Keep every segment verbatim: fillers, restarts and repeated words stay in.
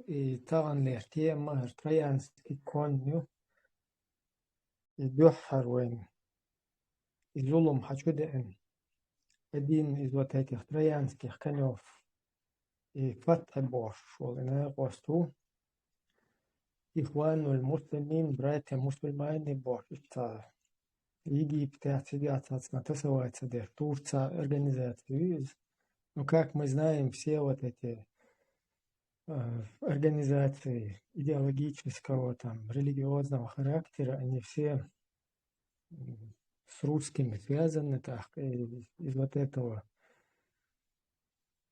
и таханлера тема хӀара троянский конь ю. И дуьххьара вайна и зулам хьачудеана, один из вот этих троянских конёв, и фатхь бохуш волу и накъост ву. Ихванул муслимин, братья мусульмане бохуш, иштта Египетехь, цигахь цхьацца тасавай ца деш, Турция организация ю иза. Ну, как мы знаем, все вот эти э, организации идеологического, там, религиозного характера, они все м, с русскими связаны, так, и из вот этого,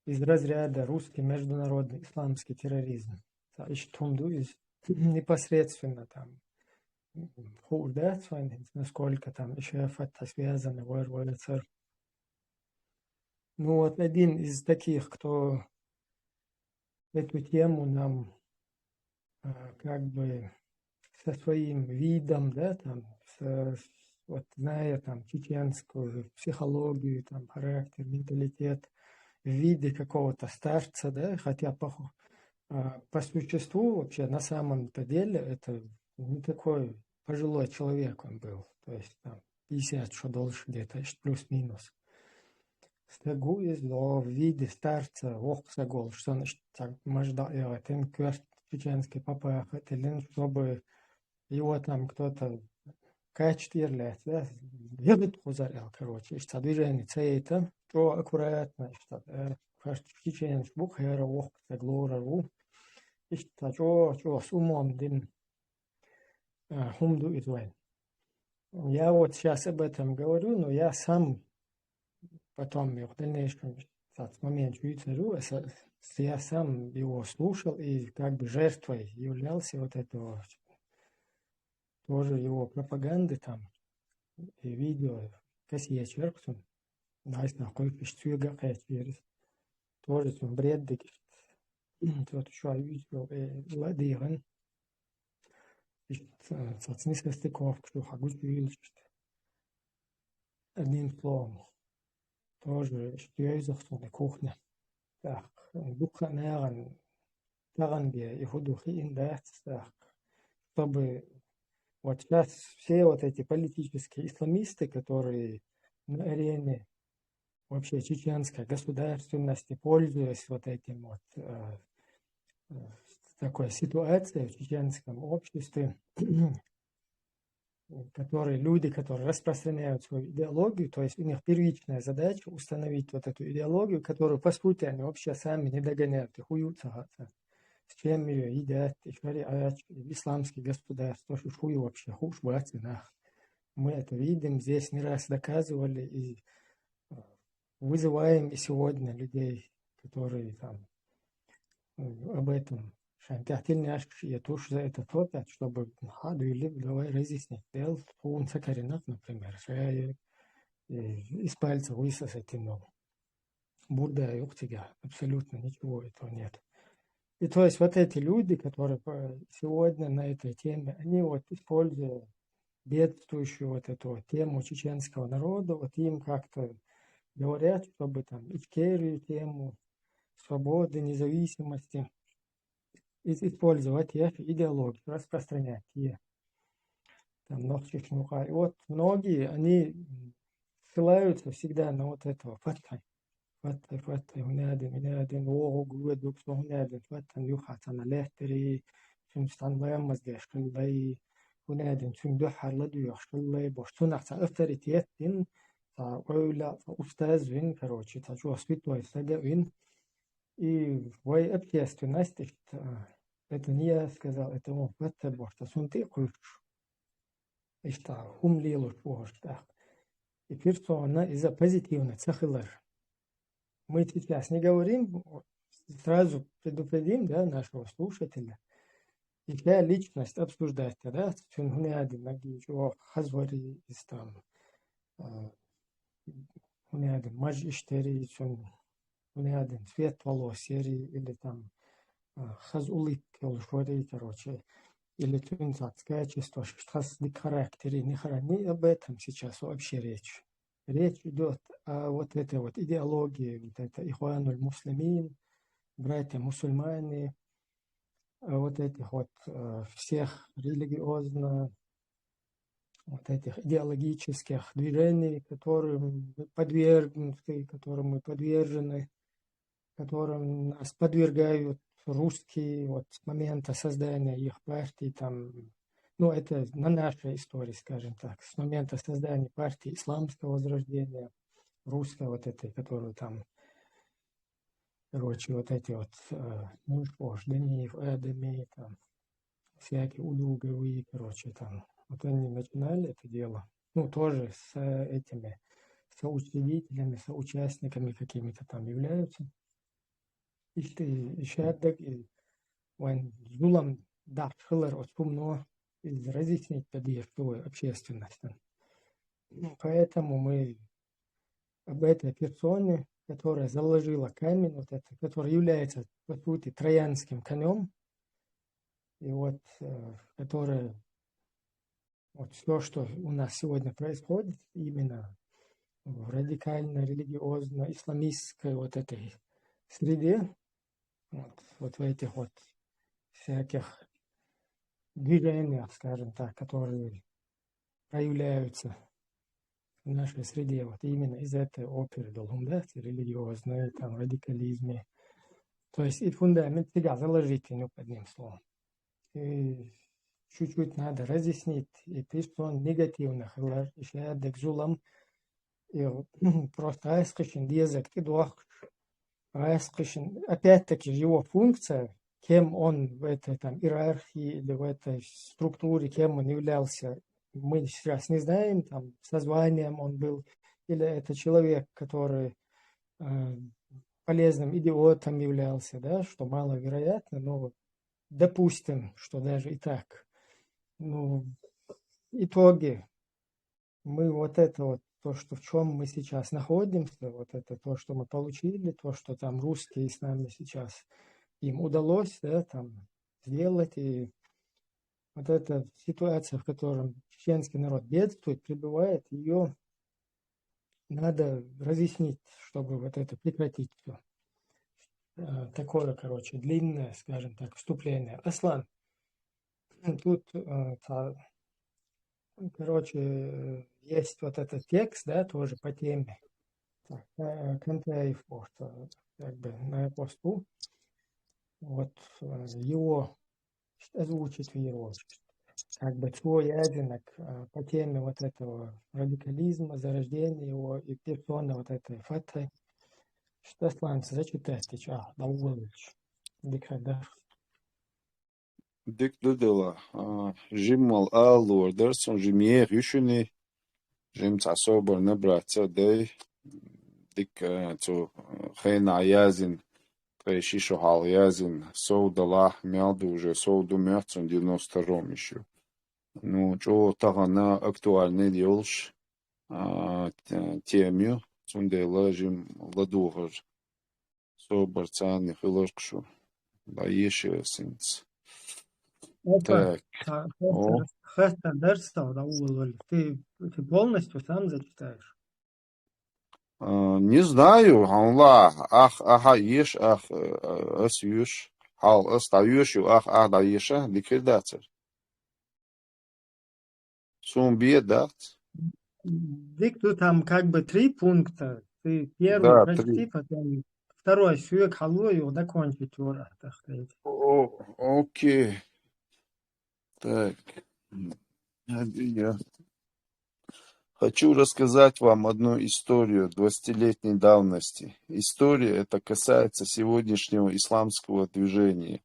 из разряда русский международный исламский терроризм. Та иштта хӀума ду иза непосредственно там м, хуур дац вайн, насколько там иши фатхь связаны вар вайцар. Ну вот один из таких, кто эту тему нам а, как бы со своим видом, да, там, с- с- вот зная там чеченскую психологию, там, характер, менталитет в виде какого-то старца, да, хотя по, ху- а, по существу вообще на самом-то деле это не такой пожилой человек он был, то есть там пятьдесят что дольше где-то, плюс-минус. Стаг ву иза, но в виде старца, воккха стаг волуш санна, иштта цхьа мажа дӀа а яхийтина, коьрта чеченский папаха а тиллина, чтобы его там кто-то кхача тӀера лаьцна, да, ягӀид кхузара аьлла, короче, иштта цхьа движение ца яйта, чӀогӀа аккуратно, иштта, э, короче, чеченаш бу, кхера воккха стаг лорар ву, иштта цхьа чӀогӀа, чӀогӀа с умом дина а, хӀума ду иза вайн. Я вот сейчас об этом говорю, но я сам потом, я в дальнейшем, кстати, момент чуйцару, я сам его слушал и как бы жертвой являлся вот этого, тоже его пропаганды там, и видео, кассетчерк, дайс нах кхуьйсуш цуьга а кхечира. Тоже цуьнан бред дигиш. Цо шу видео, э, ладийгӀан. Иштта, э, цац несостыковка шу хьагучуйилаш. Одним словом, тоже иштта йовзах цунна кухня. Так, дукха а нагӀан тахана бе и хӀу ду хиъна дац, так, чтобы вот сейчас все вот эти политические исламисты, которые на арене вообще чеченской государственности, пользуясь вот этим вот э, э, такой ситуацией в чеченском обществе, которые люди, которые распространяют свою идеологию, то есть у них первичная задача установить вот эту идеологию, которую, по сути, они вообще сами не догоняют, и хую цахаться. С чем ее едят, и шариат, и исламский государство, что хую вообще, хуш бацинах. Мы это видим, здесь не раз доказывали, и э, вызываем и сегодня людей, которые там э, об этом шайн тӀехь тилнеш я туш за это топят, чтобы хьадуьйли, давай разъяснить. Дел хун сакаринат, например, шая из пальца высосать и нол. Бурда юхтига, абсолютно ничего этого нет. И то есть вот эти люди, которые по- сегодня на этой теме, они вот используя бедствующую вот эту вот тему чеченского народа, вот им как-то говорят, чтобы там Ичкерию тему, свободы, независимости, ис- использовать их идеологию, распространять ее. Там нохчаш нукъа. И вот многие, они ссылаются всегда на вот этого фатхьа. Фатхьа, фатхьа, хӀунадин, хӀунадин, вогӀу гугадук со хӀунадин, фатхьан юха цана лехтари, цуьнца цхьана ламаз деш хилла лай, хӀунадин цуьнан дуьхьара ладоьгӀуш хилла лай, бош цунах цхьа авторитет дин, цхьа ойла, цхьа устаз вин, короче, цхьа чӀогӀа святой стага вин. И вай общественность, иштта, это не я сказал, это он фатхьа бохуш, цхьа цунна тӀе а кхуьйсуш. Иштта хӀума лелош ву хӀорш тӀаккха. И персона иза позитивно ца хилар. Мы сейчас не говорим, сразу предупредим, да, нашего слушателя. И ша личность обсуждать, да, цуьнан хӀунадин наги чӀогӀа хазвари из там, а, хӀунадин маж иштери, цуьнан хӀунадин цвет волос яри, или там а, хаза улик йолуш вари, короче, или цуьнан цхьацца качестваш, хаза дика характери, не хара, не об этом сейчас вообще речь. Речь идёт о вот этой вот идеологии, вот это ихванул муслимин, братья мусульмане, э, вот этих вот э, всех религиозно, вот этих идеологических движений, которым мы подвергнуты, которым мы подвержены, которым нас подвергают русские вот с момента создания их партии, там, ну, это на нашей истории, скажем так, с момента создания партии исламского возрождения, русской вот этой, которую там, короче, вот эти вот э, Муншпош, Даниев, Адами, там, всякие удуговые, короче, там. Вот они начинали это дело. Ну, тоже с э, этими соучредителями, соучастниками какими-то там являются. Иште ишаддаг и вайн зулам дахшылар от сумно из разъяснить поддержку общественности. Ну, поэтому мы об этой персоне, которая заложила камень, вот это, которая является, по сути, троянским конем, и вот, э, которая вот все, что у нас сегодня происходит, именно в радикально-религиозно-исламистской вот этой среде, вот, вот в этих вот всяких движениях, скажем так, которые проявляются в нашей среде, вот именно из этой оперы долунда, религиозной, там, радикализме. То есть и фундамент всегда заложить, ну, одним словом. И чуть-чуть надо разъяснить, и ты что негативных, и шаядек зулам, и просто айскишин дезек, и дуах айскишин. Опять-таки его функция, кем он в этой там иерархии или в этой структуре, кем он являлся, мы сейчас не знаем, там, со званием он был, или это человек, который э, полезным идиотом являлся, да, что маловероятно, но вот допустим, что даже и так. Ну, в итоге мы вот это вот, то, что в чем мы сейчас находимся, вот это то, что мы получили, то, что там русские с нами сейчас им удалось, да, там сделать, и вот эта ситуация, в котором чеченский народ бедствует, пребывает, ее надо разъяснить, чтобы вот это прекратить все. Такое, короче, длинное, скажем так, вступление. Аслан, тут, э, та- короче, э, есть вот этот текст, да, тоже по теме. Так, э, Кантаев, вот, э, как бы на посту. Вот э, его озвучить в его как бы свой язынок э, по теме вот этого радикализма, зарождения его и персоны вот этой Фатхи. Что, Аслан, зачитайте, чё, Давулович, Дикадар. Дик дудела, а, жиммал аллур дарсун, жимех юшуни, жим цасобар набраться дай, дик, а, цу, а, хейна язин, тхай шишо хал язин, сов далах мялду уже, сов ду мёхцун девяносто втором ещё. Ну, чё тагана актуальный ёлш, а, те- теми, цундела жим ладугар. Собар цани хыларкшу. Да ещё синц. Опа, Так. Та- О. Хеста дарстал, да, уволили. Ты, ты полностью сам зачитаешь? А, не знаю, Аллах, ах, аха, еш, ах, э, ас юш, хал, ас да юш, ю, ах, ах, да еша, ликвидация. Сум бе, да? Дик, тут там как бы три пункта. Ты первый Да, прочти, три. Потом второй сюек халу его закончить, вот, так сказать. О, окей. Так. Я хочу рассказать вам одну историю двадцатилетней давности. История эта касается сегодняшнего исламского движения,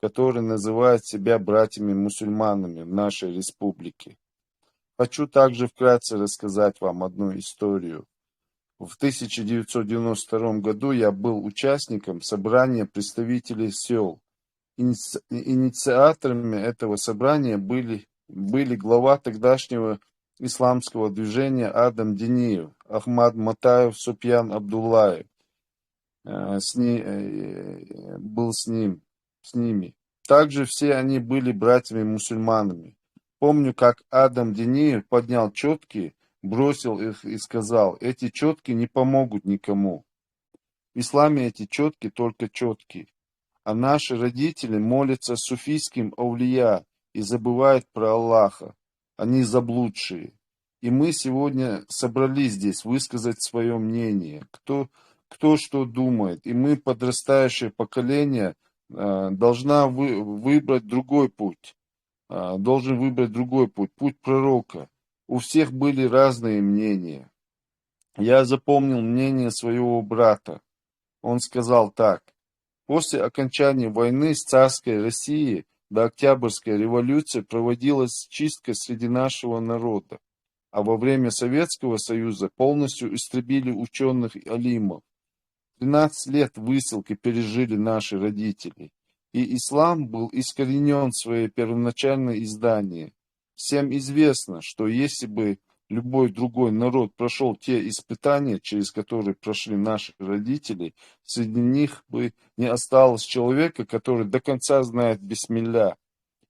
которое называет себя братьями-мусульманами в нашей республике. Хочу также вкратце рассказать вам одну историю. В тысяча девятьсот девяносто втором году я был участником собрания представителей сёл. Иници- Инициаторами этого собрания были, были глава тогдашнего исламского движения Адам Диниев, Ахмад Матаев, Супьян Абдуллаев, э, с ни- э, был с ним, с ними. Также все они были братьями-мусульманами. Помню, как Адам Диниев поднял четки, бросил их и сказал: «Эти четки не помогут никому. В исламе эти четки только четки». А наши родители молятся суфийским аулия и забывают про Аллаха. Они заблудшие. И мы сегодня собрались здесь высказать свое мнение, кто, кто что думает. И мы, подрастающее поколение, э, должна вы, выбрать другой путь, э, должен выбрать другой путь, путь пророка. У всех были разные мнения. Я запомнил мнение своего брата. Он сказал так: «После окончания войны с царской Россией до Октябрьской революции проводилась чистка среди нашего народа, а во время Советского Союза полностью истребили ученых и алимов. Тринадцать лет высылки пережили наши родители, и ислам был искоренен в своей первоначальной издании. Всем известно, что если бы любой другой народ прошел те испытания, через которые прошли наши родители, среди них бы не осталось человека, который до конца знает бисмилля.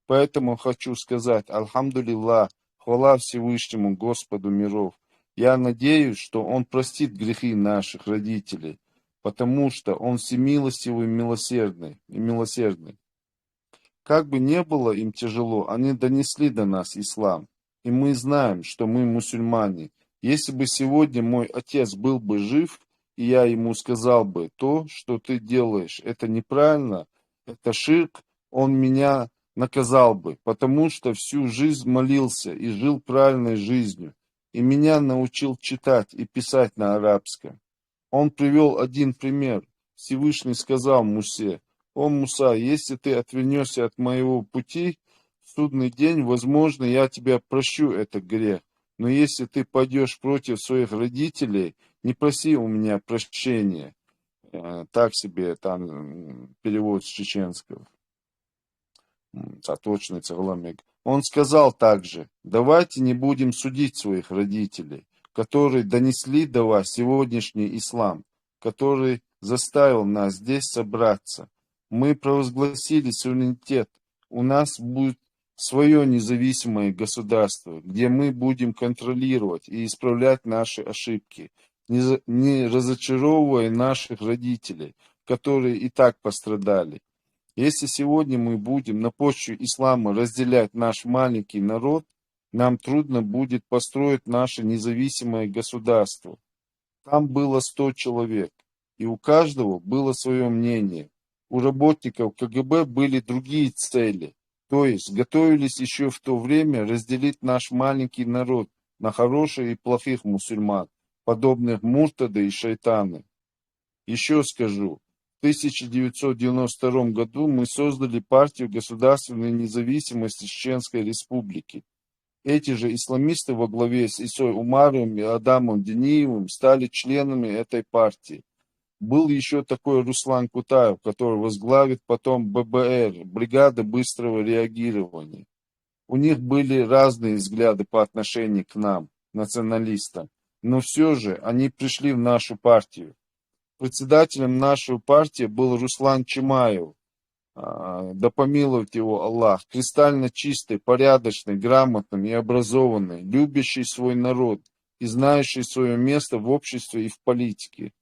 Поэтому хочу сказать: Альхамдулиллах, хвала Всевышнему Господу миров. Я надеюсь, что Он простит грехи наших родителей, потому что Он всемилостивый и милосердный, и милосердный. Как бы не было им тяжело, они донесли до нас ислам, и мы знаем, что мы мусульмане. Если бы сегодня мой отец был бы жив, и я ему сказал бы: то, что ты делаешь, это неправильно, это ширк, он меня наказал бы, потому что всю жизнь молился и жил правильной жизнью, и меня научил читать и писать на арабском. Он привел один пример. Всевышний сказал Мусе: «О Муса, если ты отвернешься от моего пути, в судный день, возможно, я тебя прощу этот грех. Но если ты пойдешь против своих родителей, не проси у меня прощения». Э, так себе там, м, перевод с чеченского. М, а точно это Гламек. Он сказал также: «Давайте не будем судить своих родителей, которые донесли до вас сегодняшний ислам, который заставил нас здесь собраться. Мы провозгласили суверенитет. У нас будет свое независимое государство, где мы будем контролировать и исправлять наши ошибки, не за- не разочаровывая наших родителей, которые и так пострадали. Если сегодня мы будем на почве ислама разделять наш маленький народ, нам трудно будет построить наше независимое государство». Там было сто человек, и у каждого было свое мнение. У работников КГБ были другие цели, то есть готовились еще в то время разделить наш маленький народ на хороших и плохих мусульман, подобных муртады и шайтаны. Еще скажу, в тысяча девятьсот девяносто втором году мы создали партию государственной независимости Чеченской Республики. Эти же исламисты во главе с Исой Умаровым и Адамом Дениевым стали членами этой партии. Был еще такой Руслан Кутаев, который возглавит потом ББР, бригада быстрого реагирования. У них были разные взгляды по отношению к нам, националистам, но все же они пришли в нашу партию. Председателем нашей партии был Руслан Чимаев, а, да помилует его Аллах, кристально чистый, порядочный, грамотный и образованный, любящий свой народ и знающий свое место в обществе и в политике.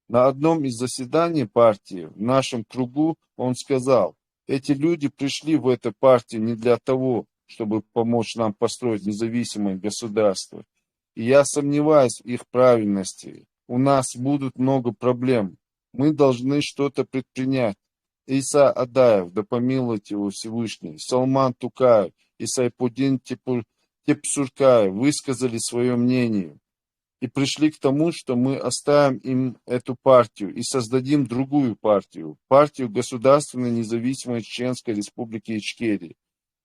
На одном из заседаний партии в нашем кругу он сказал: «Эти люди пришли в эту партию не для того, чтобы помочь нам построить независимое государство. И я сомневаюсь в их правильности. У нас будут много проблем. Мы должны что-то предпринять». Иса Адаев, да помилует его Всевышний, Салман Тукаев и Сайпудин Тепу- Тепсуркаев высказали свое мнение и пришли к тому, что мы оставим им эту партию и создадим другую партию, партию государственной независимой Чеченской Республики Ичкерии.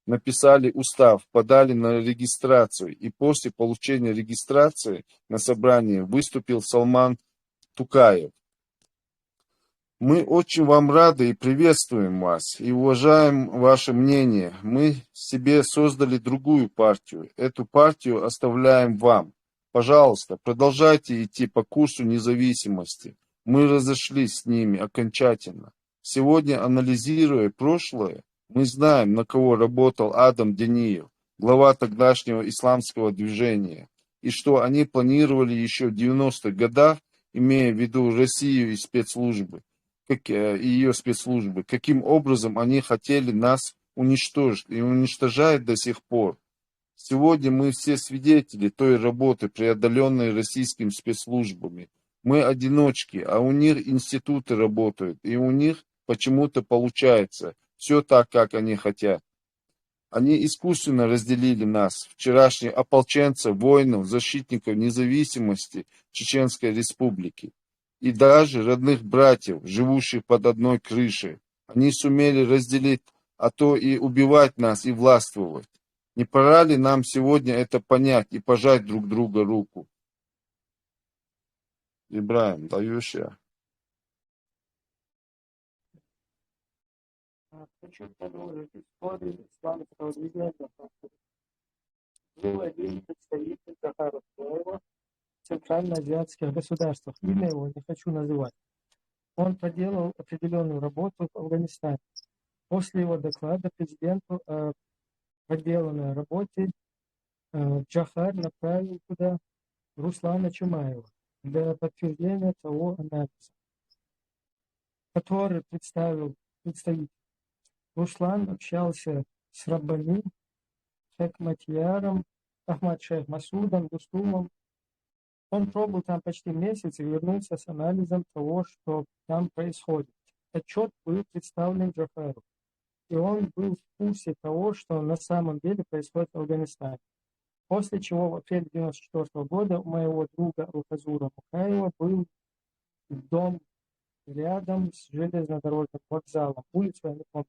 Написали устав, подали на регистрацию, и после получения регистрации на собрании выступил Салман Тукаев. «Мы очень вам рады и приветствуем вас, и уважаем ваше мнение. Мы себе создали другую партию. Эту партию оставляем вам. Пожалуйста, продолжайте идти по курсу независимости. Мы разошлись с ними окончательно. Сегодня, анализируя прошлое, мы знаем, на кого работал Адам Дениев, глава тогдашнего исламского движения, и что они планировали еще в девяностых годах, имея в виду Россию и спецслужбы, как, э, и ее спецслужбы, каким образом они хотели нас уничтожить и уничтожают до сих пор. Сегодня мы все свидетели той работы, преодоленной российскими спецслужбами. Мы одиночки, а у них институты работают, и у них почему-то получается все так, как они хотят. Они искусственно разделили нас, вчерашних ополченцев, воинов, защитников независимости Чеченской Республики, и даже родных братьев, живущих под одной крышей. Они сумели разделить, а то и убивать нас и властвовать. Не пора ли нам сегодня это понять и пожать друг друга руку? Ибраим, даешь я? А, Хочу продолжить историю исламского движения. Был один представитель Джохара Дудаева в центральноазиатских государствах. Имя его не хочу называть. Он проделал определенную работу в Афганистане. После его доклада президенту о проделанной работе э, Джохар направил туда Руслана Чумаева для подтверждения того анализа, который представил представитель. Руслан общался с Раббани, Хекматьяром, Ахмад Шейх Масудом, Дустумом. Он пробыл там почти месяц и вернулся с анализом того, что там происходит. Отчет был представлен Джохару, и он был в курсе того, что на самом деле происходит в Афганистане. После чего в апреле девяносто четвёртого года у моего друга Алхазура Мукаева был дом рядом с железнодорожным вокзалом, улицу я не помню.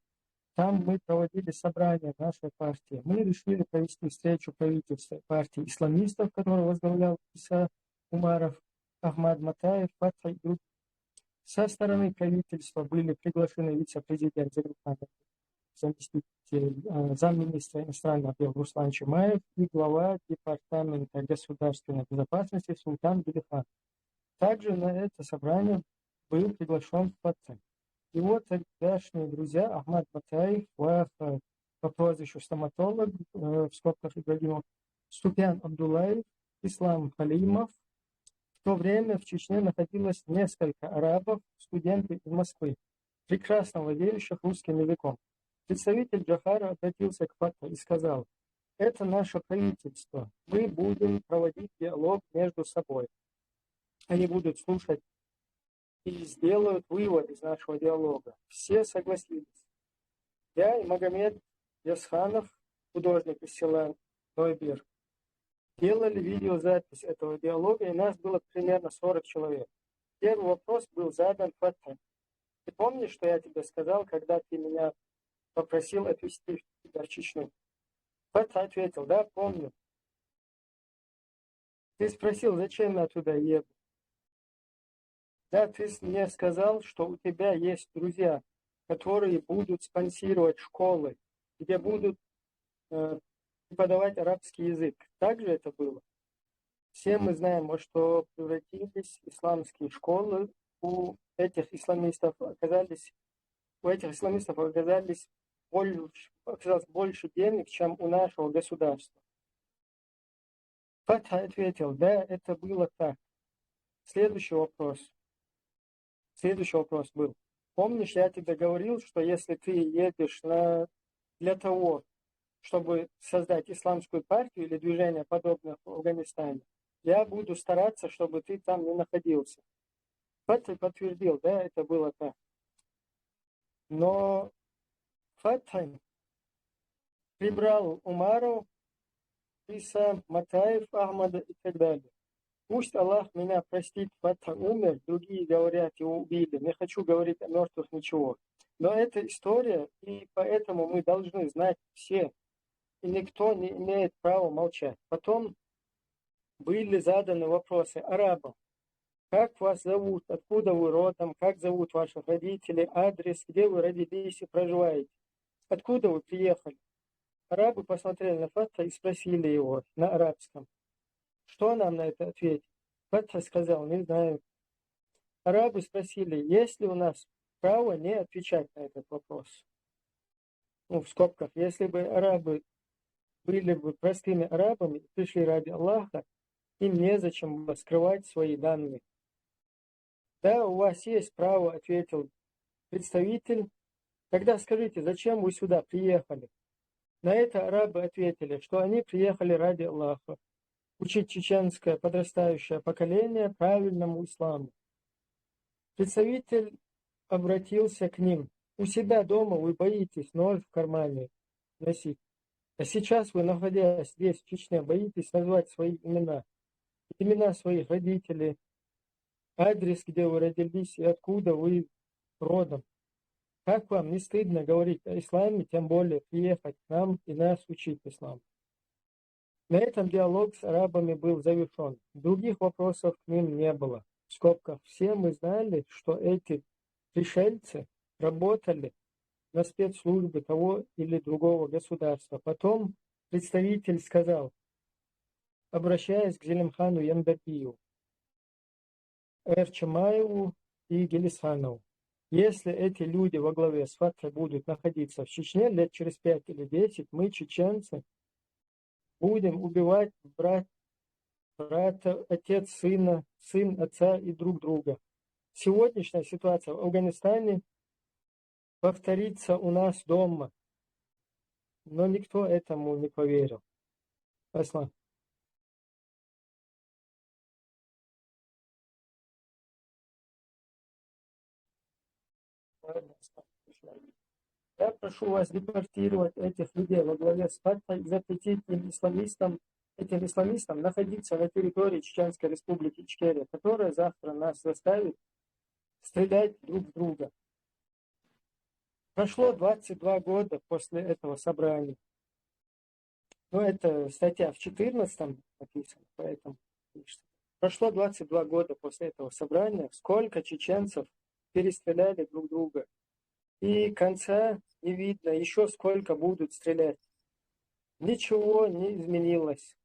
Там мы проводили собрание нашей партии. Мы решили провести встречу правительства партии исламистов, которую возглавлял Иса Умаров, Ахмад Матаев, Фатха и другие. Со стороны правительства были приглашены вице-президент Загруппанов, заместитель э, замминистра иностранных дел Руслан Чумаев и глава департамента государственной безопасности Султан Белихан. Также на это собрание был приглашен Фатха. Его тогдашние друзья Ахмад Батаев, Ваха по прозвищу стоматолог, э, в скобках Ибрагимов, Супьян Абдуллаев, Ислам Халимов. В то время в Чечне находилось несколько арабов, студенты из Москвы, прекрасно владеющих русским языком. Представитель Джохара обратился к Фатха и сказал: «Это наше правительство. Мы будем проводить диалог между собой. Они будут слушать и сделают вывод из нашего диалога». Все согласились. Я и Магомед Ясханов, художник из села Нойбир, делали видеозапись этого диалога, и нас было примерно сорок человек. Первый вопрос был задан Фатха. Ты помнишь, что я тебе сказал, когда ты меня попросил отвезти тебя в Чечню? Фатха ответил: «Да, помню». Ты спросил, зачем я туда еду. Да, ты с- мне сказал, что у тебя есть друзья, которые будут спонсировать школы, где будут э, преподавать арабский язык. Так же это было? Все мы знаем, во что превратились исламские школы. У этих исламистов оказались, у этих исламистов оказались больше, оказалось больше денег, чем у нашего государства. Фатха ответил: «Да, это было так». Следующий вопрос. Следующий вопрос был. Помнишь, я тебе говорил, что если ты едешь на, для того, чтобы создать исламскую партию или движение подобных в Афганистане, я буду стараться, чтобы ты там не находился. Фатха подтвердил, да, это было так. Но Фатха прибрал Умаров, Иса, Матаев, Ахмада и так далее. Пусть Аллах меня простит, Фатха умер, другие говорят, его убили. Не хочу говорить о мертвых ничего. Но это история, и поэтому мы должны знать все. И никто не имеет права молчать. Потом были заданы вопросы арабам. Как вас зовут, откуда вы родом, как зовут ваших родителей, адрес, где вы родились и проживаете, откуда вы приехали. Арабы посмотрели на Фатха и спросили его на арабском: «Что нам на это ответить?» Фатха сказал: «Не знаю». Арабы спросили, есть ли у нас право не отвечать на этот вопрос. Ну, в скобках, если бы арабы были бы простыми арабами и пришли ради Аллаха, им незачем было скрывать свои данные. «Да, у вас есть право», — ответил представитель, тогда скажите, зачем вы сюда приехали? На это арабы ответили, что они приехали ради Аллаха, учить чеченское подрастающее поколение правильному исламу. Представитель обратился к ним: «У себя дома вы боитесь нож в кармане носить. А сейчас вы, находясь здесь, в Чечне, боитесь назвать свои имена, имена своих родителей, адрес, где вы родились и откуда вы родом. Как вам не стыдно говорить о исламе, тем более приехать к нам и нас учить ислам?» На этом диалог с арабами был завершён. Других вопросов к ним не было. В скобках: все мы знали, что эти пришельцы работали на спецслужбы того или другого государства. Потом представитель сказал, обращаясь к Зелимхану Янбердиеву, Эрчимаеву и Гелисханову: «Если эти люди во главе с Фатхой будут находиться в Чечне лет через пять или десять, мы, чеченцы, будем убивать брат, брата, отец сына, сын отца и друг друга. Сегодняшняя ситуация в Афганистане повторится у нас дома». Но никто этому не поверил. Аслан. Я прошу вас депортировать этих людей во главе с Фатхой и запретить им, исламистам, этим исламистам находиться на территории Чеченской Республики Ичкерия, которая завтра нас заставит стрелять друг в друга. Прошло двадцать два года после этого собрания. Ну, это статья в четырнадцатом написана, поэтому пишется. Прошло двадцать два года после этого собрания. Сколько чеченцев перестреляли друг друга? И конца не видно. Ещё сколько будут стрелять? Ничего не изменилось.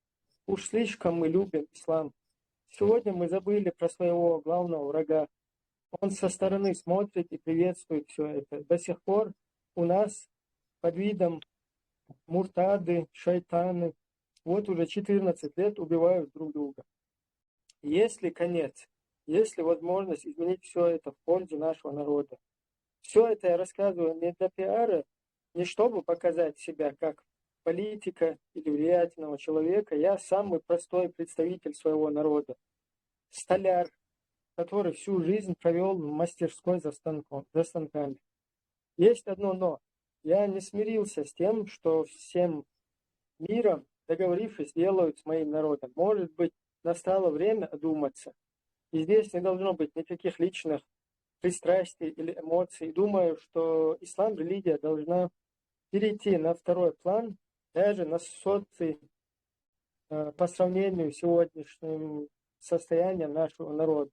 Уж слишком мы любим ислам. Сегодня мы забыли про своего главного врага. Он со стороны смотрит и приветствует всё это. До сих пор у нас под видом муртады, шайтаны вот уже четырнадцать лет убивают друг друга. Есть ли конец? Есть ли возможность изменить всё это в пользу нашего народа? Всё это я рассказываю не для пиара, не чтобы показать себя как политика или влиятельного человека. Я самый простой представитель своего народа. Столяр, который всю жизнь провёл в мастерской за станком, за станками. Есть одно но. Я не смирился с тем, что всем миром, договорившись, делают с моим народом. Может быть, настало время одуматься. И здесь не должно быть никаких личных пристрастий или эмоций. Думаю, что ислам, религия должна перейти на второй план, даже на сотый, э, по сравнению с сегодняшним состоянием нашего народа.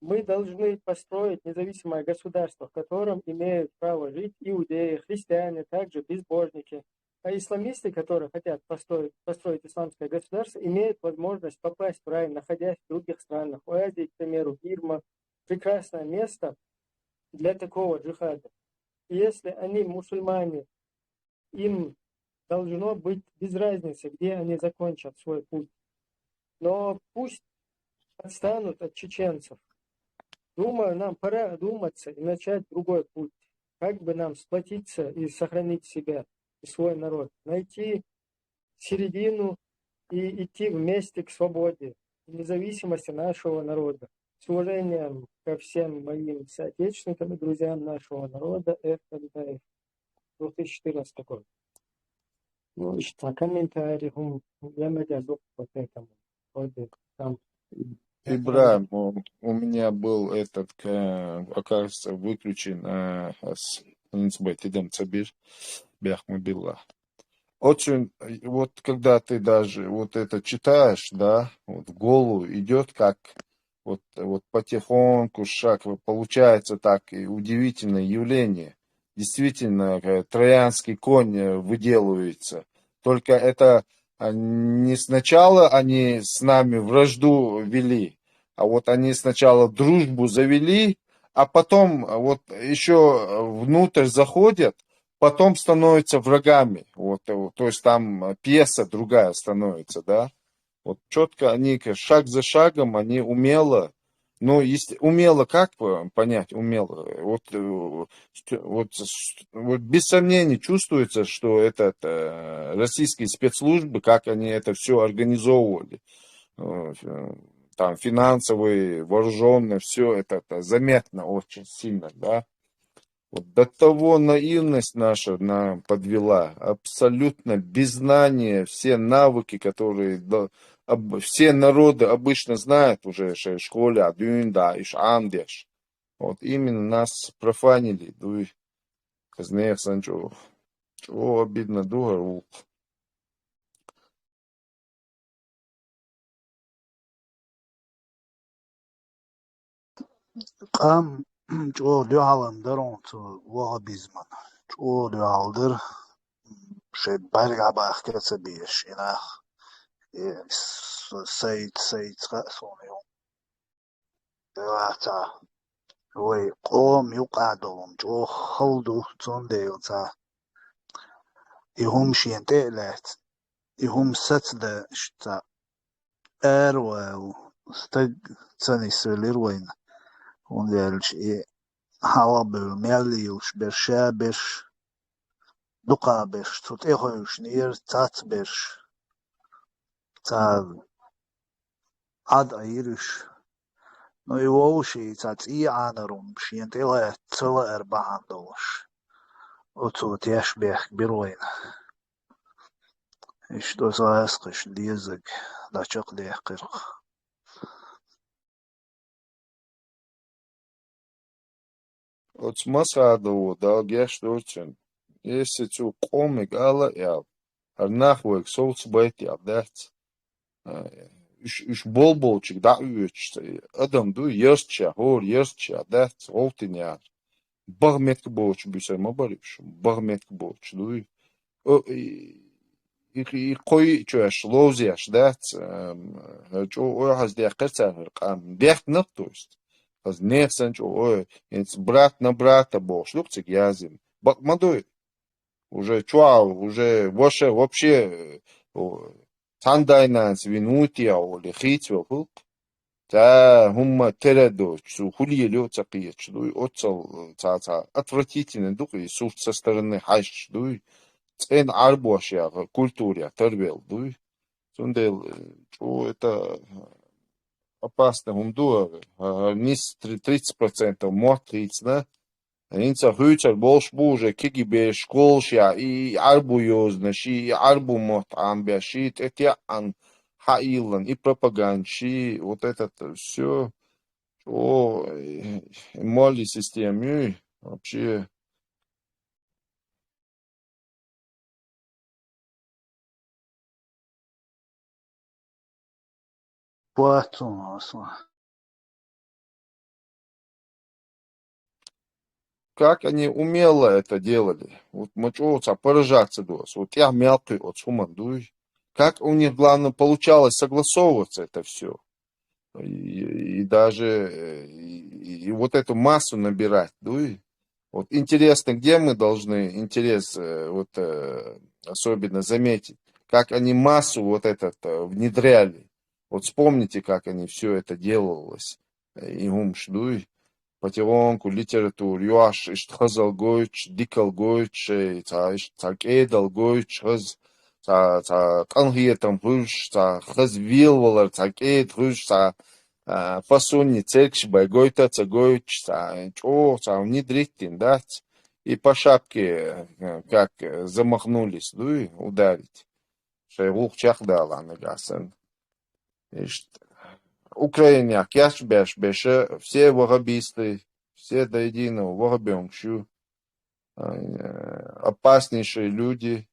Мы должны построить независимое государство, в котором имеют право жить иудеи, христиане, также безбожники. А исламисты, которые хотят построить, построить исламское государство, имеют возможность попасть в рай, находясь в других странах. В Азии, к примеру, Бирма. Прекрасное место для такого джихада. И если они мусульмане, им должно быть без разницы, где они закончат свой путь. Но пусть отстанут от чеченцев. Думаю, нам пора одуматься и начать другой путь. Как бы нам сплотиться и сохранить себя и свой народ. Найти середину и идти вместе к свободе и независимости нашего народа. С уважением ко всем моим соотечественникам и друзьям нашего народа. Эр Калибаев. Две тысячи четырнадцатый год. Ну, ещё комментарий, м, я надеюсь, вот этому. Вроде там. Ибрагим, у, у меня был этот, э, оказывается, выключен, э, с, принцип Байтидам Цабир, Бяхму Билла. Очень, э, вот когда ты даже вот это читаешь, да, вот в голову идёт, как вот, вот потихоньку, шаг, вот получается так и удивительное явление. Действительно, э, троянский конь, э, выделывается. Только это, а, не сначала они с нами вражду вели, а вот они сначала дружбу завели, а потом, а, вот ещё, э, внутрь заходят, потом становятся врагами. Вот, э, вот, то есть там, э, пьеса другая становится, да. Вот чётко они, к-, шаг за шагом, они умело, Ну, есть, умело как по- понять, умело. Вот, э, вот, с- вот без сомнений чувствуется, что этот, э, российские спецслужбы, как они это все организовывали, э, ф- там финансовые, вооруженные, все это, это заметно очень сильно, да. Вот до того наивность наша нам подвела, абсолютно без знания, все навыки, которые до- об- все народы обычно знают уже, что в школе, а дюнь, да, иш ам деш. Вот именно нас профанили, дуй, казнех санчо. Чего обидно, дуга улк. Къам чӀогӀа дуьхьалан дара хьуна цу ваххабизман. ЧӀогӀа дуьхьал дара. Шайн бӀарга бахка ца безаш, и нах. Э, с- сайт, сайт, цкъа а суна ю. Делаца. Вай къом юкъа долун чӀогӀа хала ду, цундела ца. И хӀума шена тӀе а лаьцна, и хӀума сацадеш ца аравала стаг ца нисвелира вайна. ХӀунда аьлча и хьалхабевлла мел лелаш берш, ша берш, дукха берш, цу тӀехуьйшнера цац берш. Цара Ӏад Ӏийра уьш. Ну, и вовший цхьа цӀий Ӏанар хӀума шена тӀе лаьцна ца лаар бахьана долуш. Оцо теш бехк бира вайна. Иштта со аскхаш дезаг дӀачакхдаьккхира. Оцу Масхадово Дала гечдойла цуьнан. Если цу къомиг ала а аьлла, хӀара нах вайга совцабайта аьлла дац. А, уьш, уьш болболчиг дӀа а оьцуш, адам ду, ярташ а, хӀора ярташ а дац, гӀовттина яхар. Бага меттиг боцуш буьсур ма бара уьш, бага меттиг боцуш дуй. О, и, и, и кхойчоьш, ловзеш дац, ам, чӀо ойхьаз дехкар цара хӀара къам. Дехнарг, то есть. Хаза нехан санна чӀо, ой, хӀинца брат на брата бохуш ду-кх цига язйина. Бакъ ма дуй. Уже чохь, уже ваша вообще, э, о, цхьана дай-нанас вина вуй те олий, хийцавелла хуьлу-кх. Цхьа хӀумма тера доцуш, цу хӀуле ло ца кхеташ дуй, оццал цхьа, цхьа отвратительно ду-кх и сурт со стороны хьаьжча дуй. ЦӀена Ӏарбош яха культуре тарвелла дуй. Цундела, э, чӀо это опасный хӀума ду, хӀара, хӀара нис три- тридцать процентов мотт хийцина. ХӀинца хуьйцур болуш бу уже КГБ, школаш яхь, и, и Ӏарбу йозанаш, и, и Ӏарбу мотт Ӏамбеш, и тӀетеӀан хьаийллан, и пропаганда, ши, вот это всё. О, и, и молли система юй, вообще. Платон, Аслан. Как они умело это делали. Вот ма чӀо ца поражаться дос. Вот я мелкий от хуман дуй. Как у них, главное, получалось согласовываться это все. И, и даже э, и, и вот эту массу набирать, дуй. Вот интересно, где мы должны интерес э, вот э, особенно заметить, как они массу вот этот э, внедряли. Вот вспомните, как они все это делалось. Э, И хумш дуй. Потихоньку литература, юаш, иштта хазал гойтуш, дикал гойтуш, э, ца, иштта ца кӀедал гойтуш, хаз, ца, ца къанхетам хуьлуш, ца хаз велавалар, ца кӀеда хуьлуш, ца а, фасунни цергаш бай гойта а ца гойтуш, цхьа чӀогӀа цхьа внедрить дина дац. И по шапке, э, как э, замахнулись, дуй, ударить. Шайн гӀуллакх чекхдалахь нагахь санна. Иштта. Украинехь кечбеш беша, все ваххабисты, все до единого ваххабенкаш ю. А, э, опаснейшие люди,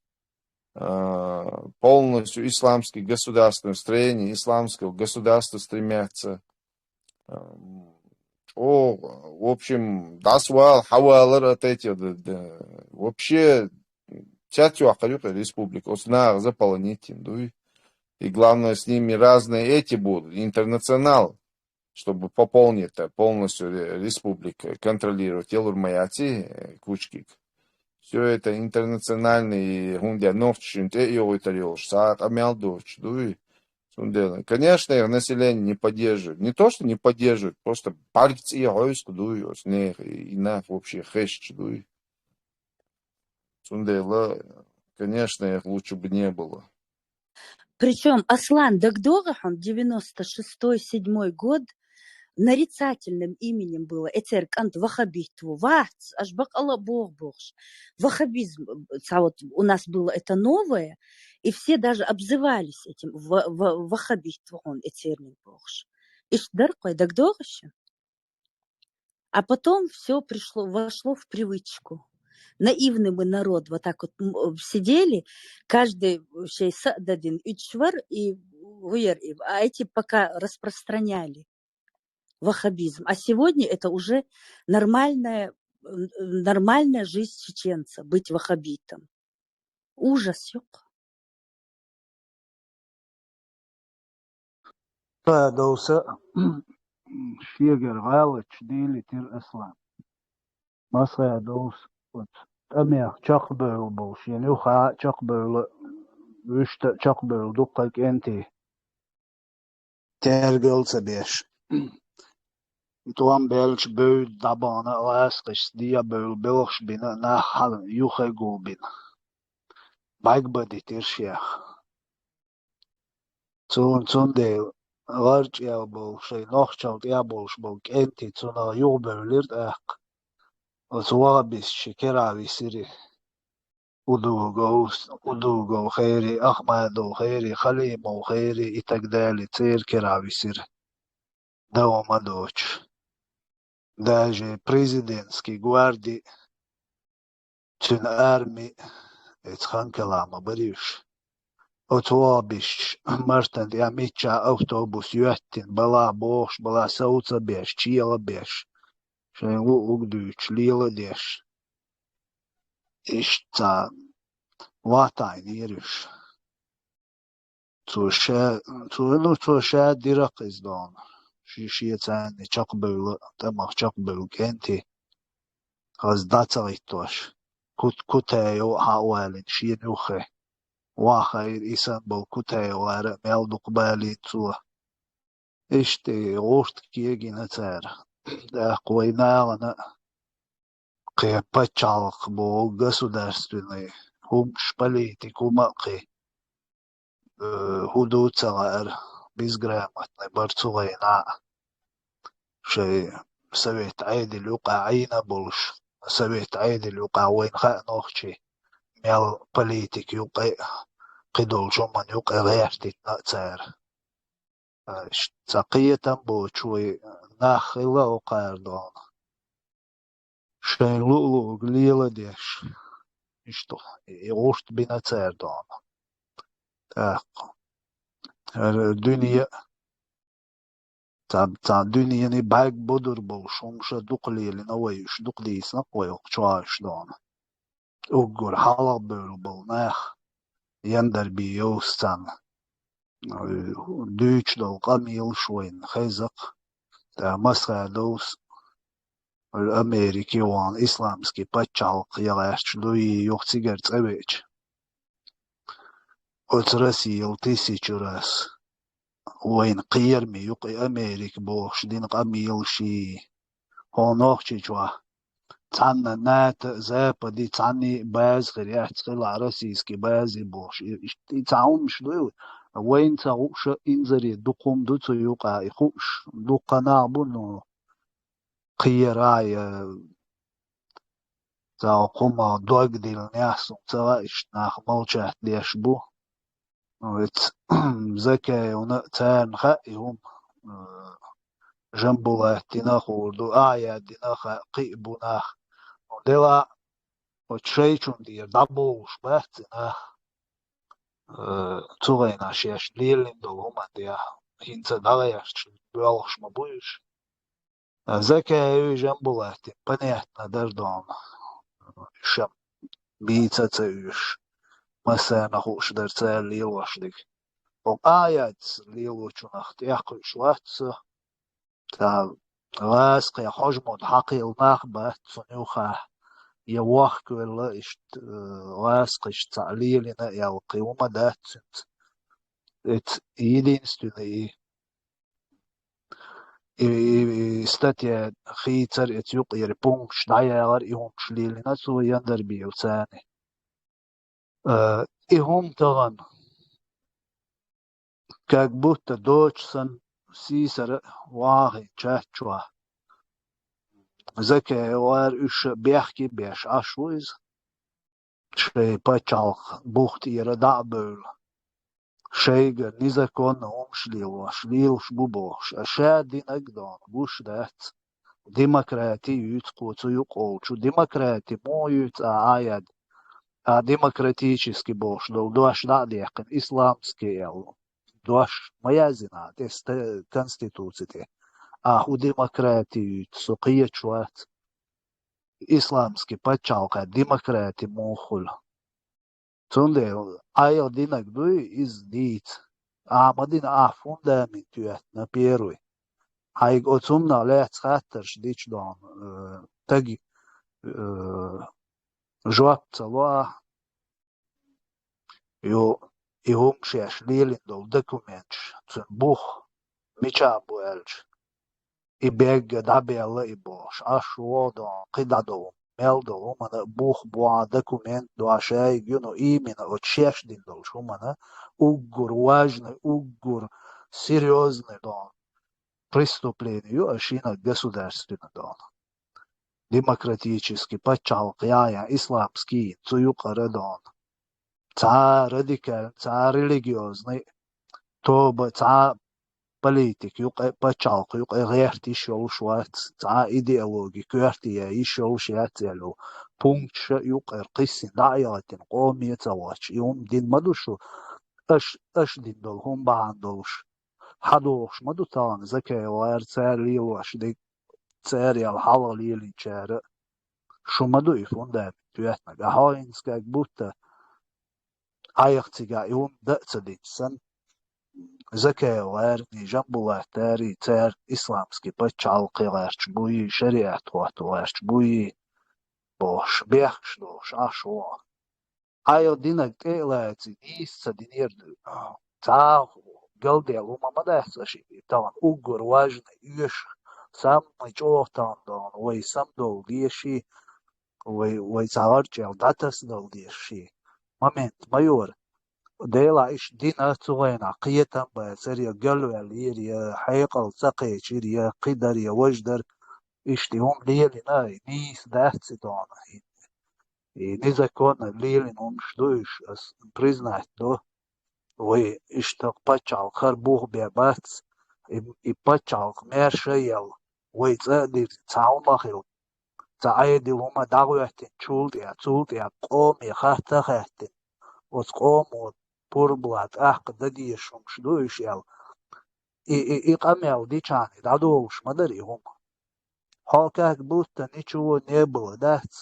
а, полностью исламский государственное строение исламского государства стремятся. Ам, чӀо, в общем, дӀасавала, хьавалар от этих, д- д- вообще, цецваккхар ю-кх республика, оцу наха заполонить йина дуй. И главное, с ними разные эти будут, интернационал, чтобы пополнить-то полностью ре- республика, контролировать. Елур ма яций, э, кучкиг. Все это интернациональный, хӀунда нохчашна тӀе а йогӀуьйтар йолуш, цхьа а къамел доцуш дуй. Цундела, конечно, их население не поддерживает. Не то, что не поддерживает, просто бӀаргацӀи хьовсуш дуй, оцу нехан, и нах вообще хезаш дуй. Цундела, конечно, их лучше бы не было. Причём, Аслан, дагадогӀий хьуна, девяносто шестой, седьмой год, нарицательным именем было, эцеран кӀант ваххабит ву, вац, аш бакъала боху бохуш. Ваххабизм, ца вот у нас было это новое, и все даже обзывались этим, ва-, ва-, ваххабит ву хьуна эцерниг бохуш. Иштта дара кхой, дагадогӀий шуна? А потом всё пришло, вошло в привычку. Наивный мы народ, вот так вот, м, э, сидели, каждый, э, шайн са дадина уьдуш вара, и вуьйр, и, а эти пока распространяли ваххабизм. А сегодня это уже нормальная, м, нормальная жизнь чеченца, быть ваххабитом. Ужас, юкъ. Масхадовса шегара гӀалаташ дийлийтира Аслана. Масхадовс оцу тӀамех чекхбевлла болу, шена юха а чекхбевлла, вуьшта а чекхбевлла дуккха кӀентий. Тергал ца беш. ТӀом беллачу бевдда дӀабахана а, лаьцкъашца дехьабевлла белхаш бина а нах хьала юххе гулбина. БӀаьрг бан дитира шех. Цуьнан цундела гӀарчӀ ял болу, шайн нохчалла тӀехь болуш болу кӀентий цунах юхабевлира тӀаккха. Оцу ваххабисташа керахь висира. Удугов, Удугов хери, Ахмадов хери, Халимов хери и так далее, церан керахь висира. Дала ма доцуш. Даже президентский гварди, цуьнан арми, эца хан кала ма бара уьш. Оцу ваххабисташа Мартан тӀехь миччахь автобус йоьттина, балахь бохуш, балахь сов ца беш, чела беш, шайн луъург дуьйцуш, лела деш. Иштта ца ватайнера уьш. Цо ша, цо, ну, цо ша дира-кх иза дона. Ши-, шен царна чекхбевлла, тӀамах чекхбевлла кӀентий. Хаза дӀа ца гӀиттош. Кут-, Кутаев хьа а валийна шена юххе. Ваххайра и санна болу Кутаев лара а мел дукха балийна цо. Иштта и гӀурт кегийна цара. ТӀаккха вайн нахана а кхин пачхьалкх боху государственный хӀумаш, политика хӀума а кхин, э, хӀун ду ца лаьара, безграмотный бара цу вайна а. Шайн совет Ӏедал юкъахь Ӏийна а болуш, совет Ӏедал юкъахь вайна хаьа нохчий мел политика юкъе а, кхидолчу хӀуманна юкъе гӀертитина а цара. Аш ца кхетам боцуш вай нах хилла а кхара дона. Шайн луъ-луъург лела деш, иштта и гӀурт бина цара дона. ТӀаккха хӀара дуьне а, цхьа, цхьа дуьненан бӀаьрг бодур болуш хӀумаш а дукха лелийна вай, уьш дукха дийцина-кх вай хӀокху чохь уьш дона. Уггар хьалха бевлла болу нах, Яндарбиевс царна, дуьйцуш долу къамелаш вайна хеза-кх, тӀаккха Масхадовс Америке вахана исламский пачхьалкх ян гӀерташ дуй, юха цигара цӀа веача. Оцу Россияла тысячу раз вайна кхераме юкъа и Америка бохуш дина къамелаш и. Хьо нохчийчохь цхьанна НАТО а, Западе цхьанний а база хир яц, хилахь российский базе бохуш. И, и, и цхьа хӀумаш дуй, вайна ца хууш а, инзаре дукха хӀума ду цу юкъа, и хууш дуккха нах бу, но кхера а, я цхьа хӀума дог диллина яхь суна ца хаьа, иштта нах молчать деш бу. Виц Закаевна а царна хаьа и хӀума, э, Жамбулатдина а хуур ду, Ахьяддина а хаьа, кхин а бу нах. Делахь оцу шайчунна тӀера дӀабовлуш бац и нах. Э, цу гӀайна шаьш лелийна долу хӀуманна тӀехь хӀинца дӀагӀерташ боьлхуш ма бу уьш. Закаев, Жамбулатдин, понятно дара дона. Уьш-м бийца а ца оьшуш, массарна хууш дара цара лелош дерг. Хьо Ахьядс лелочунах тӀекхуьуш вац со. Цхьа гӀазкхи хьожа мотт хьакхийла нах бац цунна юххехь, я вохкавелла иштта, э, гӀазкхашца цхьаъ лелийна а аьлла, кхин хӀума дац цуьнца. эц единственный и, и, и статья хийцар, эц юкъера пункташ дӀаялар, и хӀумаш лелина цо Яндарбиев царни. Э, и хӀума тахана, как будто дочу сан сийсара вахин чачва. Закаевлар уьш бехке беш Ӏаш ву иза. Шай пачхьалкх бух тӀера дӀа а бевлла. Шайгара незаконно хӀумаш лелош, лелаш бу бохуш. А ша динаг дона гуш дац. Демократи юьйцу кхо цу юкъолчу. Демократи муха юьйцу а Ӏаяд? А демократически бохуш долу дош дӀа а дехкина, исламский аьлла. Дош ма яздина тӀе ста-, конституци тӀе. А хӀу демократи юьйцу, со кхечу вац. Исламский пачхьалкхехь демократи муха хуьлу? Цундела Ӏайха динаг дуй иза дийца. Ахьа ма дина, ахьа фундамент йоьттина первый. Хьайга оцу хӀуманах лаьцна хаттарш дича дона, э, таги, э, жоп ца ло ахьа. Ю, и хӀума шаьш лелийна долу документаш, цуьнан бух мичахь бу аьлча, и бегга дӀабелла и бохуш, Ӏаш вогӀу дона, кхин дӀа долу, мел долу хӀумана бух бу а, документ ду а шайга ю, но именно оцу шаьш дина долуш хӀумана уггар важный, уггар серьёзный дона преступление ю а шина государственный дона. Демократический пачхьалкх яхьа, исламский, цу юкъара дона. Цхьа радикальный, цхьа религиозный тоба, цхьа политик юкъа, пачхьалкх юкъа гӀерта йиш йолуш вац, цхьа идеологи коьрте ян йиш йолуш яц аьлла, пункташ а юкъара кхиссина дӀа а яхийтина, къоме а ца воцуш. И хӀума дина ма ду шу, аш, аш дина долу хӀума бахьана долуш. ХьадогӀуш ма ду тахана Закаевлара, цара лелош дерг, цара ял хьалха лелийначара. Шу ма ду и фундамент йоьттинарг. А хьо хӀинца как будто Ӏайха цигахь и хӀума дан а ца динчу санна, Закаевларний, Жамбулатарий, цара исламский пачхьалкх гӀерташ буй, шариат хӀотто гӀерташ буй бохуш, бехкаш долуш Ӏаш вогӀу. Ӏайха динарг тӀе а лаьцна, нийса ца динера. Цхьа галдаьлла хӀума ма дац аша, тахана уггар важный, оьшуш, самый чӀогӀа тахана дона, вай самадовла дезаш, вай, вай цхьа гӀарчӀел дӀатасадала дезаш момент ма ю хӀара. Делахь иштта дина цу гӀайнахь кхетам бацара, я галваьллера, я хьекъал ца кхечира, я кхидара, я важдара, иштта и хӀума лелийна, и нийса дац и дона. И незаконно лелийна хӀуманаш ду уьш, ас признать ду. Вай иштта пачхьалкх хӀара бух бен бац, и, и пачхьалкх маьрша а елла, вай цӀа а дирзина, цхьа хӀума а хилла, цхьа Ӏедал хӀума дӀахӀоьттина чул тӀе, цул тӀе къоме хатта а хаьттина, оцу къомо пурба лан тӀаккха дан дезаш хӀуманаш ду уьш аьлла. И, и, и къамел дичахьана дӀадолуш ма дара и хӀума. Хьо как будто ничего не было дац.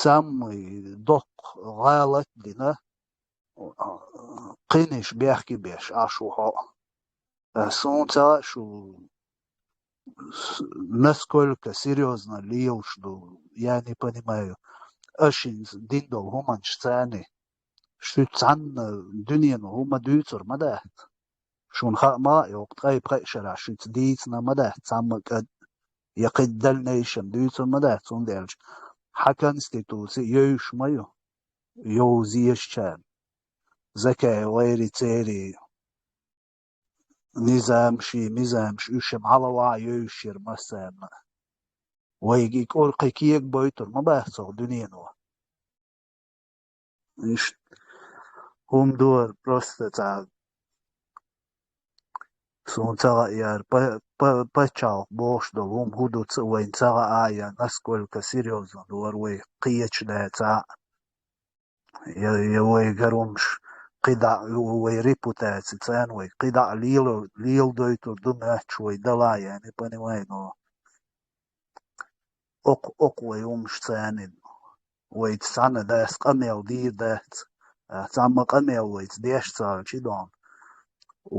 Самый доккха гӀалат а дина, кхиниш бехке беш Ӏаш ву хьо. Суна ца хаьа шу с-, насколько серьёзно лелаш ду, я не понимаю. Аша хӀинца дина долу хӀуманаш царний. Шуьца цхьанна дуьнено хӀума дуьйцур ма дац. Шуна хаа ма хаьа, йоккха ткъе пхи шарахь шуьца дийцина ма дац цхьамма а кӀад, я кхин дальнейшем дуьйцур ма дац, хӀунда аьлча хьан конституци йовзуш ма ю, йовза езачарна. Закаевларий, церий низамаш, мизамаш, уьш-м хьалаваха йовзуш яра массарна. Вайга и кӀур кхин кега бойтур ма бац оха дуьнено. Иштта хӀума ду хӀара, просто цхьа суна ца хаьара, па-, па-, пачхьалкх бохуш долу хӀума хӀун ду ца, вайна ца хаьа, я насколько серьёзно ду хӀара, вай кхеташ дацахь а, я, я вай гарумаш кхидӀа, вай репутаци царна вай кхидӀа лела-, леладойтур ду моьттуш вай далахь, я не понимаю, но окху, окху вай хӀуманаш царна, вайца цхьаьна дас къамел дийр дац, а, цхьамма къамел вайца деш ца хилча дона.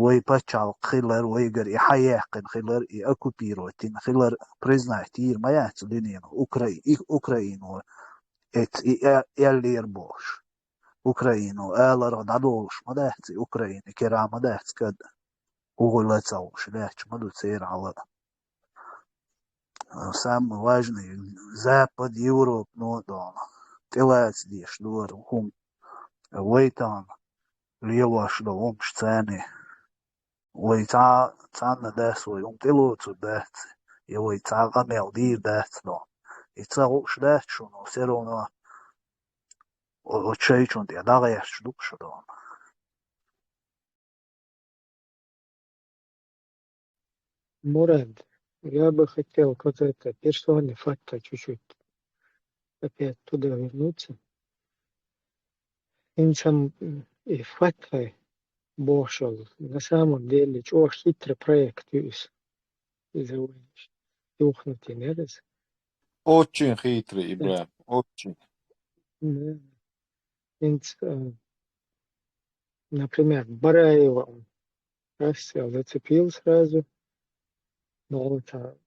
Вай пачхьалкх хилар, вайгара и хьаяьккхина хилар, и оккупировать дина хилар признать йийр ма яц дуьнено, Укра-, и, Украино эц-, и э-, эллера бохуш. Украино аларах дӀадолуш ма дац, и Украина кера ма дац кад. ХӀугӀуй лаца лууш лаьтташ ма ду церан хьала. Самый важный Запад, Европа, ну, дона. ТӀелаца деш дора хӀума. Вай тахана лелош долу хӀумаш царна. Вай цхьа, цхьанна дац вай хӀума тӀелоцур дац, я вай цхьа къамел дийр дац дона. И ца хууш дац шуна, все равно о-, оцу шайчунна тӀе дӀагӀерташ ду шу дона. Мурад, я бы хотел к вот этой персоне Фатха чуть-чуть опять туда вернуться. ХӀинца м, и Фатха бохуш йолу, на самом деле, чӀогӀа хитрый проект ю иза. Иза вайна юхнутийнера иза. Очень хитрый, Ибрахим, очень. Да. ХӀинца, э, например, Бараева, он, раз я зацепил сразу, но это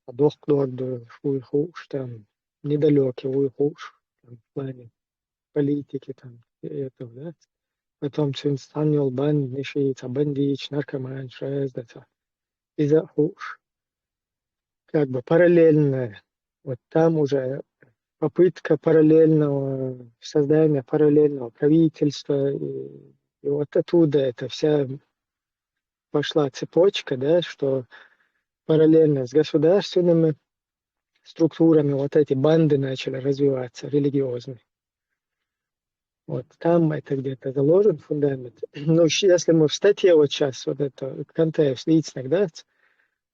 а дохк-дохк ду, вуй хууш, там, недалёкий вуй хууш, там, в плане политики, там, и этого, да. Потом цуьнца цхьаьна йолу бандаш, и цхьа бандиташ, наркоманаш, разница. Иза а хууш. Как бы параллельно, вот там уже попытка параллельного создания параллельного правительства, и, и вот оттуда это вся пошла цепочка, да, что параллельно с государственными структурами вот эти банды начали развиваться, религиозные. Вот там это где-то заложен фундамент. Ну, щ- если мы в статье вот сейчас вот это Кантаев с Лицнак, да,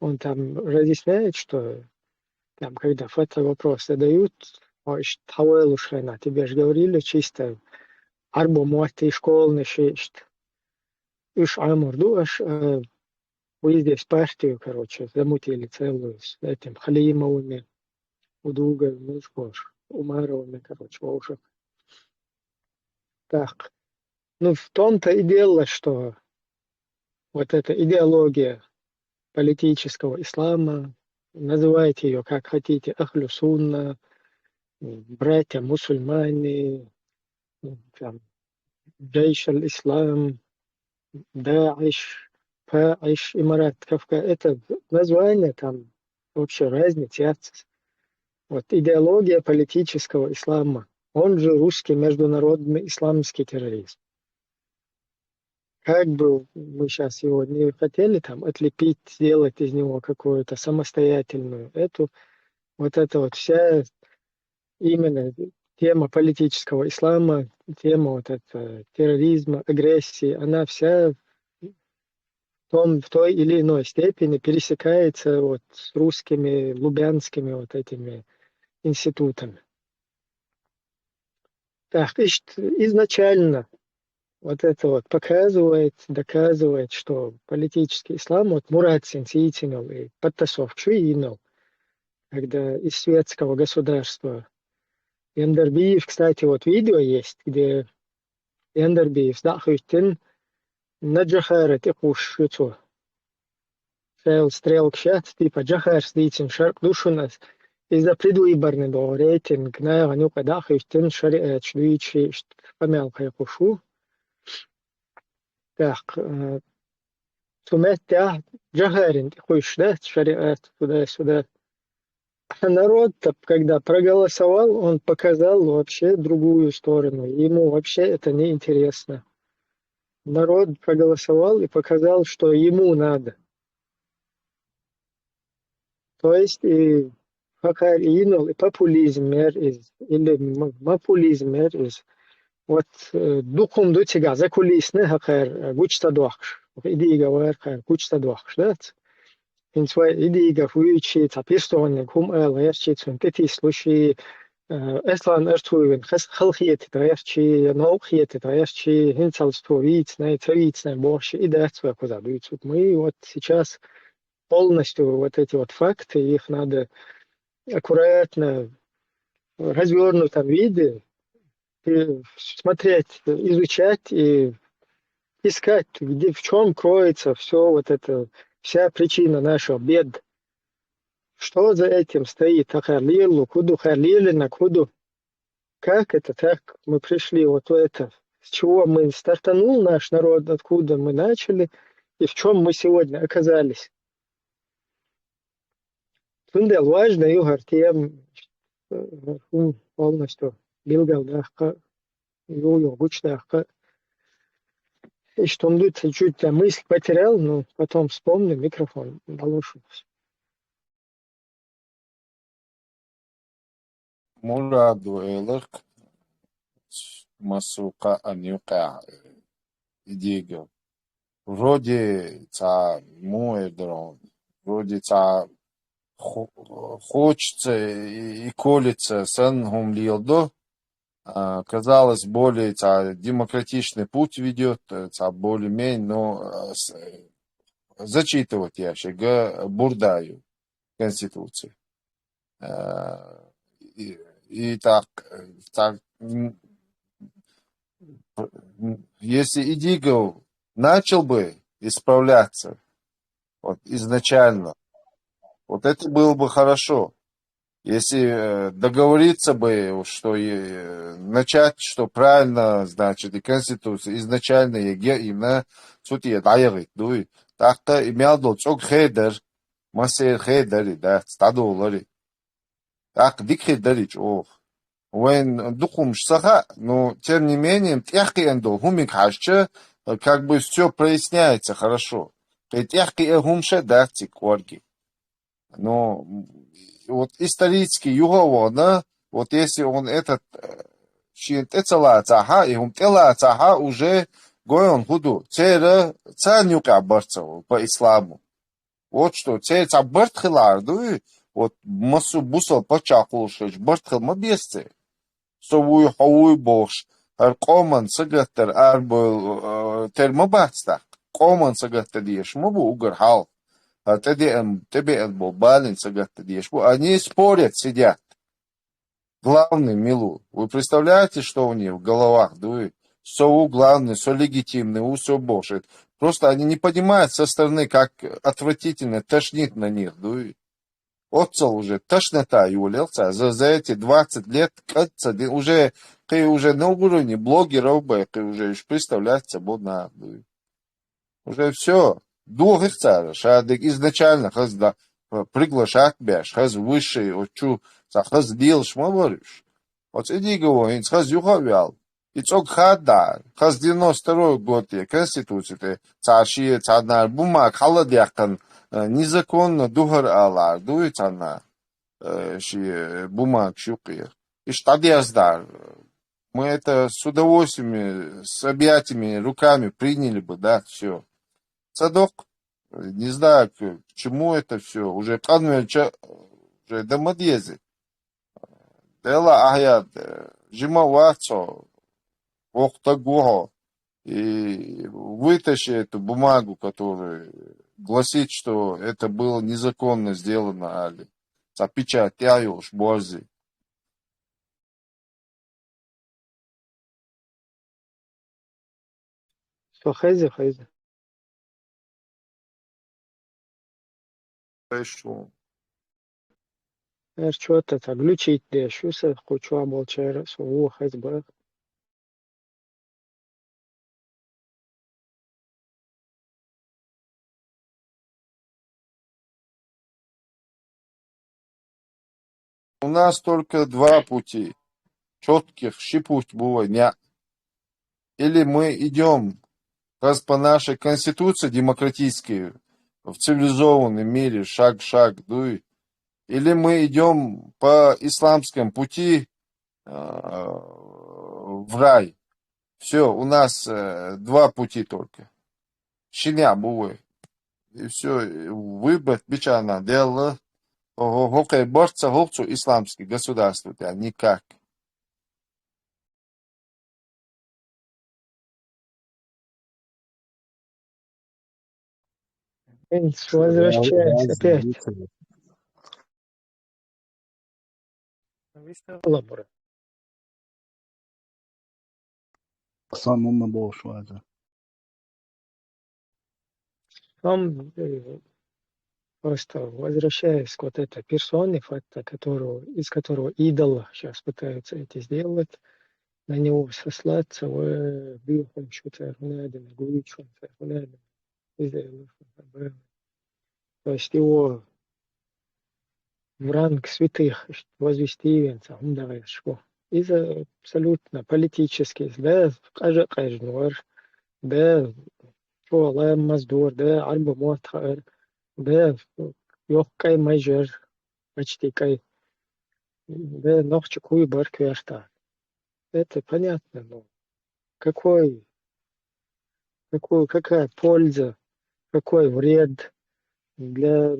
он там разъясняет, что там, когда фатва вопрос задают, ой, ш- Хавелушхена, тебе же говорили, чисто арбо мотти школный шишт. Уж амур ду, аш, э, вы здесь партию, короче, замутили целую с этим Халимовыми, Удуговыми, ну, что ж, Умаровыми, короче, уже. Так. Ну, в том-то и дело, что вот эта идеология политического ислама, называйте ее как хотите, Ахлю Сунна, м, братья мусульмане, м, там, Джейш аль-Ислам, Даиш, Паиш, Имарат Кавка. Это название там вообще разница яц. Вот идеология политического ислама, он же русский международный исламский терроризм. Как бы мы сейчас его не хотели там отлепить, сделать из него какую-то самостоятельную эту, вот эта вот вся именно тема политического ислама, тема вот этого терроризма, агрессии, она вся в том, в той или иной степени пересекается вот с русскими, лубянскими вот этими институтами. Так, ишт изначально вот это вот показывает, доказывает, что политический ислам, вот Мурат Синцитинов и подтасовка шуйинов, когда из светского государства Яндарбиев, кстати, вот видео есть, где Яндарбиев сдахуйтин на Джахара текуш шуцу. Шел стрелка шат, типа Джахарс дийцин шарк душунас. Из-за предвыборный был рейтинг, наверное, ну, когда хыштин шариат шуйчи, шт-, камел кайкушу. Так, э, цу меттехь Джахарин тӀе хуьйшуш дац шариат туда-сюда. А народ-то, когда проголосовал, он показал вообще другую сторону. Ему вообще это не интересно. Народ проголосовал и показал, что ему надо. То есть и хӀокхара йинал и популизм мер иза, или м-, мапулизм мер иза. Вот, э, дукхум ду цигахь закулисный хӀокхара, э, гучу ца дохкуш. И дийга вара хӀокхара гучу ца дохкуш, дац? ХӀинца вай и дийга хуьйчи, цхьа пирсониг хӀума ала гӀертачи, цунна тӀетислуши, э, Аслан Артуевна хас-, халахетийта гӀертачи, я новкъа хетийта гӀертачи, хӀинцалц цо вийцинай, ца вийцинай бохуш, и дац вай кхузахь дуьйцург. Мы вот сейчас полностью вот эти вот факты, их надо аккуратно, в развёрнутом виде, э, смотреть, изучать и искать, где, в чём кроется всё вот это, вся причина наших бед. Что за этим стоит? ХӀокхара лело хӀун ду, хӀокхара лелийнарг хӀун ду? как это так, мы пришли вот в это, с чего мы стартанул наш народ, откуда мы начали и в чем мы сегодня оказались. Цундела важно ю хӀара тема, э, хӀун полностью билгалдаккха, ю, ю гучадаккха. Иштта хӀума ду, чуть-чуть мысль потерял, но потом вспомню, микрофон дӀалуш ву. Мурад ву эларх, массо а кхаъан юкъехь, э, и дийгал. Вроде цхьа муха эр дара хьуна, вроде цхьа хо-, хочется и, и колется санна хӀума леладо, а, казалось, более цхьа демократичный путь ведёт, э, цхьа более-менее, но, э, с-, э, зачитывать я шега бурдаю Конституцию. Э, и, и так, э, так, м, м, если Идигов начал бы исправляться, вот, изначально, вот это было бы хорошо. Если, э, договориться бы, что и, э, начать, что правильно, значит, и Конституция изначально, и ге-, и на, цу тӀе дӀаяхийта дуй. ТӀаккха и мел долу цӀогу хедар, массеран хедар и дац, дӀадолари. ТӀаккха дика хир дара и чӀогӀа. Вайн дукха хӀумаш ца хаьа, но, тем не менее, тӀехкхиъна долу хӀумиг хьаьжча, как бы всё проясняется хорошо. Кхин тӀехкхиъна хӀумаш а дац цига кӀорге. Но, м, вот исторически юха а вахана, вот если он этот, э, шена тӀе ца лацахьа, и хӀума тӀе лацахьа, уже гойн хӀун ду? Церан царна юкъехь барт ца хуьлу по исламу. Вот что, церан цхьа барт хилар дуй, вот массо а бусалба паччахь хуьлуш хилча, барт хила ма беза церан. Со вуй, хьо вуй бохуш, хӀара къоман сагатдар арабевлла, э, тера ма бац тӀаккха. Къоман сагатдан дезаш ма бу уггар хьалха. ХӀара тӀедеана, тӀебеана болу балина сагатдан дезаш бу. Они спорят, сидят. Главный мила ву? Вы представляете, что у них в головах дуй? Со ву главный, со легитимный ву, со бохуш. Просто они не понимают со стороны, как отвратительно, тошнит на них дуй. Оццул уже тошнота йолаелла цара. За, за эти двадцать лет кӀант ца дина, уже, кхин уже на уровне блогеров бен, кхин уже уьш представлять ца бо нах дуй. Уже всё. Дохийх цара, ша дерг изначально хаза да-, приглашать беш, хаза высший, оцу чу цхьа хаза лелаш ма бара уьш. Оцу Идигова хӀинца хаза юха а ваьлла. И цӀогу хадда, хаза девяносто второй год тӀе Конституцию тӀе цхьа шен цхьаннара бумага хьала а даьккхина, э, незаконно ду хӀара алар дуй цхьанна, э, шен бумагаш юкъера. Иштта дӀадездар. Мы это с удовольствием, с объятиями, руками приняли бы, да, всё. Ца доккху, не знаю, к, к чему это всё. Уже къанвелча, уже дан ма деза. Делла ахьа яд, жима а вац хьо, воккха стаг ву хьо. И вытащи эту бумагу, которая гласит, что это было незаконно сделано, али. Цхьа печать тӀехь йолуш борзи. Со хеза, хеза. Хорошо. Эр чё-то так глючить деш, ю са кху чохь болчара, со вон хеза бара. У нас только два пути, чётких ши путь бу вайн. Или мы идём раз по нашей конституции демократической, в цивилизованном мире, шаг-шаг, дуй, или мы идём по исламскому пути, э, в рай. Всё, у нас, э, два пути только. Шина бу вай. И всё, и выбрать бичана делла. Хо-, хо-, хӀокхе барт ца хуьлу цу исламский государство тӀехь никак. Возвращаемся опять. Самому боху ваза. Сом, э, Просто возвращаясь к вот этой персоне, факта, которого, из которого идола сейчас пытаются эти сделать, на него сослаться, в бюхунчу царь гунадина, гуючун царь гунадина, из-за его. То есть его в ранг святых возвести венца, хумдагайшку. Из-за абсолютно политический, да, къажа къажнуар, да, чуала маздур, да, арба муатхар, да, ёхкай майжар, почти кай, да, нохчик хуй бар кверта. Это понятно, но какой, какой, какая польза, какой вред для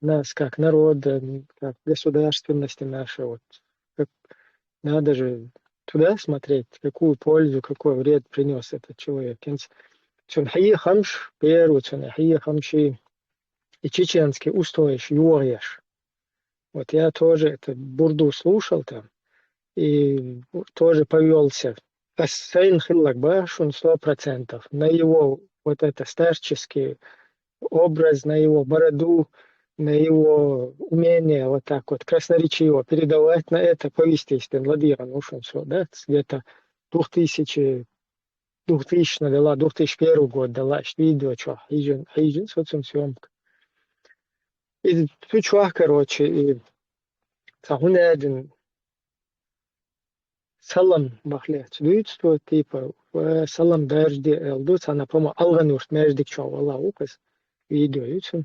нас как народа, как государственности нашей? Вот как, надо же туда смотреть, какую пользу, какой вред принес этот человек. Инс-, цун хьи хамш, первый цун хьи хамши, и чеченский устоиш югъеш. Вот я тоже это бурду слушал там и тоже повелся. Сайын хиллаг ба шун сто процентов. На его вот это старческий образ, на его бороду, на его умение вот так вот красноречиво передавать на это, повести из Ладира, ну, шун со, да, где-то двух тысячи, двух тысячного дела, двух тысячи первого года дела, что видео, что, хижин, хижин, социум съемка. И цу чуах, короче, и цу хунадин салам бахлех дуйцту, типа, ва салам даржди элду, цана, по-моему, Алгъан-Юрт междик чуа вала укъыс видео юцун.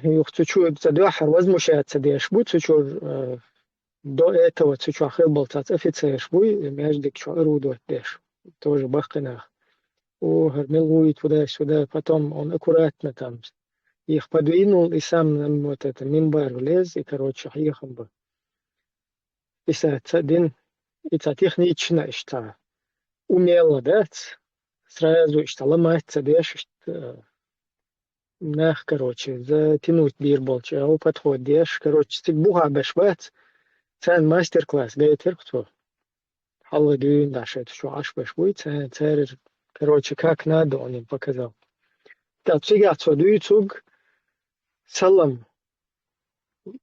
Юх цу чу, ца дуахар возмущаться деш бу, цу чу, э, до этого цу чу хилбал цац офицерш буй, междик чу орудовать деш. Тоже бахканах. О, гьар мел гуй туда-сюда, потом он аккуратно там их подвинул и сам на вот это минбар влез, и, короче, хьехам бы. И са ца дин, и ца технично, и ца умело, да, ц-, сразу, и ца ломать ца деш, и ца, э, нах, короче, затянуть бир болча, а подход деш, короче, цик буха беш бац, цан мастер-класс гайтер хто. Хьалгъа дуьйна дашет, шо Ӏаш беш буй, ца-, царир, короче, как надо, он им показал. Та цигахь цо дуьйцуг салам,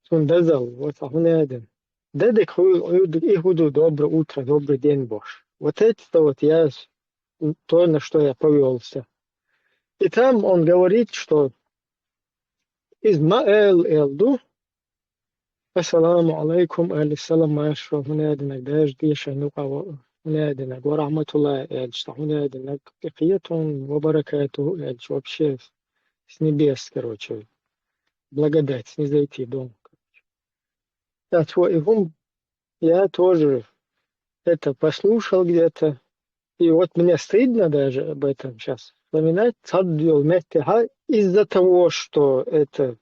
цун дазал, вот а хӀунеден. Дедек ху-, ху-, и ху ду доброе утро, добрый день, Бош. Вот это вот я с-, то, на что я повёлся. И там он говорит, что из ма эл эл ду, Ассаламу алейкум, али салам, машалла, хӀунединаг, даже тешен юкъа, хӀунединаг, ва рахматуллахи, элча, хӀунединаг, кхетун, ва баракату, элча, вообще с небес, короче, благодать снизойти дом. Так вот, и хум, я тоже это послушал где-то, и вот мне стыдно даже об этом сейчас вспоминать. Цаддул меттиха из-за того, что это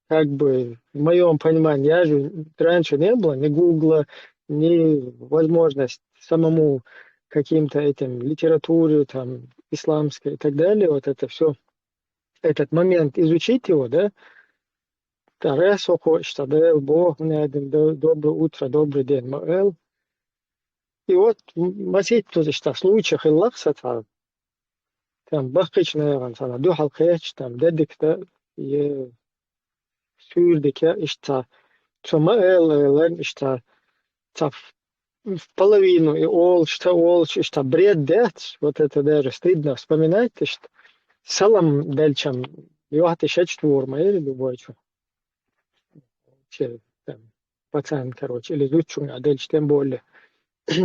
как бы в моем понимании, я же раньше не было ни Гугла, ни возможность самому каким-то этим литературе, там, исламской и так далее, вот это все, этот момент изучить его, да, Та рясо кхо иштта дел боху, хӀунедин до-, доброе утро, добрый день, ма эл. И вот м-, масийтта иштта случай хилла-кх сан цхьа. Там баккхийчу нахана цхьана дуьхьал кхетча, там дедик да, е суьйра дика, иштта цхьа. Цо ма эл, элан иштта цхьа в половину и олуш, ца олуш, иштта бред дац, вот это даже стыдно вспоминать, иштта салам делчам, йохти шечтвор ма эр любой чу. Че, там, пацан, короче, или зудчуьнга делча, тем более.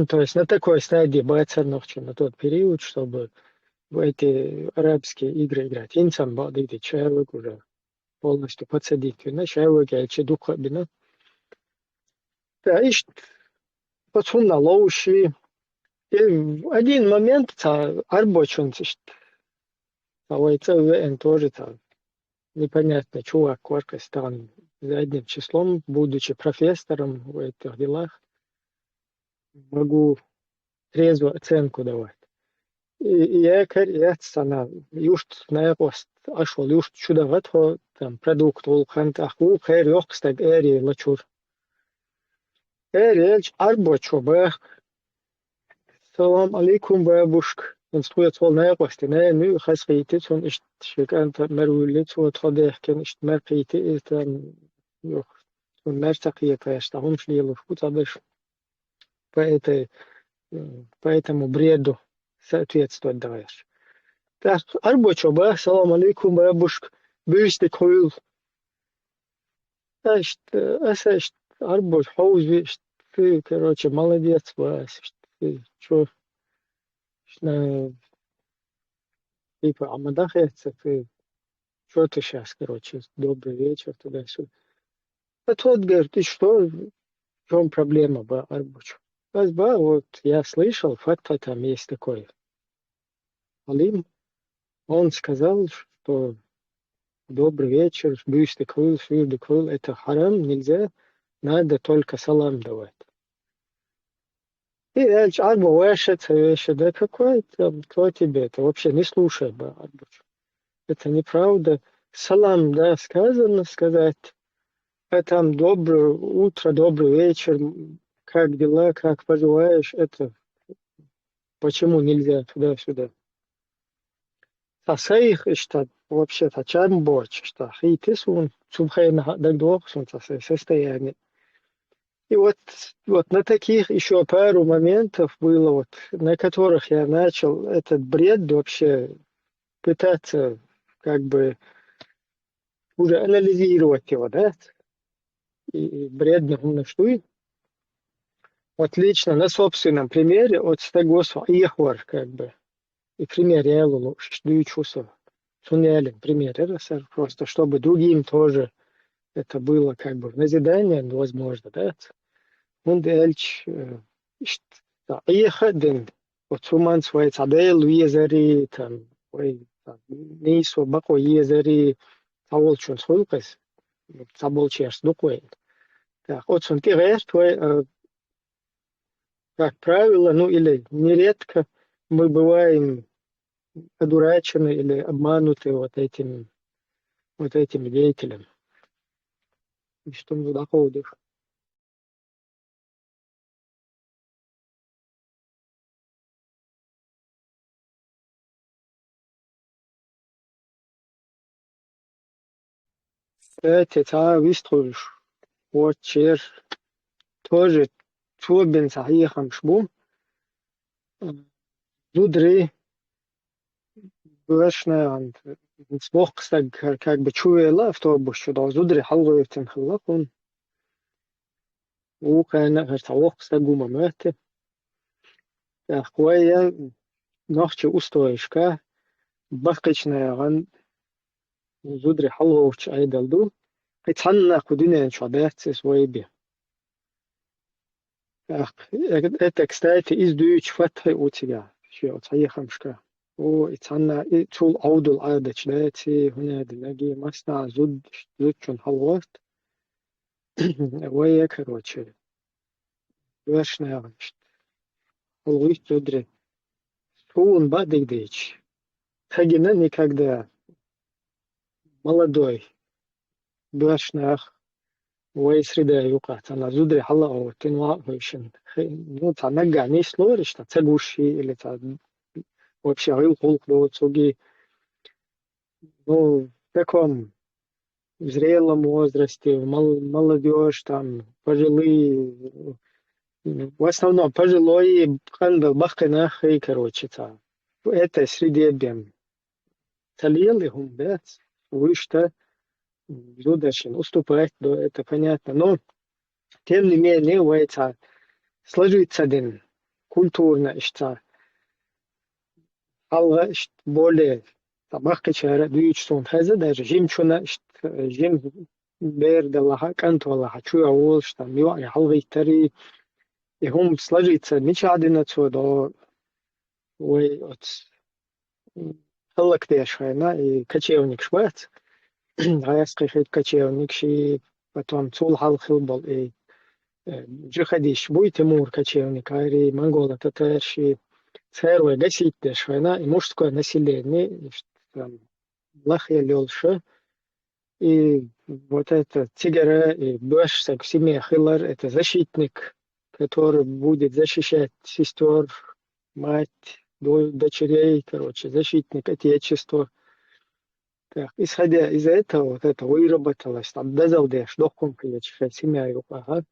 То есть на такой стадии бацар нохчо на тот период, чтобы в эти арабские игры играть. ХӀинца бакъдерг ди чевиг уже полностью подсадить вина, чевиг элча дукха а бина. Да, иштта, оцунна ловши. И в один момент цхьа арбочунца иштта. Цхьа вай цӀа веана тоже цхьа непонятный чувак вара, кхестан задним числом, будучи профессором в этих делах, могу трезвую оценку давать. И, и я кар яц сана, юрт наькъост, ашвал юрт чу даха тхо, там, продукт гӀуллакхан тӀаккха ву, кхер йоккха стаг эри лачур. Эри элча, арбочо бах: «Салам алейкум, бабушка». цунца тхоьца волу накъостий, нана ю, хазахийти цунна, иштта шен кӀанта мара вуьллий, цо тхо дехкина, иштта мара кхийти, и там, юха, цунна мара ца кхеташ, тӀаккха хӀумаш лелош бу цхьаберш. По этой, м, по этому бреду соответствовать дагӀаш. ТӀаккха Ӏарбочо бах: «Салам алейкум, бабушка, буьйса дика хуьлда». Иштта, аса иштта Ӏарбочо хьовзаве, иштта, ты, короче, молодец, Вася, иштта, ты чё, иштта, типа, а ма дахецци, ты, чё ты щас, короче, добрый вечер, туда-сюда. А тот говорит: «Ты что, в чём проблема, ба, Ӏарбочо?» Аз ба, вот, я слышал, фатха там есть такой алим. Он сказал, что добрый вечер, буьйса дика хуьлда, суьйра дика хуьлда, это харам, нельзя, надо только салам давать. И аьлча, Ӏарбо ваьша ца веша, да какой там, кто тебе это? Вообще не слушай, ба Ӏарбочо. Это неправда. Салам, да, сказано сказать. А там доброе утро, добрый вечер, м, как дела, как поживаешь, это почему нельзя туда-сюда? Ца сайх иштта, вообще, ца чам боцуш, иштта хӀиттий суна, цу хенахь дагадогӀу суна ца сайн состояние. И вот, вот на таких ещё пару моментов было, вот, на которых я начал этот бред вообще пытаться, как бы, уже анализировать его, да? И, и бредных хӀуманаш дуй. Вот лично на собственном примере, вот стаг ву со Ӏехавар, как бы, и пример яла лууш, дуьйцуш ву со. Цунна ялийна пример яра аса, просто чтобы другим тоже это было как бы в назидание, возможно, да? ХӀунда аьлча, э, иштта Ӏеха а дина, оцу хӀуманца вай цхьа Дела везаре, там, вай цхьа нийсо бакъо езаре, цхьаволчунца хуьлу-кх иза, цхьаболчаьрца ду-кх вай. ТӀаккха оцунна тӀе гӀерта вай, а, как правило, ну или нередко мы бываем одурачены или обмануты вот этим, вот этим деятелем. Иштта ма дӀакховдийша. Кстати, цхьа а вистхуьлуш, вот чер тоже цо бина цхьа хьехамаш бу. Зударий, боьршна, воккха стаг, как бы, чу вела автобус чу, догӀу зударий хьалагӀевттина хилла хӀунда. Вукхарна а хӀара цхьа воккха стаг ву ма моьтту. ТӀаккха вай я нохчийн устоешка баккхийчу нахана зударий хьалагӀовттачу Ӏедал ду, кхин цхьанна кху дуьнен чохь дац иза вай бен. ТӀаккха, э, это, кстати, иза дуьйцу Фатхьи ву цигахь, шен оцу хьехамашка. О, и цхьанна, и цул Ӏовдал Ӏадаташ даций, хӀунда аьлла, нагий массанхьа зуд-, зудчунна хьалагӀовтта. Вай я, короче, боьршна яхана иштта. ХьалагӀовтта зударий. Суна бакъдерг дийцича, ца гина никогда молодой боьршна нах вай среда юкъахь, цхьана зударий хьалагӀовттина ваха хевшина. Хе-, ну, цхьа наггахь нислора иштта, ца гуш или цхьа вообще гӀиллакх-гӀуллакх доцург. Ну, в таком зрелом возрасте, мол-, молодёжь, там, пожилые, в основном пожилой, къанбелла баккхий нах хир, короче, цхьа. В этой среде бен ца лела и хӀума дац, вуьшта зударшна уступать до, это понятно. Но, тем не менее, вай цхьа сложиться дина культурно иштта цхьа хьалха иштта более, цхьа баккхийчара а дуьйцу суна хеза, даже жимачунна иштта, жима бер далахь а, кӀант валахь а, чу а волуш, там, йоӀарий хьалагӀовттарий, и хӀума сложиться мичахь дина цо, догӀу вай оцу хӀаллакдеш хьайна, и кочевникаш бац, гӀаьскхий хир кочевникаш, и потом цул хьалха хилла болу и, э, джихадисташ буй, Тимур кочевникарий, монголо-татарший, цара вай гасить деш хьайна, и мужское население, иштта, там, лахъелла йолуша, и вот это цигара, и боьрша стаг в семье хилар, это защитник, который будет защищать сестёр, мать, до-, дочерей, короче, защитник Отечества. Так, исходя из этого, вот это выработалось, там, дозалдеш, дохком, короче, семья, ага,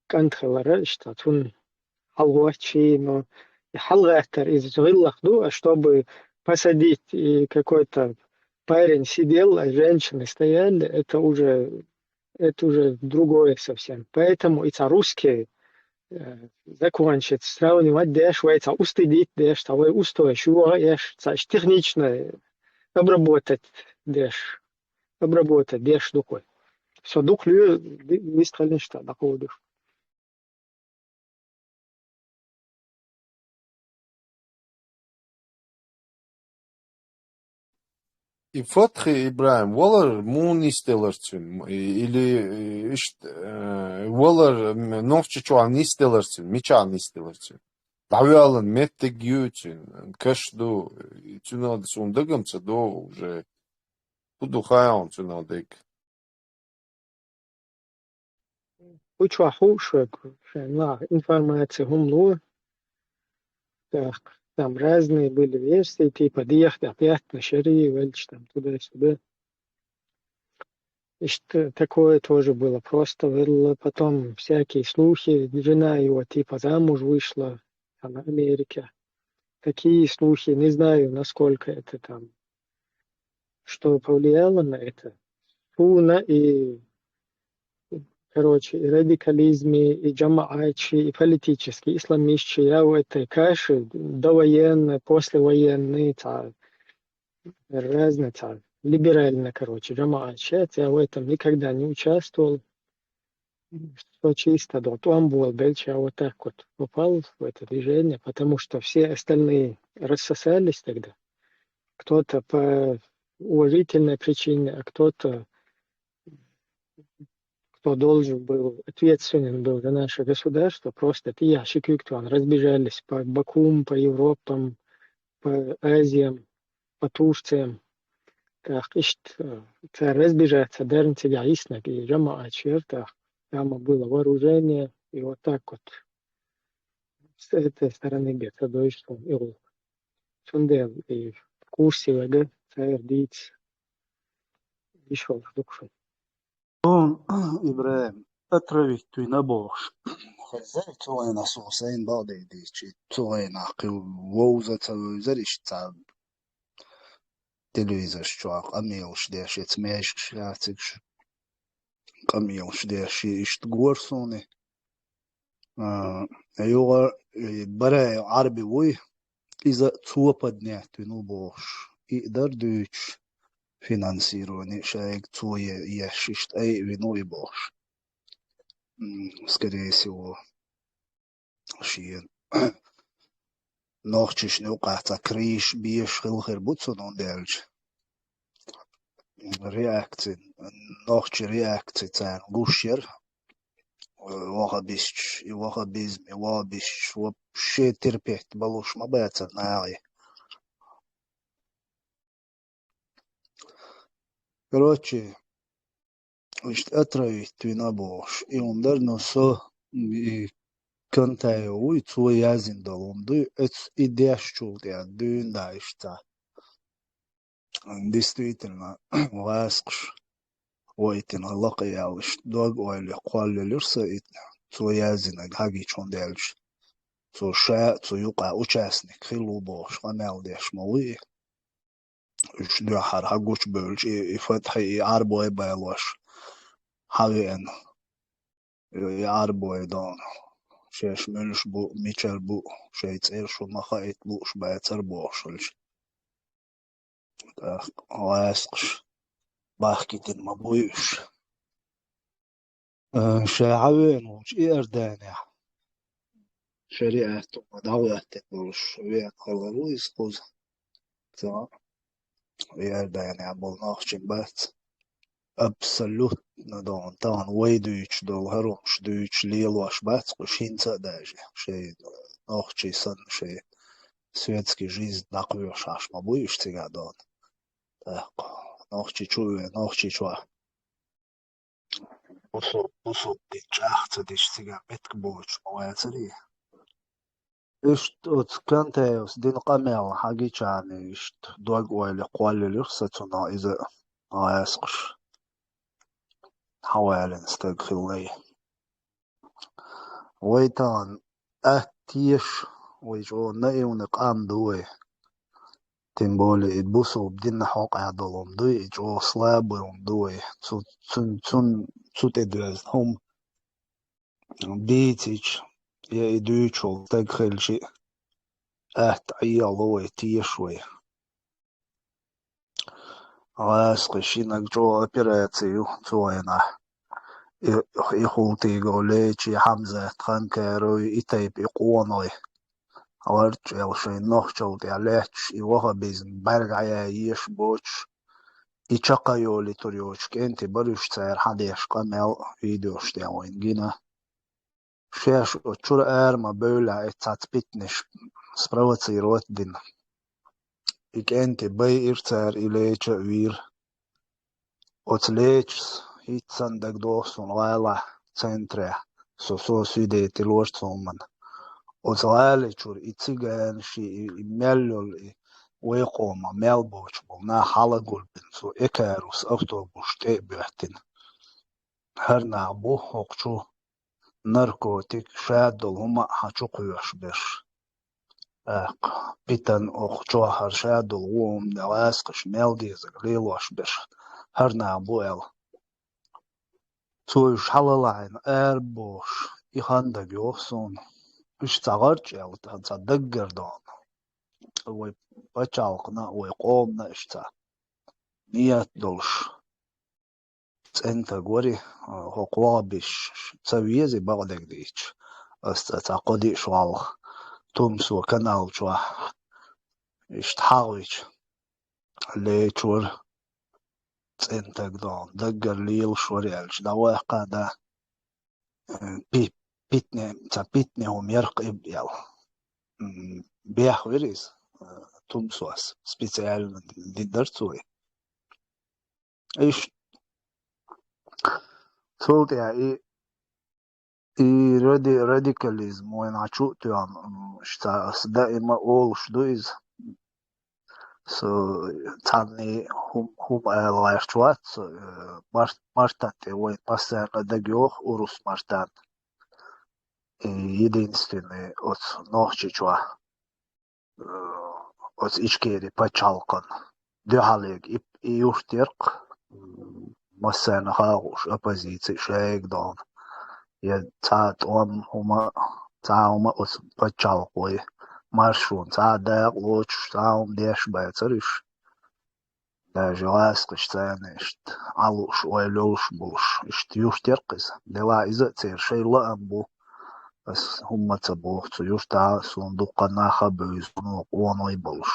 кӀант хилара, иштта цун хьалгӀоччи, но и хьалгӀаттар из гӀиллакх ду, а чтобы посадить и какой-то парень сидел, а женщины стояли, это уже, это уже другое совсем. Поэтому и ца русские, э, закончить, сравнивать деш, вай ца устыдить деш, ца вай устой, чего еш, ца технично обработать деш, обработать деш дукой. Со дукхлю вистхалништа дакъудуш. И Фатхи Ибрахим, валар мун нисделар цун, и-, или, э, ишт, э, валар, м, нохчи чуан нисделар цун, мичан нисделар цун. Давялан меттиг ю цун, каш ду, и цунал сун дагам ца ду уже. Буду хаян цунал даг. Ху чохь хууш вайга, шайн нах информация хӀума ло. Так, там разные были версии, типа, дехьа, да, пятна, шари, валча там туда-сюда. Иштта такое тоже было. Просто было потом всякие слухи. Жена его, типа, замуж вышла, она Америка. Такие слухи, не знаю, насколько это там, что повлияло на это. Суна и, короче, и радикализме, и джамаатчи, и политически, исламистчи, я в этой каше, довоенной, послевоенной, ца, разница, либерально, короче, джамаатчи, я в этом никогда не участвовал. Что чисто, да, вот он был, дальше я вот так вот попал в это движение, потому что все остальные рассосались тогда. Кто-то по уважительной причине, а кто-то, кто должен был, ответственен был за наше государство, просто тӀехьа ши куьг тӀехь разбежались по Бакум, по Европам, по Азиям, по Турциям. Так, иштта, э, цара разбежаться дарна цигахь йиснарг, и джамаат шера, так, там было вооружение, и вот так вот. С этой стороны где-то дойшла и гӀуллакх. Цундела и в курсе вега, цара дийца, ишхолуш дукха. Ибрахим, отравить вина бохуш. Хезира цу вайнах, суна сайна бакъдерг дийцича, цу вайнах кхин вовза ца вевзара иштта цхьа телевизорш чохь къамелаш деш, яц маьжкаш яцигаш, къамелаш деш, иштта гора суна. А, юха, и, Бараев Ӏарби вуй, иза цо поднять вина ву бохуш. И дар дуьйцуш, финансирование шайга цо е-, еш, иштта айа вина ву и бохуш. М, скорее всего, шен нохчашна юкъахь цхьа криш беш хилла хир бу цунна, хӀунда аьлча реакци, нохчийн реакци царна гуш яра. Вахабисташ, и вахабизм, и вахабисташ, вообще терпеть балуш ма бацара нахе. Короче, иштта отравить вина бохуш, и хӀума дара, но со, и Кантаев вуй, цо яздина долу хӀума дуй, оцу и дешчул тӀе дуьйна даьлла иштта. Действительно, гӀаскхаш вайтина лакха яьлла, иштта дог-ойла кхоллаелира сан и цо яздинарг хьагича, хӀунда аьлча цо ша а цу юкъа участник хилла ву бохуш къамел деш ма вуй и. Уьш дуьххьара хьагучубевлча, и, и Фатхьи, и Ӏарбой балош хьавеана. И, и Ӏарбой дона. Шаьш муьлш бу, мичара бу, шайн цӀераш ма хаийта лууш бацара бохуш хилча. ТӀаккха гӀаскхаш бахкийтина ма буй уьш. Э, ша хьавеана волчу Иорданехь шариат хӀума дӀахӀоьттина болуш веана хилла ву иза кхуза. Цо Иорданехь болу нохчий бац. Абсолютно дона тахана вай дуьйцуш долу хӀара хӀумаш дуьйцуш лелош бац уьш хӀинца а даже. Шайн нохчий санна, шайн светский жизнь дӀакхоьхьуш Ӏаш ма буй уьш цигахь дона. ТӀаккха нохчий чу а веана, нохчий чохь бусург, бусург дин чӀагӀ ца дича, цигахь меттиг боцуш ма вацарий? Иштта оцу Кантеевс дина къамел хьагича, иштта дог-ойла кхоллалуш ю сан цунах, иза гӀаскхаш хьаваьллина стаг хилла. Вай тахана атта теша, вай чӀогӀа наивный къам ду вай. Тем более и бусалба динна хьокъехь долу хӀума дуй, и чӀогӀа слабый хӀума ду вай. Цу, цун, цун, цу тӀе доьзна хӀума дийцича, я и дуьйцуш волу стаг хилча а, атта Ӏехало вай, теша вай. ГӀаскхи шиннаг чӀогӀа операци ю цу хенахь. И, и ХӀултигов Лечи, Хьамзат Ханкаровы, и тайпа и къоной. ГӀарчӀел шайн нохчалла тӀехь лаьтташ и ваххабизм бӀаьргахьа еш боцуш, и чекхйолуьйтур йоцуш кӀентий бара уьш, цара хьадеш къамел видеош тӀехь вайна гина. Шаьш оцу чуьра ара ма бевлла, и цхьацца питанаш спровоцировать дина. И кӀентий байира цара, и Леча а вийра. Оцу Лечас хӀинца санна дагадогӀу суна гӀалахь центрехь, со, со свидетель вара цу хӀуманна. Оцу гӀали чуьра и циганаш, и, и мел йолу, и вай къомах мел боцуш болу нах хьалагулбина, цу Экарус автобус тӀе а боьттина. ХӀара нах бу хӀокху чу наркотик, шадолу хӀума а хьан чу кхоьхьуш берш. ТӀаккха питана хӀокху чохь хӀара шадолу гӀо хӀума де гӀаскхаш мел дезарг лелош берш хӀара нах бу аьлла. Цо уьш хьалалахьийна ара бохуш, и хан дагайогӀу суна. Уьш цхьа гӀарчӀ аьлла, цхьа даггара дона. Вай пачхьалкхана а, вай къомана а уьш цхьа нийят долуш. ЦӀена стаг вара и, хӀокху ваххабисташ ца везий бакъдерг дийцича, ас цкъа цхьа кхо-диъ шо хьалха Тумсо канал чохь иштта хьагӀвича, Леча вара цӀена стаг дона, даггара лелаш вара аьлча, дӀаваьккхина, да, э, пи-, питане, цхьа питане хӀума яра-кх и аьлла. М, бехвира иза, э, Тумсос, специально динера цо и. Иштта. Цул тӀаьхьа и, и ради-, радикализм вайна чу а тоьхна, м, иштта аса даима олуш ду иза. Со цхьанне хӀум-, хӀума ала гӀерташ вац, со, э, Мар-, Мартан тӀе вайна массарна дагайогӀу, урус Мартан. И единственный оцу Нохчийчохь, э, оцу Ичкери пачхьалкхана дуьхьалега и, и юрт яра-кх, м, массарна хаа хууш, оппозици шайга дона. Я цхьа тӀом хӀума, цхьа хӀума оцу пачхьалкхо и маршонна цхьа а дакъа лоцуш, цхьа а хӀума деш бацара уьш. Даже гӀаскхаш царна иштта Ӏа лууш, ойла йолуш болуш, иштта юрт яра-кх иза. Делахь иза а церан шайн лаам бу. Ас хӀумма а ца боху цу юьртахь, суна дуккха нах а бевза, къоной болуш.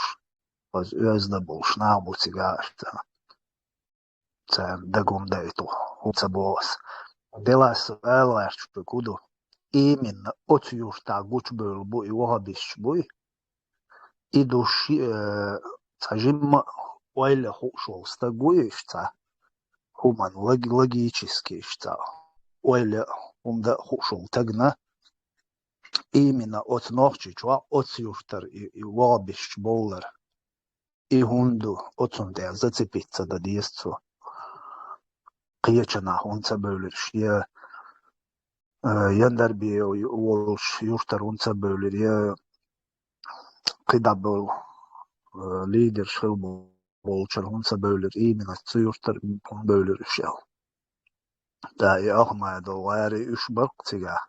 Аса оьзда болуш нах бу цигахь иштта. Царна дага хӀума дайта хӀума ца боху ас. Делахь аса ала гӀерташ верг хӀун ду? Именно оцу юьртахь гучубевлла бу и ваххабисташ буй? И ду ши-, э, цхьа жимма а ойла хууш волу стаг вуй иштта цхьа? ХӀуманна лог-, логически иштта цхьа ойла а, хӀума дан а хууш волу стагана именно оцу Нохчийчохь, оцу юьртара и, и ваххабисташ бовлар. И хӀунда ду, оцунна тӀехь зацепиться дан деза цо. Кхечанхьа хӀунда ца бевлира, я, э, Яндарбиев волуш юьртара хӀунда ца бевлира, я кхидӀа болу, э, лидерш хилла болчара хӀунда ца бевлира, именно цу юьртара хӀунда бевлира уьш аьлла. ТӀаккха и Ахмадов, Лари, уьш бара-кх цигахь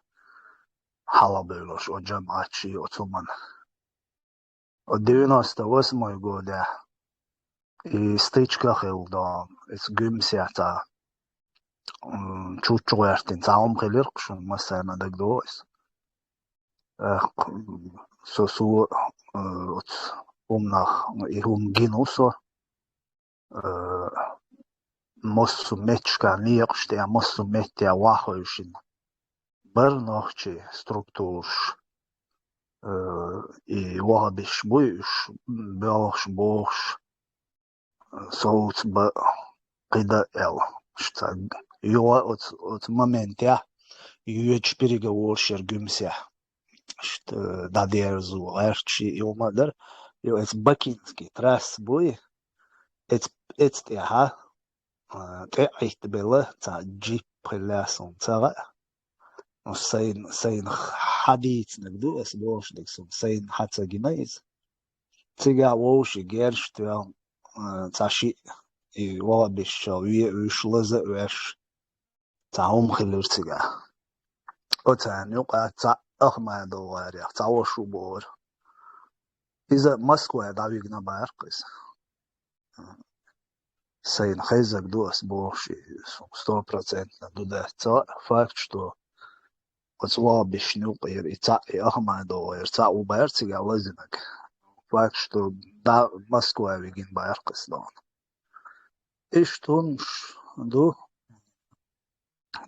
хьалха бевлларш, оцу жамаӀатчий, оцу хӀуманна. Девяносто восьмой годехь и стычка хилла дона, иза Гуьмсехь цхьа, м, чуччу гӀоьртина цхьа хӀума хилира-кх, шуна массарна дагадогӀу иза. Эх, со, со, э, оцу хӀуманах, и хӀума гина ву со. Э, массо а метташкахь, некъаш тӀехь, массо а меттехь ваххавшина бара нохчийн структураш, э, и ваххабисташ буй уьш, боьлхуш, бохуш, э, совца бан, кхидӀа аьлла. Ш-, цхьа юха оцу, оцу моментехь йоьдуш переговораш яра Гуьмсехь. иштта, дӀадерзо гӀерташ и хӀума а дара. Йо, эца Бакинский трасса буй, эца, эца тӀехьа, а, тӀе а Ӏиттабелла, цхьа джип хилла суна ца хаьа. Ну, сайна, сайна хьадийцинарг ду ас бохуш дерг, суна сайна хьа ца гина иза. Цигахь вовшийн герзаш тоьхна, а, цхьа шиъ, и ваха бишша ве а вуьйш, лаза а веш, цхьа хӀума хилира цигахь. Оцарна юкъа цхьаъ Ахмадов гӀарех цхьа ваша ву бохура. Иза Москве дӀавигна баьркх иза. Сайна хеззарг ду ас бохуш, и суна сто процентов ду дац. Цхьа факт, что оцу ваха бишна юкъера и цхьаъ, и Ахмадов гӀера цхьаъ ву баьркх цигахь лазийнарг. Факт, что дӀа Москве вигина баьркх иза дона. Иштта хӀумаш ду,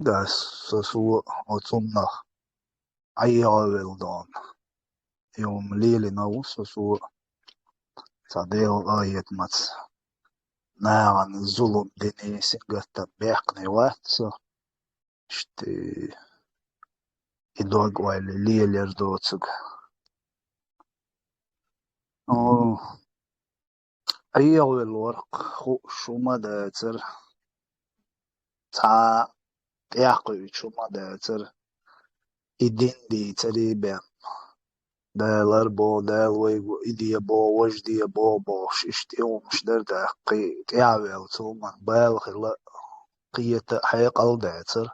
да, со, со оцу хӀуманах ӀайогӀавелла дона. И хӀума лелийна ву со, со цхьа Делан къахетамца. Нахана зулам дина, сингаттам баьккхина вац со. Иштта и дог-ойла лелаяр доцург. Ну, ӀайогӀавелла вара-кх, хууш хӀума а дацара, цхьа тӀекхуьучу хӀума а дацара, и дин дийцаре бен. Дала ара боху, Дала вайга и де боху, важа де боху бохуш, иштта и хӀумаш дара тӀаккха, кхин тӀаьхьаваьлла цу хӀуманна бала хила а, кхета а хьекъал а дацара.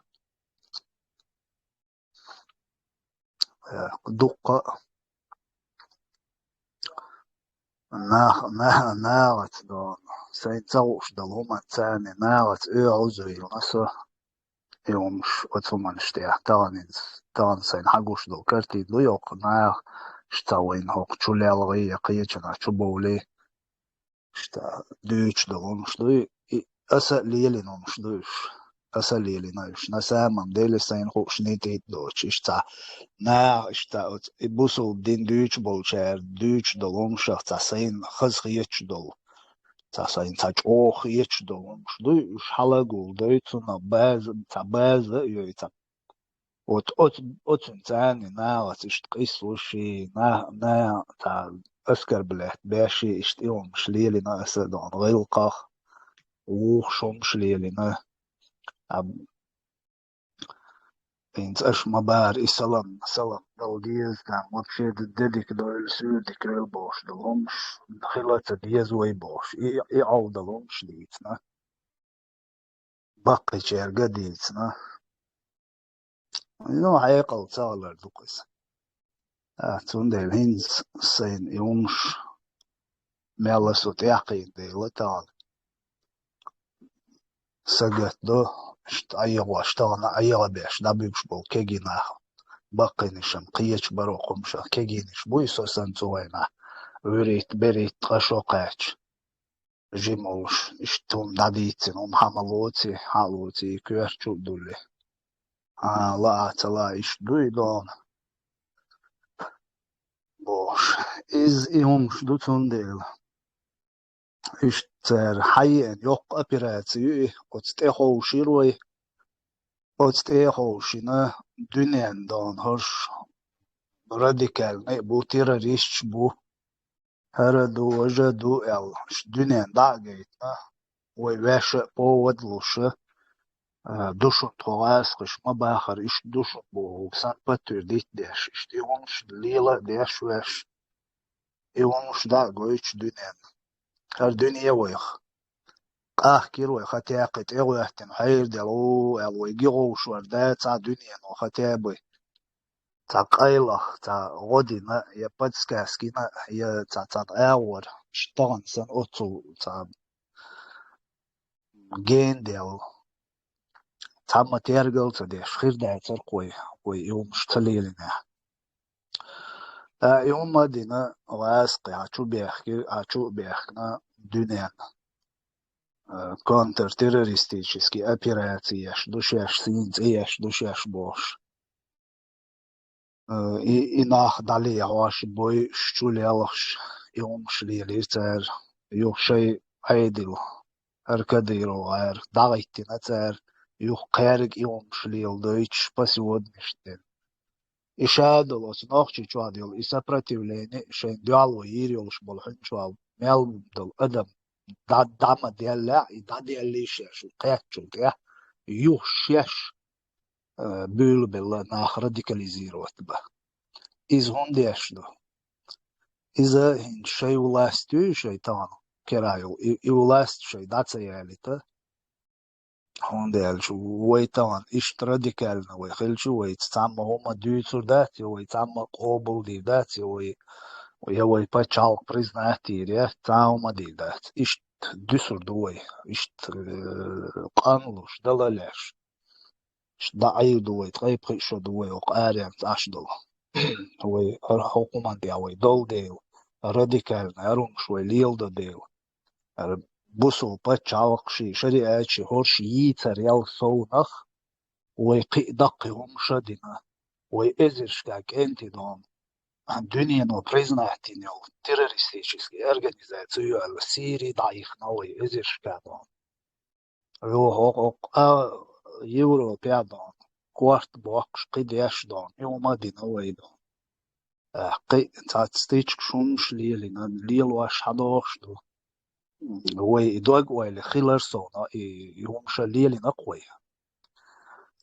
Э, дуккха а нах-, на-, нахаца дона, сайна ца хууш долу хӀуманца, царна нахаца оьгӀаз а виллина со, и хӀумаш оцу хӀуманаш тӀехь таханин-, тахана сайна хьагуш долу картина ду йоккха, наха иштта вайна хӀокху чулелхий я кхечанхьа чубовлий. Иштта дуьйцуш долу хӀумаш дуй, и аса а лелийна хӀумаш ду уьш. Аса а лелийна уьш. На самом деле сайна хууш нийтийта доцуш. Иштта цхьа наха, иштта оцу и бусулба дин дуьйцуш болчара дуьйцуш долу хӀумашах цхьа сайна хаза хеташ долу, цхьа сайна цхьа чӀогӀа хеташ долу хӀумаш дуй, уьш хьалагулдой, цунах база, цхьа база а йой, цхьа Вот оц-, оцунна царна нахаца иштта къийсалуш и, на-, на-, цхьа оскорблять беш и, иштта и хӀумаш лелийна аса дона гӀиллакхах, вукху хӀумаш лелийна. А, хӀинца аша ма бара и салам, салам дала деза, там вообще де-, де дика дойла, суьйра дика йойла бохуш долу хӀумаш хила ца деза вай бохуш. И, и Ӏовдал хӀумаш дийцина. Баккхийчаьрга а дийцина. Ну, хьекъал ца хилар ду-кх иза. А, цундела хӀинца сайна и хӀумаш мел а со тӀаьхьакхийна дела тахана сагатдо, иштта ӀайогӀуш тахана, ӀайогӀа беш дӀабуьгуш болу кегий нах. Баккхийнашна кхечу баро хӀумашах кегийнаш буй со санна цу вайнахь, вуьрхӀитта, берхӀитта ткъа шо кхаьчча. Жималш, иштта хӀума дӀадийцина, хӀума хьа ма лоций, хьа а лоций, коьрта чу а дуллий. А, лаа а ца лаа, иштта дуй дона бохуш. Иза и хӀумаш ду цундела. Иштта цара хьаеана йоккха операци ю и, оцу тӀе ховшийра вай. Оцу тӀе а ховшийна, дуьненна дона хӀорш радикальный а бу, террористаш бу. ХӀара ду, важа ду аьлла, иштта дуьненна дӀа а гайтина, вай ваьш а повод луш, а, ду шуна тхо гӀазкхаша ма бахара, иштта ду шуна бохург санна паттуьйр дитта деш, иштта и хӀумаш лела а деш ваьш, и хӀумаш дӀа а гойтуш дуьненна. ХӀара дуьне вайх къахкира вай, хатаьккхи тӀе гӀоьттина хьайра дела ву аьлла, вай гиховшор да цхьа дуьнено хатаби. Цхьа къайлах, цхьа гӀо дина, я подсказка йина, я цхьа, цхьа агӀор, иштта тахана санна оццул цхьа генадел, цхьамма тергал а ца деш, хир дацара-кх вай, вай и хӀумаш ца лелийнехь. Ткъа и хӀума а дина, гӀазкхий хьа чу бехкира, хьа чу а бехкина дуьненна, а, контртеррористический операцеш ду шаьш, сийна цӀе еш ду шаьш бохуш. Э, и, и нах дӀалехьош, бойуш, чулелхаш, и хӀумаш лелийра цара. Юха шайн Ӏедал, хӀара Кадыров гӀара, дӀахӀиттина цара, юха кхаьрга и хӀумаш леладойтуш, по сегодняшний день. И шадолу оцу Нохчийчохь долу и сопротивление, шайн дуьхьал вай йийр йолуш болу хьуьнчохь мел долу адам дӀа-, дӀа ма деллехь, и дӀаделлийша шу кхеттачул тӀехь, юха шаьш, э, буьйлабелла нах радикализировать бан. Иза хӀунда деш ду? Иза хӀинца шайн власть юй шайн тахана кхера йолу, и, и власть шайн дӀа ца ялийта. ХӀунда аьлча вай тахана иштта радикально вай хилча, вайца цхьамма хӀума дуьйцур дац, я вай цхьамма къобалдийр дац, я вай, я вай пачхьалкх признать йийр яц, цхьа хӀума дийр дац. Иштта дуьсур ду вай, иштта, э, къанлуш, далалеш. Иштта дӀа Ӏийр ду вай, ткъе пхиъ шо ду вай, окху аренца Ӏаш долу. Вай хӀара хӀокху хӀуманна тӀехь вай долу дела, радикально хӀара хӀумаш вай леладо дела. ХӀара бусул пачхьалкх шен шариат шен хӀорш йийцар ял совнах, вай кхин а даккхий хӀума ша дина, вай эзаршка кӀентий дона, дуьнено признать йина йолу террористический организаци ю аьлла, Сири дӀаихна вай эзаршка дона. Йо, хӀокху, хӀокху а Европехь дона, корта боккхуш кхидеш дона, и хӀума дина вай дона. Э, кхин а цхьацца стичкаш хӀумаш лелийна, лелош хьадохуш ду. Вай и дог-ойла хилар совна, и, и хӀума ша лелийна-кх вай.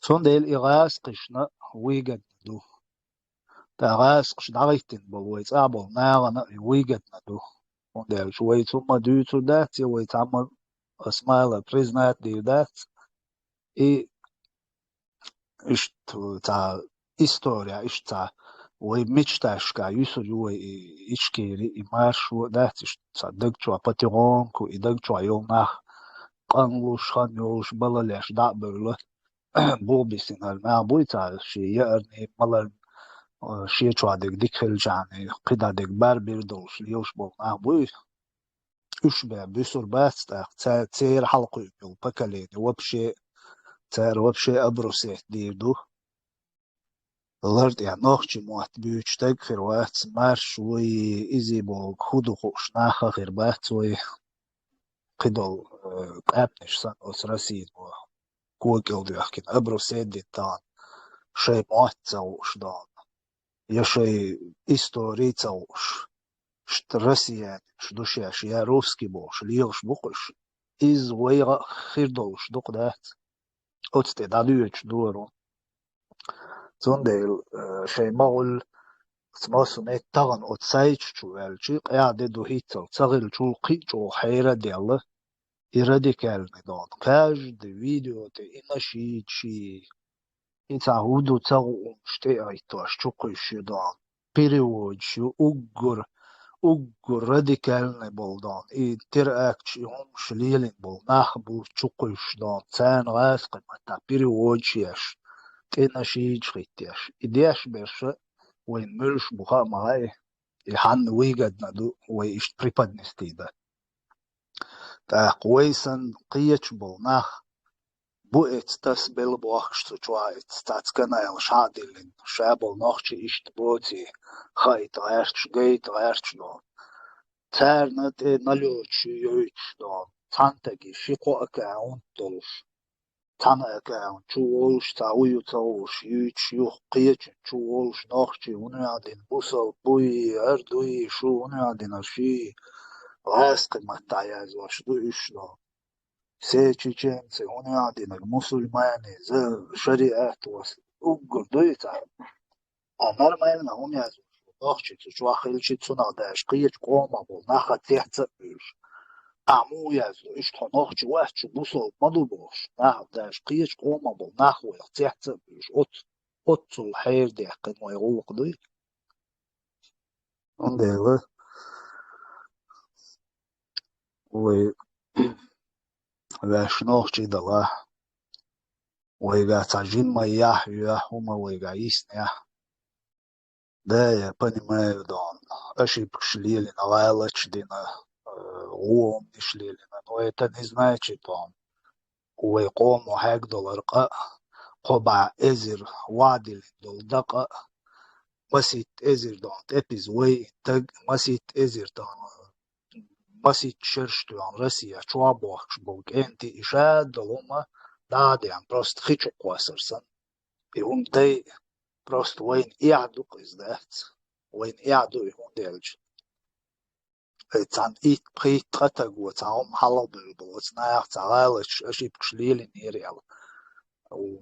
Цундела и гӀазкхашна выгодно ду. ТӀаккха гӀазкхаш дӀахӀиттина болу вай цӀахь болу нахана и выгодно ду. ХӀунда аьлча вайца хӀумма дуьйцур дац, я вай цхьамма аса мала признать дийр дац. И иштта цхьа история, иштта цхьа вай мечташка юьсур ю вай и Ичкери, и маршо а дац, иштта цхьа даг чохь потихоньку, и даг чохь йолу нах къанлуш, хан йолуш, балалеш дӀа а бевлла, бух бисина нах буй цхьа шен яарний, маларний, шен чохь дерг дика хилчахьана, кхидӀа дерг бар бир долуш лелаш болу нах буй. Уьш бен буьсур бац тӀаккха, ца-, церан хьалакхуьур йолу поколение вообще, цара вообще обрусеть дийр ду. Лар тӀехь нохчийн мотт буьйцуш стаг хир вац, марш вуй, изий боху хӀун ду хууш нах а хир бац вай. Кхидолу, э, къаьпнаш санна оцу Российно кокӀал доьхкина, обрусеть дина тахана, шайн мотт ца хууш дона, я шайн истори ца хууш, шт-, россиянин шу ду шаьш, я русский бохуш лелаш бу-кх уьш. Иза вайгӀа а хир долуш ду-кх дац. Оцу тӀе дӀадоьдуш дора. Цундела, э, шайн ма гӀуьллу, массо а метта тахана оцу сайташ чу ваьлча, къаьхьа де ду хӀинццалц ца хилчул кхин а чӀогӀа хьераделла, и радикальный дона. Каждый видео тӀе и нашийдаш, и цхьа хӀун ду ца хууш тӀе а хӀиттош чукхуьйсуш ю дона. Переводчик ю, уггар, уггар радикальный болу дона. И теракташ, и хӀумаш лелийна болу нах бу чукхуьйсуш дона. Царна гӀазкхийн маттахь переводчик еш, тӀе нашийдаш хӀиттеш. И деш берш а вайна муьлш бу хаа ма хаьа, и хьанна выгодно ду вай иштта преподнести дан. ТӀаккха вай санна кхечу болу нах бу эцу тасабелла бохкуш цу чохь, эцу цхьацца каналаш хьа а диллина, ша болу нохчий иштта боций, хаийта гӀерташ, гайта гӀерташ долу. Царна тӀе налёташ ю йойтуш долу. Цхьана стаге ши-кхо аккаунт долуш. Цхьана аккаунт чу волуш, цхьа хӀун ю ца хууш, юьйтуш юха кхечун чу волуш, нохчий хӀун яа дина, бусалба буй, ар дуй, шу хӀун яа дина, ший гӀазкхийн маттахь яздеш ду уьш долу. Все чеченцы, хӀун яа динарг, мусульмане, за шариат вас, уггар дуй цара. А нормально хӀума яздеш, нохчий цу чохь хилчи, цунах даьржа кхечу къомах болу нах а цец а буьйлуш. Ахьа муха яздо, иштта хьо нохчи вац, шу бусалба ма ду бохуш, нах а даьржа кхечу къомах болу нах вайх цец а буьйлуш. Оц-, оццул хьерадаьккхина вай гӀуллакх дуй. Цундела вай ваьш нохчий далахь, вайга цхьа жимма яхь йоьхь, хӀума вайга йиснехь, да, я понимаю, дон, ошибкаш лелина, гӀалаташ дина, э, гӀомниш лелина, но это не значит, дон, вай къомо хьегдолар къа а, кхо бӀе эзар вадилина долу дакъа а, маситта эзар дон тӀепиза вай таг, маситта эзар дон, маситта шерш тоьхна Россия чохь бохкуш болу кӀентий, и шадолу хӀума дӀа а деана, просто хи чу кхоссар санна. И хӀума дай, Просто вайна эхь ду-кх иза, дац? Вайна эхь ду и, хӀунда аьлча, э, цхьана итт-пхийтта-ткъа таго цхьа хӀума хьалхабевлла болу оцу наха, цхьа гӀалаташ, ошибкаш лелийнера аьлла,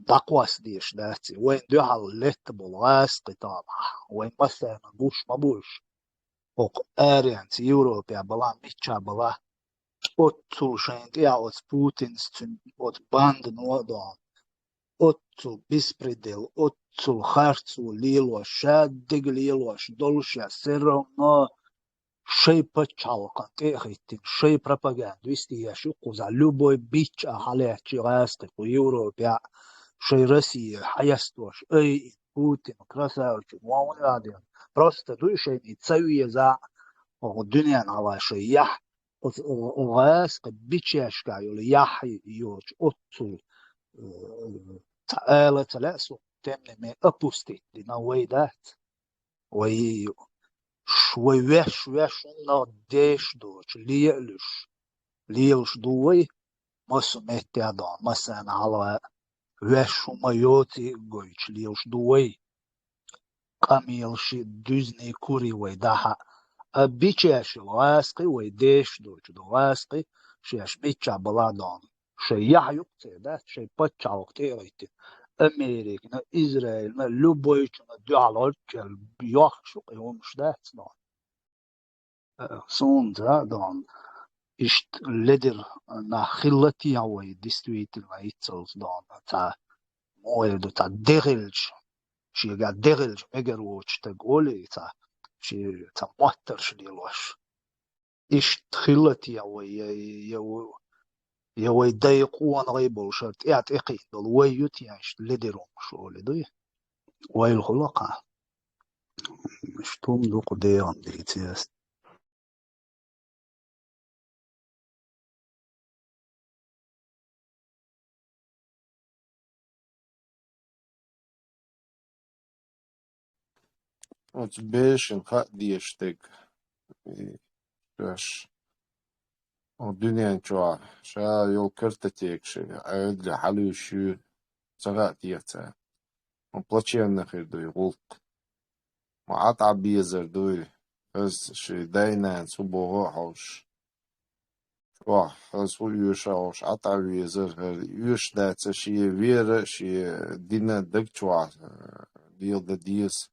дӀакхосса дезаш дац и. Вайна дуьхьал летта болу гӀазкхий тахана, вайна массарна гуш ма бу уьш. ХӀокху аренца, Европехь балахь, миччахь балахь, оццул шайна тӀехь оцу Путинца, цуьнан оцу бандано а дохьуна, оццул беспредел, оццул харцо лелош, шадерг лелош долуш а, всё равно шайн пачхьалкхана тӀе а хӀиттина, шайн пропаганда вистхи еш ю кхузахь, любой бичча а хьалаьцча гӀазкхий кху Европехь, шайн Россия хьаэстош, ай, Путин, красавчик, вон вуй а дина. Просто дуй шайна и ца везахь, оха дуьненахь вай шайн яхь, оцу, о, о, гӀазкхи бичешкахь йолу яхь йоцуш оццул, э, цхьа ала ца лаьа суна, тем не менее, опустить дина вай дац. Вай, ш-, вай веш, веш хӀуманах деш доцуш, ле а луьш, лелаш ду вай, массо а меттехь а дохьуна, массарна хьалха веш хӀума йоций а гойтуш, лелаш ду вай. Къамелаш, дуьзний, курий вай дахьа. А бичеш йолу гӀазкхий, вай деш доцуш долу гӀазкхий, шаьш миччахь балахь а дохьуна, шайн яхь ю-кх церан, дац, шайн пачхьалкх тӀе а хӀиттина, Американа, Израильна, любойчунна дуьхьал гӀорччел йохкуш ю-кх и хӀумаш, дац, дохьуна. Э, суна ца а дохьуна, иштта ледара нах хилла техьа вай, действительно, иццалц дохьуна, цхьа, муха эр ду, цхьа де хилча, шегахь де хилча мегар воцу стаг олий, цхьа, шен цхьа моттарш лелош. Иштта хилла техьа вай, я, я, я вай дай къонахий болуш, хӀара тӀаьхьа тӀекхиъна долу вай ю техьа иштта ледара хӀумаш олий дуй? Ойла хуьлу-кх. Иштта хӀума ду-кх дегӀан дийца еза. Оцу бешана хаа дезаш дерг, и, шаьш, оцу дуьнен чохь ша йолу картотекаш Ӏедале хьалуьйш ю, ца хаьа техьа цара. Хьо плачевный хир дуй гӀуллакх. Хьо Ӏа тӀе безар дуй, хаза шен дай-наной хӀун боху а хьовсуш. Чохь хаза хӀун оьшу а хьовсуш, Ӏа тӀе везар, хӀара оьшуш дац, шен вера, шен дина даг чохь, э, леладан деза.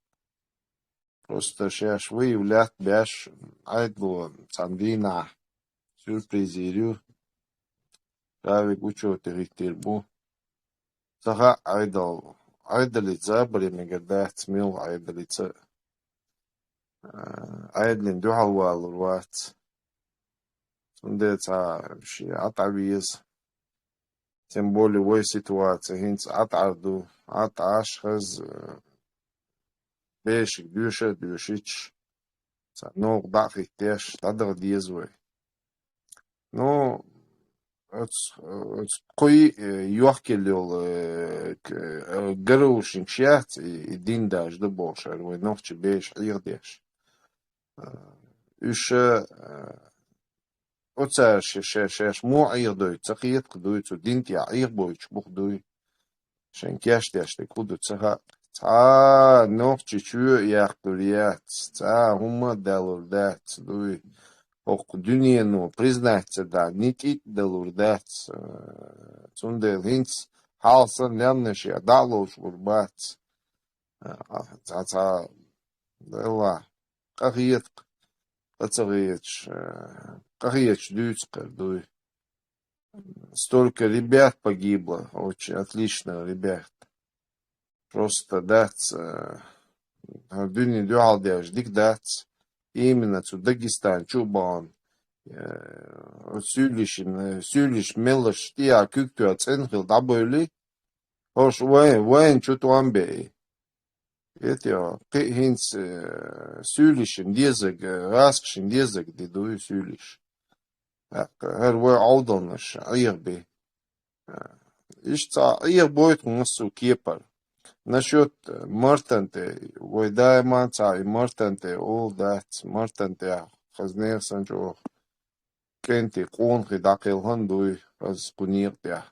Просто шаьш вай лаьтта беш, Ӏедало цхьана дийнахь сюрприз йийр ю. Ша верг учёте хӀиттийр бу. Ца хаьа Ӏедал, Ӏедалица забаре мегар дац, милла Ӏедалица а. Ӏедална дуьхьал валур вац. Цундела цхьа шен Ӏа тӀе веза. Тем более вай ситуаци хӀинца Ӏа тӀера ду. Ӏа тӀе Ӏаш хаза, бешиг доьша а доьшуьйтуш, цхьа новкъа дӀа а хӀиттош, дӀадаха деза вай. Ну, оцу, оцу кхуьй, э, йохкаелла йолу, э, к-, э, гарушнаш яц и, и дин дажа ду бохуш, хӀара вай нохчий беша Ӏехадеш. Э, уьш, э, оцара ше-, ше-, шаьш муха Ӏехадойту ца кхета-кх дуй, цу дин тӀехь Ӏехабойтуш бу-кх дуй. Шайн кеш деш дерг хӀун ду ца хаьа. Цхьа нохчи чоь а яьккхур яц, цхьа хӀумма а далур дац, дуй. ХӀокху дуьнено признать ца дахь, ни тӀитӀ далур дац. Цундела хӀинца хьалха санна лаьмнашех дӀа а ловзур бац. Цхьа, цхьа, Делла, къахета-кх, къа ца хеташ, къахеташ дуьйцу кхара дуй. Столько ребят погибло, очень отличных ребят. Просто дац, э, дуьне дуьхьал деш дика дац. Именно цу Дагестан чу а бахана, э, суьйлишна, суьйлиш мелларш тӀехьа куьг тоьхна цӀена хилла дӀабевлли, хӀорш вайн, вайн чу тӀом беи. Эти, кхин а хӀинца, э, суьйлишна дезарг, э, гӀазкхашна дезарг де дуй суьйлиш. ТӀаккха хӀара вай Ӏовдалнаш Ӏехабе. Иштта цхьа Ӏехабойту массо а кепара. Насчёт, э, Мартан тӀе, вай даиман цхьа и Мартан тӀе олу дац, Мартан тӀехь хаза нехан санна чӀогӀа кӀентий, къонахий дӀакхелхина дуй хаза кху некъа тӀехь.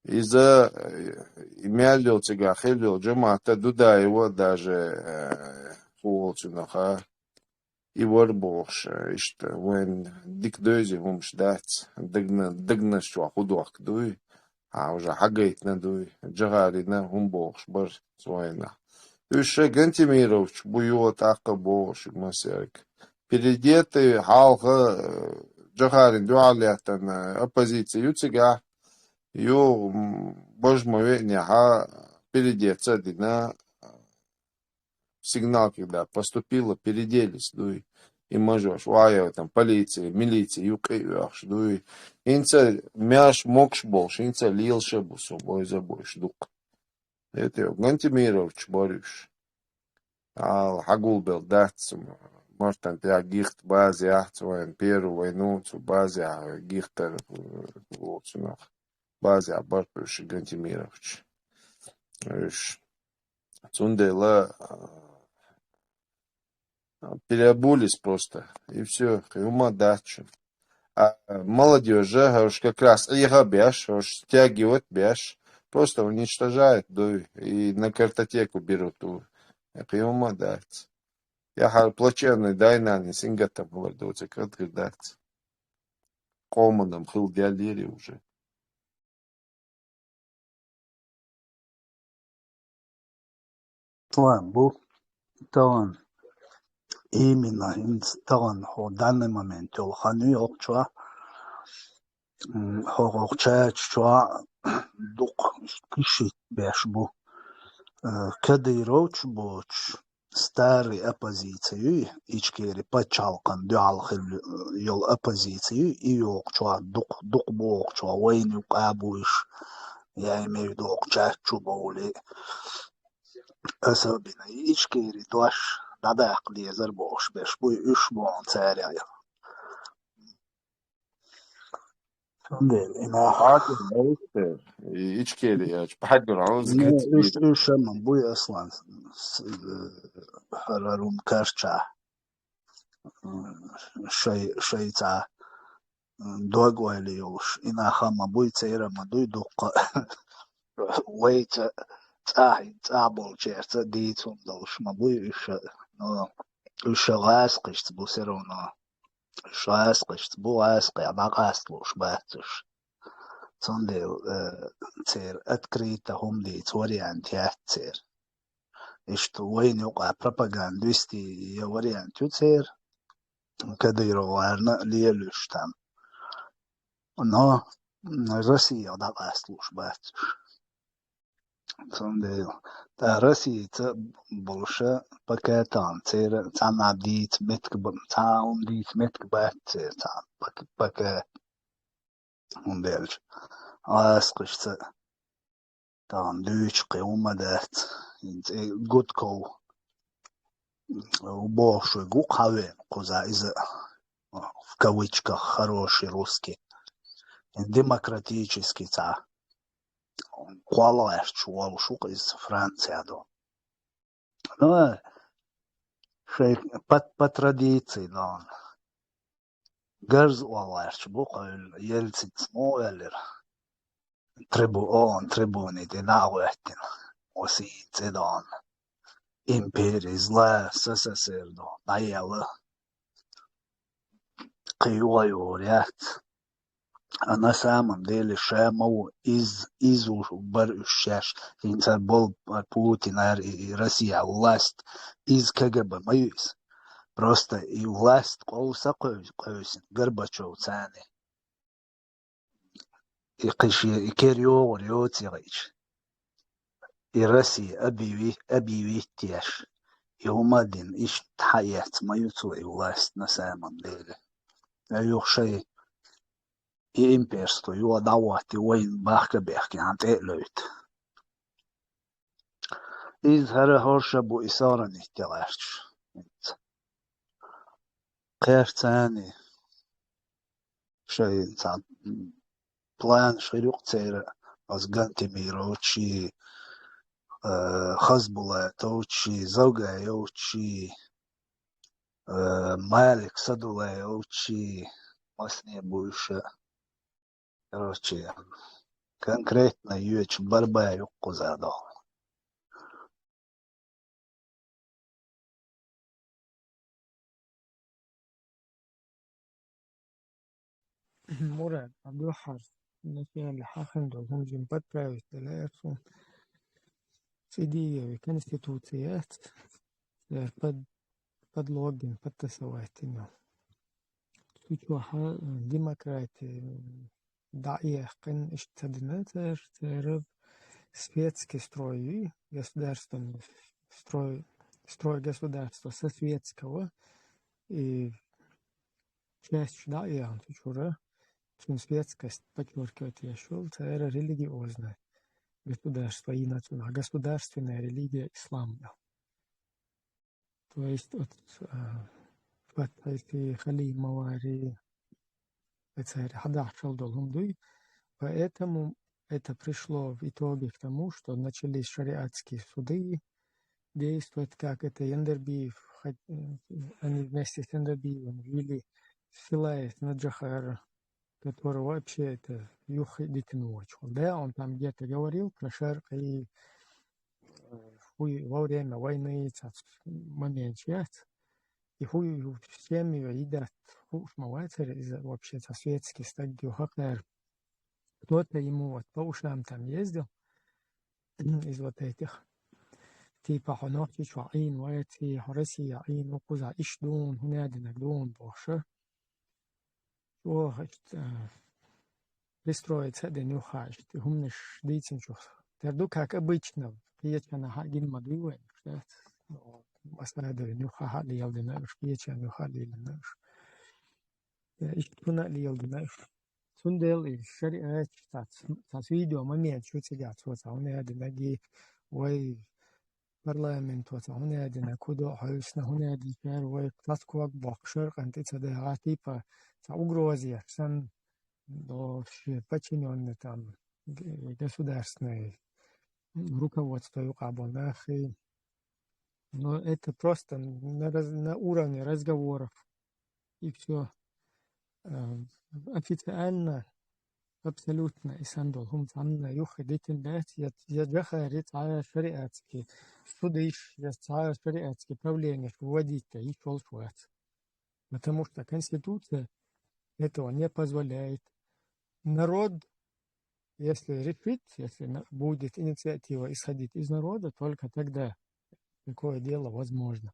Иза, э, и мел йолу цигахь хилла йолу жамаӀата Дудаева даже, э, хӀун волу цунах, а? И вара бохуш, э, иштта, вайн дика девза хӀумаш дац, дагна-, дагнаш чохь хӀун дохку дуй, а, уже хьагайтина дуй, Джохарина хӀун бохуш бара цу вайнах. Уьш ша Гантимирович бу юха тӀаккха бохуш масерг. Передеты хьалха, э, Джохарин дуьхьал лаьттана оппозиция ю цигахь, ю, м, бажма веънехьа передеца а дина, сигнал, когда поступила, переделись, дуй, и мажош, вая, там, полиция, милиция, юкъе оьхуш, дуй. ХӀинца меш могуш болуш, хӀинца лелаш а бу со, бойза бойуш дукха. Это Гантимирович бара уьш. Ала хьагулбелла дац, Мартан тӀехь гихта база яхьа, цу вайн первый вайну, цу база яхьа гихтара, э, цунах. База яхьа бара уьш Гантимирович. Уьш. Цундела, а, переобулись просто. И всё, кхин хӀума дац шуна. А молодёжь, хӀорш как раз Ӏеха беш, хӀорш стягивать беш, просто уничтожают, дуй, и на картотеку берут. Кхин хӀума дац. Я хьара плачевный дай-нанас сингаттам хилар доцург хӀара дац. Къоманам хила деллера уже. План бу тахана, именно хӀинца тахана хӀо данный момент йолу хан ю йолчохь, м, хӀо-, хӀокху чача чохь дукха кишит беш бу. Э, Кадыровч боцуш, старый оппозиция ю, Ичкери пачхьалкхан дуьхьал хилла йолу оппозиция ю, и йолчохь дукха, дукха бохучохь вайна юкъа бу уьш, я имею в виду хӀокху чачу бовлий. Особенно и Ичкери дош дӀадаккха дезар бохуш беш бу, уьш боху царехь. Цундела и нах Хьаким Баьркте, и Ичкери яч, Пхьагур Ӏунза Ну, гатбийр. Уьш, уьш ма буй, Аслан, с-, э, хӀара рум карча, м, шай-, шайца, м, дог ойла йолуш. И нах ма буй, церан ма дуй дуккха. Вайца цӀахь, цӀахь болчаьрца дийца хӀума долуш ма буй уьш, но уьш гӀазкхишца бу все равно. Уьш гӀазкхишца бу, гӀазкхехь дӀакъаста лууш бац уьш. Цундела, э, церан открыто хӀума дийца вариант яц церан. Иштта вайна юкъа пропагандистийн я вариант ю церан, Кадыроварна а лелуьйш там. Но Россиях дӀакъаста лууш бац уьш. Цундела, ткъа Россица болуша пока тахана церан цхьанна дийца меттиг ба-, цхьа а хӀума дийца меттиг бац церан цхьа а пока, пока. ХӀунда аьлча гӀазкхашца тахана дуьйцуш кхин хӀума дац. ХӀинца и Гудков бохуш верг ву-кх хьан веана кхузахь иза, в кавычках, хороший русский. Демократический цхьа кхолла гӀерташ волуш ву-кх иза Францехь долу. Ну, шайн по, по традиции, но гарза олла гӀерташ бу-кх, Ельцинца муха аьллера? Трибу-, ООН трибуни тӀе дӀа а гӀоьттина, оцу цӀе дона, импери зла, СССР дона, дӀаелла. Кхин юха а юхур яц. А на самом деле ша ма ву, иза, иза ву бара уьш шаьш, хӀинца болу Путинара и, и Россия власть, иза КГБ ма ю иза. Просто и власть къовса кхуьйс-, кхуьйсина Горбачёвца цхьаьна. И кхин шен и кера йогӀур йоций гӀайча. И Россия объяви-, объявить еш. И хӀума а дина, иштта хьаэцна ма ю цо и власть на самом деле. Ткъа юха шайн и имперство юха дӀахӀотти, вайна бахка а бехкина, хьан тӀе а левта. Иза хӀара хӀорша бу и сохранить де гӀерташ. Кхерцани шайн цхьа планаш хир ю-кх церан, оцу Гантимировчий, э, Хазбулатовчий, Завгаевчий, э, Малик Садулаевчий, масане бу уьш. Короче, конкретно йоьчу барбаьхьа юккъуза доху. Мурад, Абдулхар, начале хьахина долу хӀума жима подправить делла аьлла суна. Цидиеви конституция яц, церан под-, подлогин подтасовать йина. Цу чохь, э, демократи дӀа а яьккхина, иштта ца дина цара, церан светский строй ю, государственный строй, строй государства со светского, и часть дӀа а яьхна цу чуьра, цуьнан светскость подчеркивать еш йолу, цара религиозное государство йина цунах, государственная религия ислам ю. То есть, вот, а, Фатхьи, Халимовари, цара хьадахьаш долу хӀума дуй. Поэтому это пришло в итоге к тому, что начались шариатские суды действовать, как это Яндербиев, хот-, они вместе с Яндербиевым вели, ссылаясь на Джохара, который вообще это юххе дитина воцуш. Да, он там где-то говорил про Шаркъ и, э, хӀу-, во время войны цхьацца моменташ яц. И хӀу-, хӀу-, семья едат, хууш ма вацара иза вообще цхьа светский стаг ю хӀокхара. Кто-то ему вот по ушам там ездил из вот этих. Типа, хьо Нохчийчохь Ӏийна вац, хьо Россия Ӏийна ву, кхузахь иштта дуна, хӀун а динарг дуна бохуш. Чохь иштта, а, пристроиться а дина юххе иштта хӀуманаш дийцинчух. Тера ду, как обычно, кхечанхьа а гина ма дуй вайна, дац? Масала, юххе а леладина уьш, кхечанхьа юххе а леладина уьш. Я иштта хӀунда а леладина уьш. Цундела и шариатча цхьацца, цхьацца видео момент ю цигахь, цо цхьа хӀун а динарг, вай парламенто цхьа хӀун а динарг, кху до хьовсина хӀун а динчара, вай цхьацца ког боккхуш Шаркъана тӀе ца дагӀа, типа, цхьа угроза еш санна, до шен подчинённый там г-, государственный руководство юкъахь болу нах и. Но это просто на раз-, на уровне разговоров. И всё. Э, официально, абсолютно, и санна долу хӀума цхьанна юххе дитина дац, я, я Джохари цхьа а шариатский судиш, я цхьа а шариатский правленеш вводить йиш йолуш вац. Потому что Конституция этого не позволяет. Народ, если решит, если на-, будет инициатива исходить из народа, только тогда такое дело возможно.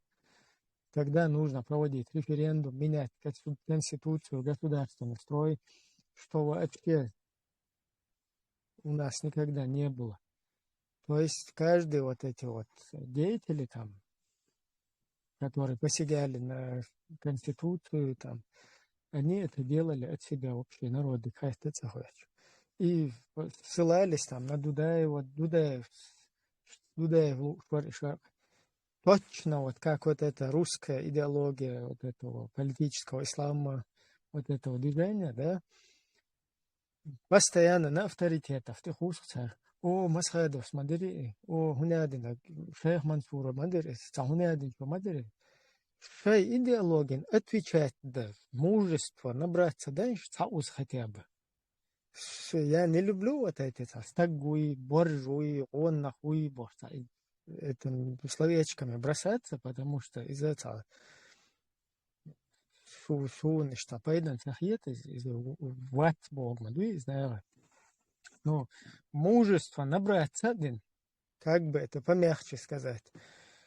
Тогда нужно проводить референдум, менять конститу-, конституцию, государственный строй, что вообще у нас никогда не было. То есть каждый вот эти вот деятели там, которые посягали на Конституцию, там, они это делали от себя вообще, народы хайта цахуяч. И ссылались там на Дудаева, Дудаев, Дудаев лу-, швар-, швар-, точно вот как вот эта русская идеология вот этого политического ислама, вот этого движения, да, постоянно на авторитетов тӀе хӀусу цара. О, Масхадовс ма дира и, о, хӀун а динарг, Шайх Мансура ма дира и, цхьа хӀун а динчо ма дира и. Шайн идеологин отвечать дан мужество набраться дан, цхьа уза хотя бы. С-, я не люблю вот эти цхьа стаг вуй, борж вуй, гӀонах вуй боху цхьа и, это, словечками бросаться, потому что из-за цхьа шу-, шуна иштта пайдан ца хета, иза, иза вац боху ма дуй иза, наверное. Ну, мужество набраться а дина, как бы это помягче сказать.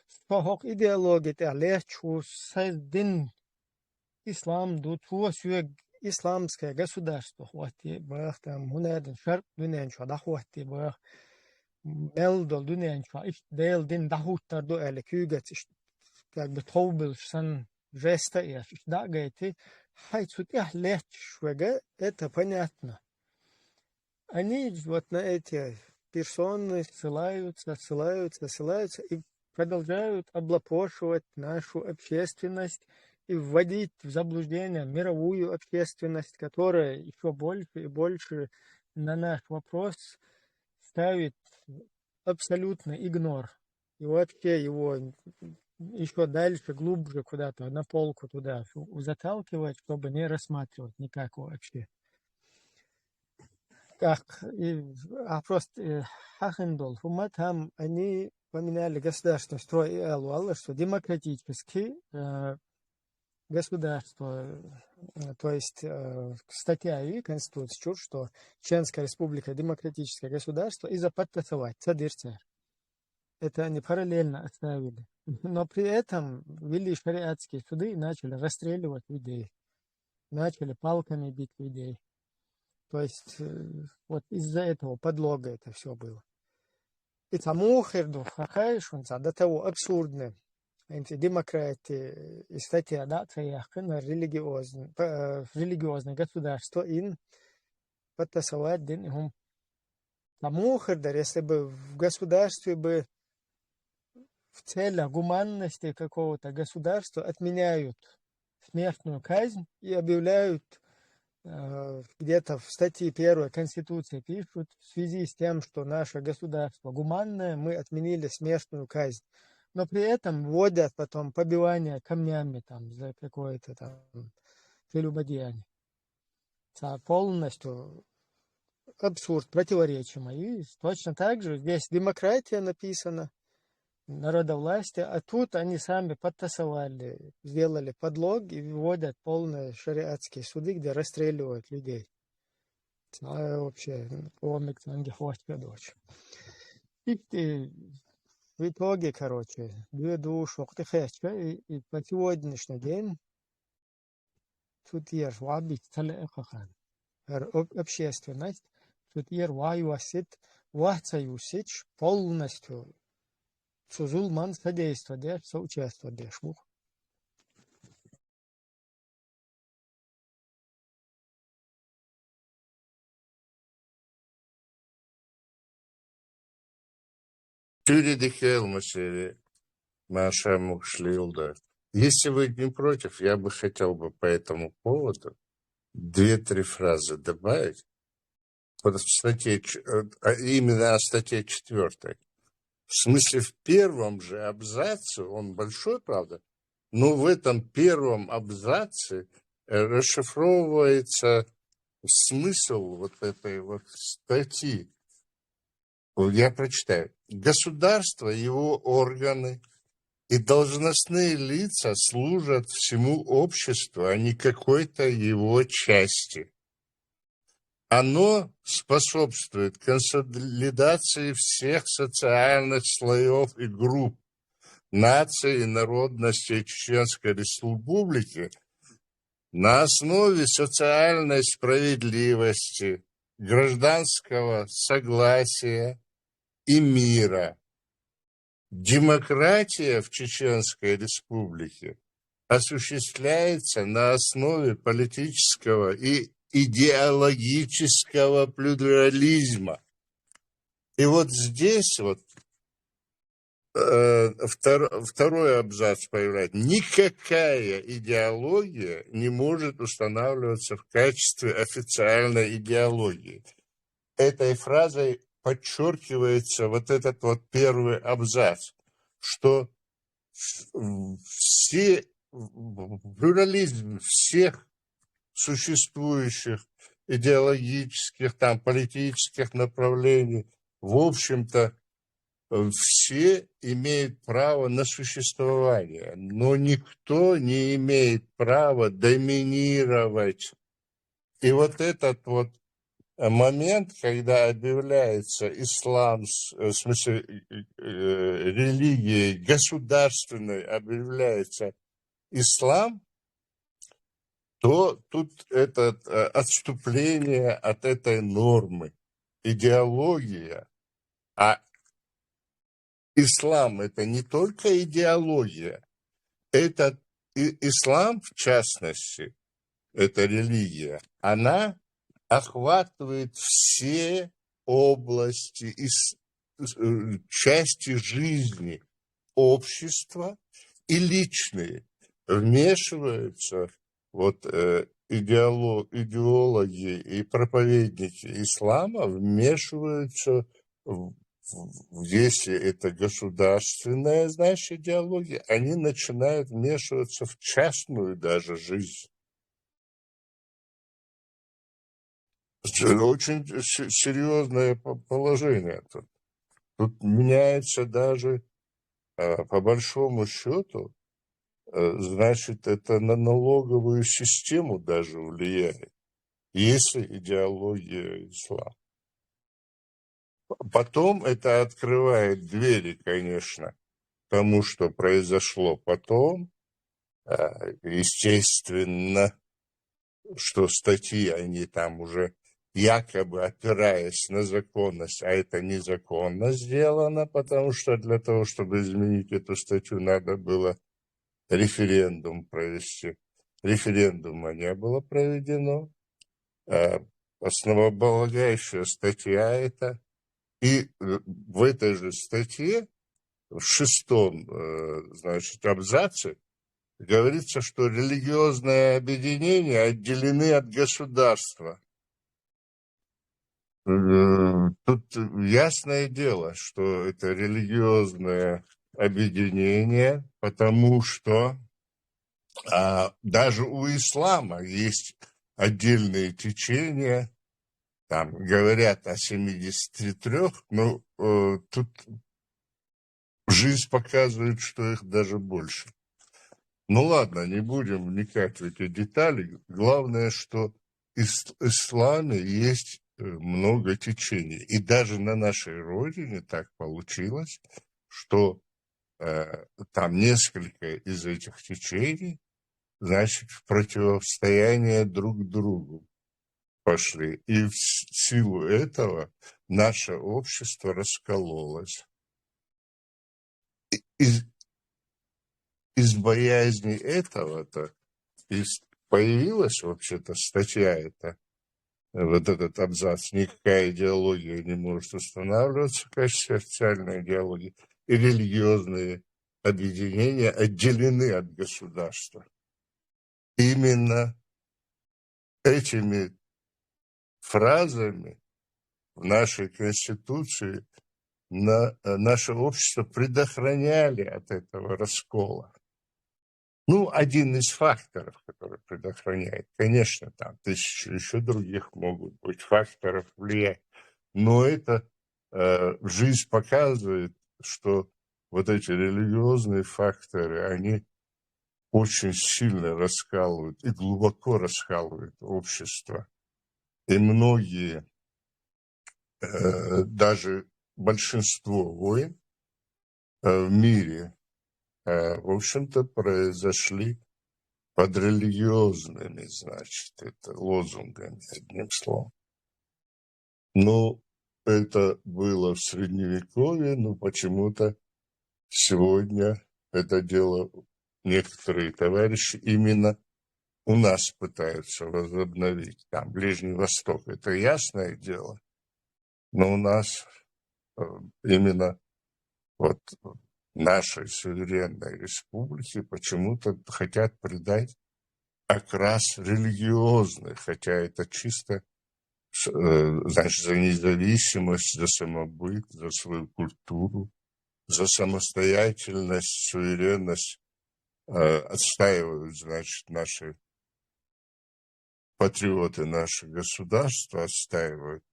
Со хӀокху идеология тӀехь летташ ву, сан дин ислам ду, цо соьга исламское государство хӀоттае баха, там, хӀун а дина шаркъ дуьнен чохь дӀахӀоттае баха, мел долу дуьнен чохь иштта Делан дин дӀахӀуттур ду аьлла, куьйгаца иштта, как бы, тховбуьлуш санна, жеста а еш, иштта дӀа а гайти, хьайн цу тӀехь летташ верг, это понятно. Они вот на эти персоны ссылаются, ссылаются, ссылаются и продолжают облапошивать нашу общественность и вводить в заблуждение мировую общественность, которая ещё больше и больше на наш вопрос ставит абсолютный игнор. И вообще его ещё дальше, глубже куда-то на полку туда заталкивать, чтобы не рассматривать никак вообще. Как, и, а просто, э, хьахинна долу хӀума, там они поменяли государственный строй и аьлла валла, что демократический, э, государство, э, то есть, э, статья и Конституция чур, что Чеченская Республика демократическое государство, и заподтасовать, ца дира цара. Это они параллельно оставили. Но при этом ввели шариатские суды и начали расстреливать людей. Начали палками бить людей. То есть, э, вот из-за этого подлога это все было. И тому херду хахай шунца до того абсурдно. Эти демократы и статья, да, на религиозное, э, религиозное государство ин подтасовать дин и хум. Тому хердар, если бы в государстве бы в целях гуманности какого-то государства отменяют смертную казнь и объявляют, э, где-то в статье первой Конституции пишут, в связи с тем, что наше государство гуманное, мы отменили смертную казнь. Но при этом вводят потом побивание камнями там за какое-то там прелюбодеяние. Ца полностью абсурд, противоречимо. И точно так же здесь демократия написана, народовластие, а тут они сами подтасовали, сделали подлог и вводят полные шариатские суды, где расстреливают людей. Ца вообще омик цанги хватка дочь. И, и в итоге, короче, две души, и, и по сегодняшний день цу тӀера вахьа биц ца лаьа кхахан. ХӀара об-, общественность цу тӀера вахьа йоссийта, вахьа ца йоссийта, полностью цу зуламан содействовать деш, соучаствовать деш ву. Тюридихел Масери, Маша Мушлилда. Если вы не против, я бы хотел бы по этому поводу две-три фразы добавить. Вот в статье, ч-, э, а именно о статье четвёртой. В смысле, в первом же абзаце, он большой, правда, но в этом первом абзаце, э, расшифровывается смысл вот этой вот статьи. Вот я прочитаю. Государство, его органы и должностные лица служат всему обществу, а не какой-то его части. Оно способствует консолидации всех социальных слоев и групп наций и народностей Чеченской Республики на основе социальной справедливости, гражданского согласия и мира. Демократия в Чеченской Республике осуществляется на основе политического и идеологического плюрализма. И вот здесь вот, э, втор-, второй абзац появляется. Никакая идеология не может устанавливаться в качестве официальной идеологии. Этой фразой подчеркивается вот этот вот первый абзац, что в-, все, в-, плюрализм всех существующих идеологических, там, политических направлений, в общем-то, э, все имеют право на существование, но никто не имеет права доминировать. И вот этот вот, э, момент, когда объявляется ислам, с-, э, в смысле, э, э, религией государственной объявляется ислам, то тут это, э, отступление от этой нормы. Идеология. А ислам — это не только идеология, это и-, ислам, в частности, эта религия, она охватывает все области и с-, с-, э, части жизни общества и личные. Вмешиваются вот, э, идеоло-, идеологи и проповедники ислама, вмешиваются в, в, в, если это государственная, знаешь, идеология, они начинают вмешиваться в частную даже жизнь. Очень серьезное положение тут. Тут меняется даже, э, по большому счету, э, значит, это на налоговую систему даже влияет, если идеология ислам. Потом это открывает двери, конечно, тому, что произошло потом. Э, естественно, что статьи, они там уже якобы опираясь на законность, а это незаконно сделано, потому что для того, чтобы изменить эту статью, надо было референдум провести. Референдума не было проведено. Э, основополагающая статья это. И, э, в этой же статье, в шестом, э, значит, абзаце, говорится, что религиозные объединения отделены от государства. Э, тут ясное дело, что это религиозное объединение, потому что, а, даже у ислама есть отдельные течения, там говорят о семидесяти трёх, но, э, тут жизнь показывает, что их даже больше. Ну ладно, не будем вникать в эти детали. Главное, что в ис-, исламе есть, э, много течений. И даже на нашей родине так получилось, что, э, там несколько из этих течений, значит, в противостояние друг другу пошли. И в с-, силу этого наше общество раскололось. И-, из, из боязни этого-то и с-, появилась вообще-то статья эта, вот этот абзац: «Никакая идеология не может устанавливаться в качестве официальной идеологии, и религиозные объединения отделены от государства». Именно этими фразами в нашей Конституции на-, э, наше общество предохраняли от этого раскола. Ну, один из факторов, который предохраняет. Конечно, там тысячи ещё других могут быть факторов влияния. Но это, э, жизнь показывает, что вот эти религиозные факторы, они очень сильно раскалывают и глубоко раскалывают общество. И многие, э, даже большинство войн, э, в мире, э, в общем-то, произошли под религиозными, значит, это лозунгами, одним словом. Ну, это было в Средневековье, но почему-то сегодня это дело некоторые товарищи именно у нас пытаются возобновить. Там Ближний Восток, это ясное дело, но у нас, э, именно вот нашей суверенной республике почему-то хотят придать окрас религиозный, хотя это чисто с-, э, значит, за независимость, за самобыт, за свою культуру, за самостоятельность, суверенность, э, отстаивают, значит, наши патриоты, наше государство отстаивают.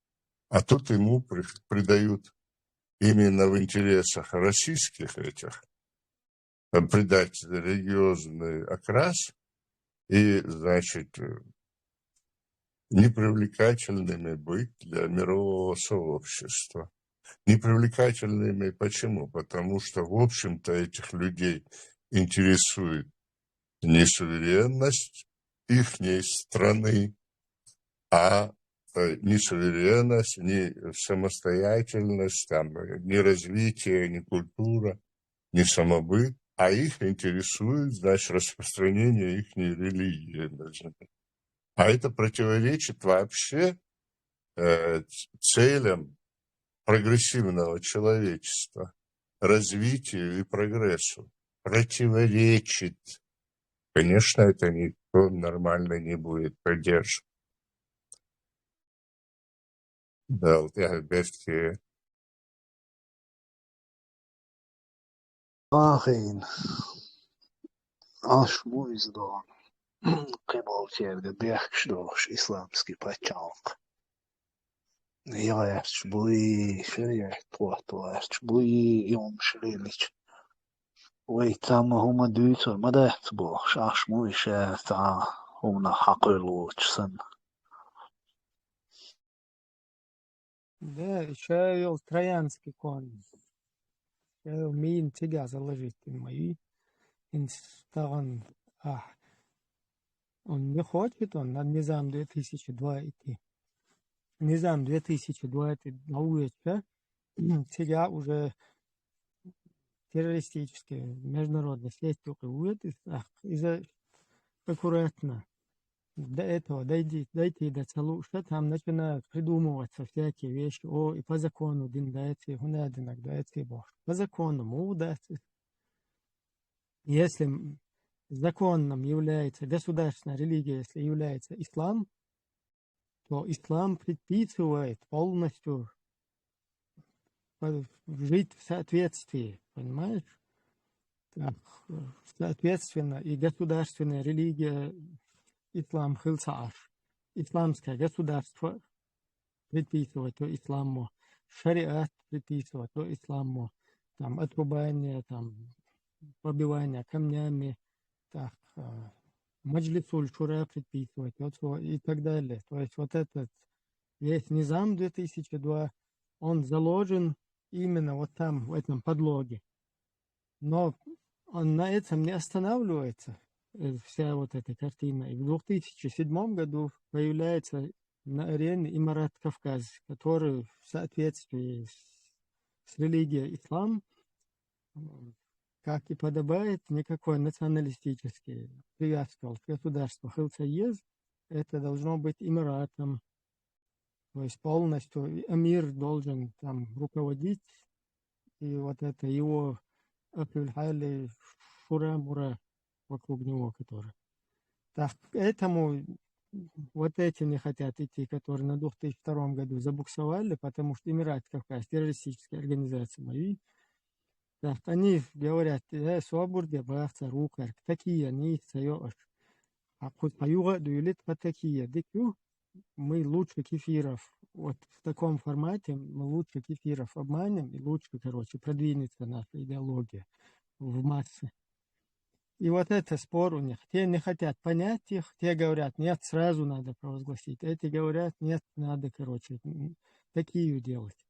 А тут ему при-, придают именно в интересах российских этих, э, придать религиозный окрас и, значит, э, непривлекательными быть для мирового сообщества. Непривлекательными почему? Потому что, в общем-то, этих людей интересует не суверенность ихней страны, а, э, не суверенность, не самостоятельность, там, э, не развитие, не культура, не самобыт, а их интересует, значит, распространение ихней религии. А это противоречит вообще, э, ц-, целям прогрессивного человечества, развитию и прогрессу. Противоречит. Конечно, это никто нормально не будет поддерживать. Да, вот я, Берти. Ахин. Аш муйздон. Къибалтиевде бехкш долуш исламский пачалкъ. Яла яхча буй, шариӀат тхо тхо яхча буй, и хӀума шилилича. Вай цхьамма хӀума дуьйцур ма дац бохуш, ахш ма виша цхьа хӀуманах хьакхуьйлучу санна. Да, и ша йолу Троянский конь. Ша йолу мина цигахь заложить ма ю. ХӀинца тахана ахь. Он не хочет он на Низам две тысячи два идти. Низам две тысячи два идти, а у цигахь уже террористическая международная сеть юкъа вуьйту, иза аккуратно. До этого дойти, дойти до ца лууш, там начинают придумываться всякие вещи. О, и по закону дин дайти, хӀунда динаг дайти бохуш. По закону муха дац иза? Если м, законным является, государственная религия, если является ислам, то ислам предписывает полностью по- жить в соответствии, понимаешь? Так, э, соответственно, и государственная религия ислам хилца аш. Исламское государство предписывать то исламу, шариат предписывать то исламу, там отрубание, там побивание камнями, так, э, маджлисуль шура предписывать, вот всё, и так далее. То есть вот этот весь низам две тысячи два, он заложен именно вот там, в этом подлоге. Но он на этом не останавливается, э, вся вот эта картина. И в двух тысячи седьмом году появляется на арене Имарат Кавказ, который в соответствии с, с религией ислам, м, как и подобает, никакой националистической привязки к государству хилца еза, это должно быть имаратом. То есть полностью и эмир должен там руководить, и вот это его ахлюль-хьали, шура-мура вокруг него, который. Так, поэтому вот эти не хотят идти, которые на двух тысячи втором году забуксовали, потому что Эмират Кавказ, террористическая организация мои. Так, они говорят, э, собур де бахца рукарг, такие они, саёаш. А кхуза юга дуьйлит по такие, дик ю, мы лучше кефиров. Вот в таком формате мы лучше кефиров обманем, и лучше, короче, продвинется наша идеология в массы. И вот это спор у них. Те не хотят понять их, те говорят, нет, сразу надо провозгласить. Эти говорят, нет, надо, короче, м, такие делать.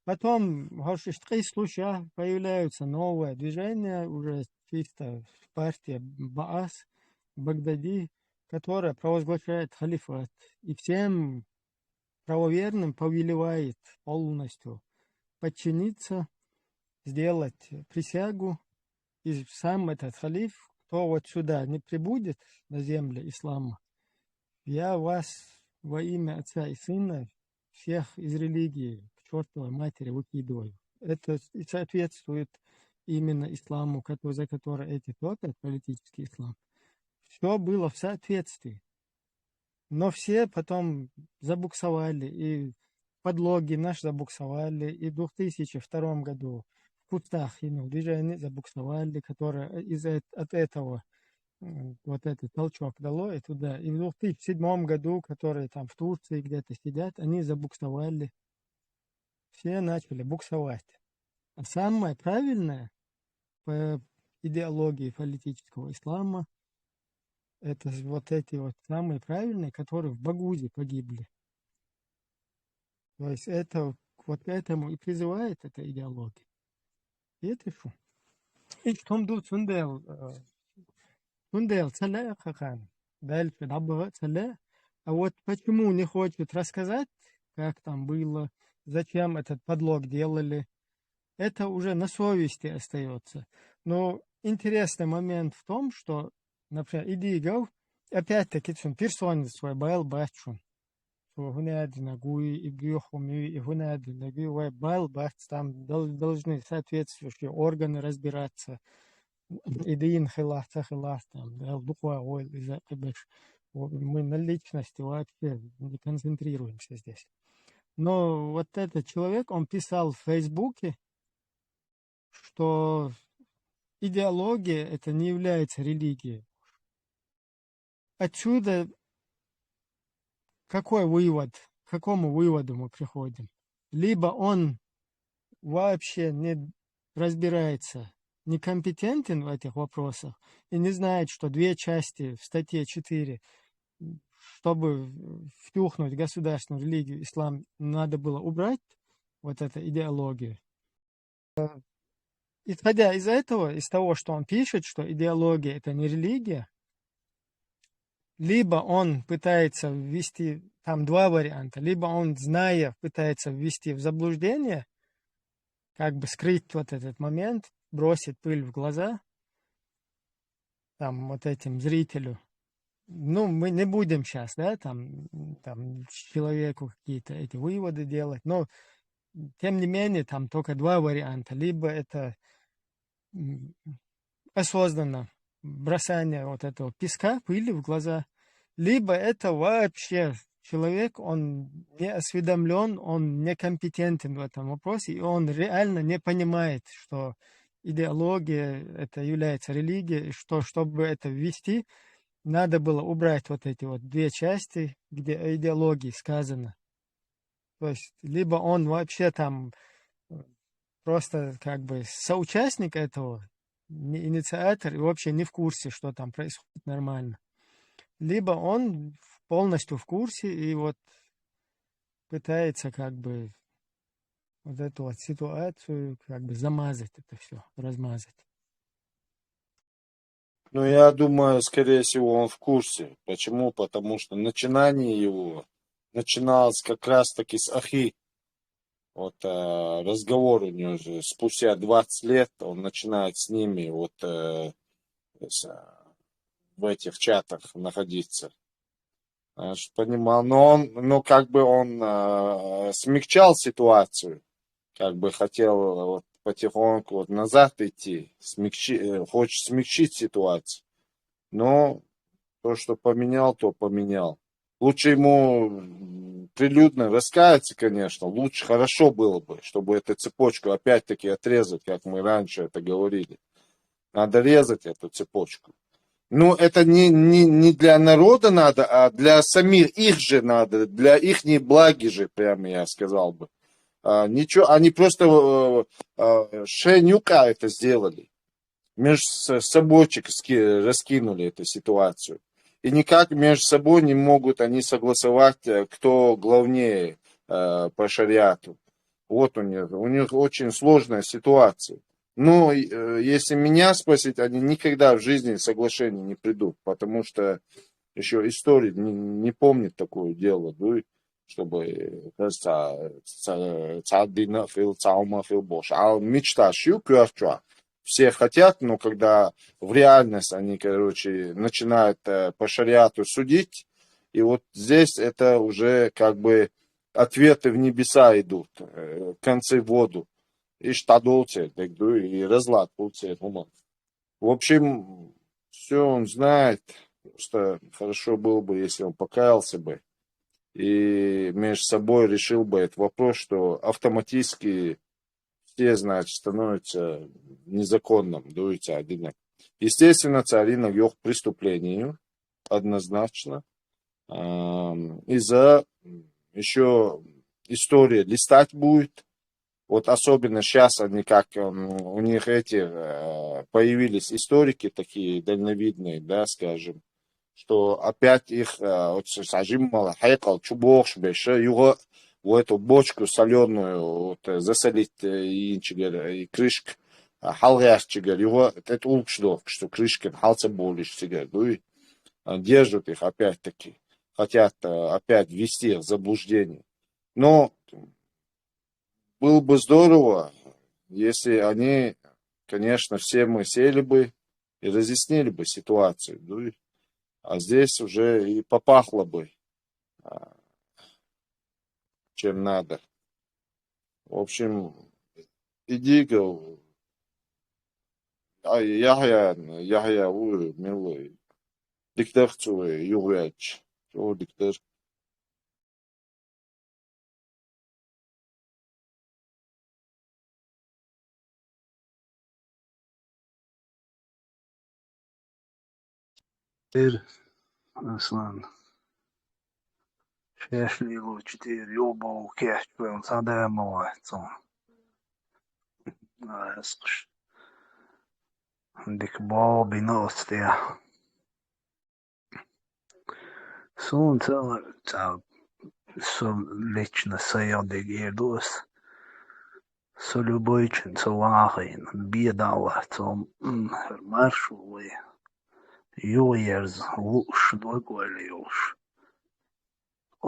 Потом, хьовш, иштта къийсалуш, а, появляются новое движение, уже чисто партия Баас, Багдади, которая провозглашает халифат. И всем правоверным повелевает полностью подчиниться, сделать присягу, и сам этот халиф, кто вот сюда не прибудет, на земле ислама, я вас во имя Отца и Сына всех из религии к чёртовой матери выкидываю. Это и соответствует именно исламу, кото- за который эти топят, политический ислам. Все было в соответствии. Но все потом забуксовали, и подлоги наш забуксовали, и в двух тысячи втором году в кустах, и, ну, движение забуксовали, которое из эт- от этого, м, вот этот толчок дало и туда. И в двух тысячи седьмом году, которые там в Турции где-то сидят, они забуксовали. Все начали буксовать. А самое правильное по идеологии политического ислама, это вот эти вот самые правильные, которые в Багузе погибли. То есть это вот к этому и призывает эта идеология. И это что? И что ду цундел, э, цундел ца лаьа хакан, дальше дабла ца лаьа. А вот почему не хочет рассказать, как там было, зачем этот подлог делали, это уже на совести остаётся. Но интересный момент в том, что, например, иди гов, опять-таки цун персонец вай байла бац шун. Цо хӀун аьлла динаг вуй, и боьха хӀума юй, и хӀун аьлла динаг юй, вай байла бац, там дол- должны соответствующие органы разбираться. И дийна хилахь, ца хилахь, там, Дала дукха войла иза кхиберш. Мы на личности вообще не концентрируемся здесь. Но вот этот человек, он писал в Фейсбуке, что идеология это не является религией. Отсюда какой вывод? к какому выводу мы приходим? Либо он вообще не разбирается, некомпетентен в этих вопросах и не знает, что две части в статье четыре, чтобы втюхнуть государственную религию ислам, надо было убрать вот эту идеологию. Исходя из этого, из того, что он пишет, что идеология — это не религия, либо он пытается ввести, там два варианта, либо он, зная, пытается ввести в заблуждение, как бы скрыть вот этот момент, бросить пыль в глаза, там, вот этим зрителю. Ну, мы не будем сейчас, да, там, там человеку какие-то эти выводы делать, но тем не менее, там только два варианта. Либо это м, осознанно бросание вот этого песка, пыли в глаза, либо это вообще человек, он не осведомлен, он некомпетентен в этом вопросе, и он реально не понимает, что идеология это является религией, и что, чтобы это ввести, надо было убрать вот эти вот две части, где о идеологии сказано. То есть, либо он вообще там э, просто как бы соучастник этого, не инициатор и вообще не в курсе, что там происходит нормально. Либо он полностью в курсе и вот пытается как бы вот эту вот ситуацию как бы замазать это все, размазать. Ну, я думаю, скорее всего, он в курсе. Почему? Потому что начинание его начиналось как раз-таки с ахи. Вот э, разговор у него же спустя двадцать лет, он начинает с ними вот э, с- в этих чатах находиться. Знаешь, понимал, но он, ну, как бы он э, смягчал ситуацию, как бы хотел вот потихоньку вот назад идти, смягчи, э, хочет смягчить ситуацию. Но то, что поменял, то поменял. Лучше ему м, прилюдно раскаяться, конечно. Лучше, хорошо было бы, чтобы эту цепочку опять-таки отрезать, как мы раньше это говорили. Надо резать эту цепочку. Ну, это не, не, не для народа надо, а для самих их же надо, для ихней благи же, прямо я сказал бы. А, ничего, они просто э, э, шенюка это сделали. Между с- собойчик ски- раскинули эту ситуацию. И никак между собой не могут они согласовать, э, кто главнее э, по шариату. Вот у них, у них очень сложная ситуация. Ну, и, э, если меня спросить, они никогда в жизни соглашения не придут, потому что еще история не, не помнит такое дело, ну, и чтобы э, ца- ца- цадина фил, цаума фил бош. А мечта шью куарчуа. Все хотят, но когда в реальность они, короче, начинают э, по шариату судить, и вот здесь это уже как бы ответы в небеса идут, э, концы в воду. И штадолцер, так, да, и разлад полцер, гуман. В общем, все он знает. Просто хорошо было бы, если он покаялся бы. И между собой решил бы этот вопрос, что автоматически все, значит, становятся незаконным, дуется один. Естественно, царина йог преступлению, однозначно. Ам, Из-за еще история листать будет. Вот особенно сейчас они как м, у них эти э, появились историки такие дальновидные, да, скажем, что опять их э, вот с- сажим мала хайкал чубокш беша юго в эту бочку соленую вот э, засолить э, и инчигер и крышк халгачигер юго это улкшдо что крышкин халца болиш сигер дуй держат их опять-таки, хотят э, опять ввести их в заблуждение. Но было бы здорово, если они, конечно, все мы сели бы и разъяснили бы ситуацию. Ну, и- а здесь уже и попахло бы, а, чем надо. В общем, иди, говорю, а, Яхья, Яхья, у, милый, диктор цуэ, югуяч, о, диктор. Эр, Аслан. Шаьш лелочу тӀера йобову кечвелла цхьа да ма вац цунна. Аьскхаш. Дика боху бина оцу тӀехь. Суна ца, ца, со лично сайх дерг эр ду ас. Со любойчун ца вахийна, бен дӀа а вац, м, хӀара маршо вай юхаерза лууш, дог ойла йолуш.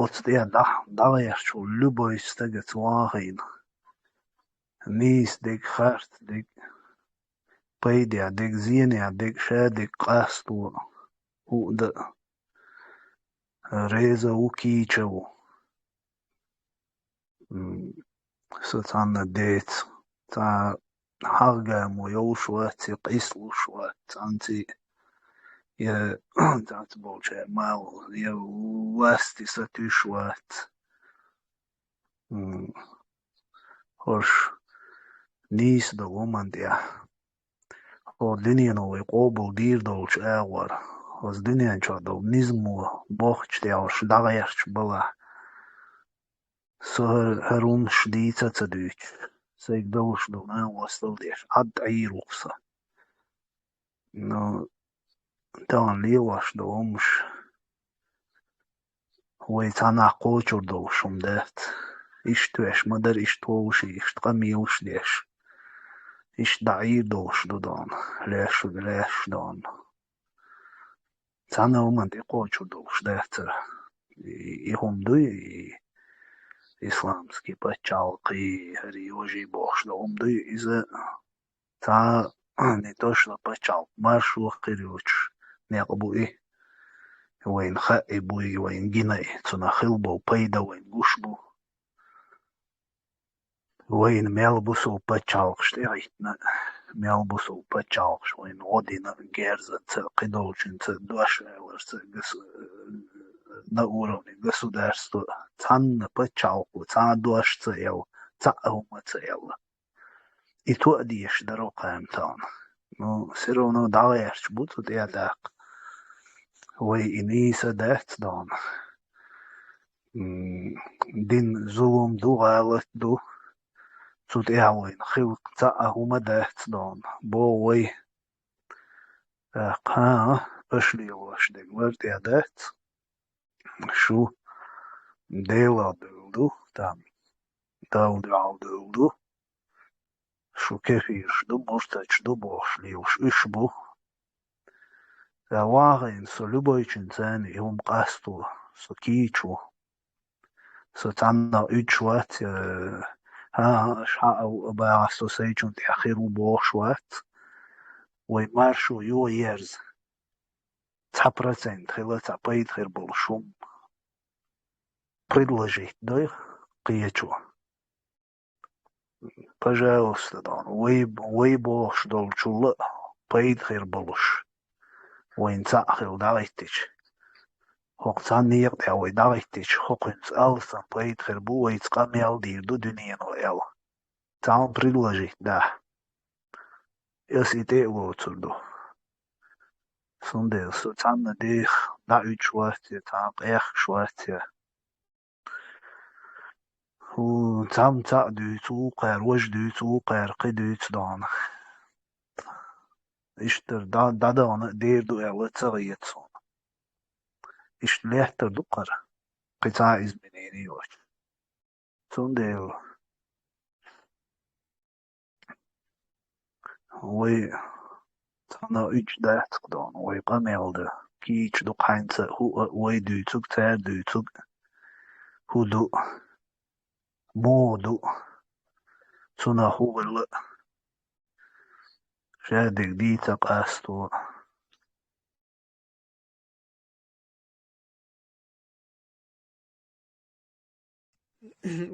Оцу тӀе дӀа-, дӀагӀерташ волу любой стага ца вахийна. Нийса дерг, харц дерг, пайдехь дерг, зенехь дерг, ша дерг къасто хӀуъа дан а реза ву, кийча ву. М, со цхьанна деца, цхьа хьагӀ-гамо йолуш вац, я къийсалуш вац, цхьаьнций, я цхьацца болчара мало, я васти сатуьйсуш вац. М, хӀорш нийса долу хӀуманна тӀехь. ХӀора дуьнено вай къобал дийр долчу агӀор, хаза дуьнен чохь долу низамо бохучу тӀехь хӀорш дӀагӀерташ балахь, со хӀара, хӀара хӀуманаш дийца а ца дуьйцуш, сайга долуш долу накъосталла деш, Ӏад Ӏийр ву-кх со. Ну, тахана лелош долу хӀуманаш вай цхьаннах кхочур долуш хӀума дац. Иштта веш ма дара, иштта вовший, иштта къамелаш деш. Иштта дӀаийр долуш ду дона, леш, леш дона. Цхьана а хӀуманна тӀекхочур долуш дац хӀара. И, и хӀума дуй, и исламский пачхьалкх, и хӀара йожий бохуш долу хӀума дуй, иза цхьа не то что пачхьалкх, маршо хир йоцуш некъ бу и. Вайна хаьа и буй, вайна гина и, цунах хила болу пайда вайна гуш бу. Вайна мел бусул пачхьалкхаш тӀехӀиттина, мел бусул пачхьалкхаш вайна гӀо дина, герзаца, кхидолчуьнца, дош аларца, гос-, на уровне государства, цхьанна пачхьалкхо цхьа а дош ца элла, цхьа а хӀума ца элла. И тоъа дезаш дара кхайна тахана. Ну, всё равно дӀагӀерташ бу цу тӀе а даккха. Вай и нийса дац дона. М, дин зулум ду, гӀалат ду. Цу тӀехь вайна хила цхьа а хӀума дац дона. Бо вай. ТӀаккха, аша лелош дерг вара тӀе дац. Шу Делах дуьйла ду, там, Далла дуьхьал дуьйла ду. Шу кефираш ду, муртаташ ду бохуш лелаш уьш бу. Ша вахийна со любойчун царна и хӀума къасто, со кийча ву. Со цхьаннах уьдуш вац, э, хӀан-хӀа, аша хьаа а багӀа, со сайчунна тӀехь хир ву бохуш вац. Вай маршо юхаерза, цхьа процент хила цхьа пайда хир болуш хӀума предложить дой кхечо. Пожалуйста, дона, вай, вай бохуш долчул а пайда хир болуш, вайна цхьаъ хила дӀахӀиттича. ХӀокху цхьана некъа тӀехь вай дӀахӀиттича, хӀокхуьнца алсам пайда хир бу, вайца къамел дийр ду дуьнено аьлла. Цхьа хӀума предложить дахь. Аса и тӀе а воцур ду. Цундела со цхьанна дех дӀа уьдуш вац я, цхьа къехкаш вац я. ХӀу, цхьамма цхьаъ дуьйцу, вукхара важа дуьйцу, вукхара кхин дуьйцу дона. Иштта дӀа-, дӀадахана а дер ду аьлла ца гӀеца суна. Иштта лаьттар ду кхара, кхин цхьа а изменение йоцуш. Цундела вай цхьана уьдуш дац кху дона, вай къамел дан кийча ду кхьаьнца, хӀу а вай дуьйцург, цара дуьйцург, хӀу ду, муха ду, цунах хӀу валла а, шадерг дийца къасто.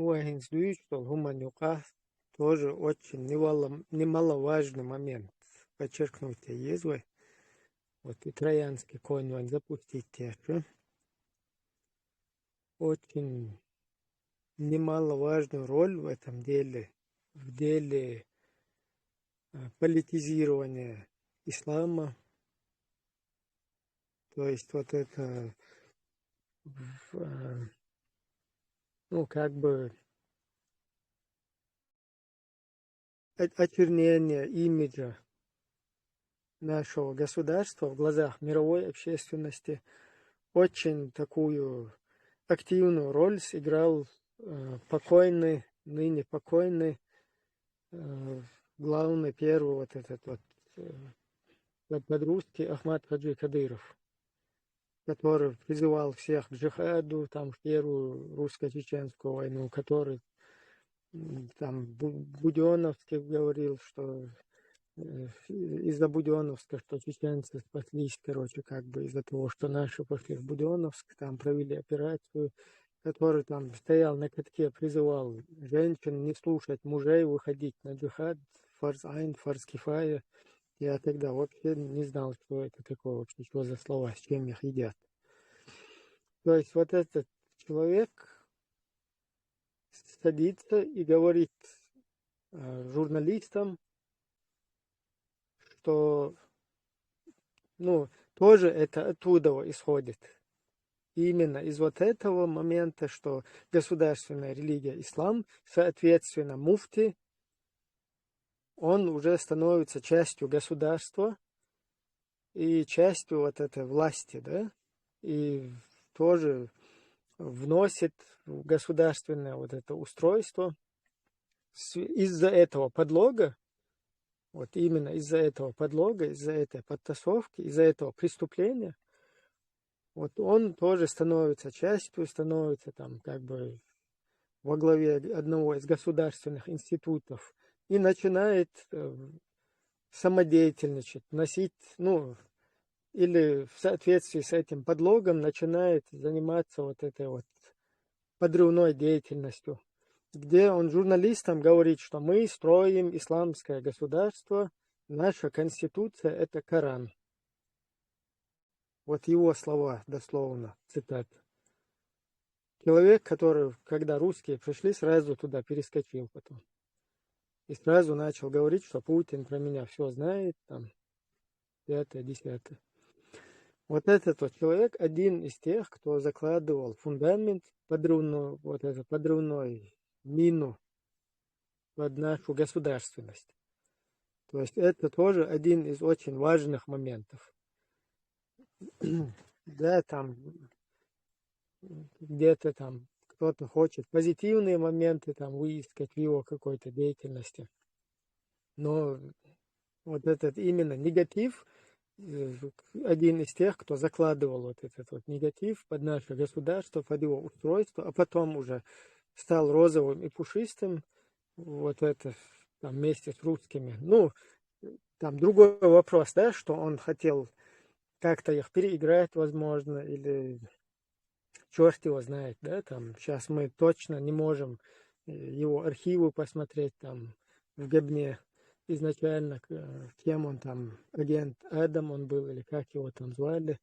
Вай хӀинца дуьйцуш долу хӀуманна юкъахь тоже очень немало-, немаловажный момент подчеркнуть еза вай. Вот и троянский конь вайн запустить теша. Очень немаловажную роль в этом деле, в деле, э, политизирования ислама. То есть вот это в, э, ну, как бы, о- очернение имиджа нашего государства в глазах мировой общественности. Очень такую активную роль сыграл э, покойный, ныне покойный э, главный первый вот этот вот э, под- подростки Ахмад Хаджи Кадыров, который призывал всех к джихаду, там, в первую русско-чеченскую войну, который м, там Бу- Будённовский говорил, что э, из-за Будённовска, что чеченцы спаслись, короче, как бы из-за того, что наши пошли в Будённовск, там провели операцию, который там стоял на катке, призывал женщин не слушать мужей, выходить на джихад, фарз айн, фарз кифая. Я тогда вообще не знал, что это такое вообще, что за слова, с чем их едят. То есть вот этот человек садится и говорит э, журналистам, что, ну, тоже это оттуда исходит. Именно из вот этого момента, что государственная религия ислам, соответственно, муфти, он уже становится частью государства и частью вот этой власти, да, и тоже вносит в государственное вот это устройство с- из-за этого подлога, вот именно из-за этого подлога, из-за этой подтасовки, из-за этого преступления, вот он тоже становится частью, становится там как бы во главе одного из государственных институтов и начинает э, самодеятельничать, носить, ну, или в соответствии с этим подлогом начинает заниматься вот этой вот подрывной деятельностью, где он журналистам говорит, что мы строим исламское государство, наша конституция — это Коран. Вот его слова дословно, цитата. Человек, который, когда русские пришли, сразу туда перескочил потом. И сразу начал говорить, что Путин про меня все знает, там, пятое, десятое. Вот этот вот человек один из тех, кто закладывал фундамент, подрывную, вот эту подрывную мину под нашу государственность. То есть это тоже один из очень важных моментов. Да, там где-то там кто-то хочет позитивные моменты там выискать в его какой-то деятельности. Но вот этот именно негатив, э, один из тех, кто закладывал вот этот вот негатив под наше государство, под его устройство, а потом уже стал розовым и пушистым, вот это там вместе с русскими. Ну, там другой вопрос, да, что он хотел как-то их переиграть, возможно, или черт его знает, да, там сейчас мы точно не можем э, его архивы посмотреть там в Гебне изначально, к- э, кем он там, агент Адам он был, или как его там звали,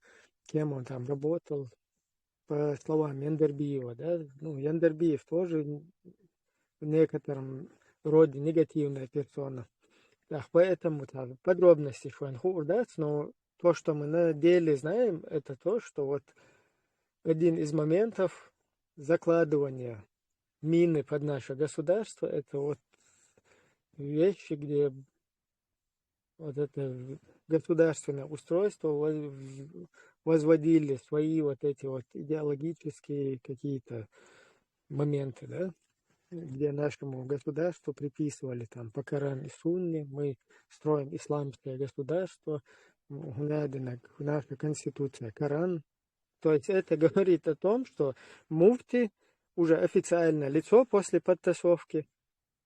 кем он там работал, по словам Яндербиева, да, ну, Яндербиев тоже н- в некотором роде негативная персона. Так, поэтому там подробности шуанху урдац, но то, что мы на деле знаем, это то, что вот один из моментов закладывания мины под наше государство, это вот вещи, где вот это государственное устройство воз- возводили свои вот эти вот идеологические какие-то моменты, да, где нашему государству приписывали там по Коран и Сунне, мы строим исламское государство, у нас наша конституция Коран. То есть это говорит о том, что муфти уже официальное лицо после подтасовки,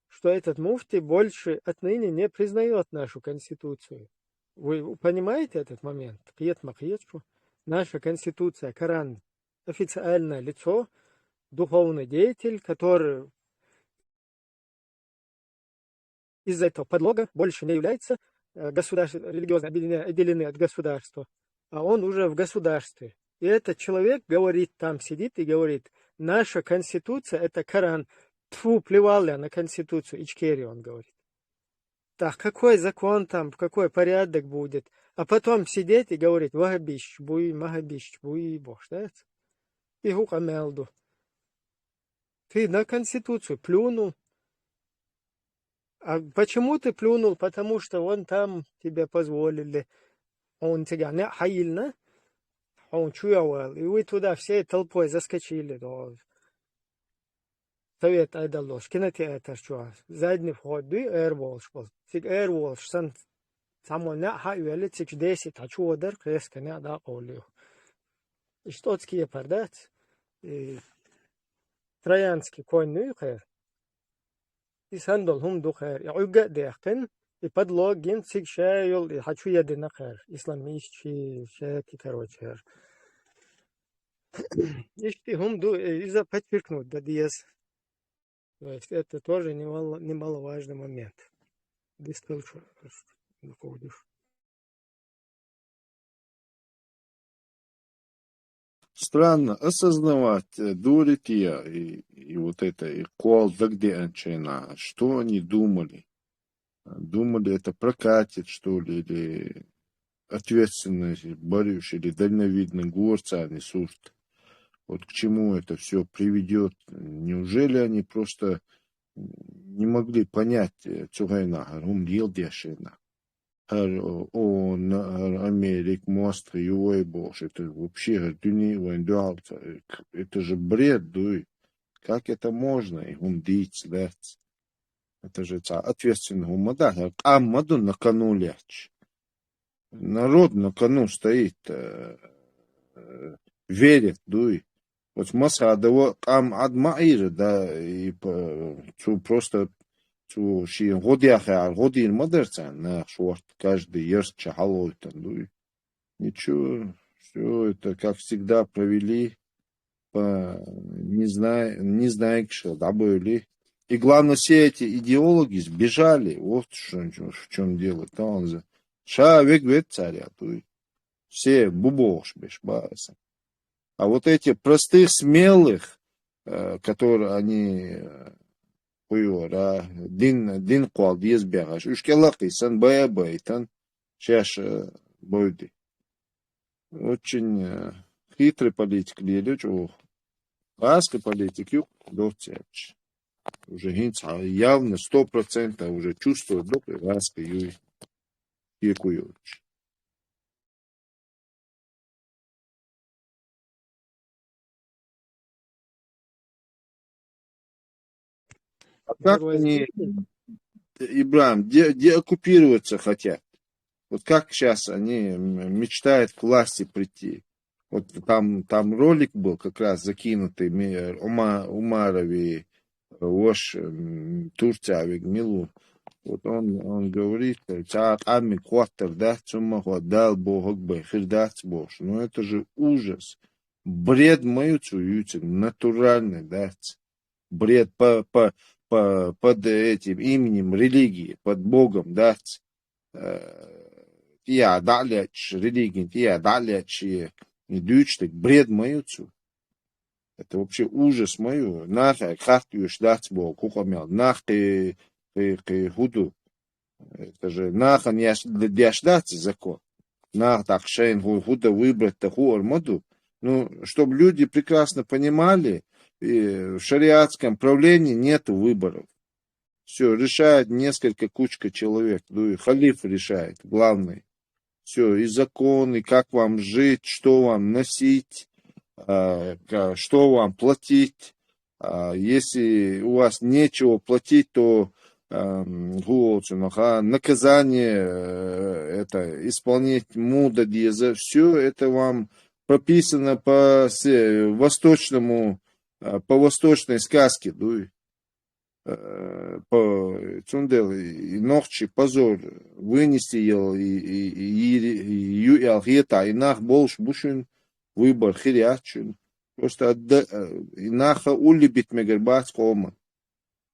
что этот муфти больше отныне не признает нашу конституцию. Вы понимаете этот момент? Кьет ма кьет шу. Наша конституция, Коран, официальное лицо, духовный деятель, который из-за этого подлога больше не является э, государство, религиозно объединены, отделены от государства, а он уже в государстве. И этот человек говорит, там сидит и говорит, наша конституция — это Коран. Тьфу, плевал я на конституцию Ичкерии, он говорит. Так, какой закон там, какой порядок будет? А потом сидеть и говорить, вахабиш буй, махабиш буй, бохш, да? И хукамелду. Ты на Конституцию плюнул. А почему ты плюнул? Потому что вон там тебе позволили. Он тебя не хьайилна, он чуя вал. И вы туда всей толпой заскочили. Но совет айдаллош, кинотеатр чуа. Задний вход, дуй, эр болш бол. Цик эр болш, сан само не ха юэли, цик десять, а чуодар, кескане да колю. И что цки епардац? И Троянский конь, ну, и хэр. И сандал хум ду хэр. И уйга дехкен, и подлогин цик шеюл, и хачу ядина хэр. Исламист чи, шеки, короче, хэр. Ишти хум ду, э, иза подчеркнуть, да, диез. То есть это тоже немало-, немаловажный момент. Дистал чё, выходишь. Странно осознавать, э, дурит я, и, и вот это, и кол дагде анчейна. Что они думали? Думали, это прокатит, что ли, или ответственность, барюш, или дальновидный горца, а не сурт. Вот к чему это все приведет? Неужели они просто не могли понять, э, цугайна, хум лил дешина? Хар, о, на, хар Америк, мост, юой бош, это вообще, хар дуни, вайн дуалца. Это же бред, дуй. Как это можно? И хум диц, лец. Это же ца ответственный хум, да, хар къам маду на кону леч. Народ на кону стоит, э, э, верит, дуй. Вот масха да во къам ад маир, да, и по-, цу просто, цу ши годя хар, годир мадарца, на шорт, каждый ерч чахалойтан, дуй. Ничего, все это, как всегда, провели по, не знаю, не знаю, что добыли. И главное, все эти идеологи сбежали. Вот что, в чем дело. Там за-, ша век вет царя, дуй. Все бубош беш баса. А вот эти простых, смелых, э, которые они, э, хуёра, дин, дин куал диез бягаш. Уж келакы сан бая байтан, шаш, э, бойди. Очень, э, хитрый политик лелюч, о. Хаски политик юк, доцяч. Уже хинц, а, явно сто процентов уже чувствует, да, хаски юй, пекуюч. А как они, Ибрам, де-, деоккупироваться хотят? Вот как сейчас они, м, мечтают к власти прийти? Вот там, там ролик был как раз закинутый, ми-, Ума-, Умарови, э, вош, м, Турция век милу. Вот он, он говорит, э, ца къамми квартер, да, цума хо дал бо хог бе, хир дац бош. Ну это же ужас. Бред мою цу юцин, натуральный, да, ц-, бред по, по, по, под этим именем религии, под Богом, да, ц-, э, тия далеч, религин тия далеч, и дючтик бред мою цу. Это вообще ужас мою. Нахай хат юш дац бо, кукамел. Нах кы, кы, кы худу. Это же нахан яш-, дяш дац закон. Нах так шейн ху-, худа выбрать-то ху армаду. Ну, чтобы люди прекрасно понимали, и в шариатском правлении нету выборов. Все решает несколько кучка человек. Ну и халиф решает, главный. Все, и закон, и как вам жить, что вам носить, а, ка-, что вам платить. А если у вас нечего платить, то, ам, гуолцунаха, наказание, э, это исполнить муда деза. Все это вам прописано по се-, восточному, а, по восточной сказке, дуй. Э, по, цундел, и нохчи позор вынести ел, и, и, и, и, и ю-, ял хета, и нах больше бушин выбор хирячун. Просто отда-, э, и наха улли бит мегер бац кома.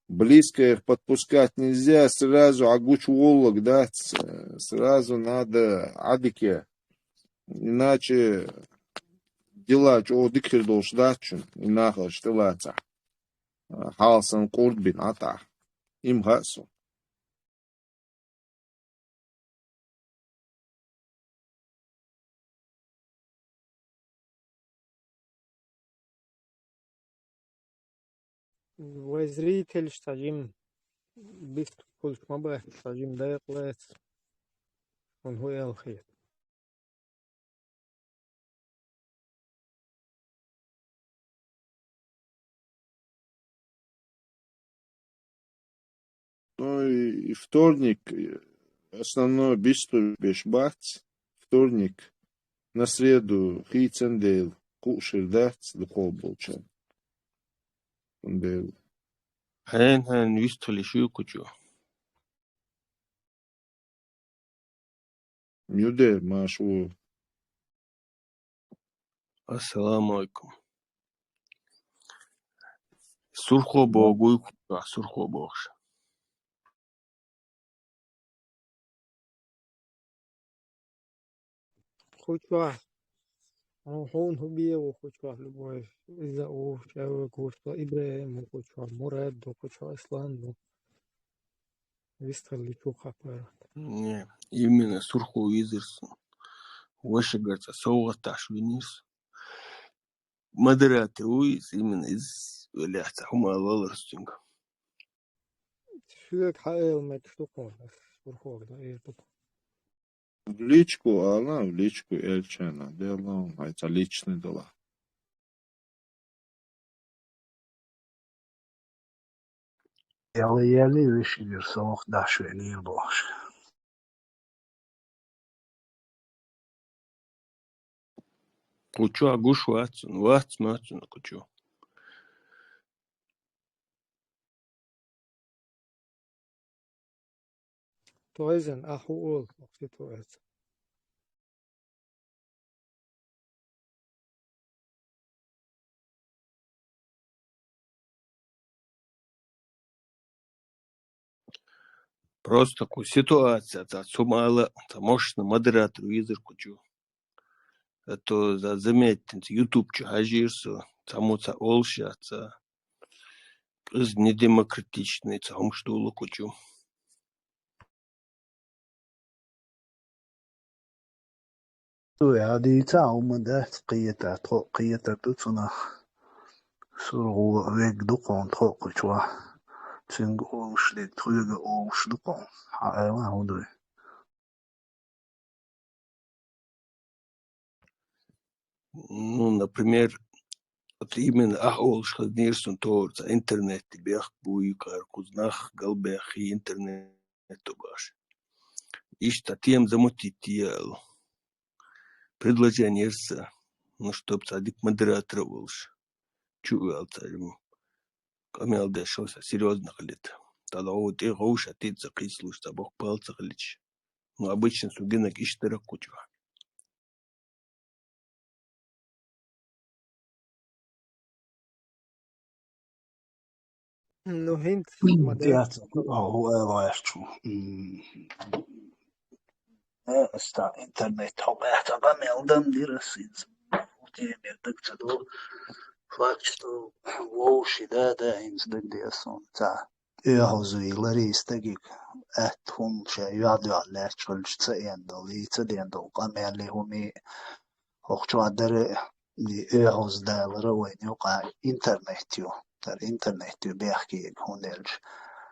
Близко их подпускать нельзя, сразу агуч волок дать, э, сразу надо адике. Иначе дела чё дикхир долш дачун, и наха штылаца. Халсан курдбин ата. Им хасу. Вай зрительш цхьа жим бистхулш ма бац, цхьа жим декъалац. Хьуна хӀу аьлла хета? Ну и вторник, э, основное бистхуьлуш беш бац. Вторник, на среду хийцан дела, кхуушир дац дукхо болчан. Дела. Хьен-хьен вистхили шу кучу. Юде, Маш, ву. Ассаламу алейкум. Сурхо богу, сурхо богуш. Кучу. Хьуна хӀу бегӀу кучу, любой. Иза у, шевы кучу, Ибрагим кучу, Мурад ду кучу, Аслан ду. Вистхили чу хапара. Не, именно сурхо визирсу. Ваша гарца совгӀаташ винирсу. Модератор вуйс, именно из веляца хӀума лаларсинг. Шуьга хьаэл мекаш ду кхунна, сурхо да, эр ду. В личку ала, в личку элчана, дело, хай ца личный дела. Яла-яли вешигир совгӀат даш венир бохуш. Кучу гуш вацун, вац мацун кучу. Тойзан, аху ол, ситуация. Просто ку ситуация, ца цумала, ца мощно модератор визир кучу. А то за заметить, ютуб чу хьажирсу, ца му ца олша, ца къыз недемократичный, ца хумш дулу кучу. Цу яа дийца хӀума дац кхета, тхо кхета ду цунах. Сургъо вег ду кхуна тхо кхучу. Цуьнга олуш дерг тхоьга олуш ду кхуна. Хьан айла хӀун дуй? Ну, например, вот именно ахь олуш хаза нерсун товар ца интернетте бехк буй, кхар кхуза нах галбеххи интернетто баш. Иштта тема замутить ял. Предложение ерса, ну, чтоб ца дик модератора волуш. Чу вел ца жим. Къамел деш шо ца серьёзно хилит. Тала гӀо тӀе гӀовша тица кхийслуш ца боккхал ца хилич. Ну, обычно су гинаг иштта дара кучу. Ну, хӀинца ма дера. Яц, хӀу, хӀу эр ваьрчу. М. Э, ста интернет хьо бехта къамел дан дира синца. Ху темер даг ца ду. Факт, что вовши, да, да, хӀинца даг дия сон ца. Оьгьазуй лари стагиг атта хӀума ша юьхь-дуьхьа лаьтташ хилча ца эн долу, и ца ден долу къамел и хӀума и хӀокху чохь дара, и оьгьаза далара вайн юкъа интернет ю. ХӀара интернет ю бехкега, хӀунда аьлча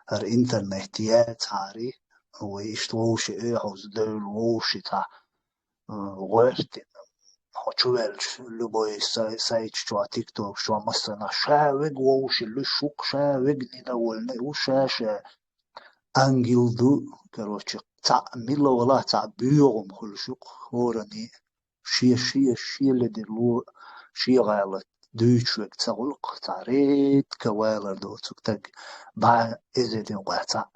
хӀара интернет яцахьара, вай иштта вовши оьгьаза девлла, вовши цхьа, м, гӀоьртина. Хьо чу ваьлча, любой сай-, сайташ чохь, тиктокаш чохь, массанхьа ша вега вовши луьш ву-кх, ша вега нина воллина ву, ша-ша ангел ду, короче, цхьаъ мила вала, цхьаъ боьгӀум хуьлуш ю-кх хӀоранна. Шен, шен, шен ледарло, шен гӀалат дуьйцуш верг ца гӀуллакх, цхьа редко валар доцург стаг бӀе эзар ден къа цхьаъ.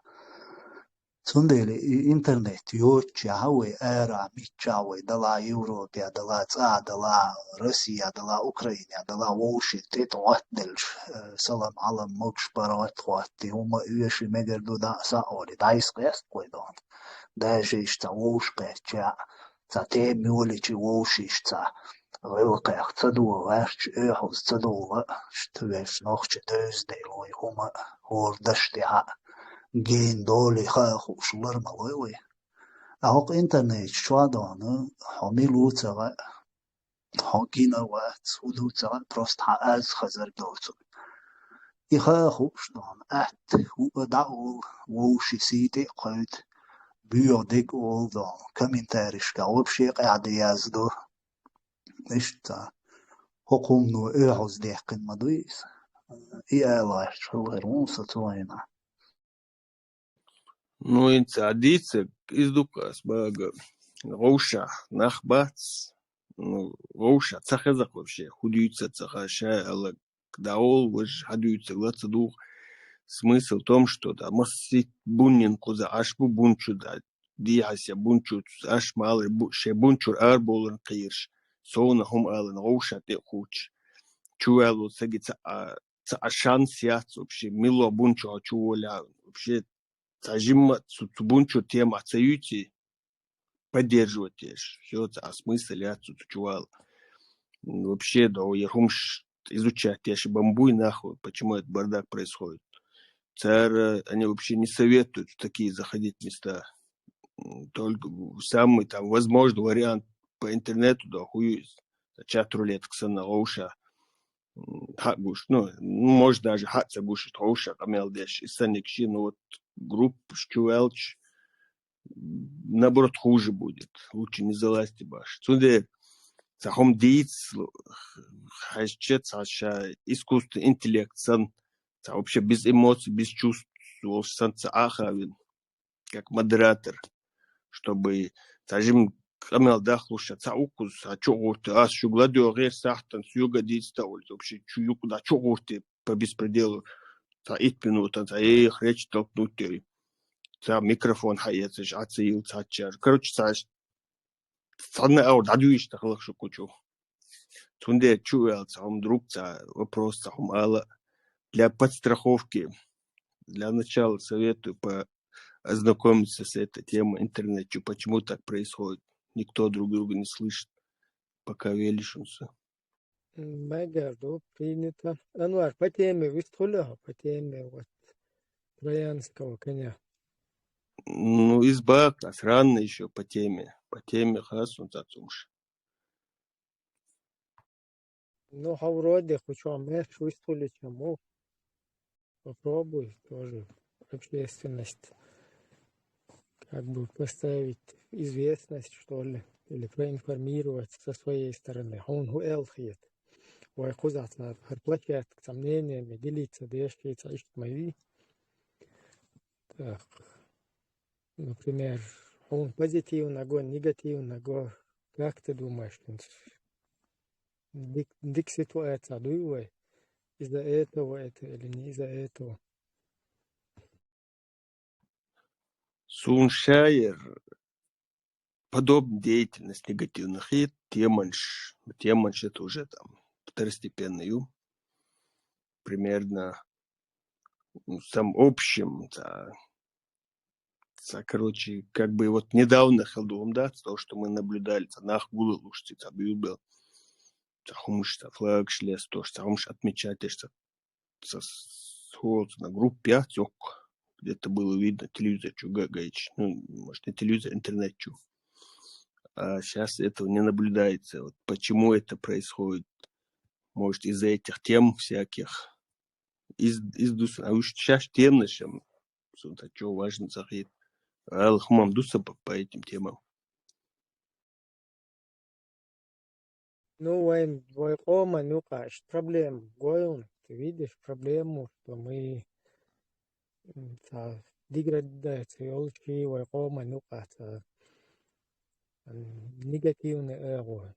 Цундела и интернет йоцучехь вай ара миччахь вай дала, Европехь дала, цӀа дала, Россия дала, Украина дала, вовшийн тӀе тӀе гӀоттаделча, э, салам Ӏалам могуш паргӀат хӀотти, хӀума оьший мегар ду дӀа а са а олий, дӀайса кхест вай дохна. Даже иштта вовшах кхеччехь, цхьа тема йолийча вовшашца гӀиллакхех ца догӀу, гӀаьрчу оьхьаза ца догӀу, иштта вешан нохча девза дела вай хӀума хӀора даш тӀехьа гена долий хаа хууш лар ма лой вай. А хӀокху интернеташ чохь а дохна, хьо мила ву ца хаьа, хьо гина вац, хӀун ду ца хаьа, просто хьан аз хазар доцург. И хаа хууш дона, атта хӀуъа дӀаола, вовши сий тӀе а кхойту, боьха дега ола дона, комментаришка вообще къаьхьа де яздо. Иштта, хӀокху хӀумано оьгӀаз дехкина ма дуй иза. И ала гӀерташ хилла хир ву со цу хенахь. Ну, хӀинца а дийцарг, иза ду-кх ас бага, вовшахь нах бац, ну, вовшахь ца хеза-кх вообще, хӀун дуьйцу ца хаа, ша аьлларг дӀаола, важа хьадуьйцург ла ца дугӀу. Смысл в том, что да, масситта буннин кхуза Ӏаш бу, бун чу да, дехьа се бун чу Ӏаш ма аллара, бу-, шайн бун чуьра арабовларна кхийраш, совнаха хӀума аларна, вовшахь тӀе а кхувча. Чуваьлла сага ца а, ца а шанс яц вообще, милла бун чу хьо чу волахь, вообще цхьа жимма цу, цу бун чуьра тема ца юьйций, поддерживать еш. Всё, цхьа а смысл яц цу, цу чу вала. М, вообще, да, яр хӀумаш изучать еш бан буй нах, почему этот бардак происходит. Цара, они вообще не советуют в такие заходить места. М, только самый там возможный вариант по интернету, да, хӀу ю, чат-рулетка санна вовшахь. М, хьа гуш, ну, ну, может, даже хьа ца гуш, тховша къамел деш, и санник ши, ну, вот, группаш чу ваьлча, наоборот, хуже будет. Лучше не залазьте баш. Цундела цхьа хӀума дийца, хьаьжча, цхьа ша искусственный интеллект сан, цхьа вообще без эмоций, без чувств волуш сан ца Ӏахавина, как модератор, чтобы цхьа жима къамел дахлуш, цхьа укхуза, цхьа чу гӀуртий, ас шуьга ладоьгӀера сахьтан, соьга дийца тауль, вообще чу юкъа чу гӀуртий по беспределу, цхьа итт минута, цхьа еха речь толкнуть йой. Цхьа микрофон хьаэцаш, Ӏа ца йилла цхьаччара. Короче, цхьа цхьанна аур дӀадуьйш тахалах шу кучу. Цундела чу ваьлла цхьа хӀума друг цхьа вопрос цхьа хӀума ала. Для подстраховки, для начала советую по ознакомиться с этой темой интернет, чё, почему так происходит. Никто друг друга не слышит. Пока велишунса. М, Майгар, ду, принято. Анвар, по теме выступили, по теме вот троянского коня. Ну, из бак, а странно ещё по теме. По теме хасун цацумш. Ну, хьо вроде хоть чё, меш выступили, чему? Попробуй тоже общественность как бы поставить в известность, что ли, или проинформировать со своей стороны. Хьуна хӀу аьлла хета? Вай кхузахь цхьа хӀара площадка, цхьа мнениями делиться деш, цхьа иштта ма вий. Так. Например, хьуна позитивного, негативного, как ты думаешь, хӀинца? Дик-, дика ситуация дуй вай? Из-за этого это или не из-за этого? Суна шаьра подобная деятельность негативных и теманш, теманш это уже там второстепенный ю. Примерно, ну, в самом общем, да, ца, короче, как бы вот недавно хилла ду хӀума дац, то, что мы наблюдали, ца нах гуллуш, ца билбел, ца хӀумаш, ца флагаш лесташ, ца хӀумаш отмечать еш, ца, ца с-, хо-, ца на группе, а, цёк, где-то было видно, телевизор чу га-, гаич, ну, может, не телевизор, интернет чу. А щас этого не наблюдается. Вот почему это происходит? Может, из-за этих тем всяких. Из, из дус-, а уж щас темно, чем, сунта, чё важно, захит. Алхмам дуса по, по этим темам. Ну, вайн, вай къоман юкъа иштта проблема гой хьуна. Ты видишь проблему, что мы, м, ца деградация йолчи вай къоман юкъа ца, м, негативный эгӀо.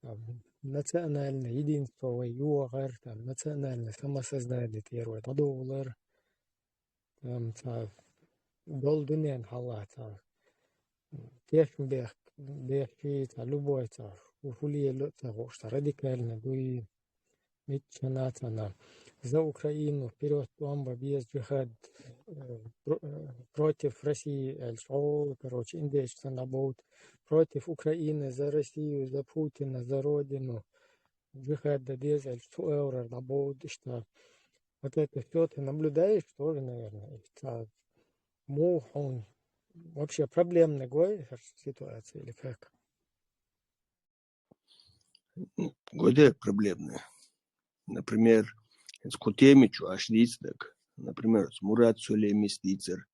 Там национальное единство вай йогӀар, там национальное самосознание тӀера вай дӀадовлар. Там ца долу дуьненан хьалха ца тешна бех-, бехкий ца любой ца хӀу-, хӀу лело а ца хууш, ца радикально дуй, миччана цана. За Украину, вперёд, тӀом бан беза, джихад, э, про-, э, против России, аьлла, чӀогӀа, короче, индечка санна дӀабовду. Против Украины, за Россию, за Путина, за Родину. Джихад дан деза аьлла, цу аурара дӀабовду иштта. Вот это всё ты наблюдаешь тоже, наверное, и ца муха хьуна вообще проблемный гой хӀара ситуация или как? Гой де проблемный. Например, хӀинца кху теми чу аш дийцинарг, например, Мурад Сулеймис дийцар,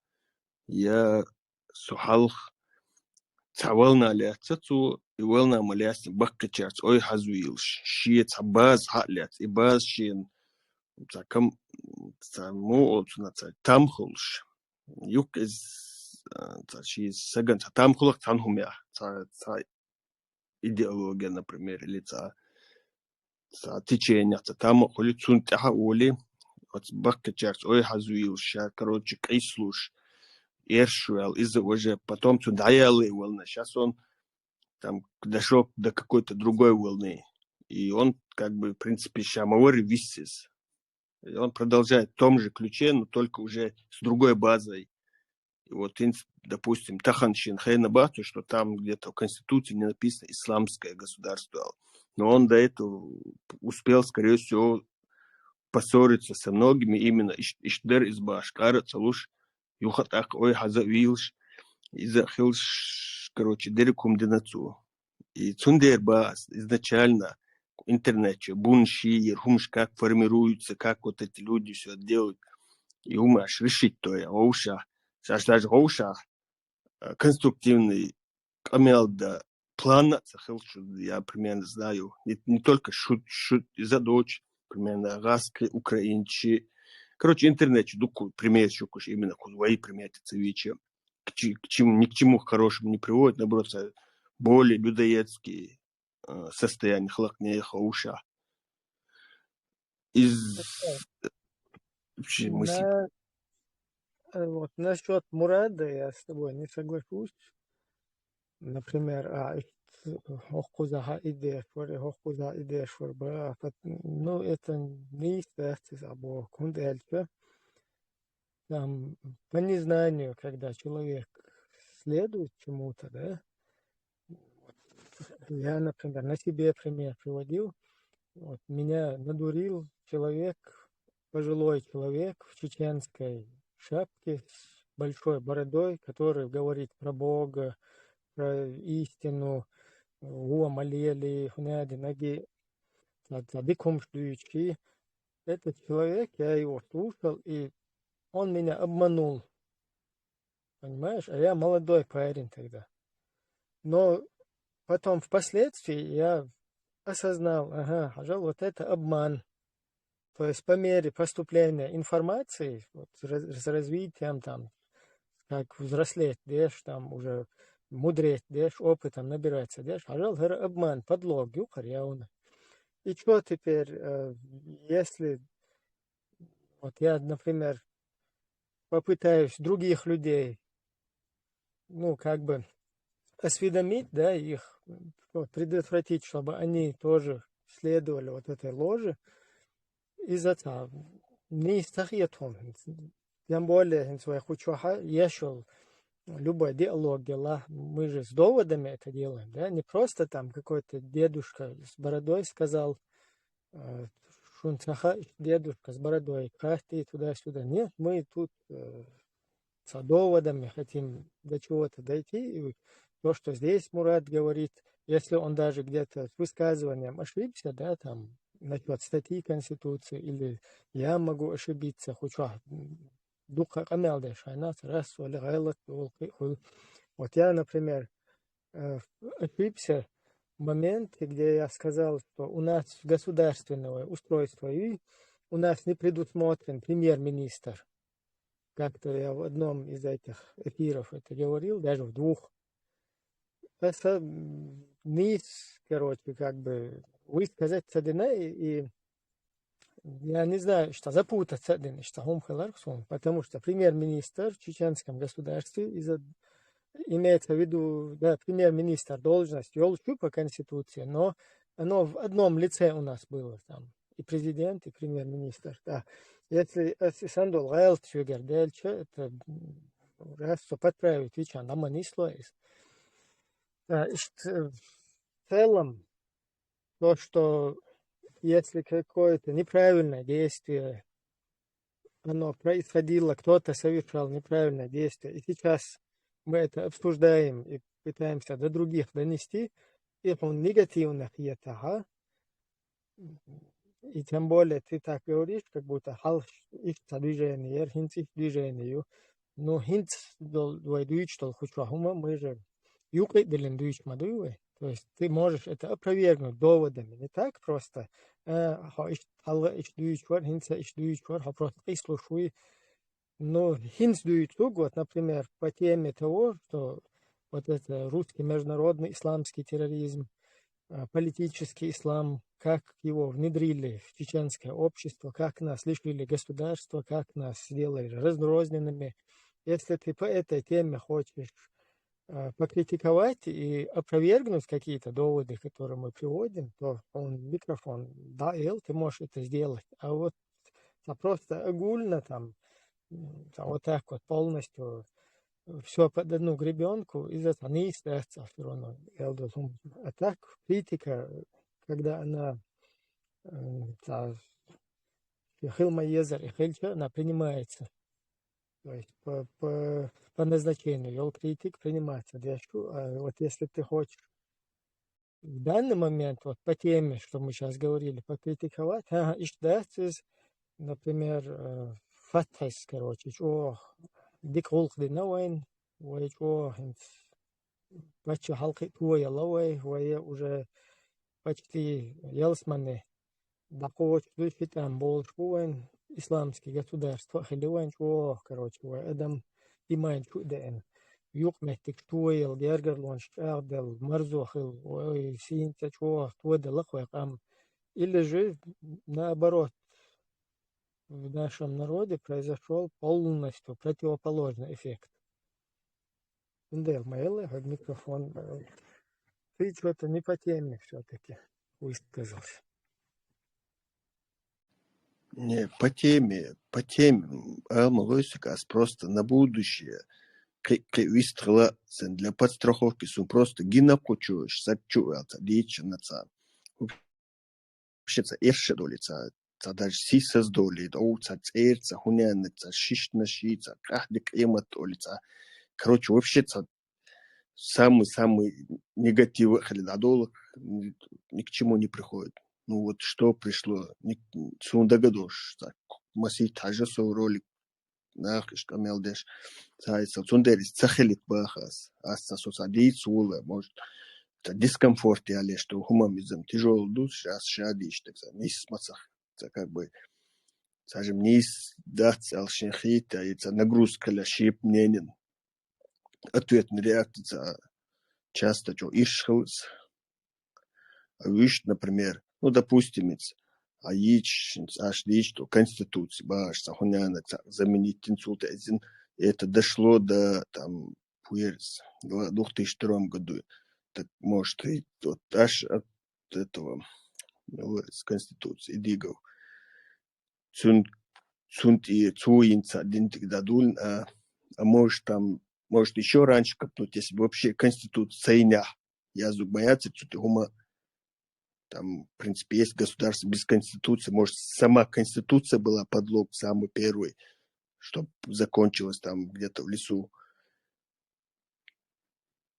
я со хьалха цхьа волна лаьцна цо, и волна ма лаьцна баккхийчаьрца ой хьазвийлаш, шен цхьа база хьа а лаьцна, и база шена цхьа кам-, цхьа мо оцуна цхьа там хуьлуш. Юкъ из, а, цхьа шен сагана цхьа там хуьлу-кх цхьана хӀуманах, цхьа, цхьа идеология, например, или цхьа, цхьа течение, цхьа там а хуьлу, цунна тӀаьхьа а олий, оцу баккхийчаьрца ой хьазвийлаш, ша, короче, къийсалуш, эрш ваьлла, иза уже потом цунна дӀаяллий вална, щас он там дошёл до какой-то другой волны. И он, как бы, в принципе, ша ма варра виссис. И он продолжает в том же ключе, но только уже с другой базой. И вот, в принципе, допустим, тахан шен хенна бацу, что там где-то в Конституции не написано «исламское государство». Но он до этого успел, скорее всего, поссориться со многими, именно иш-, иш дер из баш, кара цалуш, юха тӀаккха ой хьаза а вийлаш, иза а хилаш, короче, дерриг хӀума дина цо. И цундела бац изначально интернет чу бунши, ер хӀумаш как формируются, как вот эти люди всё делают. И хӀумаш решить то я гӀовша. Шаш даже гӀовша, а, конструктивный къамел да план а ца хилчу, я примерно знаю. Не, не только шут, шут, иза доч, примерно, гӀазкхи, украинчи. Короче, интернет чу дукха пример чукуш, именно кху вай пример ца вича. К чи-, к чему, ни к чему хорошему не приводит, наоборот, ца более людоедский, э, состояние хлакне хауша. Из вообще мысли. На, э, вот насчёт Мурада я с тобой не соглашусь. Например, а, ит хӀокхузахьа идеш вара, хӀокхузахьа идеш вара, ба, пот-, ну, это не дац из або, хӀунда аьлча, там, по незнанию, когда человек следует чему-то, да, вот, я, например, на себе пример приводил. Вот, меня надурил человек, пожилой человек в чеченской шапке с большой бородой, который говорит про Бога, про истину, «Гьува ма лела», «Хьунадинаги», цхьа, цхьа дика хӀумаш дуьйцу. Этот человек, я его слушал, и он меня обманул. Понимаешь? А я молодой парень тогда. Но потом, впоследствии, я осознал, ага, хьажал, вот это обман. То есть по мере поступления информации, вот, раз-, с развитием там, как взрослеть деш, там уже мудреть деш, опытом набираться деш, хьажал, хӀара обман, подлог ю-кх хӀара явно. И чё теперь, э, если вот я, например, попытаюсь других людей, ну, как бы осведомить, да, их, вот, предотвратить, чтобы они тоже следовали вот этой ложе. Из-за этого не сахетом. Тем более, хӀинца вай кху чохьа ешал любой диалог дела, мы же с доводами это делаем, да, не просто там какой-то дедушка с бородой сказал, э, шун ца хаьа, дедушка с бородой, кхаьттий туда-сюда. Нет, мы тут, э, с доводами хотим до чего-то дойти. И то, что здесь Мурад говорит, если он даже где-то с высказыванием ошибся, да, там, насчёт статьи Конституции, или я могу ошибиться, хоть что, м, дукха къамел деш хьайна, раз или гӀалат, ол кхы-, хуьлу. Вот я, например, э, ошибся в моменте, где я сказал, что у нас государственное устройство, и у нас не предусмотрен премьер-министр. Как-то я в одном из этих эфиров это говорил, даже в двух. Аса, м, нийса, короче, как бы высказаться дина, и, и я не знаю, что запутаться дина, что хӀума хилар суна, потому что премьер-министр в чеченском государстве из-за, имеется в виду, да, премьер-министр должность йолчу по Конституции, но оно в одном лице у нас было там, и президент, и премьер-министр, да. Если, если сандул гӀалат шуьгар делча, это, м, раз что подправить, вечан, а мы не слоис. Да, и что, э, в целом, то, что если какое-то неправильное действие, оно происходило, кто-то совершал неправильное действие, и сейчас мы это обсуждаем и пытаемся до других донести, и он негативно это, ага. И тем более ты так говоришь, как будто хьалха иштта движение яр, хӀинца иштта движение ю. Ну, хӀинца дол-, вай дуьйцуш долу хӀума, мы же юкъа а диллина дуьйцуш ма дуй вай. То есть ты можешь это опровергнуть доводами, не так просто. Э, хьо иштта хьалха иштта дуьйцуш вара, хӀинца иштта дуьйцуш вара, хьо просто къийсалуш вуй. Ну, хӀинца дуьйцург, вот, например, по теме того, что вот это русский международный исламский терроризм, а, политический ислам, как его внедрили в чеченское общество, как нас лишили государства, как нас сделали разрозненными. Если ты по этой теме хочешь, а, покритиковать и опровергнуть какие-то доводы, которые мы приводим, то он микрофон дал, ты можешь это сделать. А вот, а просто огульно там, м, а вот так вот полностью все под одну гребенку, из этого не остаться все равно, я должен. А так, критика, когда она, м, та, и хилма езер, и хилча, она принимается. То есть по, по, по назначению, йол критик принимается, дешку, а вот если ты хочешь в данный момент, вот по теме, что мы сейчас говорили, покритиковать, ага, иштта дац из, например, э, Фатхьис, короче, чӀогӀа дика гӀуллакх дина вайн, вай чӀогӀа хӀинца паччахьалкхе тояла вай, вай уже почти ялсамане дӀакхочуш ду, ши тӀам болуш бу вайн, исламский государство а хили вайн чӀогӀа, короче, вай адам иман чу а деана. Юкъаметтигаш тояла, гергарлонаш чӀагӀделла, марзо хилла, ой, сийна цӀа чӀогӀа тоделла вай къам. Или же, наоборот, в нашем народе произошёл полностью противоположный эффект. Цундела ма елла хьоьга микрофон, э, ты чё-то не по теме всё-таки высказался. Не, по теме, по теме, м, ала ма лойсу ас просто на будущее. Кхи-, кхи вистхила, сан для подстраховки, сун просто гина кхучуш, сачу аьлла, ца дийцина ца. Вообще, ца эрша доли, ца, ца даже сийсаз доли, о, ца цӀер, ца хӀуненна, ца шишна ши, ца къаьхьа къемат доли, ца. Короче, вообще, ца самый-самый негатив хили дӀадолу, ни, ни к чему не приходит. Ну вот что пришло, ни, сун дагадош, ца, масийтта хьажа со ролик, нах иштта къамел деш. Цаьрца цундела иза ца хилийта баха ас. Ас ца со ца дийца вола, может, ца дискомфорт яле, что хӀумам иза-м тяжёлый ду, ас ша дийшта, ца нийса ма ца, ца как бы, ца жим нийса дац аьлла шен хета, и ца нагрузка хила шип мнением. Ответная реакция часто чё ирш хилац. А вуьшта, например, ну, допустим, ица, а йича, аш дийча, то конституция, баш, ца хӀунена, ца заменить тин цул тӀе изин, это дошло до, там, пуерс, в двух тысячи втором году. Так, может, и вот аж от этого, ну, с конституции, дигов. Цун, цун тӀе, цу йинца динтик дадулин, а, а может, там, может, ещё раньше копнуть, если бы вообще конституция цайнях. Я зуб бояться, что ты хӀума, там, в принципе, есть государство без конституции. Может, сама конституция была подлог самый первый, чтоб закончилось там где-то в лесу.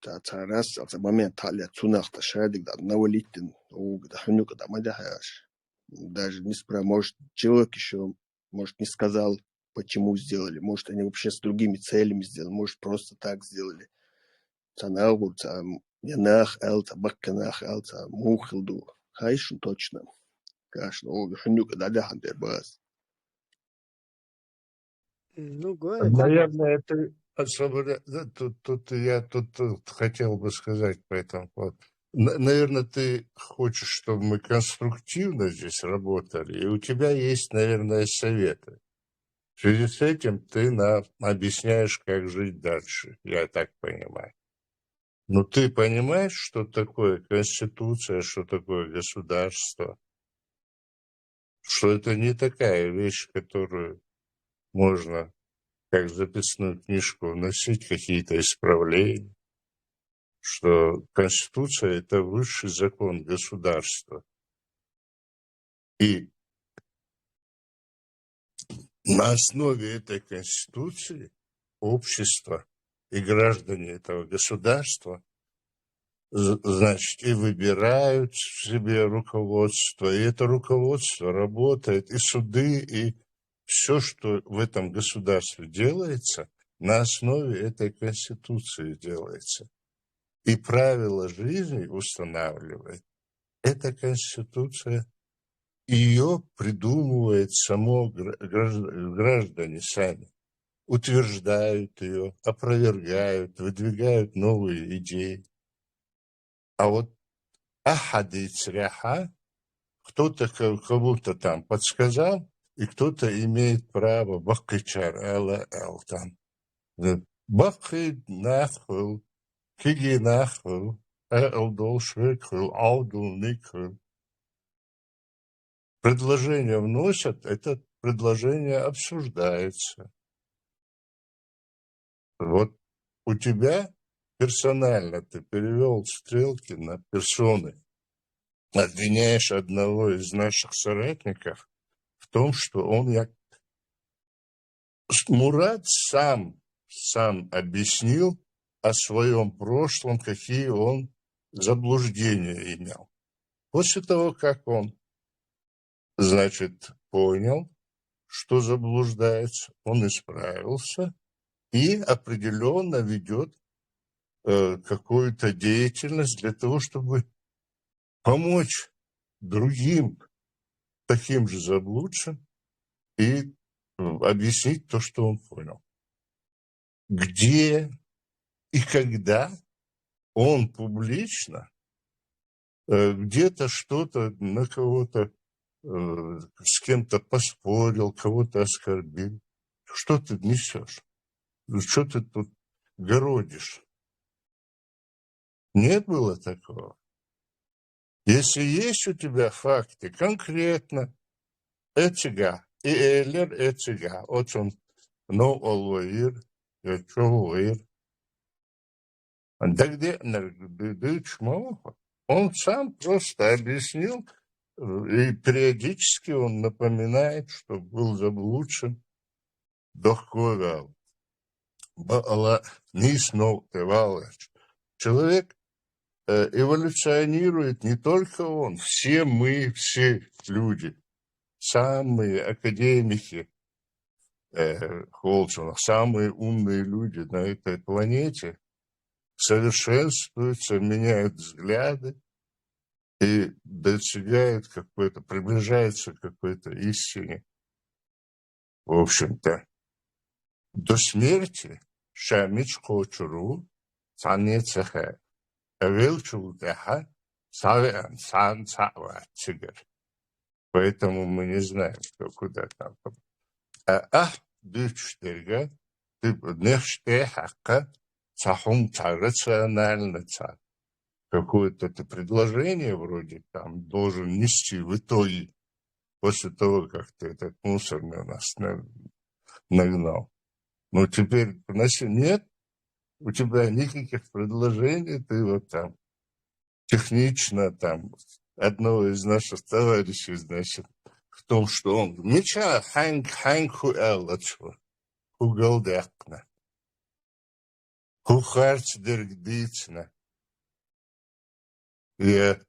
Ца, ца раз, ца момент хьале цунах-то шадик да навалить, о, да хунюк да ма да хаш. Даже не спра-, может, человек ещё, может, не сказал, почему сделали. Может, они вообще с другими целями сделали. Может, просто так сделали. Ца нагур, ца, я нах эл, ца бакка нах эл, ца мух хил ду. Хайшун точно. Конечно, о, хунюк да да хандер бас. Ну, говорят, наверное, это особенно, да, тут, тут я тут, тут хотел бы сказать по этому поводу. Н-, наверное, ты хочешь, чтобы мы конструктивно здесь работали, и у тебя есть, наверное, советы. В связи с этим ты нам объясняешь, как жить дальше, я так понимаю. Но ты понимаешь, что такое конституция, что такое государство? Что это не такая вещь, которую можно, как записную книжку, вносить какие-то исправления, что Конституция — это высший закон государства. И на основе этой Конституции общество и граждане этого государства з- значит, и выбирают себе руководство, и это руководство работает, и суды, и все, что в этом государстве делается, на основе этой Конституции делается. И правила жизни устанавливает эта Конституция. Ее придумывает само гра- гражд- граждане сами. Утверждают ее, опровергают, выдвигают новые идеи. А вот ахадицряха, кто-то ка- кому-то там подсказал, и кто-то имеет право бакычар ала алтан. Бакы нахыл, киги нахыл, алдол швекыл, алдул никыл. Предложение вносят, это предложение обсуждается. Вот у тебя персонально ты перевел стрелки на персоны. Обвиняешь одного из наших соратников в том, что он, як Мурат сам, сам объяснил о своем прошлом, какие он заблуждения имел. После того, как он, значит, понял, что заблуждается, он исправился и определенно ведет э, какую-то деятельность для того, чтобы помочь другим таким же заблудшим и э, объяснить то, что он понял. Где и когда он публично э, где-то что-то на кого-то э, с кем-то поспорил, кого-то оскорбил. Что ты несешь? Ну, что ты тут городишь? Не было такого. Если есть у тебя факты конкретно, эцига, и эллер эцига, вот он, но олвоир, чолвоир. Дагде дычмо, он сам просто объяснил, э, и периодически он напоминает, что был заблудшим, дохковал. Бала нис но тевалач. Человек э, эволюционирует не только он, все мы, все люди, самые академики, э, Холчинах, самые умные люди на этой планете совершенствуются, меняют взгляды и достигают какой-то, приближаются к какой-то истине. В общем-то, до смерти шамич кочуру цанне цехе. Эвел чултеха савеан сан цава цигар. Поэтому мы не знаем, кто куда там. А, а дыч дерга, ты нехште хака цахум ца рационально ца. Какое-то ты предложение вроде там должен нести в итоге после того, как ты этот мусор на нас на- нагнал. Но теперь у нас нет у тебя никаких предложений, ты вот там технично там одного из наших товарищей, значит, в том, что он меча ханг ханг хуэлачу, хугалдякна, хухарч дергдична, я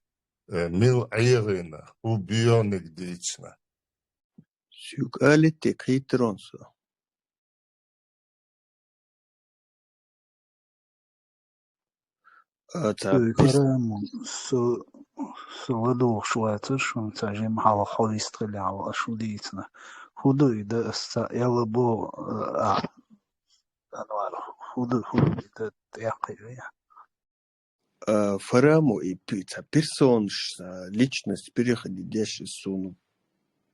э, мил айгына, убьёнок дична. Сюк алите китронсо. А, та Э, пис- Карамон, со, со ладох швайцар, шун ца жим хала холист хилял, а шудицна. Худой да са, яла бо, э, а, анвар, худой, худой да яхи, я. А, Фарамо и пи-, ца персонаж, ца личность переходящий сун,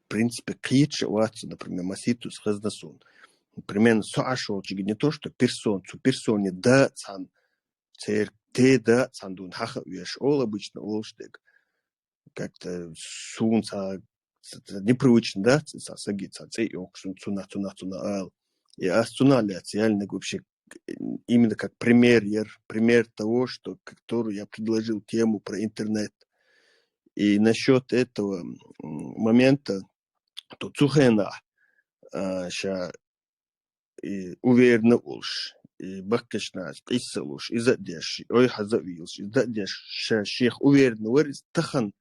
в принципе, кича ватсу, например, маситус хазна сун. Примерно со ашо чиги не то, что персон, цу персоне да цан, цер те да цан дун хаха уеш ол обычно олштег. Как-то сун ца, ца, ца непривычно, да, ца, ца саги, ца, ца, и он сун цуна, цуна, цуна ал. И ас цуна ля, ца, реально вообще именно как пример, пример того, что, который я предложил тему про интернет. И насчет этого м, момента, то цухена, а, ща и уверенно улш. и баккхача нахаца къийса а луш, иза а деш, ойхьаза а вийлаш, иза а деш, ша шех уверенный вар из, тахан,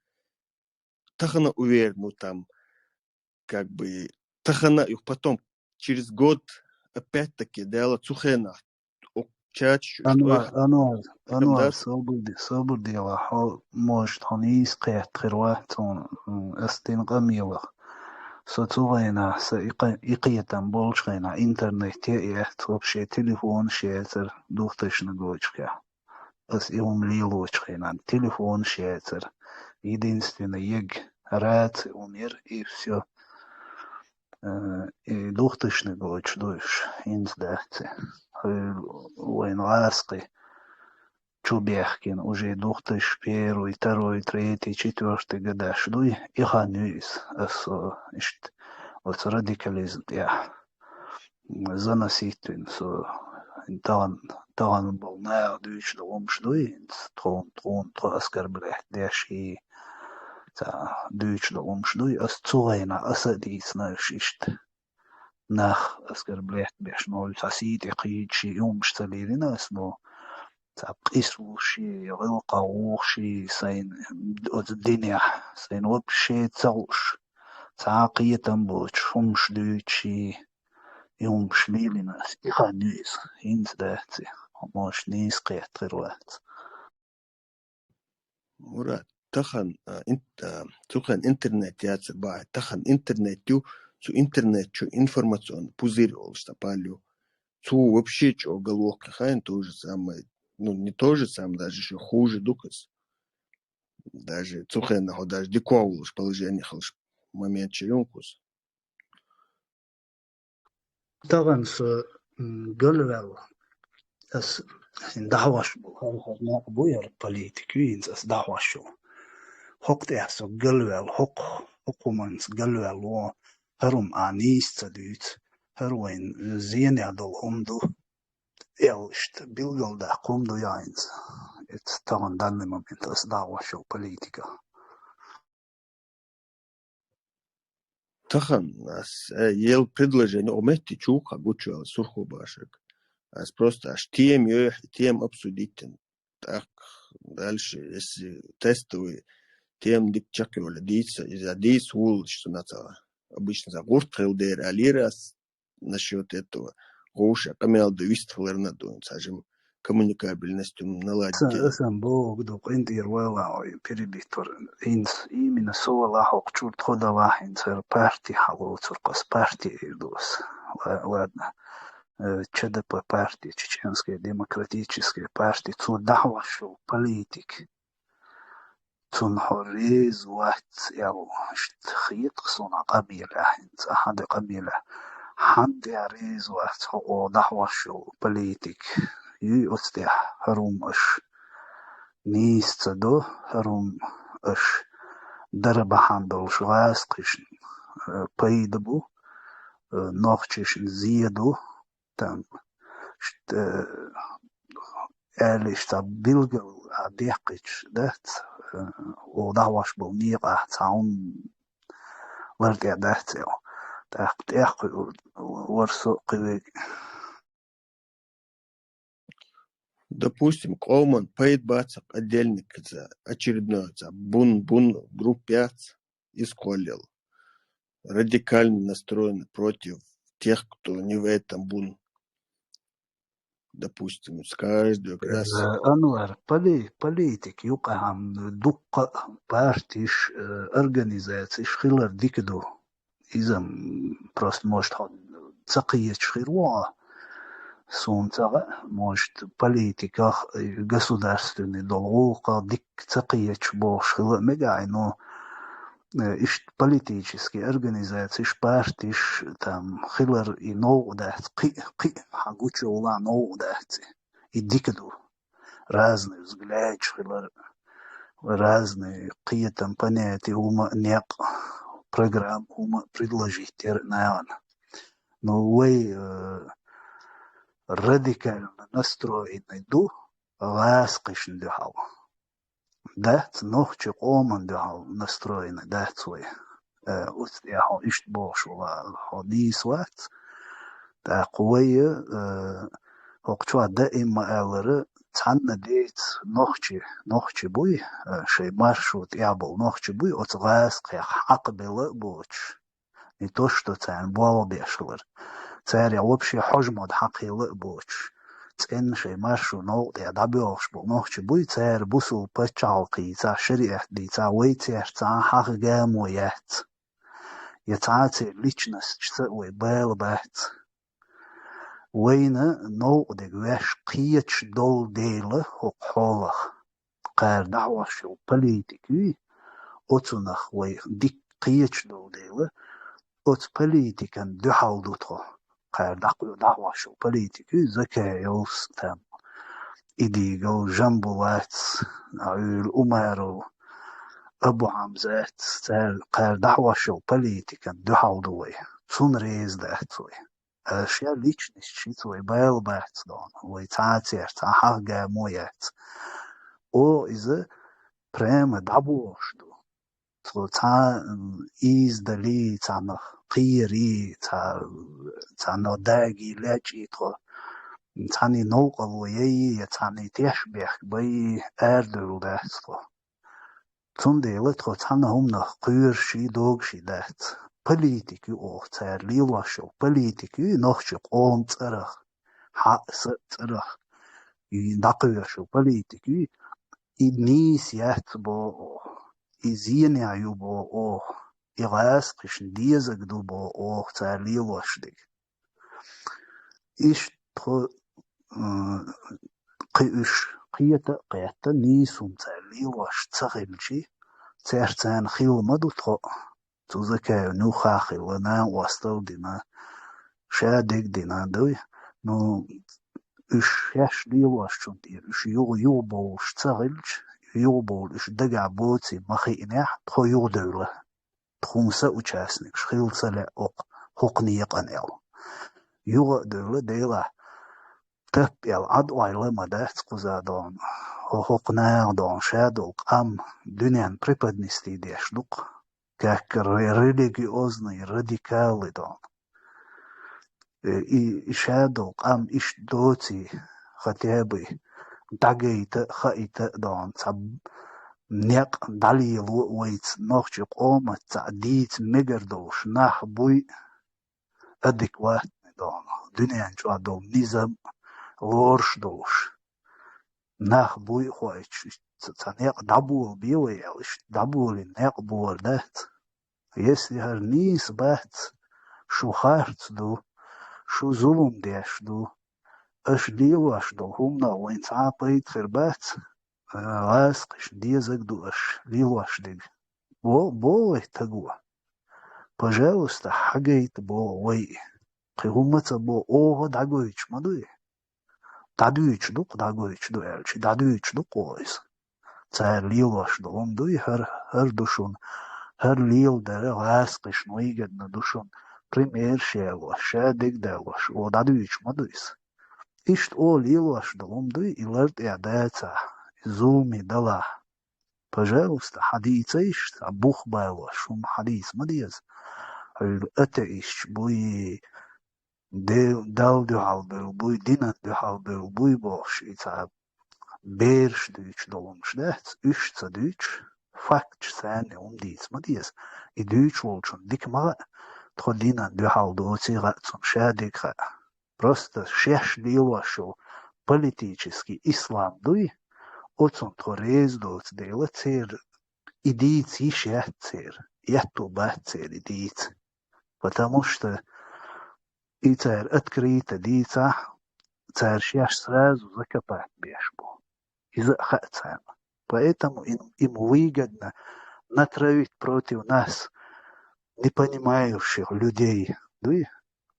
тахана уверенный там, как бы, тахана, и потом, через год, опять-таки, Дала цу хенахь, чачу, Анвар, Анвар, Анвар, собар де, собар делахь, хьо, может, хьо нийса кхетта хир вац хьуна, м, ас дина къамелах. Со цу хенахь, са и къа-, и кхетам болчу хенахь, интернет е а яц, вообще телефонаш яцара двухтысячных годашкахь. Ас и хӀума лелочу хенахь, телефонаш яцара. Единственный ег раци хӀума яра, и всё. Э, и двухтысячных годаш ду уьш, хӀинца дац и. Хьуьлла вайн гӀазкхи чу бехкина, уже две тысячи первый, второй, третий, четвёртый годаш дуй, и хан ю иза, аса иштта оцу радикализм тӀехь заносить вина со тахана, тахана болу наха дуьйцуш долу хӀумаш дуй, хӀинца тхуна, тхуна тхо оскорблять деш и ца дуьйцуш долу хӀумаш дуй, аса цу хенахь аса а дийцина уьш иштта. Нах оскорблять беш, но цхьа сий тӀе кхийдаш и хӀумаш ца лелийна ас, но цхьа къийсалуш и, гӀиллакхах вухуш и, сайна оцу динехь, сайна вообще ца хууш, цхьа а кхетам боцуш хӀумаш дуьйцуш и, и хӀумаш лелийна ас, и хан ю иза, хӀинца дац и, может, нийса кхетта хир вац. Мурат, тахана, а, ин-, а, цу хенахь интернет яцара бахьа, тахана интернет ю, цу интернет чу информационный пузырь олуш цхьа пал ю. Цо вообще чӀогӀа лохкий хайн то же самое, ну, не то же самое, даже ещё хуже ду-кх иза. Даже цу хенахь хьо даже дика волуш положение хилча момент чу ю-кх иза. Тахана со, м, галваьлла, ас хӀинца дӀахьош болу, хӀара, хӀара некъ бу яра политика, ю хӀинца ас дӀахьош йолу. ХӀокху тӀехь со галваьлла, хӀокху, хӀокху хӀуманца галваьлла вон, хӀара хӀума ахь нийса ца дуьйцу, хӀара вайн зенехь долу хӀума ду, аьлла иштта билгалдаккха хӀума ду яхь хӀинца. Эцца тахана данный момент ас дӀахьош йолу политика. Тахана ас, э, ел предложение, о, метте чу кху гучуяла сурхо башаг. Ас просто аш тема йоьху, тема обсудить. Так, дальше, если тестовый тема дика чекхйолу, дийца, иза дийца вуллаш цуьнан ца. Обычно за гурт хила дера алира ас, насчёт этого, гӀуша къамел ду вистхиларна ду, цхьа жим коммуникабельность ум наладить. Асан, асан боху ду, къинтӀера вала хьо перебить вара. ХӀинца именно со вала хьо кху чуьра тхо дала хӀинца хӀара парти хьалоцург, ас парти эр ду ас. Ла-, ладно. Э, Ч Д П парти, Чеченская демократическая парти, цо дӀахьош йолу политик. Цунна хьо реза вац аьлла, иштта хета-кх суна къамелехь, хӀинца ахьа де къамелехь. Хьан тӀехь реза вац хьо, оха дӀахьош йолу политик? Юй оцу тӀехь хӀара хӀума аш нийса ца до, хӀара хӀума аш дара бахьана долуш гӀазкхишна, э, пайда бу, э, нохчишна зе ду, там, ш-, э, аьлла иштта билгал а дехкича дац, э, оха дӀахьош болу некъахь цхьа хӀума лар тӀе дац аьлла. ТӀаккха тӀех кхуьур вара со кхин вега. Допустим, къоман пайда бацахь отдельникаца, очередной ца бун, бун группа яц, иза кхоллал. Радикально настроены против тех, кто не в этом бун. Допустим, с каждой раз. Э, Анвар, поли-, политик юкъахьама дуккха а партиш, э, организациш хилар дика ду. Иза, м, просто, может, хьо ца кхеташ хир ву хьо. Суна ца хаьа, может, политиках, э, государственный долу гӀуллакхах дикка ца кхеташ бохуш хила а мега хьуна, но, э, иштта политический организациш, партиш, там, хилар и новкъа дац, кхин а, кхин а хьан гучу а вала новкъа дац. И дика ду. Разный взглядаш хилар, разный кхетам, понятие, хӀума а, некъ, программа, хӀума а предложить яр нахана. Но вай, э, радикально настроенный ду гӀазкхишна дуьхьал. Дац, нохчи къоман дуьхьал настроенный дац вай. Э, оцу тӀехь хьо иштта бохуш вала, хьо нийса вац. ТӀаккха вай, э, хӀокху чохь даим ма-аллара, цхьанна деца нохчи, нохчи буй, а, шайн маршо тӀехь болу нохчи буй, оцу гӀазкхех хьакхабелла а боцуш, не то что царна болх беш хилар, царех вообще хьожа-мода хьакхаелла а боцуш, цӀенна шайн маршо новкъа тӀехь дӀабоьлхуш болу нохчи буй, цара бусул пачхьалкх йийцахь, шариӀат дийцахь, вай цаьрца цхьа хьагӀ гамо яц. Я цхьа а церан личносташца вай бала бац. Вайна новкъа дерг ваьш кхеташ долу дела хӀокху хьолах, кхара дӀахьош йолу политика юй, оцунах вай дика кхеташ долу дела, оцу политикан дуьхьал ду тхо. Кхара дӀакхо-, дӀахьош йолу политика юй, Закаевс, там, Идигов, Жамбулатс, Ӏуьйра Умаров, Абу Хьамзатс, цара кхара дӀахьош йолу политикан дуьхьал ду вай. Цунна реза дац вай. Ша личность шица вай бала бац дона, вай цхьа а церца цхьа хьагӀ гамо яц. О, иза прямо дӀабохуш ду. Цо цхьа, м, ийзадалий, цхьанах кхерий, цхьа, цхьанах дагий, лечкъий тхо, цхьанний новкъарло яйий, я цхьанний теш бехк байий, арадевлла дац тхо. Цундела тхо цхьана хӀуманах кхоьруший, догуший дац. Политика ю оха, цара лелош йолу политика ю, нохчи къоман цӀарах, хьаъ, са а цӀарах, и дӀакхоьруш йолу политика ю, и нийса яц боху оха, и зенехь ю боху оха, и гӀазкхашна дезарг ду боху оха, цара лелош дерг. Иштта тхо, м, кхин уьш кхета а кхетта, нийса хӀума цара лелош ца хилчий, цаьрца цхьаьна хилла ма ду тхо. Цу Закаевн юххехь а хилла, накъосталла дина, ша дерг дина, дуй? Ну, уьш шаьш лелошчунна тӀера, уьш юха, юхабовлуш ца хилча, юхабовла уьш дагахь боций ма хиънехь, тхо юхадевлла. Тхуна соучастникаш хила ца лаьа оха хӀокху некъан аьлла. Юха а девлла, Делахь, таппа аьлла, Ӏад ойла ма дац кхуза дона, хӀо-, хӀокху наха дона, ша долу къам дуьненна преподнести деш ду-кх, как ре-, религиозный радикалы дона. Э, и, и ша долу къам иштта доций, хотя бы дӀагайта а, хаийта а дона, цхьа некъ дӀалело а вайца, нохчи къомаца цхьа дийца мегар долуш нах буй, адекватный дона, дуьнен чохь долу низам лоруш долуш нах буй хоуьйтуш, иштта цхьа некъ дӀаболабе вай аьлла, иштта дӀаболийна некъ бора дац. Если хӀара нийса бац, шу харц ду, шу зулам деш ду, аша лелош долу хӀуманах вайн цхьа а пайда хир бац, гӀазкхашна дезарг ду аша лелош дерг. Бо-, бо вай таго. Пожалуйста, хьагайта бо вай. Кхин хӀумма ца бо, оха дӀагойтуш ма дуй. ДӀадуьйцуш ду-кх, дӀагойтуш ду аьлча, дӀадуьйцуш ду-кх оха иза. Цара лелош долу хӀума дуй, хӀара, хӀара ду шуна, хӀара леладара гӀазкхашна выгодно ду шуна, примерш ялош, ша дерг далош, оха дӀадуьйцуш ма ду иза. Иштта оха лелош долу хӀума дуй, и лар тӀехь дацахь, и зуламе далахь. Пожалуйста, хьадийца иштта, цхьа бух балош хӀума хьадийца ма деза. Хьуьлла атеисташ буй, Де-, Далла дуьхьал бевлла буй, динан дуьхьал бевлла буй бохуш, и цхьа бераш дуьйцуш долу хӀумаш дац, уьш ца дуьйцуш, факташ санна хӀума дийца ма деза. И дуьйцуш волчунна дика ма хаьа, тхо динан дуьхьал доций хаьа, цунна ша дерг хаьа. Просто шаьш лелош йолу политический ислам дуй, оцунна тхо реза доцу дела, церан и дийца йиш яц церан, аьтто бац церан и дийца. Потому что и цара открыто дийцахь, цара шаьш сразу закопать беш бу. Иза а хаьа царна. Поэтому им, им выгодно натравить против нас непонимающих людей. Дуй?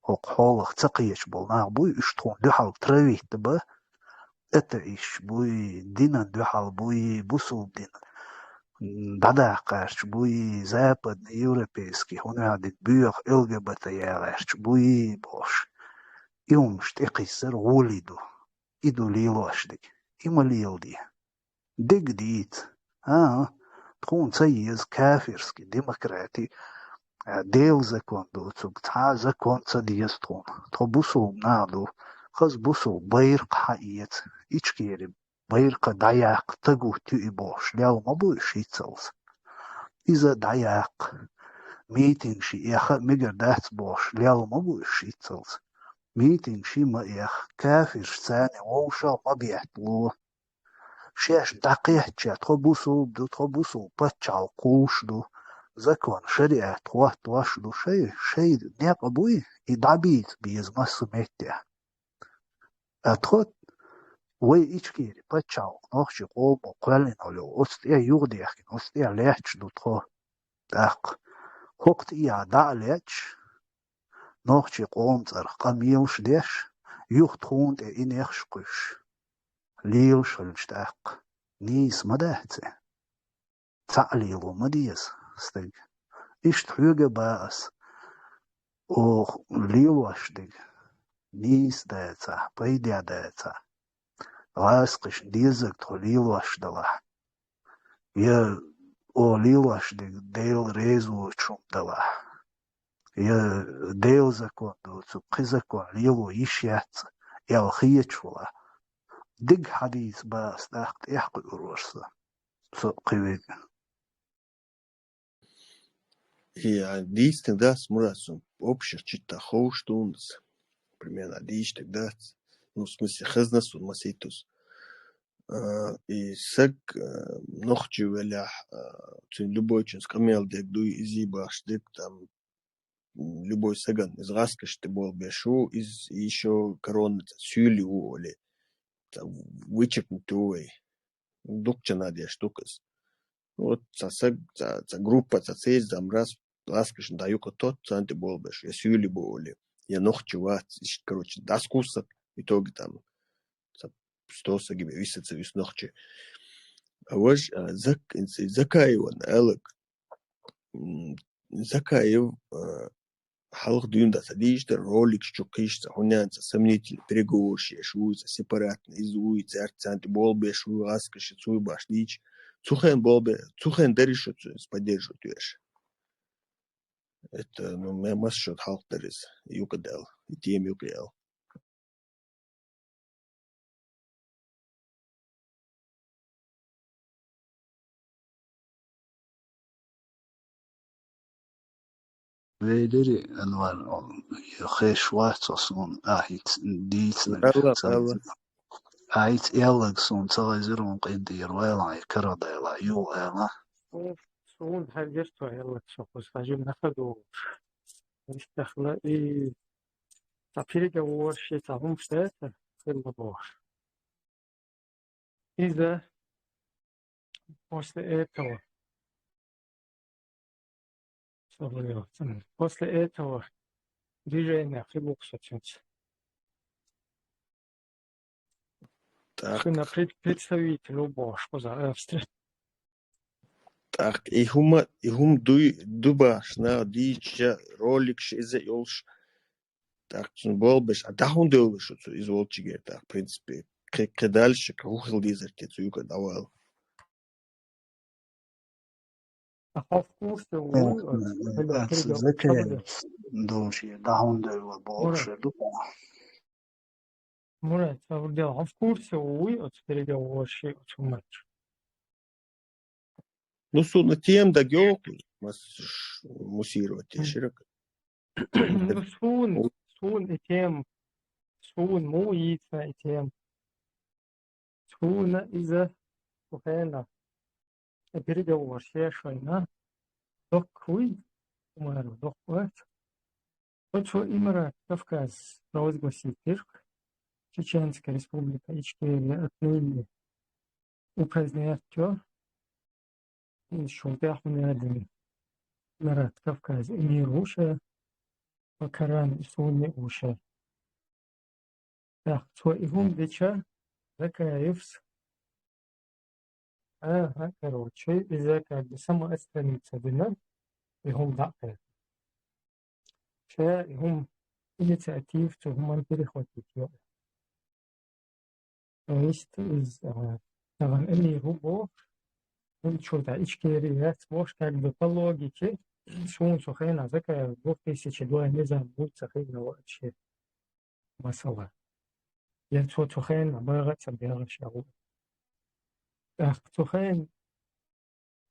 ХӀокху хьолах ца кхеташ болу нах буй, уьш тхуна дуьхьал травить бан, атеисташ буй, динан дуьхьал буй, бусулба дин дӀадаккхарч буй, западный, европейский, хӀун аьлла дина, боьха Л Г Б Т яхарч буй бохуш. И хӀумаш тӀекхиссар гӀоли ду. И ду лелош дерг. И ма леладе. Дерг дийца. ХӀан-хӀа, тхуна ца еза кафирский демократи, а, Делан закон доцург, цхьа а закон ца деза тхуна. Тхо бусулба нах ду. хаза бусул байракх хьаэца, Ичкери байракх дӀаяккха, тагут ю и бохуш, лел ма бу уьш хӀинццалц. Иза дӀаяккха, митингаш йи эха а мегар дац бохуш, лел ма бу уьш хӀинццалц. Митингаш йи ма эха, кафирш царна вовшах ма беттало. Шаьш дӀакхечча, тхо бусулба ду, тхо бусулба пачхьалкх кхуллуш ду, закон, шариат хӀоттош ду, шай, шай некъ буй, и дӀабийца беза массо а метте. Ткъа тхо, вай Ичкери пачхьалкх нохчийн къомо кхоьллина йолу, оцу тӀе юхадехкина, оцу тӀе лаьтташ ду тхо. ТӀаккха хӀокху тӀехь дӀа а лаьтташ, нохчийн къоман цӀарах къамелаш деш, юха тхуна тӀе и нехаш кхуьссуш, лелаш хилча тӀаккха, нийса ма дац и. Цхьаъ лело ма деза стаг. Иштта хьоьга а бан ас, оха лелош дерг нийса дацахь, пайде дацахь, гӀазкхашна дезарг тхо лелош далахь, я оха лелош дерг Дела реза воцуш хӀума далахь, я Делан закон доцург кхин закон лело йиш яц аьлла хеташ валахь, дерг хьадийца бан ас тӀаккха тӀехь кхуьур вара со, со кхин верг. И, а, дийцинарг дац, Мурат, суна общих читтах ховш ду-кх ас. Примерно дийцинарг дац. Ну, в смысле, хезна суна масийтта. А, и саг, а, нохчи велахь, а, цуьнан любой чуьнца къамел дерг дуй, изий бахаш дерг, там, м, любой сагана, иза гӀазкхашна тӀе болх беш ву, иза ещё корона цӀа суьйлий ву олий, цӀа вычеркнуть ву вай. Дукхачунна деш ду-кх иза. Вот цхьа саг, цхьа, цхьа группа, цхьа церан замрас, гӀазкхашна дӀа юкъа тотт, царна тӀе болх беш, я суьйлий бу олий, я нохчи вац, иштта, короче, дӀаскъоссарг, в итоге там, цхьа сто саг бен виса ца висна нохчи. А важа, а, Зак-, Закаевна аьлларг, м, Закаев, а, хьалха дуьйна дан ца дийцира, роликаш чу кхийсча, цхьа хӀуьнан цхьа сомнительный переговораш еш вуй, цхьа сепаратный иза вуй, цаьрца царна тӀе болх беш вуй, гӀазкхаша цуй баш дийцча, цу хенахь болх бе-, цу хенахь дарий шу цуьнца поддерживать веш? Это, ну, ме-, масса шо хьалха дара иза, юкъа даьлла, и тема юкъа яьлла. Вай дери, Анвар, хеш вац со суна ахьа хӀинца дийцинарг. Алла, ца-, Алла. Ахьа хӀинца аьлларг суна ца хезира, хӀун къинтӀера ваьлла, и карадайла, юха аьлла. Суна хьаьргира со аьлларг, со кхуза хьажа нах а долуш. Иштта хила и цхьа переговораш, цхьа хӀумаш дац, хила бохуш. Иза после этого, после этого движения хила ву-кх со цуьнца. Так. Шуна пред-, представитель ву бохуш кхуза Австри. ТӀаккха и хӀума, и хӀума дуй, ду бахаш наха дийцича, роликаш иза йолуш, тӀаккха цунна болх беш, а дӀа хӀунда девлла шу цу иза волчигера, тӀаккха, в принципе, кхе-, кхин дальше кхин хӀун хила дезара те цу юкъара дӀавала? А хьо в курсе вуй, Закаев долчигера дӀа хӀунда девлла бохуш ду. Мурат, Саврдел, хьо в курсе вуй оцу переговораши оцу хӀуманаш? Ну, суна тема дагайогӀу, мас-, ш-, муссировать ешира. Ну, суна, суна и тема, суна муха йийцина и тема? Суна иза, цу хенахь, и переговораш еш вайна, доккха вуй, ма-, доккха вац. Оцо Имарат Кавказ провозгласить дира, Чеченская Республика Ичкерия отныне упраздняется. Иза шун тӀехь хӀун яздина? Имарат Кавказ эмир ву ша, ва Коран и сунни ву ша. ТӀаккха цо и хӀума дича, Закаевс, ага, короче, иза как бы самоотстраниться дина, и хӀума дӀа а кхаьчна. Ша и хӀума, инициатива цу хӀуманна перехватить йо. То есть иза, а, тахана эмир ву бохуш, хӀунда шу тӀе Ичкери яц бохуш, как бы по логике, суна цу хенахь Закаев двух тысячи два низам буй ца хилла вообще. Масала. Я цо цу хенна багаца бегаш я. Ах, цу хен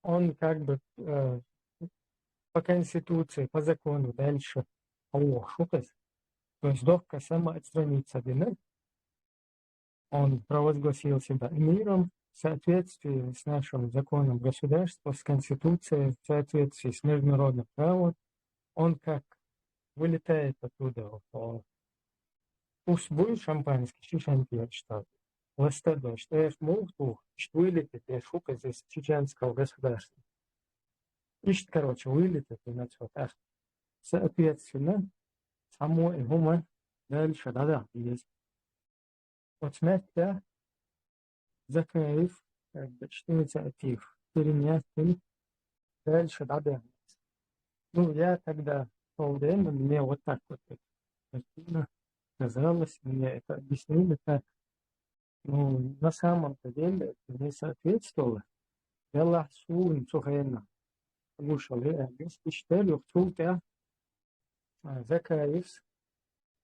он как бы э, по конституции, по закону дальше алло шукас. То есть дохка самоотстраниться дина. Он провозгласил себя эмиром в соответствии с нашим законом государства, с Конституцией, в соответствии с международным правом. Он как вылетает оттуда, вот, он пусть будет шампанский, шишанки, что ластадо, что я мух, что вылетит, я шука здесь чеченского государства. Ишт, короче, вылетит и на цветах. Соответственно, само и гума дальше, да-да, есть. Вот смотрите, Закаев, как бы, что инициатив перенять и дальше, да-да. Ну, я тогда шёл день, мне вот так вот это картина казалось, мне это объяснили так. Ну, на самом-то деле это не соответствовало. Дело сун сухена. Слушал, я здесь иштер, юхтултя, Закаев,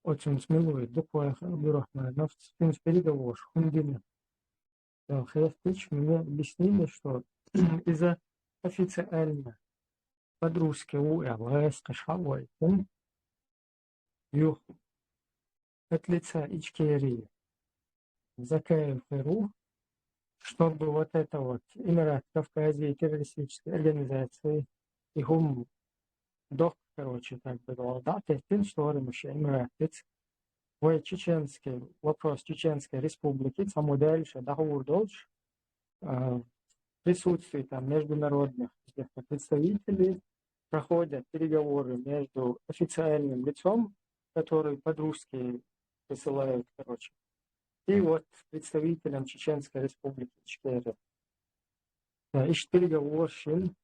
очень смелый, Дукваев Абдурахманов, с кем переговоры, Хундина. Да, Хрестич, мне объяснили, что из-за официально под русский у власть кашалайтын юх от лица Ичкерии Закаев Перу, чтобы вот это вот Эмират Кавказии террористической организации и гум док, короче, как бы, да, тестин, что Эмиратец, в чеченский вопрос Чеченской Республики, саму дальше договор долж, а, присутствии там международных каких-то представителей проходят переговоры между официальным лицом, который под русский присылают, короче, и вот представителем Чеченской Республики Ичкерия. Да, ишт переговорщин,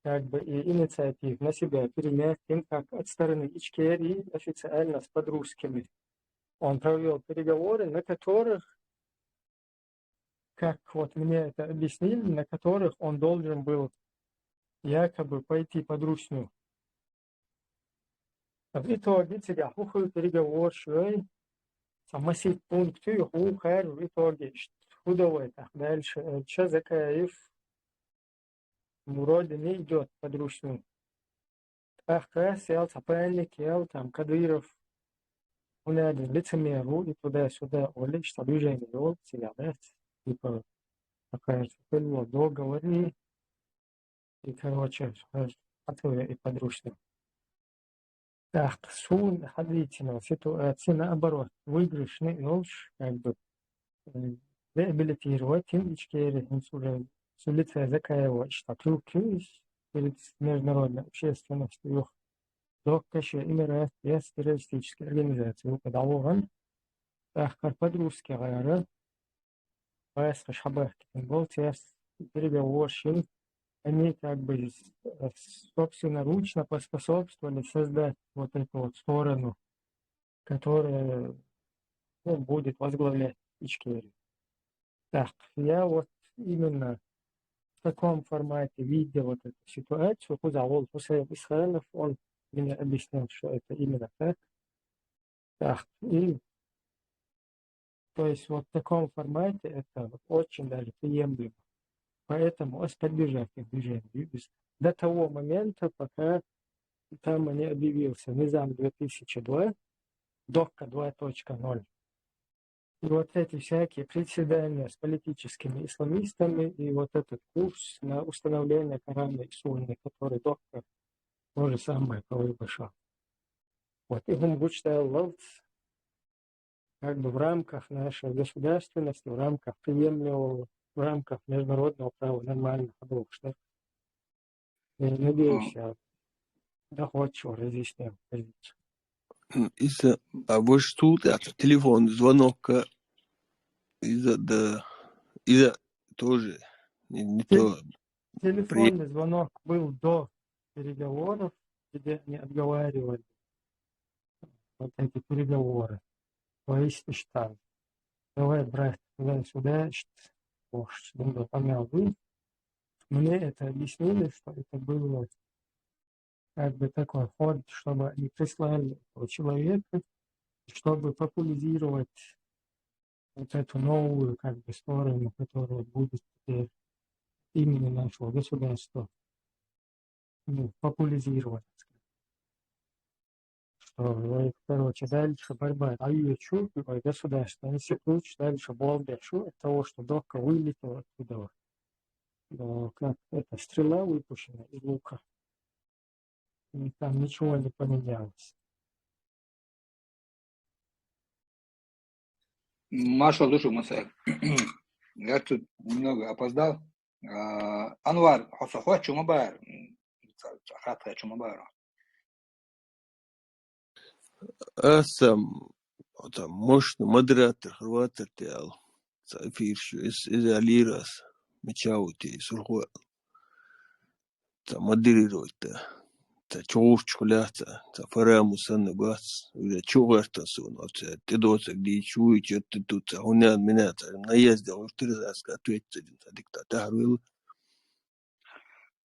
как бы и инициатив на себя перенять, тем как от стороны Ичкерии официально с под русскими. Он провёл переговоры, на которых, как вот мне это объяснили, на которых он должен был якобы пойти под русню. В итоге цигахуху переговорщуй, самосить пункты, хухар в итоге, ш-, худовой так дальше, э, чё Закаев вроде не идёт под русню. Ах, кас, ял, Сапаник, ял, там, Кадыров, он один лицемеру и туда-сюда, оле, что движение вёл, цигадец, типа, такая же было договор, и, и, короче, э, ответ и под русню. Так, сун, ходите, ситуация, наоборот, выигрышный, ёлш, как бы, э, реабилитировать, им Ичкерия, им уже с улицы Закаева, что Турцию перед международной общественностью, док каши Эмират, я с террористической организацией, когда он, так, как под русский, говорю, пояс хабар, гол, тес, переговорщик, они как бы с-, э, собственноручно поспособствовали создать вот эту вот сторону, которая, ну, будет возглавлять Ичкерию. Так, я вот именно в таком формате видел вот эту ситуацию. Хузаул Хусейн Исханов, он мне объяснил, что это именно так. Так, и, то есть вот в таком формате это вот очень даже приемлемо. Поэтому ос поддержать их движение. До того момента, пока там не объявился Низам две тысячи два, Докка два точка ноль. И вот эти всякие приседания с политическими исламистами и вот этот курс на установление Корана и Сунны, который Докка то же самое провозглашал. Вот, и он гучтал лалц, как бы в рамках нашей государственности, в рамках приемлемого, в рамках международного права нормально, потому что я надеюсь, я доходчиво разъяснил позицию. М, Иса, а вы ж тут, а тут телефон, звонок, а, Иза, да, Иза тоже не, не Те- то. Телефонный звонок был до переговоров, где они обговаривали вот эти переговоры. То есть, что давай брать туда-сюда, что, ох, что, ну, да, помял вы. Мне это объяснили, что это было как бы такой ход, чтобы они прислали этого человека, чтобы популяризировать вот эту новую как бы сторону, которая будет теперь имени нашего государства, ну, популяризировать. Что, ой, короче, дальше борьба. А её чё, ой, государство, институт, дальше бомбят. Что от того, что дохка вылетела оттуда? Ну, как это, стрела выпущена из лука. И там ничего не поменялось. Машалла ду шуна, Мусаев. Я тут немного опоздал. А, Анвар, хьо сох хоч ма бара? М, ца-, ца-, хатта хоч ма бара? Аса, м, там, мощный модератор, хорватар тел. Ца эфир шу, из, из алирас. Мичаути, сурхо. Ца модерировать та. Ца чугуш чуляца, ца фараму санна бац. Уже чугартан сун, оце, те доцак ди чуй, чё ты тут, ца, хунян меня, ца, наезде, уж ты раз ответить, ца, диктатор, выл.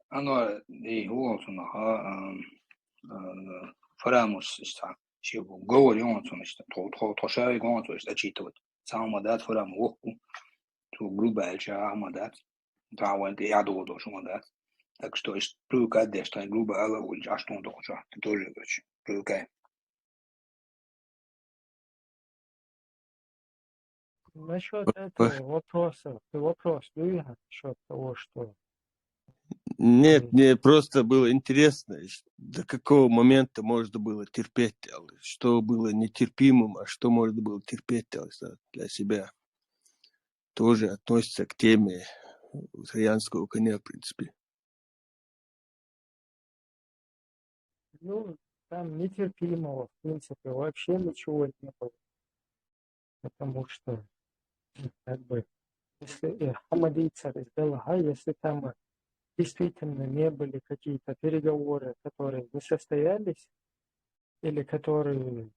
Оно, и вот он, ага, ам, а, фарамус, ишта, чего, говорю, он, ишта, то, то, то, шави, он, то, ишта, отчитывать. Сама дат фараму вохку. Ту грубая, ча, ама дат. Да, вон, я думал, что ама дат. Так что, ишта, привыкать, да, что грубо, ала, уль, а что он только что, ты тоже, короче, привыкай. Насчет этого вопроса, ты вопрос, Юрий, насчет того, что Нет, мне просто было интересно, ш-, до какого момента можно было терпеть, а, что было нетерпимым, а что можно было терпеть, а, за-, для себя. Тоже относится к теме троянского коня, в принципе. Ну, там нетерпимого, в принципе, вообще ничего не было. Потому что, ну, как бы, если, э, хамадийца раздала, а если там, э, действительно не были какие-то переговоры, которые не состоялись, или которые,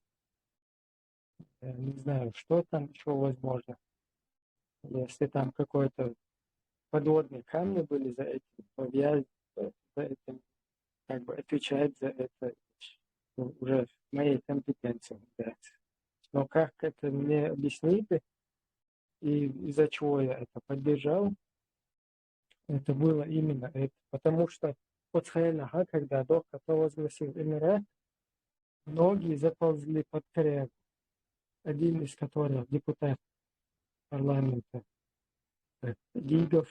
я не знаю, что там еще возможно, если там какой-то подводные камни были за этим, то я, э, за этим, как бы, отвечать за это уже в моей компетенции является. Но как это мне объяснили, и из-за чего я это поддержал, это было именно это. Потому что вот Хаянаха, когда Дохка провозгласил Эмират, многие заползли под корягу. Один из которых депутат парламента, э, Гигов,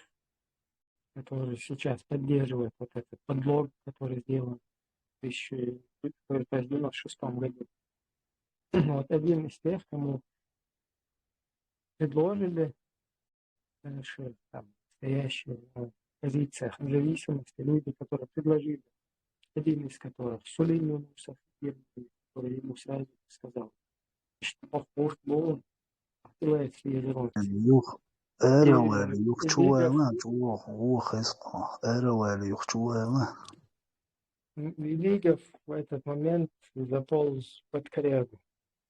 который сейчас поддерживает вот этот подлог, который сделан в тысяча, который произведён в шестом году. Вот один из тех, кому предложили, дальше там стоящие на позициях независимости люди, которые предложили, один из которых Сулейман Мусов, который ему сразу сказал, что Бог может был, а ты лайк свидетель. Юх, эра вэр, юх чуэла, чуох, уох эско, эра вэр, юх чуэла. Гигов в этот момент заполз под корягу.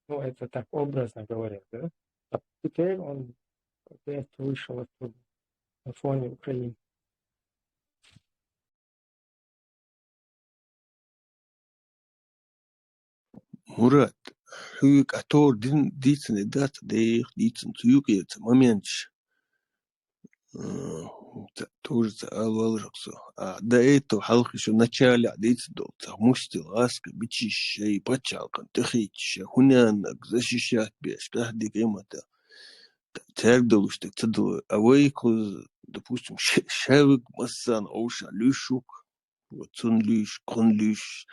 Ну, это так, образно говоря, да? А теперь он опять вышел оттуда на фоне Украины. Мурат, хьуйк а тор дин дицын и дат дех дицын цуюк ца моментш. М, ца-, тоже ца алвал рахсо. А до этого халкы ещё начале а дицын дол, ца мустил, ласка, бичиш, шей, пачалкан, тыхич, шей, хунянак, защищать беш, кахди кемата. Ца-, церг долуш, так ца дол, а вай куз, допустим, ше-, шевик массан, оуша, люшук, вот цун лиш, кун лиш.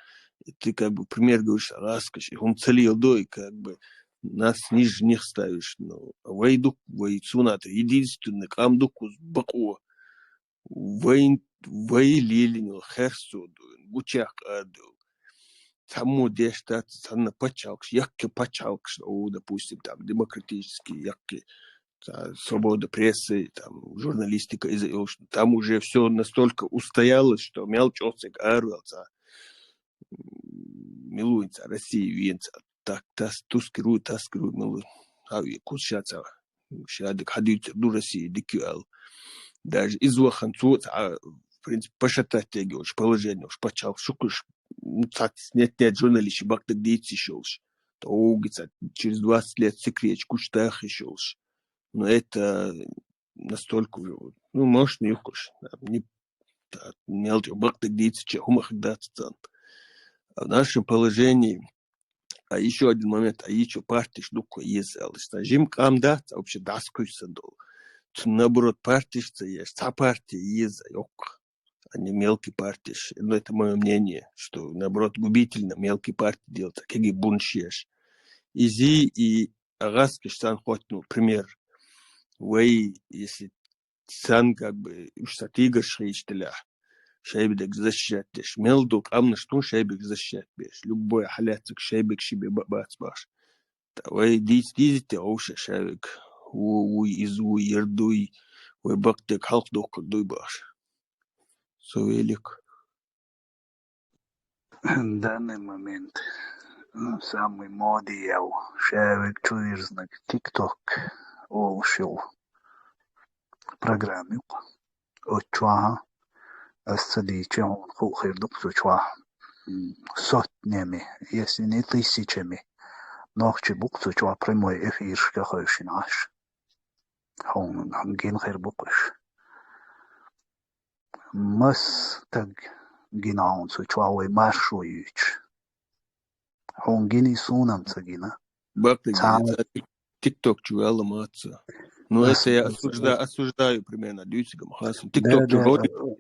И ты как бы пример говоришь, раскаш, и хум целил дой, как бы нас ниже них ставишь. Ну, а вай дук, вай цунат, единственный кам дук уз бакъо. Вай, вай лилин херсо дуин, гучах адыл. Таму дештат, санна пачалкш, якке пачалкш, о, допустим, там, демократический, якке, та, свобода прессы, там, журналистика, из-, там уже всё настолько устоялось, что мял чёсик арвелца. Милуинца, Россия венца. Так, тас, тускиру, таскиру, милу. Хау, и кус шаца. Шадык хадюйцер ду Россия дикюал. Даже из вахан цуц, а, в принципе, пашатать теги уж положение, уж пачал шукуш, ну, цац, нет, нет, журналище бактык дейц ещё уж. То угица через двадцать лет секрет, куштах ещё уж. Но это настолько, ну, может, не укуш, не мелча бакъдерг дийцача хӀума хир дац царна. А в нашем положении, а ещё один момент, а ещё партиш дукха еза аьлча, цхьа жима къам дац, а вообще дӀасакхуьйсу сан долу. Цу, наоборот, партиш ца еш, цхьа партия еза йоккха. А не мелкие партиш. Ну, это моё мнение, что, наоборот, губительно мелкие партии делать, а кегий бунш еш. Изи и агӀаскаш царна хӀоттану, пример. Вай, если царна, как бы, уьш сан тиграш хилча делахь, шайберг защищать деш. Мел ду къамнаш тун шайберг защищать беш. Любой хьалаьццаг шайберг ши бе ба-, бац баш. Ткъа вай дийца дийзите овша шайберг. Ву, вуй, из вуй, ер дуй, вай бакъдерг хьалха духкур дуй баш. Со велик. Данный момент, м, самый моди ял, шаверг чувирзнаг TikTok олуш йолу программа ю-кх. Оцу чохь ас ца дийча, хьуна хуур ду-кх цу чохь, м, сотнями, если не тысячами, нохчий бу-кх цу чохь прямой эфиршка хевшина Ӏаш. Хьуна гина хир бу-кх уьш. Масса стаг гина хьуна цу чохь вай маршо юьйцуш. Хьуна гиний, суна-м ца гина. Бакъдерг цхьа а тик-, TikTok чу ваьлла мац. Ну, это я осужда-, осуждаю примерно, дуьйцург-м хаа суна. Да, TikTok чу да, гӀо-,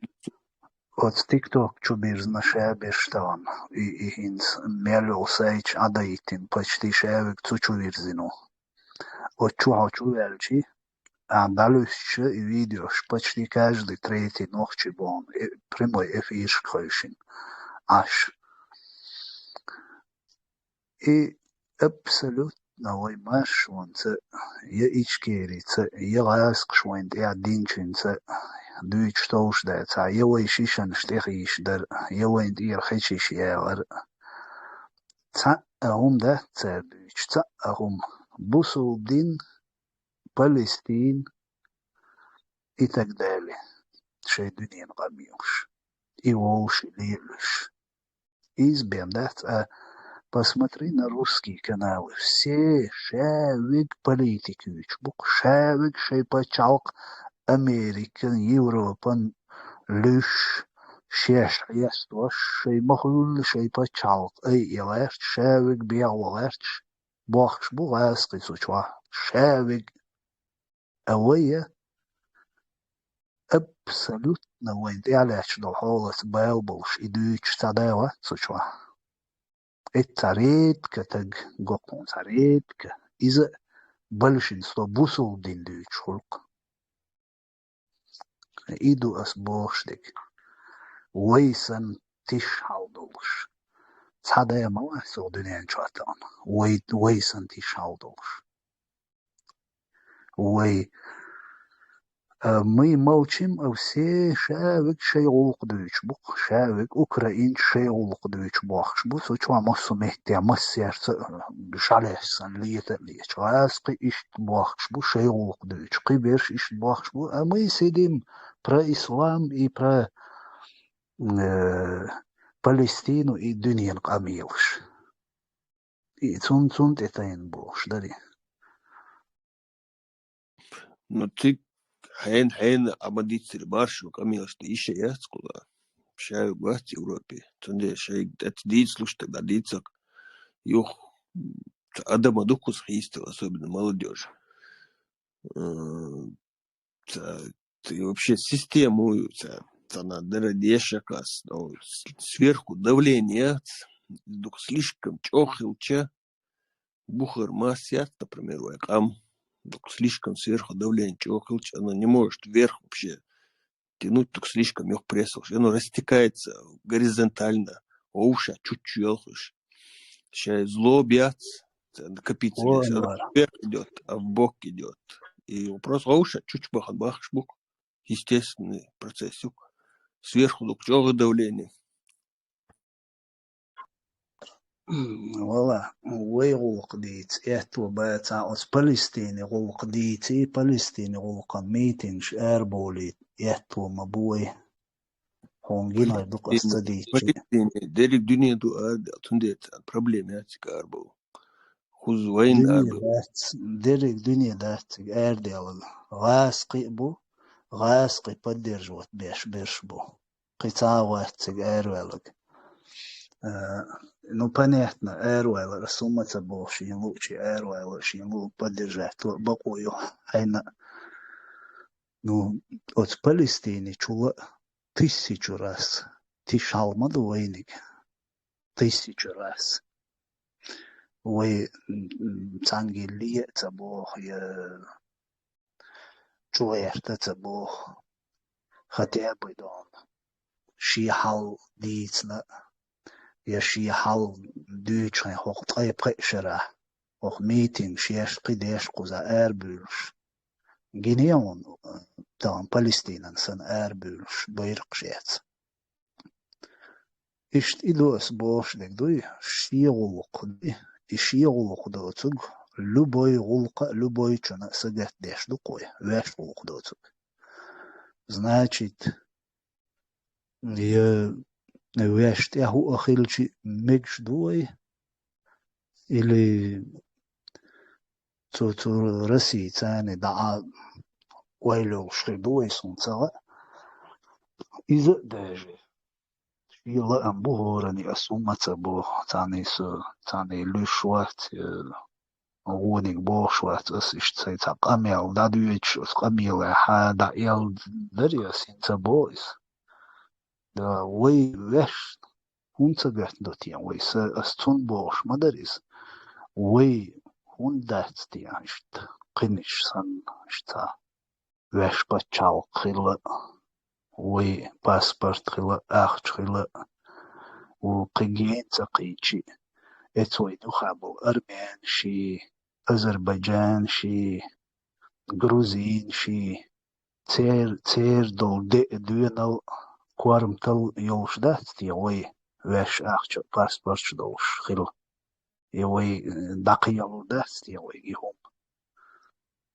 оцу TikTok чу бирзина ша берш тахана. И, и хӀинца мел йолу сайт Ӏадайтина, почти шаверг цу чу вирзина ву. Оцу чу хьо чу ваьлчи, а, дӀалуьстича и видеош, почти каждый третий нохчий боху, э, прямой эфиршка хевшина Ӏаш. И абсолютно вай маршонца, я ичкерица, я гӀазкхаша вайна тӀехь динчуьнца дуьйцуш товш дацахь, я вай шишанаш тӀехийша дара, я вайна тӀера хечиш ялара. Цхьа а хӀума дац цара дуьйцуш, цхьа а хӀума. Бусулба дин, Палестин и так далее. Шайн дуьненан къам йохуш. И вовший лелаш. Иза бен дац, а посмотри на русские каналы. Все шаверг политика юьйцуш бу-кх, шаверг шайн пачхьалкх Американ, Европан луьш, шаьш хьестош, шайн ма-хуьллу шайн пачхьалкх айъе лаьрташ, шаверг бегӀо лаьрташ бохкуш бу гӀазкхий цу чохь. Шаверг. А вай абсолютно вайн тӀехь лаьтташ долу хьолаца бала болуш и дуьйцуш цхьа да вац цу чохь. Эццахь редко таг го кхунна, цхьа редко. Иза большинство бусулба дин дуьйцуш хуьлу-кх. И ду ас бохуш дерг. Вай санна тиша хьал долуш. Цхьа да ма вац цу дуьнен чохь тахана. Вай, вай санна тиша хьал долуш. Вай, а, мы молчим, а все шаверг шайн гӀуллакх дуьйцуш бу-кх, шаверг украинцаш шайн гӀуллакх дуьйцуш бохкуш бу, цу чохь массо а метте, массаьрца, а, жӀалеш санна лета а леташ. ГӀазкхий иштта бохкуш бу, шайн гӀуллакх дуьйцуш. Кхиберш иштта бохкуш бу. А мы сидим про ислам и про, э, Палестину и дуьненан къамелаш. И цунна, цунна тӀе тайна бохуш дарий? Ну, цига хьенан, хьенан а ма диццара маршо къамелаш тӀе йиш а яц кхула. Шаверг вац Европе. Цундела шайга тӀе ца дийцалуш, тогда дийцар юха ца адам а ду кхуза хийстал, особенно молодёжь. М, ца, ца, и вообще систему, ца, ца надо дара дешакас, но с-, сверху давление, ц-, дукха слишком чӀогӀа хилча, бухара масса яц, например, вай къам, дукха слишком сверху давление чӀогӀа хилча, оно не может вверх вообще тянуть, дукха слишком йоккха пресса, оно растекается горизонтально, вовшах чуть-чуть йолхуш. Шайн зло бац, ца, накопиться вон беш, оно вара вверх идёт, а в бок идёт. И вопрос вовшах чуть-чуть бахан бахаш бу-кх. Естественный процесс ю-кх. Сверху дукха чӀогӀа давление. М, вала, вай гӀуллакх дийца, аьтто бацахь, оцу Палестине гӀуллакх дийций, Палестине гӀуллакхан митингаш арабовлийта аьтто ма бу вай. Хьуна гинарг ду-кх ас ца дийцча. Палестине, дерриг дуьне ду арадаьлла, цундела царна проблема яц цига арабовла. кхузза вайна Дуьне арабу. Дац, дерриг дуьне дац цига арадаьлларг. ГӀазкхий а бу, гӀазкхий поддерживать беш берш бу. Кхин цхьа а вац цига араваьлларг. Э, ну, понятно, аравалар, ас хӀумма ца боху, шена луучи аравалар, шена луучи поддержать лар бакъо ю хьайна. Ну, оцу Палестине чула тысячу раз, тиша хьал ма ду вайниг. Тысячу раз. Вай, м, м, цхьаьнгге ле а ца боху, я чу гӀерта ца боху. Хотя бы дона. Шен хьал дийцина, я шен хьал дуьйцучхьан хӀокху ткъе пхеа шарахь, хӀокху митинг шаьш кхин деш кхуза арабуьйлуш. Гина яхун, тахана Палестинан санна арабуьйлуш, байракхаш эцна. Иштта и ду ас бохуш дерг дуй, шен гӀуллакх дуй, и шен гӀуллакх доцург, любой гӀуллакха а, любой чунна а сагатдеш ду-кх вай, ваьш гӀуллакх доцург. Значит, я ваьш тӀехь хӀуъа хилча мегаш ду вай, или цу, цу Россица дӀа а ойла йолуш хир ду вай, суна ца хаьа. Иза а даже шен лаам бу хӀоранна, ас хӀумма ца боху, царна со, царна луьйш вац, э, гӀониг бохуш вац, ас иштта сайн цхьа къамел дӀадоьдуш, ас къамелехь дӀаэлла дара ас, хӀинца боху иза. Да, вай ваьш хӀунда ца гоьттина ду те вай? Са, ас цунна бохуш ма дара иза. Вай хӀунда дац те иштта кхинаш санна, иштта ваьш пачхьалкх хила а, вай паспорт хила а, ахча хила а, ву кхин гена ца кхийча а, эцу вай духьа болу армянаший, азербайджанаший, грузинаший, цер-, церан долу деа доьналла, корматалла йолуш дац те вай, ваьш ахча а, паспорташ а долуш хила? Я вай, э, дӀакхайкхалур дац те вайга и хӀума?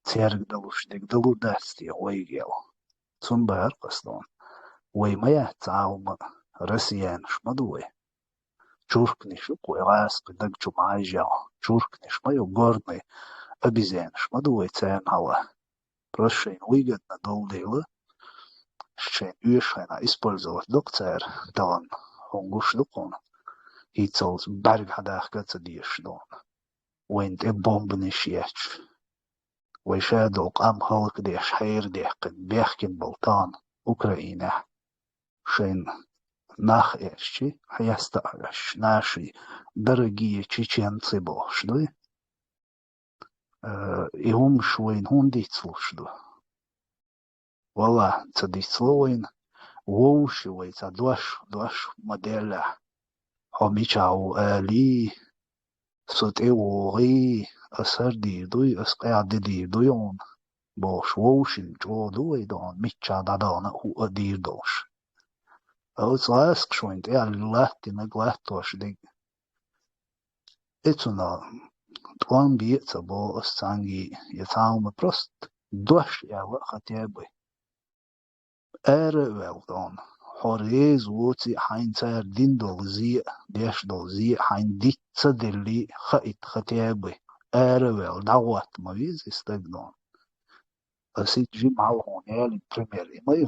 Цаьрга далуш дерг далур дац те вайга аьлла? Цунна бахара-кх ас дона. Вай ма яц цхьа а хӀума, россиянаш ма ду вай. Чуркнаш ю-кх вай, гӀазкхи даг чу ма хьаьжжехь, чуркнаш ма ю, горный обезьянаш ма ду вай царна хьала. Просто шайна выгодно долу дела, шайна оьшуш хенахь использовать до-кх цара, тахана хӀума гуш ду-кх хьуна, хӀинццалц бӀаьрга хьадахка а ца дезаш дона. Вайна тӀе бомбанаш етташ, вай ша долу къам хӀаллакдеш, хьерадаьккхина, бехкина болу тахана Украинехь шайна нах эшчи, хьеста а ваьш, наши, дорогие чеченцы бохуш дуй. Э, и хӀумаш вайна хӀунда дицлуш ду? Валлахь, ца дицло вайна. Вовши вай цхьа дош, дош ма деллехь, хьо мичахь ву алий, со тӀе вогӀий, ас хӀара дийр дуй, ас къаьхьа де дийр дуй хьуна, бохуш, вовшийн чӀогӀа ду вай дона, миччахь дӀадахана а, хӀуъа а дийр долуш. Оцу гӀазкхаша вайна тӀехь латтийнарг, латтош дерг. И цунах тӀом бе а ца боху ас цхьаьнгге, я цхьа хӀума, просто дош аьлла а хотя бы. Ара а ваьлла дона. Хьо реза воций а, хьайна цара дина долу зе а, деш долу зе а хьайна диц ца деллий а хаийта хотя бы. Ара а ваьлла, дӀагӀотта ма веза и стаг дона. Ас итт жимма хьалха хьуна ялийна пример и ма ю.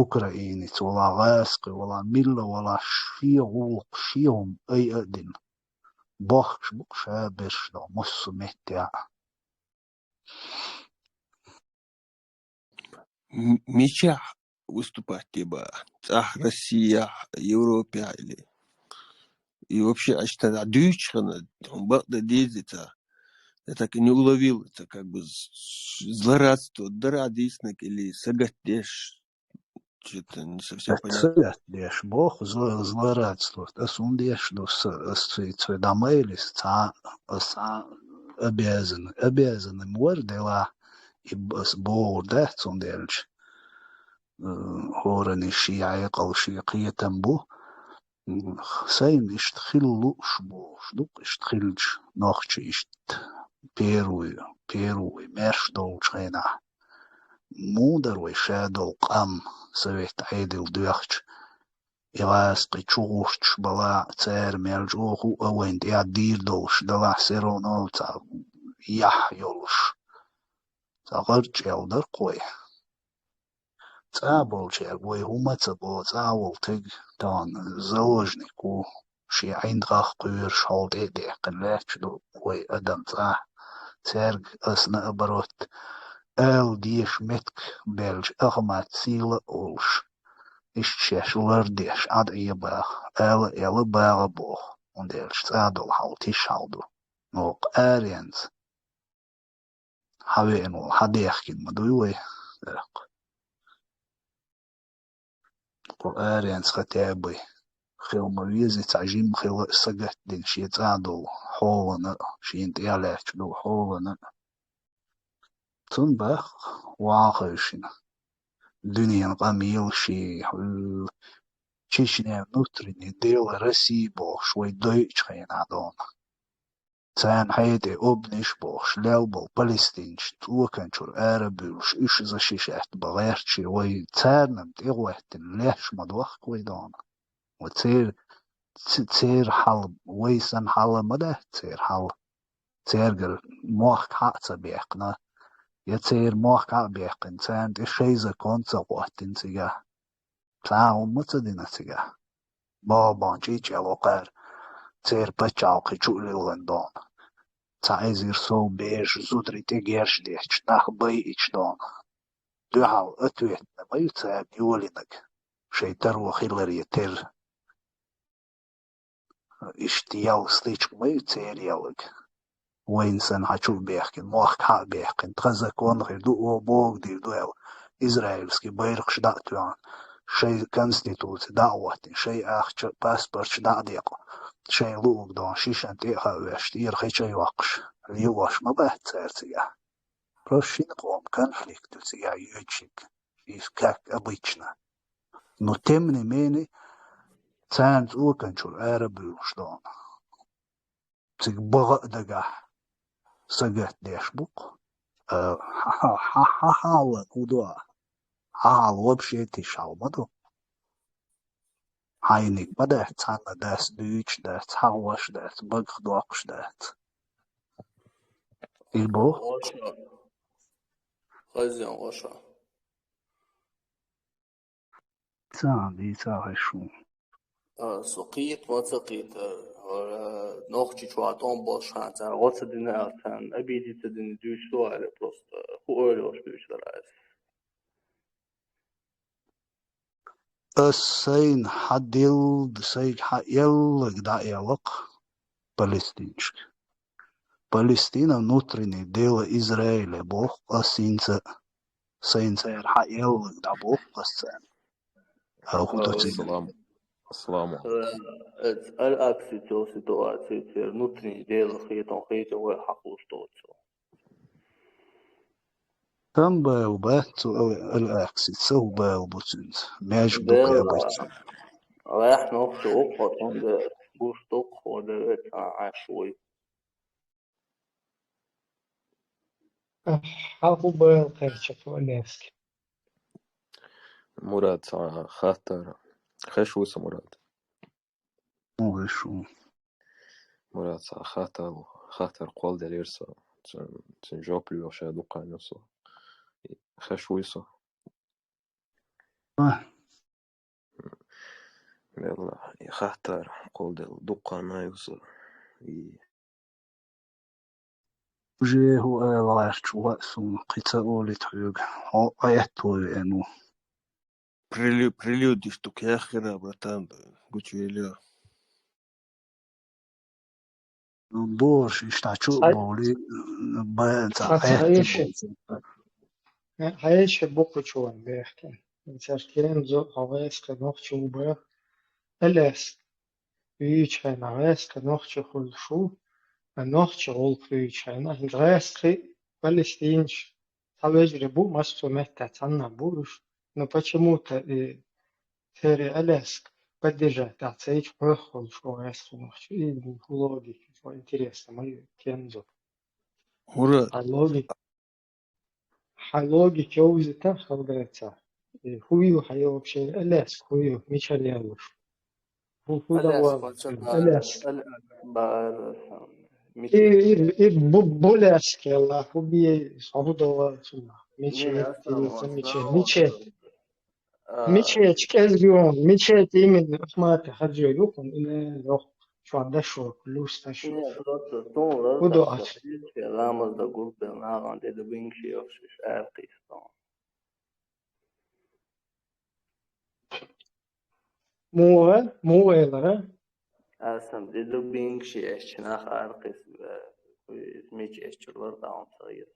Украинец валахь, гӀазкхи валахь, милла валахь, шен гӀуллакх, шен хӀума айа а дина, бохкуш бу-кх ша берш дона массо а меттехь а. М-, мичахь выступать де бан? ЦӀахь Россехь, Европехь или? И вообще, аша тӀехь дуьйцуш хилла, хьуна бакъ дан деза ца. Я так и не уловил, это как бы з-, злорадство дара а дийцинарг или сагатдеш? Чё-то не совсем понятно. Сагатдеш боху, зла-, злорадство. Ас хӀунда деш ду, са-, ас цуьй, цуьй дӀа ма илла иза, цхьа, ас цхьа обязан, обязан ма вара делахь, и б-, ас бохур дац, хӀунда аьлча, э, хӀоранна шен хьекъал, шен кхетам бу. М, сайна иштта хила лууш бохуш ду-кх, иштта хилча, нохчий иштта первый, первый маьрша долчу хенахь. Муха дара вай ша долу къам, совет Ӏедал доьхча, и гӀаскхи чугӀурташ балахь, цара мел чӀогӀа хӀуъа вайна тӀехь дийр долуш далахь, все равно цхьа яхь йолуш, цхьа гӀарчӀел дара-кх вай. ЦӀа болчаьрга вай хӀума а ца боху, цӀа волу тега тахана заложник ву, шен ӀиндагӀах кхоьруш хьол тӀе а даьккхина лаьтташ ду вай адам цӀахь. Цаьрга ас, наоборот, ала дезаш меттиг белча, Ахмат сийла а олуш, иштта шаьш лардеш, Ӏад Ӏе баха, ала а аьлла, баха а боху, хӀунда аьлча цӀа долу хьал тиша хьал ду. Но кху аренца хьан веана волу, хьан дехкина ма дуй вай, тӀаккха. Кху аренца хатӀа а бай. Хила ма веза, цхьа жимма хила а сагатдина шен цӀа долу хьолана а, шена тӀехь лаьтташ долу хьолана а. Цунна баккха вахайшина. Дуьненан къамел шен, хьуьлла, Чечня внутреннее дело России бохуш, вай дойучу хенахь дона. Царна хьетӀе обниш бохуш, лел болу палестинчу цӀоканчуьра арабуьйлуш, уьш защищать бан гӀерташ, вай царна-м тӀегӀоьттина леш ма дохку вай дона. Ва цер-, ц-, церан хьал, вай санна хьал ма дац церан хьал. Цергара мохк хьа а ца бехкина, я церан мохк хьа а бехкина, царна тӀе шайн закон ца хӀоттина цигахь. Цхьа а хӀумма ца дина цигахь. Боху-боху чӀичӀел ву кхара, церан пачхьалкх чу а лилхина дона. Цхьа эзар сов бежа зударий тӀе герш детташ, нах байича дона. Дуьхьал ответна ма ю царна йолийнарг, шайн таро хиларе терра. Иштта ял стичкъ ма ю церан ялларг. Вайна санна хьа чу а бехкина, мохк хьа а бехкина, тхан закон хир ду, о, богу дийр ду аьлла, израильский байракхаш дӀа а тоьхна, шайн конституци дӀа а хӀоттийна, шайн ахча а, паспорташ дӀа а декъна, шайн луург дона, шишан тӀе а хаа веш, тӀера хеча а йоккхуш, лелош ма бац цара цигахь. Просто шина къоман конфликт ю цигахь йоьдуш ерг, иза как обычно. Но тем не менее, царна цӀоканчуьра арабуьйлуш дона. Цига баха а дагахь сагатдеш бу-кх. А, хьа-, хьа-, хьа-, хьан хьал хӀун ду а? Хьан хьал вообще тиша хьал ма ду. Хьайниг ма дац, цхьанна дац, дуьйцуш дац, хьахош дац, багах доккхуш дац. Ил бу? Лоша. Хазен лоша. Ца дийца хьаьжча. А, со кхета, ма ца кхета, а, Нохчийчохь тӀом болуш хан цара гӀо ца дина аьлла, царна обидеться дина дуьйцу аьлла, просто хӀун ойла йолуш дуьйцура аса. Ас сайна хьан делла, сайга хьан аьлларг дӀа а аьлла-кх палестинчуьнга. Палестина внутреннее дело Израиля боху ас хӀинца а. Сайна цара хьан аьлларг дӀабоху ас царна. Хьан хӀун ду цига? Салам. Салам. Э, э, аль-Акси цо ситуацию церан внутреннее дело хетон, хетон вай хьакхалуш доцу. Там бал бац цу ал-, аль-Акси, цу бал бу цуьнца. Между Бел, кхебац. Лаьхна воккхачу воккхо тхуна де, гуш дукха хӀо де вецан Ӏаш вуй. Хьан хӀун бала кхаьчча тхо Аляски? Мурад, цхьа хаттар. Хеш ву со, Мурад? ХӀун хеш ву? Мурад, цхьа хаттар, хаттар кхолладелира со. Цун, цун жоп лоьхуш а дуккха а ю со. Хеш вуй со? А. Велла, и хаттар кхолладелла дуккха а ю со. И Уже хӀун ала гӀерташ ву суна, кхин ца олийта хьоьга, хьо Ӏетто веана ву. Прелю-, прелюдиш ду кеххира, братан, гучувелла. Ну, бохурш иштта чу а Хьай-, бовлий, бан ца хьа ца Ӏетта хьаьши, бовлий. Хьаьши бу кху чу ван бехке. Цара Кензо, хьо гӀескхи нохчо ву баха. Аляски дуьйцучу хенахь гӀескхи нохчо хуьлуш ву, а нохчо гӀуллакх дуьйцучу хенахь, хӀинца гӀескхи палестинаш цхьа вежарий бу, массо а меттехь цхьаннах бу уьш, но почему-то и церан Аляска поддержать дахь ца йича, хьоьххуьлуш ву гӀескхи нохчо. И хӀун логика, хӀун интересно ма ю, Кензо. ХӀура. Хьан логика. Хьан логика йовзийтахь, хала гайта. Э, хӀун ю хьан вообще Аляска, хӀун ю, мичара яллуш? Ху-, ху Аляска, давал. Аляска. Аляска. Аля-, бар, И, и, и бу-, буляски, Аллах, убей, ху давал, суна. Мечеть, мечеть, мечеть. Мечеть, кӀезига, мечеть именно Ахмат Хаджи юкъун, ина лох, чуадашо, плюс ташо. Удо ас. Ламаз да гулбе, наган де да бинг ши йохшиш, аркис тон. Мугъа, мугъа элара. Асан, де да бинг ши эш, нах аркис, мечеть чур вар, даун цагир.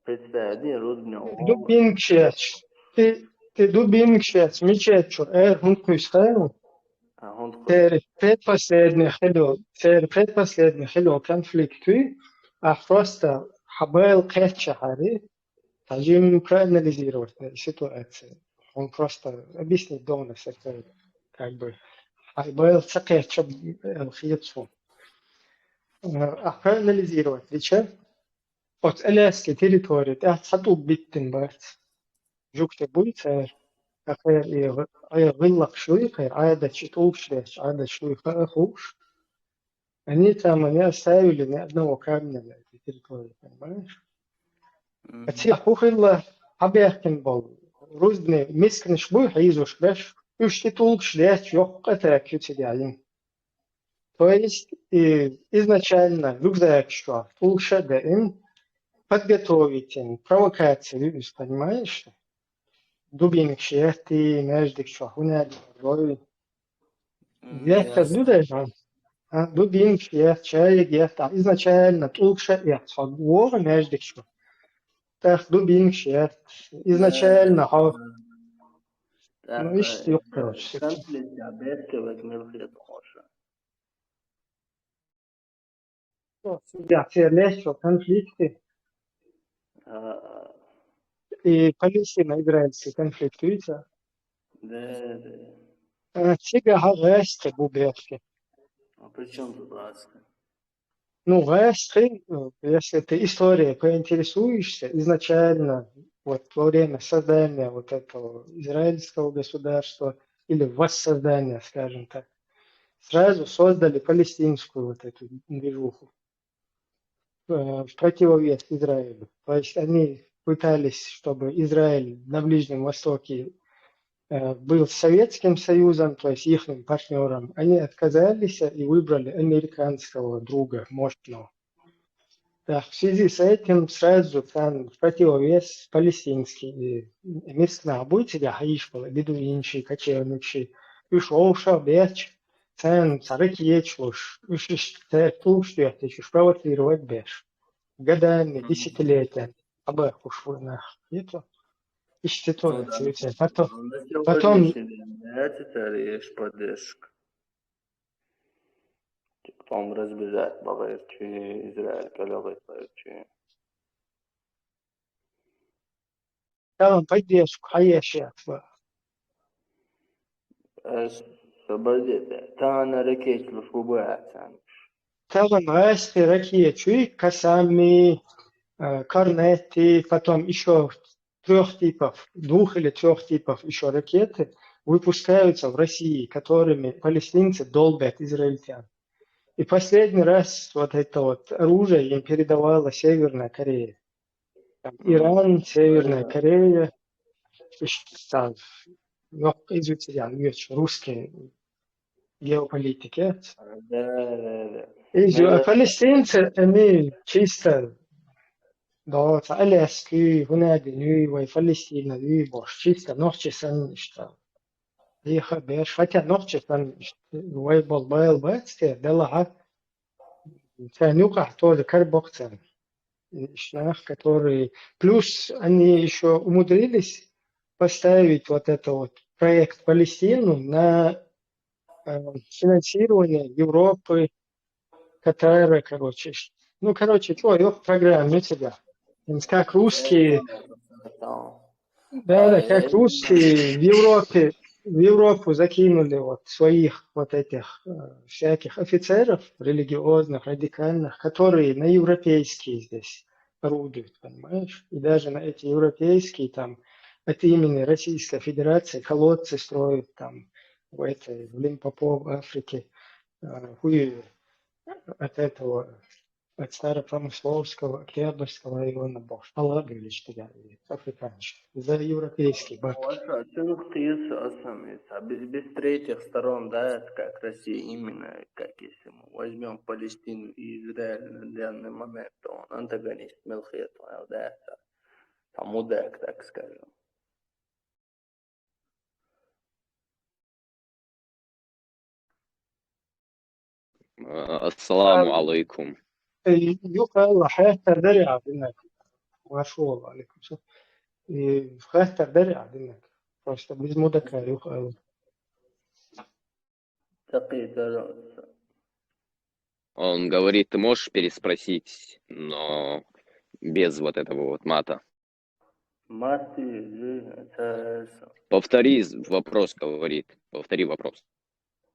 Представь, один рудня. Дубинг шиэч. Ти, ти дубинг шиэч, мичэчу, эр, хунт куйс хайру. А, хунт куйс. Тер предпоследний хило, тер предпоследний хило конфликт, а просто хабел кэча хари, хотим проанализировать ситуацию. Он просто объяснить должен, это как бы хабел цакэча, э, хиецу. Э, а проанализировать, лича? Оцу Аляски территори тӀехь цхьа тӀулг биттина бац. Жугтий буй цара, ткъа кхера и гӀ-, и гӀиллакхаш юй, кхера Ӏадаташ, и тӀулгаш детташ, Ӏадаташ юй, хаа хууш. Они там, они оставили ни одного камня на этой территории, понимаешь? Мгм. А цигахь хӀун хилла, хьабаьхкина болу рузбане мисканаш буй хьийзош берш, уьш и тӀулгаш детташ, йоккха атака ю цигахь йина. То есть, и изначально рюкзак чохь тӀулгаш а даьӀна, подготовительно, провокация ю иза, понимаешь? Дубинкаш етта, маьждиг чохь хӀун аьлла лой. Мгм, ясно. Еттар ду дайша? А, дубинкаш етта, чайг етта, изначально тӀулгаш а етта, хьо вогӀу маьждиг чохь. ТӀаккха дубинкаш етта, изначально хьо. Ну, иштта юкъ, короче, конфликт а бетта век мел хетахоша. Цигахь церан лаьттачу конфликте. А, а. И Палестина-израильский конфликт, видите? Да, да. А, цигахь гӀаьсти бу бехке. А при чём тут гӀаьсти? Ну, гӀаьсти, э, если ты историей поинтересуешься, изначально, вот во время создания вот этого израильского государства или воссоздания, скажем так, сразу создали палестинскую вот эту движуху, э, в противовес Израилю. То есть они пытались, чтобы Израиль на Ближнем Востоке, э, был Советским Союзом, то есть ихним партнёром. Они отказались и выбрали американского друга, мощного. Так, в связи с этим сразу там в противовес палестинский, э, мискнахь буй цигахь хьийзаш болу, бедуинчий, кочевникчий, уьш вовшах бетташ, царна цхьа ракеташ луш, уьш иштта цаьрца тӀулгаш доьттича, уьш провоцировать беш. Годами, десятилетиями абахуш ву нах. Иштта ситуация. Потом, потом поддержка. Типа, там разбежать бахьарчи, Израиль кӀелхьарчи. Там поддержку хьаеш яц ва. Ас, подожди, тахана ракеташ луш бу бац царна? Тахана гӀаьсти ракеташ юй, Касами, э, Корнетти, потом ещё трёх типов, двух или трёх типов ещё ракеты выпускаются в России, которыми палестинцы долбят израильтян. И последний раз вот это вот оружие им передавала Северная Корея. Там Иран, Северная Корея, ш-, там, ну, изучали, русские геополитики. Да, да, да. И палестинцы, они чисто, да, Аляски, хӀунадин юй, вай Палестина юй, бош, чисто нохчи санна иштта. Дехар беш, хотя нохчи санна иштта, вай бол байл бац те, делахьа, царна юкъахь тоже карабоккху царна. И иштта нах, которые, плюс они ещё умудрились поставить вот это вот проект Палестину на, э, финансирование Европы, Катара, короче. Ну, короче, чё, ёх программа, ну, тебя. Как русские, да, да, как русские в Европе, в Европу закинули вот своих вот этих, э, всяких офицеров, религиозных, радикальных, которые на европейские здесь орудуют, понимаешь? И даже на эти европейские там от имени Российской Федерации колодцы строят там в этой, в Лимпопо, в Африке. А, хуй от этого, от Старопромысловского, Октябрьского района бохуш, алгӀа а бевлла иштта, и африканцы. За европейский бабки. Ваша, цунах кхийса асам иса. Без, без третьих сторон, да, это как Россия именно, как если мы возьмём Палестину и Израиль на данный момент, то он антагонист, мелхет, да, это там удак, так скажем. Ассаламу алейкум. Э, юха ала, хаттар дарий Ӏа диннаг. Ва шо, алейкум салам. Э, хаттар дарий Ӏа диннаг. Просто без мудака юха ала. Такие дороги. Он говорит, ты можешь переспросить, но без вот этого вот мата. Мат, э, э, э, Повтори з-, вопрос, говорит. Повтори вопрос.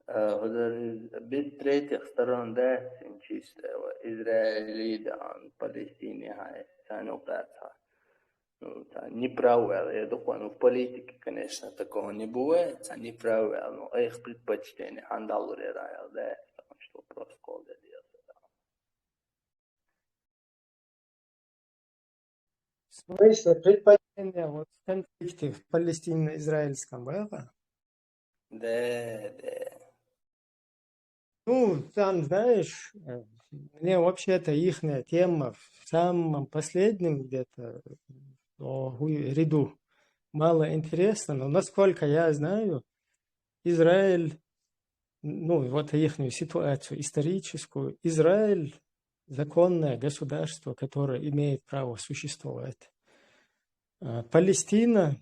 Э, без третьих сторон, да, чисто, э, Израиль, да, Палестина, хай, царна укъаца. Ну, царна правила, я думаю, ну, в политике, конечно, такого не бывает, царна правила, но их предпочтение, хандалуре раял, да, потому что вопрос кол да делся, да. В смысле, предпочтение вот в конфликте в палестино-израильском было? Да, да. Ну, там, знаешь, э, мне вообще-то ихняя тема в самом последнем где-то, о, гу-, ряду мало интересна, но, насколько я знаю, Израиль, ну, вот ихнюю ситуацию историческую, Израиль — законное государство, которое имеет право существовать. А Палестина,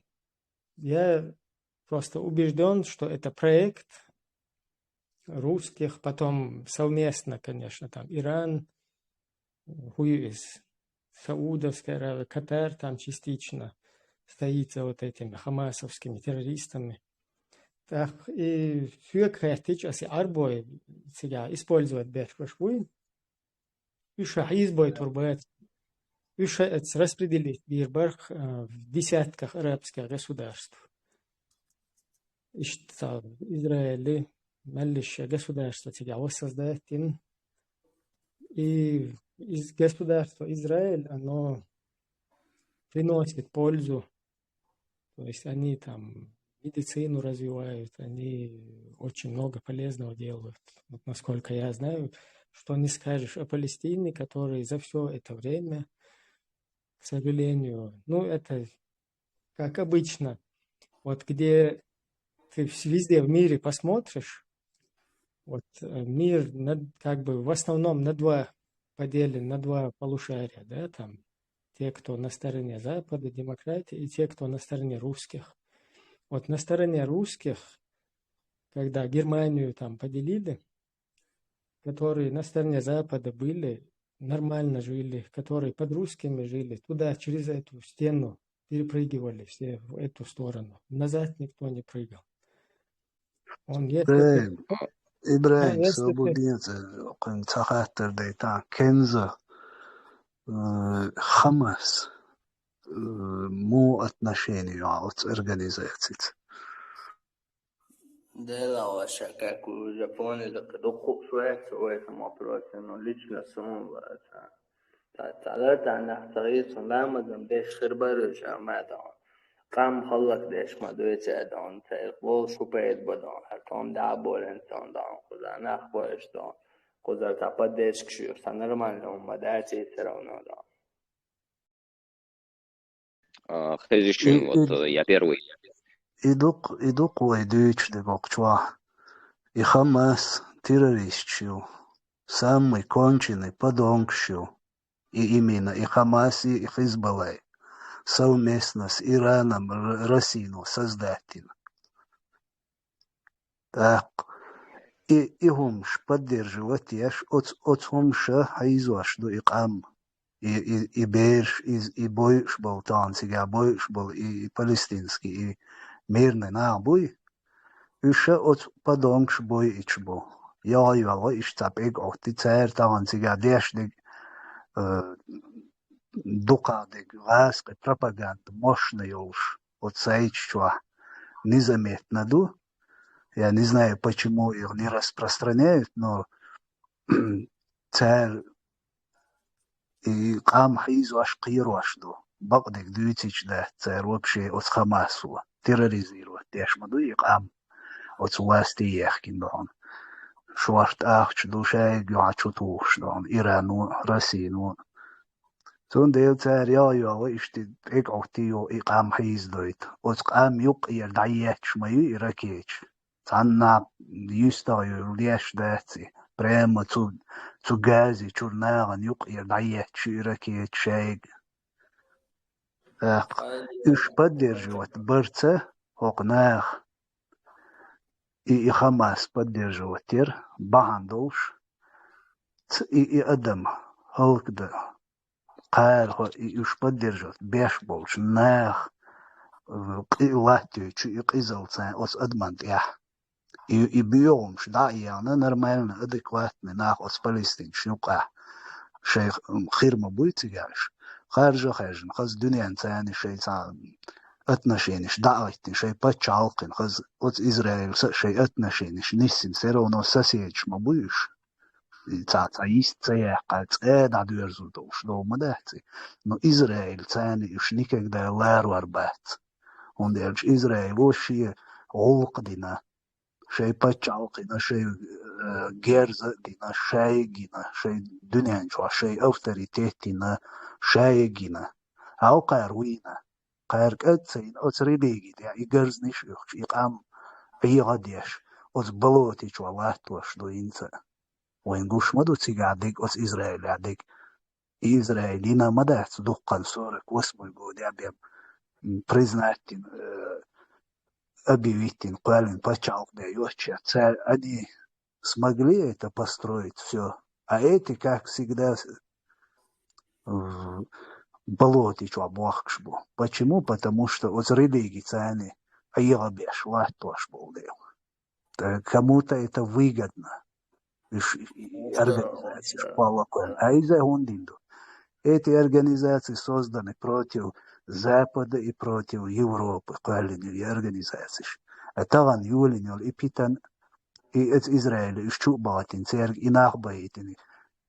я просто убеждён, что это проект русских, потом совместно, конечно, там Иран, хуй из Саудовская Аравия, Катар там частично стоит за вот этими хамасовскими террористами. Так, и соьга хаьттича, аса Ӏарбой цига использовать беш беш буй. Уьш хьийзабой турбац. Уьш эц распределить бийр барх, э, в десятках арабских государств. Иштта Израиль, меллиша государство цига воссоздать дина. И из-, государство Израиль, оно приносит пользу. То есть они там медицину развивают, они очень много полезного делают. Вот насколько я знаю, что не скажешь о Палестине, который за всё это время, к сожалению, ну, это как обычно, вот где ты вс-, везде в мире посмотришь, вот, э, мир на, как бы в основном на два поделен, на два полушария, да, там те, кто на стороне Запада, демократии, и те, кто на стороне русских. Вот на стороне русских, когда Германию там поделили, которые на стороне Запада были, нормально жили, которые под русскими жили, туда через эту стену перепрыгивали все в эту сторону. Назад никто не прыгал. Он, если Э, ты, Ибрагим, если ты свободнее, э, кхуьнга цхьа хаттар дайтахь. Кенза, э, Хамас, э, муха отношение ю оцу организацица? Дело ваше, как вы уже поняли, дукха хууш вац в этом вопросе, но лично суна вац. Ца, ца, ца нах ца гӀийцун ламазам деш хир бара уьш, амма тахана къам хӀаллакдеш ма дуьйцу тахана, ца их болуш хӀун пайда бу тахана, хӀара тхуна дӀа а болийна тахана, кхузара нах бу уьш тахана, кхузара цхьа поддержка ю, цхьа нормально хӀума дац и всё равно тахана. А, хезаш И, ю, вот, и, э, я первый. И ду-кх, и ду-кх вай дуьйцуш дерг кху чохь. И Хамас террористаш ю, самый конченый подонкаш ю. И именно и Хамас, и, и Хизбаллай. Совместно с Ираном, Р-, Россино создать дина. ТӀаккха и, и хӀумаш поддерживать еш, оцу, оцу хӀумаша хьийзош ду и къам, и, и, и бераш, и, и бойуш болу тахана цигахь бойуш болу, и, и палестинский, и мирный нах буй, уьш а оцу подонкаш бойуш бу. ЙогӀу йоьлху иштта цхьа пӀелг Ӏоттий, цара тахана цигахь деш дерг, э, дукха дерг гӀазкхи пропаганда мощно йолуш. оцу сайташ чохь незаметно ду. Я не знаю, почему их не распространяют, но цара и къам хьийзош, кхерош ду. Бакъдерг дуьйцуш дац цара вообще оцу Хамасо. Терроризировать деш ма ду и къам. Оцу власти яхкина ду хьуна. Шорта ахча ду, шайга юьхьа чу тухуш ду хьуна Ирано, Россино. Цундела цара йо-йо иштта тӀекӀовттий и къам хьийзадойту. Оцу къам юккъера дӀаетташ ма ю и ракеташ. Цхьанна юьстагӀ ю леш дац и. Прямо цу, цу Гази чуьра нахана юккъера дӀаетташ ю и ракеташ шайга. ТӀаккха уьш поддерживать барца хӀокху наха, и, и Хамас поддерживать яра, бахьана долуш, ц-, и, и адам хӀаллакдан. Кхара хӀо-, и уьш поддерживать беш болчу наха, э, къи-, латточу и къизалла царна оцу адамна тӀехь. И, и боьхамаш дӀа а яхна, нормально, адекватный нах оцу палестинцашна юкъахь шайх, м, хир ма буй цигахь уьш. Харжа а хаьржина, хаза дуьненна царна шайн цхьа отношенеш дӀа а хӀиттина, шайн пачхьалкхана, хаза оцу Израилца а шайн отношенеш ниссина, всё равно соседаш ма буй уьш. И цхьа, цхьа йист ца яьккхина, цӀа дӀадоьрзур долуш дов ма дац и. Но Израиль царна уьш никогда ларор бац. ХӀунда аьлча Израило шен гӀуллакх дина, шайн пачхьалкх йина, шайн, э, герз а дина, шайга йина, шайн дуьнен чохь шайн авторитет йина, шайга йина. Хьовкхара вийна. Кхара кӀад ца йина, оцу религи тӀехь и гарзнаш оьхуш, и къам Ӏеха а деш, оцу болоти чохь латтош ду хӀинца а. Вайн гуш ма ду цигахь дерг, оцу Израилехь дерг. И Израиль йина ма дац дуккха сорок восьмой годехь бен, м, признать йина, э, объявить йина, кхоьллина пачхьалкх бен йоццушехь. Цара, они смогли это построить всё. А эти, как всегда, с-, в болоте чохь бохкуш бу. Почему? Потому что оцу религи царна Ӏеха беш латтош болу дела. Э, кому-то это выгодно. Уьш, и, и организацеш кхоллакхойн. А иза хӀунда дина ду? Эти организации созданы против Запада и против Европы, кхоьллина и организацеш. А тахана йолийна йолу и питана, и эца Израиле уьш чу а бахийтина, церга и нах бахийтина,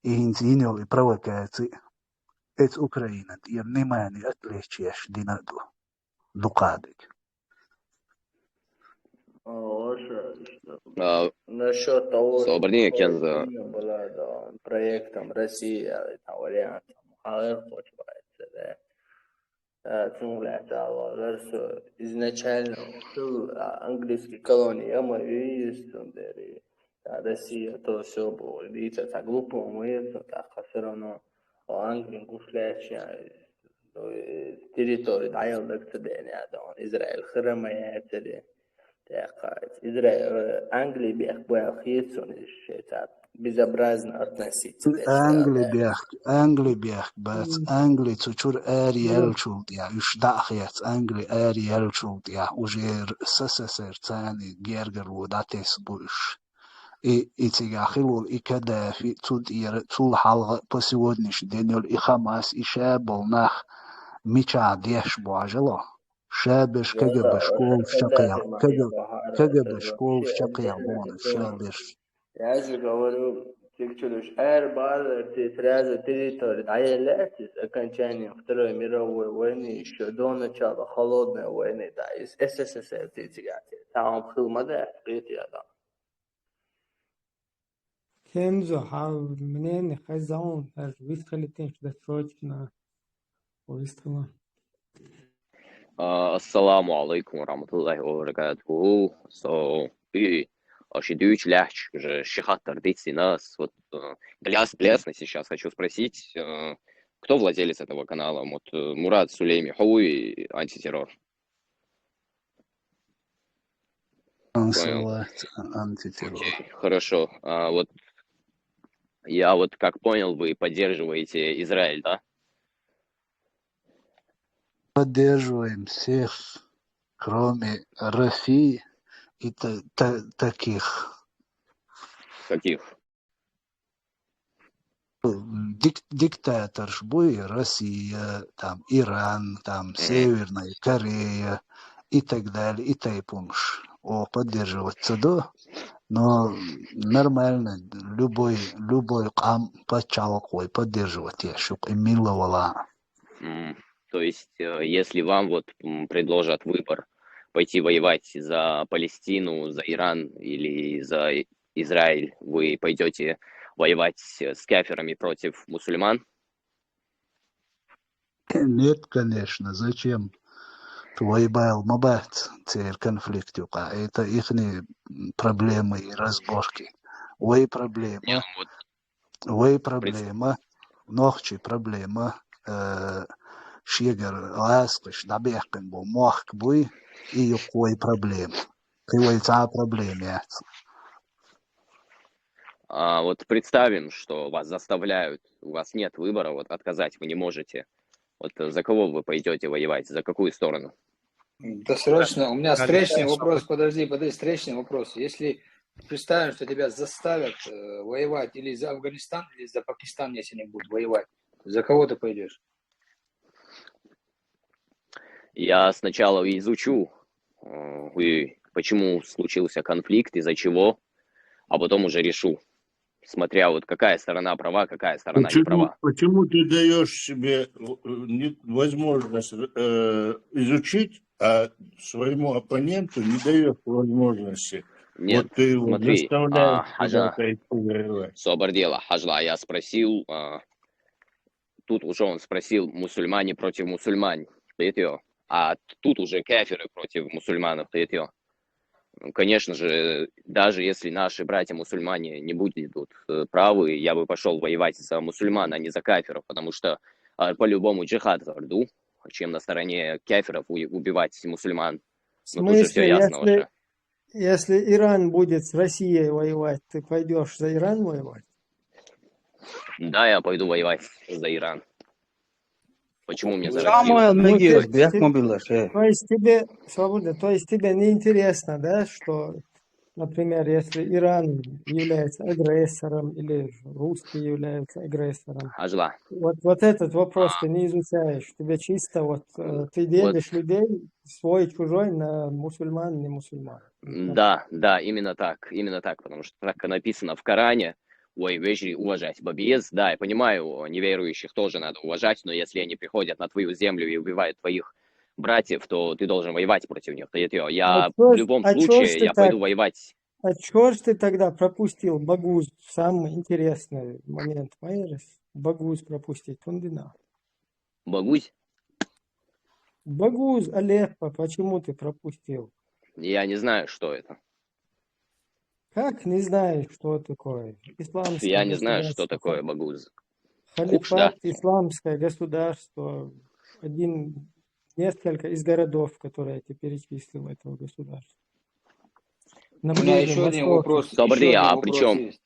и хӀинца йина йолу и провокаци, эца Украинан тӀера внимание отвлечь еш дина а ду. Дукха дерг. О, хорошо, что А, насчёт того, что Собрание Кенза. Украина была, да, проектом России, а, там, вариантом, хьалха кхочу баьхкира, да. Э, цунах лаьцна ала вара со изначально хилла, а, английский колония ма веза, цундела, а, Россия то всё было, дийца, так глупо, мы это, так, всё равно Англин гуш лаьцна, э, территори дӀаяла дага ца деана, аьлла, Израиль хир ма яцара. ТӀаккха Израиль, э, Англи бехк баьлла хета суна, иза шайца безобразно относиться деш. Англи бехк, Англи бехк бац, Англи цу чуьра ари яьллачул тӀехь, уьш дӀа а хецна, Англи ари яьллачул тӀехь, уже СССР царна гергарло дӀатесна бу уьш. И, и цигахь хилла волу и Каддафи, цу тӀера, цул хьалха а по сегодняшний день йолу и Хамас, и ша болу нах мичахь деш бу хьажало. Ша берш КГБ школаш чекхъяьлла, КГБ школаш чекхъяьлла боху ша берш. Я же говорю, цига чуьра уьш ара бара, те сразу территори дӀаяьлла лаьцна, окончанием Второй мировой войны, ещё до начала Холодной войны, да, из СССР те цигахь те. Цхьа хӀума хила ма дац, кхетий, адам. Кензо, хьан мнение хезна, хӀара вистхилийтинчу досрочно вистхила. А, ассаламу алайкум ва рахматуллахи ва баракатуху. So, и, а, ши дуьйцу лаьхьча уже ши хаттар дицдина ас. Вот, э, для с-, для ясности сейчас хочу спросить, э, кто владелец этого канала? Вот, э, Мурад, Сулейми, хьо вуй, Антитеррор? Понял. Антитеррор. Окей, хорошо. А, вот я вот как понял, вы поддерживаете Израиль, да? Поддерживаем всех, кроме России и та-, та-, таких. Каких? Дик- диктаторш буй, Россия, там, Иран, там, Северная Корея и так далее, и тайпунш. О, поддерживать ца до, но нормально, любой, любой къам паччахьалкъ вай поддерживать я, шук и милла вала. М, То есть, э, если вам вот м, предложат выбор пойти воевать за Палестину, за Иран или за И- Израиль, вы пойдете воевать с кафирами против мусульман? Нет, конечно, зачем? Вай байла ма бац церан конфликт юкъа. Это ихни проблемы и разборки. Вай проблема. Нет, вот Вай проблема, нохчий проблема, э, шегара ласкъаш дӀабаьккхина бу мохк буй, и юкъ вай проблема. Кхы вай цхьа проблема яц. А вот представим, что вас заставляют, у вас нет выбора, вот отказать вы не можете. Вот э, за кого вы пойдете воевать, за какую сторону? Да срочно, у меня встречный вопрос, подожди, подожди, встречный вопрос. Если представим, что тебя заставят э, воевать или за Афганистан, или за Пакистан, если они будут воевать, за кого ты пойдешь? Я сначала изучу, э, и почему случился конфликт, из-за чего, а потом уже решу, смотря вот какая сторона права, какая сторона не Почему, права. Почему ты даешь себе э, не- возможность э, изучить, а своему оппоненту не даешь возможности? Нет, Вот ты его смотри, заставляешь а, Хаджа, куда-то идти воевать. Собар дела, Хаджла, я спросил, а, тут уже он спросил, мусульмане против мусульман, кхетий, а тут уже кафиры против мусульманов, кхетий. Конечно же, даже если наши братья-мусульмане не будут э, правы, я бы пошел воевать за мусульман, а не за кафиров, потому что а, по-любому джихад в аду, чем на стороне кафиров у- убивать мусульман. В Ну, тут же все смысле, ясно если, уже. если Иран будет с Россией воевать, ты пойдешь за Иран воевать? Да, я пойду воевать за Иран. Почему мне за Самое Россию? Самуэл, то есть тебе, Мегеш, то есть тебе, свобода, то есть тебе не интересно, да, что, например, если Иран является агрессором или русские являются агрессором, Хаджла. Вот, вот этот вопрос А, ты не изучаешь. Тебе чисто вот э, ты вот, делишь людей свой, чужой на мусульман, не мусульман. Вот так. Да, да, именно так, именно так, потому что так и написано в Коране, ой, вежри уважать бабиез. Да, я понимаю, неверующих тоже надо уважать, но если они приходят на твою землю и убивают твоих братьев, то ты должен воевать против них. Кхетий, А я в чё ж, любом а чё ж случае, ты я так, пойду воевать. а чё ж ты тогда пропустил Багуз? Самый интересный момент, понимаешь? Багуз пропустить, тундина. Багуз? Багуз, Алеппо, почему ты пропустил? Я не знаю, что это. Как не знаешь, что такое? Исламское Я не знаю, что государство. Такое Багуз. Халифат, исламское государство. Один, несколько из городов, которые я тебе перечислил, этого государства. На У меня Ближнем еще один Востоке. Вопрос. Собри, Еще а один при вопрос чем? Есть.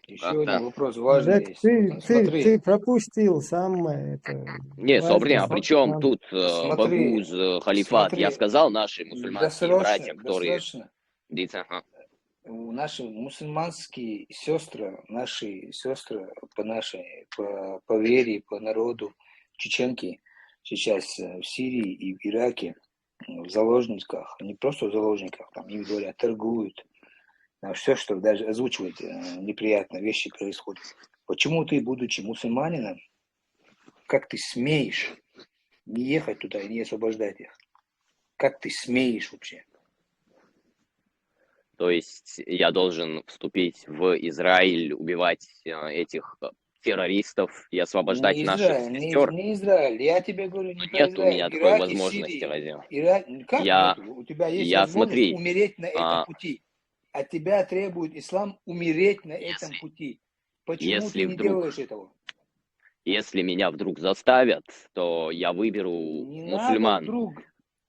Еще один вопрос важный. Так есть. Ты, вот, ты, смотри. Ты пропустил самое это. Не, Собри, а при чем тут э, Багуз, э, халифат? Смотри. Я сказал, наши мусульманские досрочно, братья, которые... Досрочно. Ага. Наши мусульманские сестры, наши сестры по нашей, по, по вере, по народу, чеченки сейчас э, в Сирии и в Ираке в заложниках, не просто в заложниках, там им говорят, торгуют, там все, что даже озвучивать э, неприятные вещи происходят. Почему ты, будучи мусульманином, как ты смеешь не ехать туда и не освобождать их? Как ты смеешь вообще? То есть я должен вступить в Израиль, убивать э, этих э, террористов и освобождать не наших Израиль, сестер? Не, не Израиль, я тебе говорю, не Нет Израиль. У меня такой Ираки, возможности, Сирии. Радио. Ира... Как я, нет? У тебя есть я, возможность смотри, умереть на этом а... пути. От тебя требует ислам умереть на если, этом пути. Почему если ты не вдруг, делаешь этого? Если меня вдруг заставят, то я выберу не мусульман. Надо вдруг.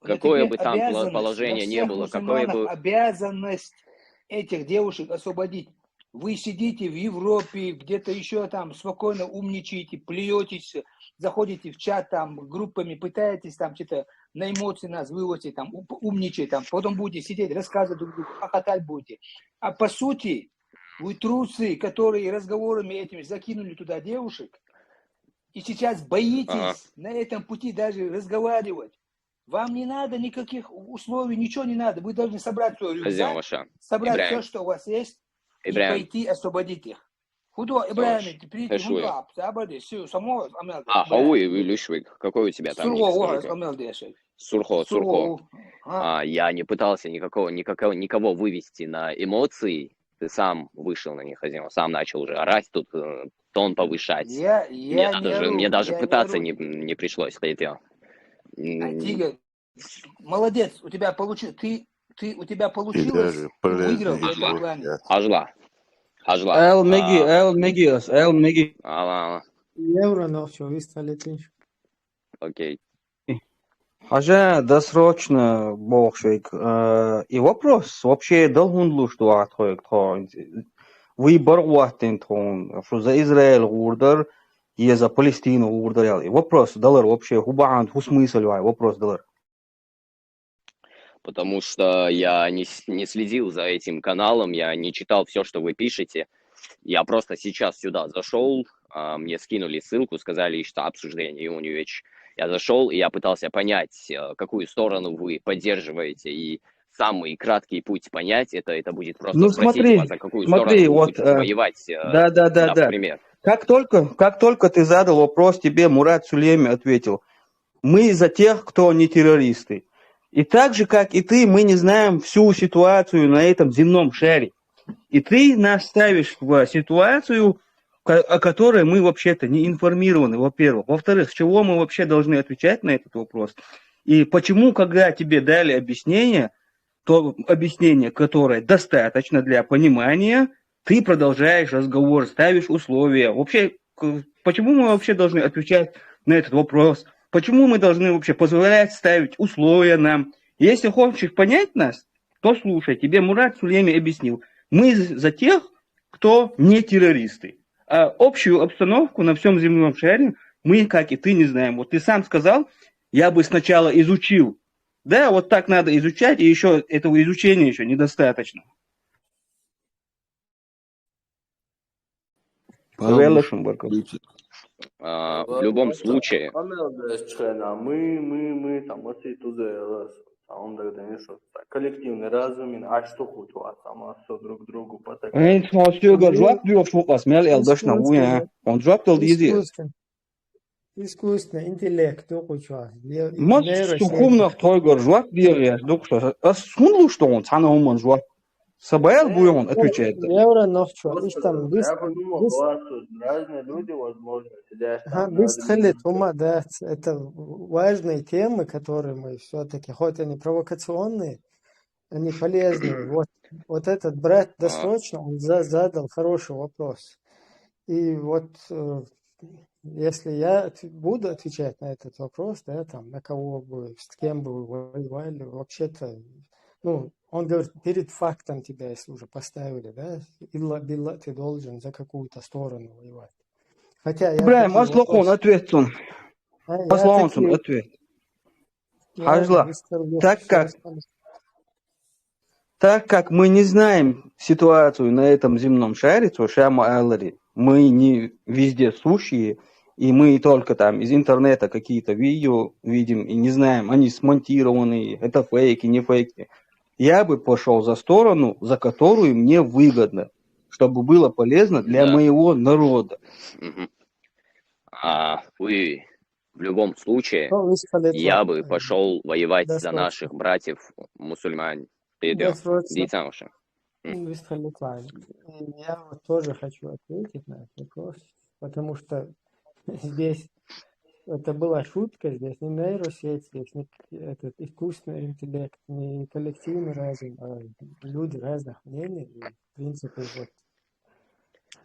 Какое бы там положение ни было, какое бы... Обязанность этих девушек освободить. Вы сидите в Европе, где-то еще там спокойно умничаете, плюетесь, заходите в чат там группами, пытаетесь там что-то на эмоции нас выводите, там умничаете, там потом будете сидеть, рассказывать друг другу, хохотать будете. А по сути, Вы трусы, которые разговорами этими закинули туда девушек, и сейчас боитесь Ага. на этом пути даже разговаривать. Вам не надо никаких условий, ничего не надо. Вы должны собрать свою Хозяин рюкзак, ваша. собрать все, Ибраим. Что у вас есть, и Ибраим. Пойти освободить их. Худо, Ибраим, Хорошо. Прийти, Хорошо. Худо, Абдулла, все, само, Амел. А, Хауи или Швейк? Какой у тебя там ник? Сурго, Скажи-ка. Амел Дешек. Сурхо, Сурхо. Сурго. А, А, я не пытался никакого, никакого, никого вывести на эмоции. Ты сам вышел на них, хозяин, сам начал уже орать, тут э, тон повышать. Я, Мне я даже, не же- ору, мне даже я не пытаться ору. не, не пришлось, ты это. А, М, Тигр, молодец, у тебя получилось, ты, ты, у тебя получилось, Даже ты выиграл в полезный этом ивор, плане. я. Ажла. Ажла. Эл Меги, А, Эл Меги, Эл Меги. Ала, ала. Евро, но все, выстали тысячу. Окей. Хьажа, досрочно бохшик. Э, и вопрос вообще долгун луш дуат хойк тхо. Выбор уаттин тхун. Шу за Израиль гурдар, е за Палестину гурдар ял. И вопрос далар вообще хубаан ху смысл вай вопрос далар. Потому что я не, с- не следил за этим каналом, я не читал все, что вы пишете. Я просто сейчас сюда зашел, а, мне скинули ссылку, сказали, что обсуждение и у него ведь. Я зашел, и я пытался понять, э, какую сторону вы поддерживаете, и самый краткий путь понять это, это будет просто Ну, спросить смотри, вас, за какую смотри, сторону вы вот, будете э, воевать, э, да, да, да, да. Например. Как только, как только ты задал вопрос, тебе Мурат Сулейми ответил: мы за тех, кто не террористы. И так же, как и ты, мы не знаем всю ситуацию на этом земном шаре. И ты нас ставишь в ситуацию, ко- о которой мы вообще-то не информированы, во-первых. Во-вторых, с чего мы вообще должны отвечать на этот вопрос? И почему, когда тебе дали объяснение, то объяснение, которое достаточно для понимания, ты продолжаешь разговор, ставишь условия. Вообще, к- почему мы вообще должны отвечать на этот вопрос? Почему мы должны вообще позволять ставить условия нам? Если хочешь понять нас, то слушай, тебе Мурат Сулейми объяснил. Мы за тех, кто не террористы. А общую обстановку на всем земном шаре мы, как и ты, не знаем. Вот ты сам сказал, я бы сначала изучил. Да, вот так надо изучать, и еще этого изучения еще недостаточно. Павлов, Велошин Барков. Липчик. А, в любом случае, Амел да чхена, мы, мы, мы, там, вот и туда, там, да, да, не что, коллективный разум, а что хуй, там, а что друг другу потакать. Эн тхо сёгар жоп дюр шуклас мел эл дашна уя. Он жоп дал дизи. Искусственно. Искусственный интеллект, то куча. Мас сухумнах тойгар жоп дир я, дукша. Ас хунлу, что он цана уман жоп. Сабайл буй он отвечает. Евро нохчо. Их там бис- Я подумал, бис- у вас тут разные люди, возможно, сидят Ага, там. бис хеле тума, да, это важные темы, которые мы все-таки, хоть они провокационные, они полезные. Вот, вот этот брат А. Досрочно, он за- задал хороший вопрос. И вот э, если я от- буду отвечать на этот вопрос, да, там, на кого бы, с кем бы вы воевали, вообще-то, ну, он говорит, перед фактом тебя, если уже поставили, да, илла билла ты должен за какую-то сторону воевать. Хотя я Ибраим, такие ас лохон вопросы- ответ сун. А, я Ас лохон такие- сун ответ. Ладно, Хажла, быстро, так всё как- осталось. Так как мы не знаем ситуацию на этом земном шаре, то Шама Аллари, мы не вездесущие, и мы только там из интернета какие-то видео видим и не знаем, они смонтированные, это фейки, не фейки. Я бы пошел за сторону, за которую мне выгодно, чтобы было полезно для Да. моего народа. Мгм. А, уй, в любом случае, Ну, высказали я то, бы э, пошел воевать за достаточно. Наших братьев мусульман. Ты идёшь. Достаточно. Дитя уже. М. Высказали план. И я вот тоже хочу ответить на этот вопрос, потому что здесь это была шутка, здесь не нейросеть, здесь не к- этот искусственный интеллект, не коллективный разум, а люди разных мнений. И, в принципе, вот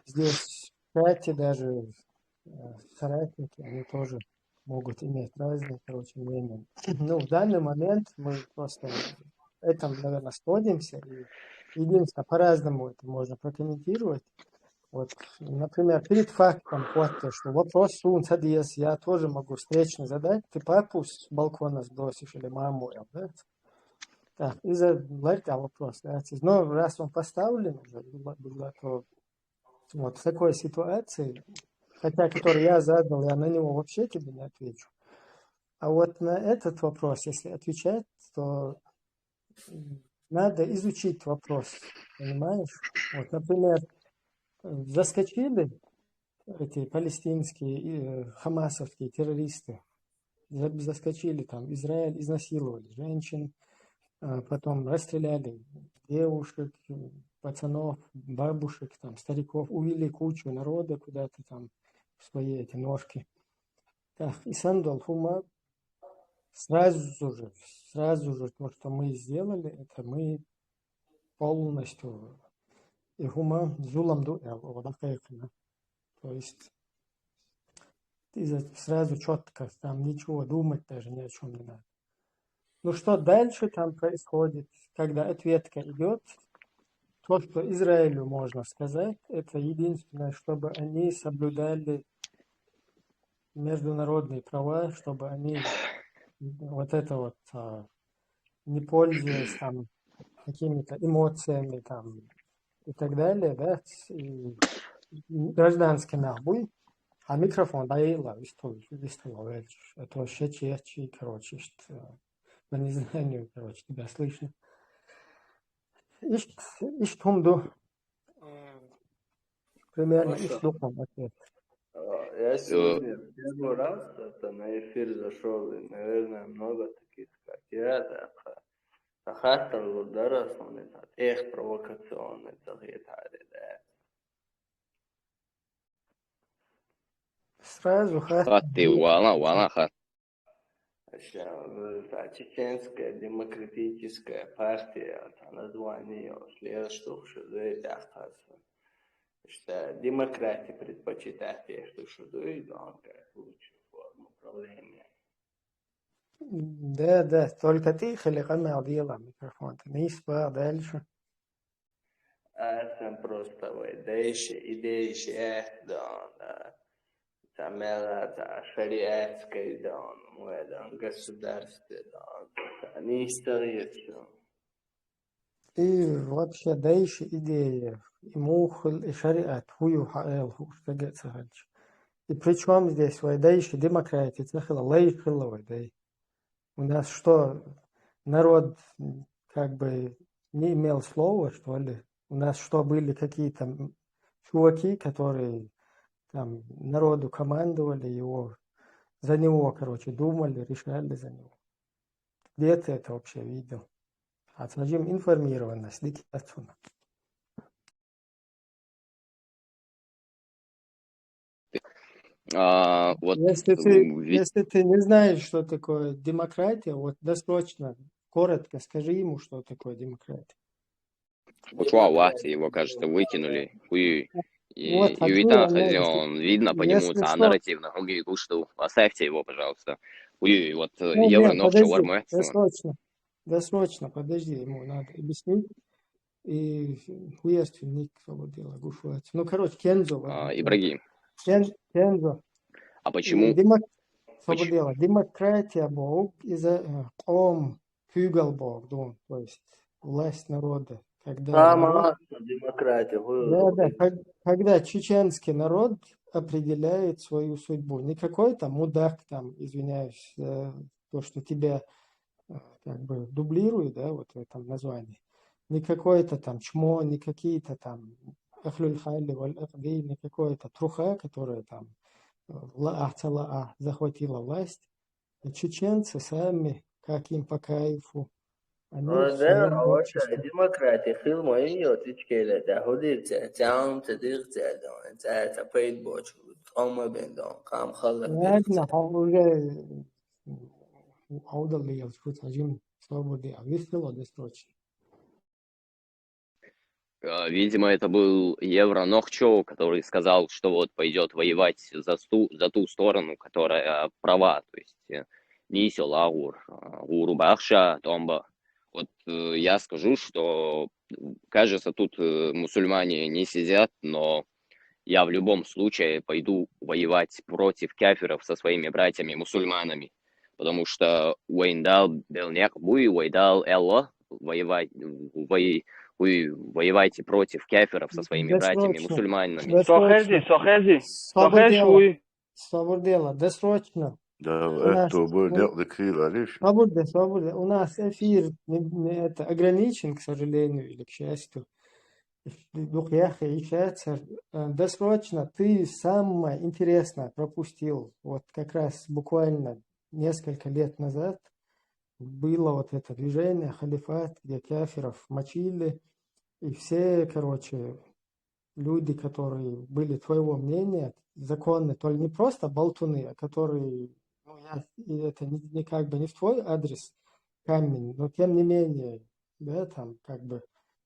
здесь в чате даже э, соратники, они тоже могут иметь разные, короче, мнения. Ну, в данный момент мы просто в этом, наверное, сходимся. И единственное, по-разному это можно прокомментировать. Вот, например, перед фактом, вот то, что вопрос сун садиес, я тоже могу встречно задать, ты папу с балкона сбросишь или маму, да? Так, и за ларька вопрос, да, то есть, ну, раз он поставлен уже, было, было, то вот в такой ситуации, хотя который я задал, я на него вообще тебе не отвечу. А вот на этот вопрос, если отвечать, то м, надо изучить вопрос, понимаешь? Вот, например, э, заскочили эти палестинские и э, хамасовские террористы, за- заскочили там в Израиль, изнасиловали женщин, а потом расстреляли девушек, м, пацанов, бабушек, там, стариков, увели кучу народа куда-то там в свои эти норки. Так, и сандал хума сразу же, сразу же то, что мы сделали, это мы полностью и хума зулам ду, э, вот так и хума. То есть и за- сразу четко, там ничего думать даже ни о чем не надо. Ну что дальше там происходит, когда ответка идет, то, что Израилю можно сказать, это единственное, чтобы они соблюдали международные права, чтобы они вот это вот а, не пользуясь там какими-то эмоциями там и так далее, да, с- и гражданскими абуй, а микрофон да и ла, висту, висту ла, это вообще чечи, короче, что по незнанию, короче, тебя слышно. Ишт, ишт хумду. Примерно Хорошо. Ишт духом ответ. А, Я сегодня первый раз это на эфир зашел, и, наверное, много таких, как я, так, а, хаттар вот дарас, он это, эх, провокационный, так и так далее. Сразу хат. Хатты вала, вала хат. Сейчас, э, та чеченская демократическая партия, это название, вот, лер, что что да, это, оказывается. Что демократия предпочитает, что что да, и он как лучшую форму управления. Да, да, только ты хеликана дела микрофон. Ты не спал дальше. А там просто вы дальше и дальше, да, да. Там это шариатская, да, мы там государство, да, они стараются. И вообще дальше идея. И мухл, и шариат, хую хаэл, ху, что говорится раньше. И причем здесь вай дальше демократия, это хила, лай хила вай дай. У нас что, народ м, как бы не имел слова, что ли? У нас что, были какие-то м, чуваки, которые там народу командовали, его за него, короче, думали, решали за него. Где ты это вообще видел? А сажим информированность, дикий отсюда. А, вот Если ты, м, ведь если ты не знаешь, что такое демократия, вот досрочно, коротко скажи ему, что такое демократия. Учуа Вахти, его, кажется, выкинули. Хуй. И Вот, и хочу Витан я, знаешь, Хазион, видно по нему, если а что, нарративно, хуги гушту. Оставьте его, пожалуйста. Хуй, вот э, ну, евро нет, ногча подожди, вармуэхсуан. досрочно, досрочно, подожди, ему надо объяснить. И хуяственник, свободела, гушуэц. Ну, короче, Кензо, вот, А, вот, Ибрагим, Кен, Кензо. а И почему? демок, Почему? свободела, демократия бог из э, ком фюгал бог, да, то есть власть народа. Когда Там народ, она, демократия, да, да, вы как- когда чеченский народ определяет свою судьбу. Не какой-то мудак там, извиняюсь, э, то, что тебя э, как бы дублирует, да, вот в этом названии. Не какое-то там чмо, не какие-то там ахлюль хайли валь акди, не какое-то труха, которая там э, лаа цалаа захватила власть. И чеченцы сами, как им по кайфу, они Ну, в да, своем вообще, обществе. демократия, хилма и вот ичкеле, да, худир, тяун, тедир, тядон, тя, тя, пейт боч, кама бендон, кам халар, Ладно, а уже аудал я шут хажим свободы, а весело досрочно. Э, Видимо, это был Евро Нохчо, который сказал, что вот пойдет воевать за, сту, за ту сторону, которая права. То есть э, не Исёл Агур, а, Гуру Бахша, Томба. Вот э, я скажу, что м, кажется, тут э, мусульмане не сидят, но я в любом случае пойду воевать против кафиров со своими братьями мусульманами. Потому что Уэйндал Белнек Буй, Уэйдал Элло, воевать, вои- уй, воевайте против кафиров со своими братьями, мусульманами. Со хези, со хези, со хези, уй. Сабур дела, досрочно. Да, это бы не крила лишь. Сабур де, сабур де. У нас эфир не, не это ограничен, к сожалению или к счастью. Дух яхе и счастье. Э, Досрочно ты самое интересное пропустил. Вот как раз буквально несколько лет назад было вот это движение, халифат, где кафиров мочили. И все, короче, люди, которые были твоего мнения, законные, только не просто болтуны, а которые, ну, я, и это не, не как бы не в твой адрес камень, но тем не менее, да, там, как бы,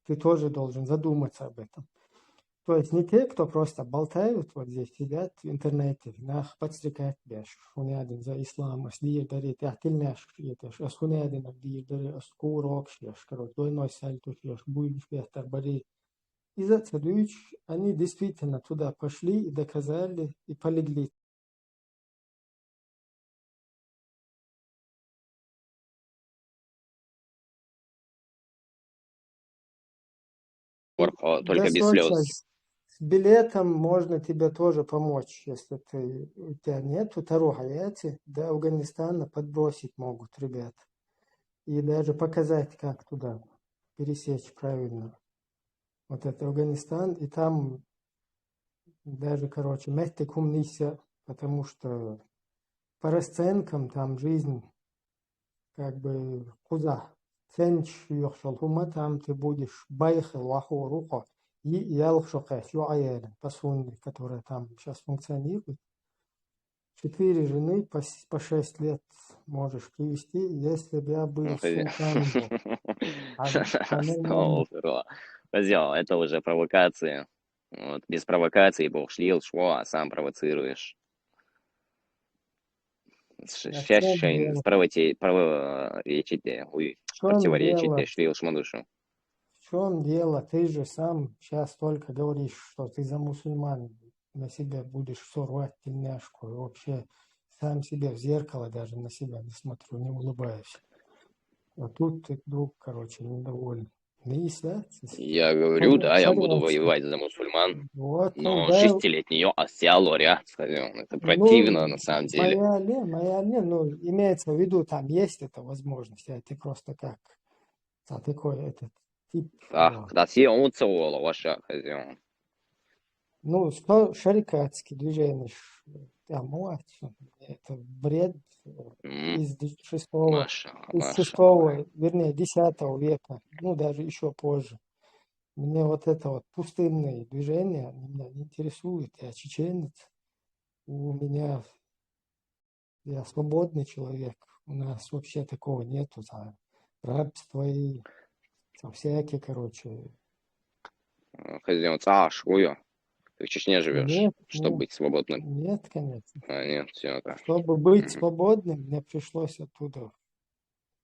ты тоже должен задуматься об этом. То есть не те, кто просто болтают, вот здесь сидят в интернете, нах подстрекать беш, хунядин за ислам, ас дир дарит, я тильняш, я теш, ас хунядин ак дир дарит, ас курок шеш, короче, двойной сальто шеш, буйнш бехтар бари. Из-за цадуич они действительно туда пошли и доказали, и полегли. Только без слез. С билетом можно тебе тоже помочь, если ты, у тебя нету таро хаяти, до Афганистана подбросить могут ребята. И даже показать, как туда пересечь правильно. Вот это Афганистан, и там даже, короче, мехте кумнися, потому что по расценкам там жизнь как бы куза. Сен чуйохшол хума там ты будешь байхел ваху рухо. И ялх шо кэч, ю аялен, по сунни, которая там сейчас функционирует. Четыре жены по, с- по шесть лет можешь привести, если бы я был Ну, ты- султан. Астагфирулла. Козёл, это уже провокация. Вот, без провокации бог шлил, шо, а сам провоцируешь. Сейчас противоречить, уй, противоречить, шлил шмадушу. В чем дело? Ты же сам сейчас только говоришь, что ты за мусульман, на себя будешь все рвать тельняшку. И вообще сам себе в зеркало даже на себя не смотрю, не улыбаюсь. А тут ты вдруг, короче, недоволен. Не исляться. Я говорю, да, я буду воевать за мусульман, Вот, ну, но да. Шестилетний асял оря, скажем, это Ну, противно на самом деле. Моя не, моя не, ну, имеется в виду, там есть эта возможность, а ты просто как, а такой этот тип. А, да, все он целого ваша хозяин. Ну, что шарикатские движения, ш- там, вот, это бред э, М, из д- шестого, Маша, из Маша. шестого, вернее, десятого века, ну, даже еще позже. Мне вот это вот пустынные движения, они меня не интересуют. Я чеченец, у меня, я свободный человек, у нас вообще такого нету, там, рабство и там всякие, короче. Хозяин, цаш, уйо. Ты в Чечне живешь, Нет, чтобы нет. Быть свободным. Нет, конечно. А, нет, все это. Чтобы быть Мгм. Свободным, мне пришлось оттуда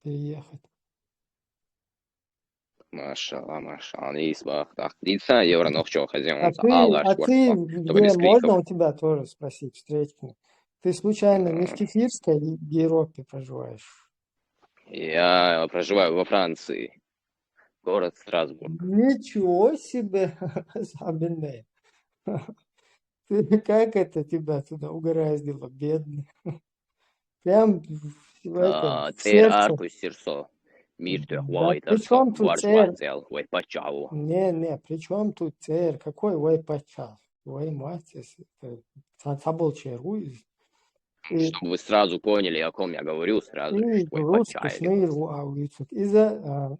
переехать. Машалла, машалла. Исбах. Так, лица евро нохчо хозяин. А ты, а ты где, можно у тебя тоже спросить, встречный? Ты случайно не в Кефирской Европе проживаешь? Я проживаю во Франции. Город Страсбург. Ничего себе! Особенное. Ты, как это тебя туда угораздило, бедный? Прям в- в этом, А, в Цер сердце. Аркус Сирсо. Мир трех Да вай при чём тут Цер? Вай пачау. Не, не, при чем тут Цер? Какой вай пачал? Вай мать, если это са- сабол черу из- и- Чтобы вы сразу поняли, о ком я говорю, сразу. и Вай русский пачали. шныр у- а, улицу. Из-за а,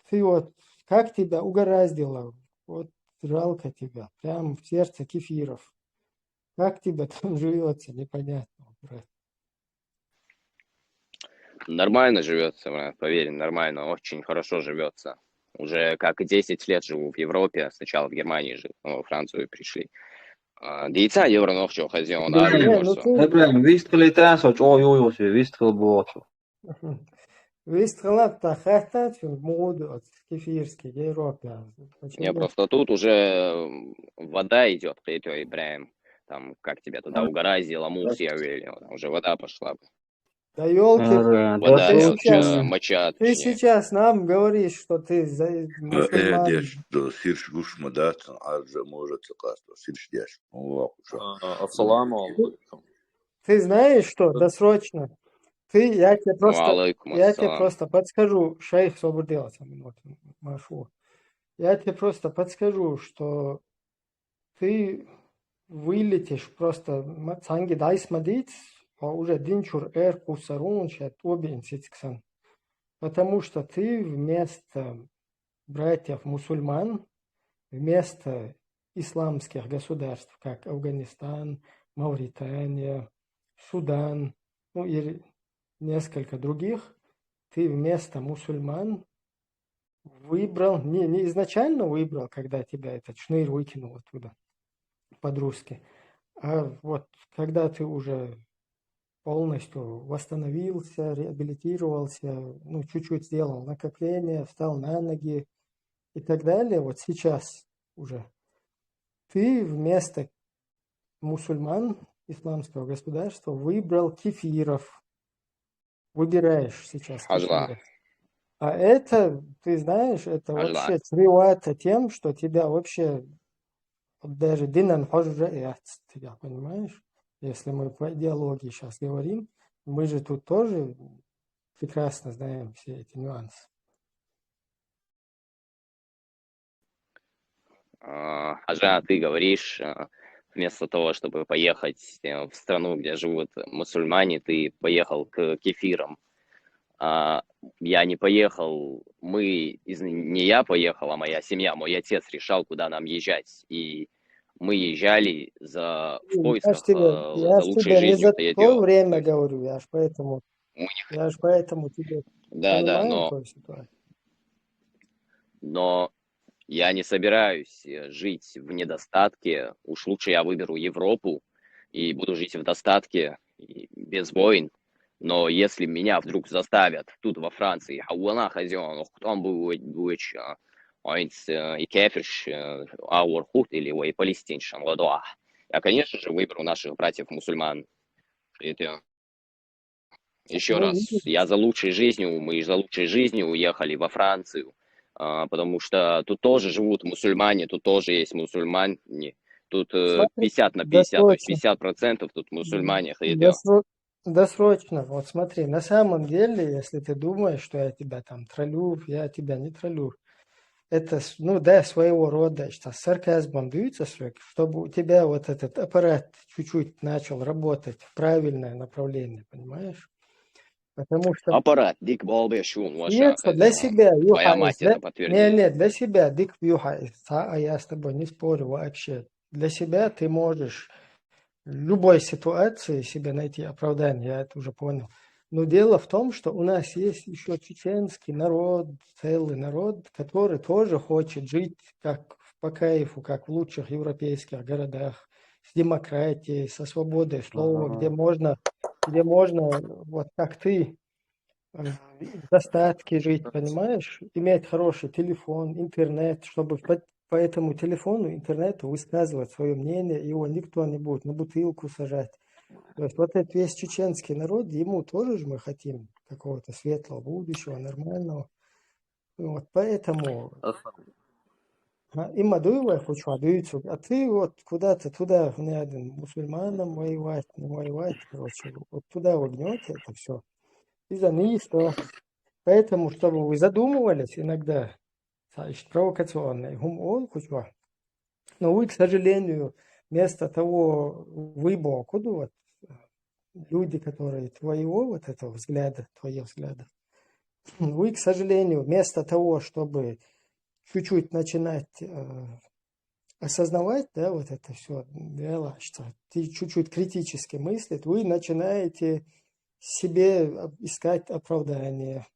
ты вот как тебя угораздило? Вот жалко тебя. Прям в сердце Кефиров. Как тебе там живется, непонятно, брат. Нормально живется, брат, поверь, нормально, очень хорошо живется. Уже как десять лет живу в Европе, сначала в Германии жил, потом во Францию пришли. А, Лица евро нохчо хозяин. Не, ну ты Эбрем, вист хилитан со чо ю ю си вист хил бочу. Вист хилат та хатта чу моду от Кефирский Европе. Не, просто тут уже м, вода идет, Кайто Ибраим. Там, как тебя туда угораздило, Мурсия, там уже вода пошла. Да ёлки, Ара, ты да, сейчас, э, мачат, ты точнее. Сейчас нам говоришь, что ты за- мусульманин. Сирш гушма датан, аржа может цикъас, сирш деш. Аллаху шо. А, Ассаламу алейкум. Ты знаешь что? Досрочно. Ты, я тебе просто, Ва алейкум я тебе ассалам. Просто подскажу, шейх, собур делать. Машу. Я тебе просто подскажу, что ты вылетишь просто м- цанги дайс мадиц, а уже динчур эр кусарун шат обин сицксан. Потому что ты вместо братьев мусульман, вместо исламских государств, как Афганистан, Мавритания, Судан, ну и несколько других, ты вместо мусульман выбрал, не, не изначально выбрал, когда тебя этот шныр выкинул оттуда по-дружески, а вот когда ты уже полностью восстановился, реабилитировался, ну, чуть-чуть сделал накопление, встал на ноги и так далее, вот сейчас уже ты вместо мусульман исламского государства выбрал кефиров. Выбираешь сейчас Хажла. Кефиров. А это, ты знаешь, это Хажла. Вообще чревато тем, что тебя вообще вот даже динан хожа яц тебя, понимаешь? Если мы по идеологии сейчас говорим, мы же тут тоже прекрасно знаем все эти нюансы. А, Хажа, ты говоришь, а, вместо того, чтобы поехать э, в страну, где живут мусульмане, ты поехал к кефирам. А, Я не поехал, мы, из- не я поехал, а моя семья, мой отец решал, куда нам езжать. И мы езжали за, в Я ж поисках тебе, э, я за ж лучшей тебе не за жизнью. то время говорю, я ж поэтому, У них- я ж поэтому тебе Да, да, понимаю но твою ситуацию. Но я не собираюсь э, жить в недостатке. Уж лучше я выберу Европу и буду жить в достатке, и без войн. Но если меня вдруг заставят тут во Франции, хавана хазион, там будет, будет а, айнц, э, и кефирш, э, ауэр хут или уэй палестиншан ладуа. Я, конечно же, выберу наших братьев мусульман. Это еще Ну, раз, видишь. Я за лучшей жизнью, мы за лучшей жизнью уехали во Францию, а, потому что тут тоже живут мусульмане, тут тоже есть мусульмане, тут э, Смотри, пятьдесят на пятьдесят, то есть досрочно, пятьдесят процентов тут мусульмане. досро- досрочно, вот смотри, на самом деле, если ты думаешь, что я тебя там троллю, я тебя не троллю. Это, с- ну да, своего рода, что сарказмом даются, чтобы у тебя вот этот аппарат чуть-чуть начал работать в правильное направление, понимаешь? Потому что Аппарат, дик балбе шун, ваша Нет, что для хозяин. Себя, Твоя Юха, мать для- это не, подтвердит. Не, для себя, дик Юха, а я с тобой не спорю вообще. Для себя ты можешь в любой ситуации себе найти оправдание, я это уже понял. Но дело в том, что у нас есть еще чеченский народ, целый народ, который тоже хочет жить как в- по кайфу, как в лучших европейских городах, с демократией, со свободой слова, где можно, где можно, вот как ты, э, в достатке жить, понимаешь, иметь хороший телефон, интернет, чтобы по, по этому телефону, интернету высказывать свое мнение, его никто не будет на бутылку сажать. То есть вот этот весь чеченский народ, ему тоже же мы хотим какого-то светлого будущего, нормального. Вот поэтому а, им адуева хочу адуицу, а ты вот куда-то туда, не один, мусульманам воевать, не воевать, короче, вот туда вы гнёте это все. И за них что. Поэтому, чтобы вы задумывались иногда, са ишт провокационный, хум ол хочу. Но вы, к сожалению, вместо того, вы боку, вот, люди, которые твоего вот этого взгляда, твоего взгляда, вы, к сожалению, вместо того, чтобы чуть-чуть начинать э, осознавать, да, вот это все дело, что ты чуть-чуть критически мыслит, вы начинаете себе об- искать оправдание.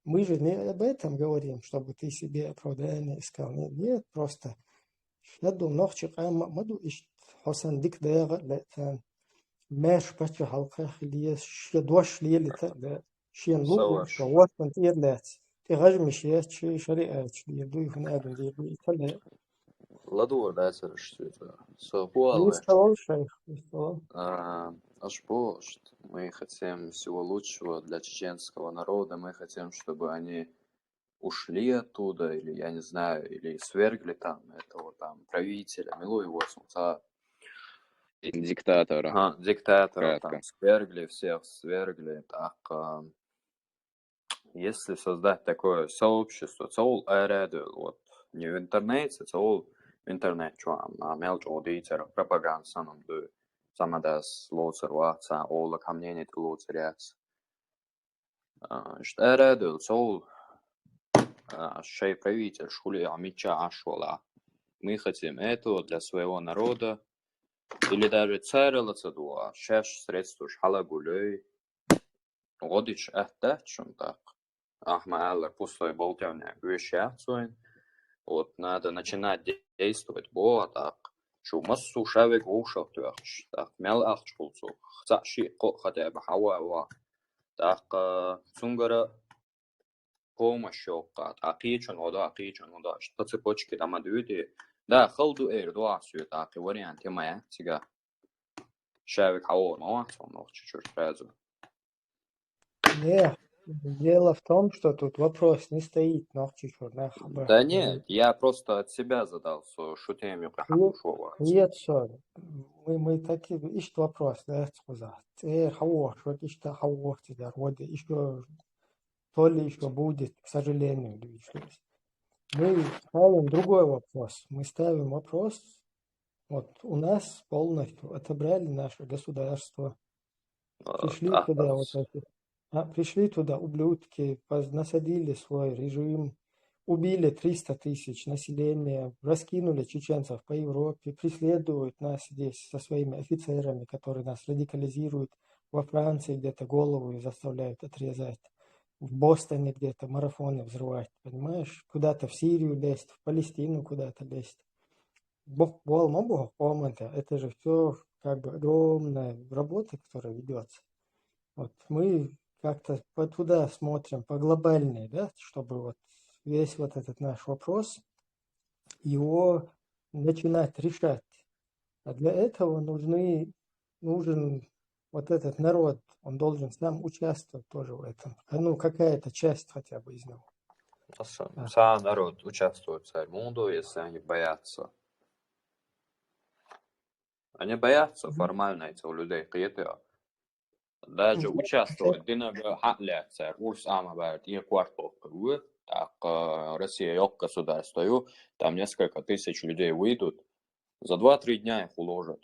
Мы же не об этом говорим, чтобы ты себе оправдание искал. Нет, нет, просто я думал, нохчик, а ма- маду ишт Хосан дик даяга летан. Меш пача халка хилиес, шия дош лиели та да. Шиен лугу, Саваш. шо вот он тир лец. Ты гаж мишиес, чи шариат, чи дуй хун адун ди дуй тале. Ладугар дайсар, что это. Со хуалве. Нискалол шайх, нискалол. А, аж бо, что мы хотим всего лучшего для чеченского народа, мы хотим, чтобы они ушли оттуда, или, я не знаю, или свергли там этого там правителя, милуй его, сунца. Диктатора. А, диктатора Кратко. Там свергли, всех свергли, так, а, если создать такое сообщество, цаул арадуэл, вот, не в интернете, цаул интернет чуам, а мел чудицер, пропаганда санам ду, самадас лоцер ваца, олак мнение лоцер яц. А, что арадуэл, цаул, а, шей правитель, шули амича ашвала. Мы хотим этого для своего народа. Или даже царила цадуа, шеш средств уж халагулей. Годич ахтачун так. Ахма аллар пустой болтявня, гуш яцуин. Вот надо начинать де- действовать, бо так. Шу массу шавек ушал тюахч. Так, мел ахч хулцу. Хца ши ко хотя бы хава ва. Так, а, цунгара помощь ёкка. А кичун ода, а кичун ода. Что цепочки там адуди. Да, халду эр дуа сюет, а, вариант, я моя, тига. Шавек хава, но, он чуть-чуть сразу. Не, дело в том, что тут вопрос не стоит, но чуть-чуть, да, хабар. Да нет, я просто от себя задал, со шутем ю Ну, хахушова. Нет, все. Мы, мы такие, ищет вопрос, да, сказал. Э, хорош, вот ищет хорош тебя, вот еще то ли еще будет, к сожалению, да, что есть. Мы ставим другой вопрос. Мы ставим вопрос, вот у нас полностью отобрали наше государство. Пришли туда вот эти, а, пришли туда ублюдки, поз- насадили свой режим, убили триста тысяч населения, раскинули чеченцев по Европе, преследуют нас здесь со своими офицерами, которые нас радикализируют, во Франции где-то голову и заставляют отрезать, в Бостоне где-то марафоны взрывать, понимаешь? Куда-то в Сирию лезть, в Палестину куда-то лезть. Бог, Бог, Бог, Бог, это же все как бы огромная работа, которая ведется. Вот мы как-то по туда смотрим, по глобальной, да, чтобы вот весь вот этот наш вопрос, его начинать решать. А для этого нужны, нужен вот этот народ, он должен сам участвовать тоже в этом. А ну, какая-то часть хотя бы из него. Сам народ участвует в мунду, если они боятся. Они боятся формально этих людей, кьетеа. Даже участвовать, динага хакляцар, урс ама барт, и квартал кывы, так, э, Россия ёк государство, ю, там несколько тысяч людей выйдут, за два-три дня их уложат.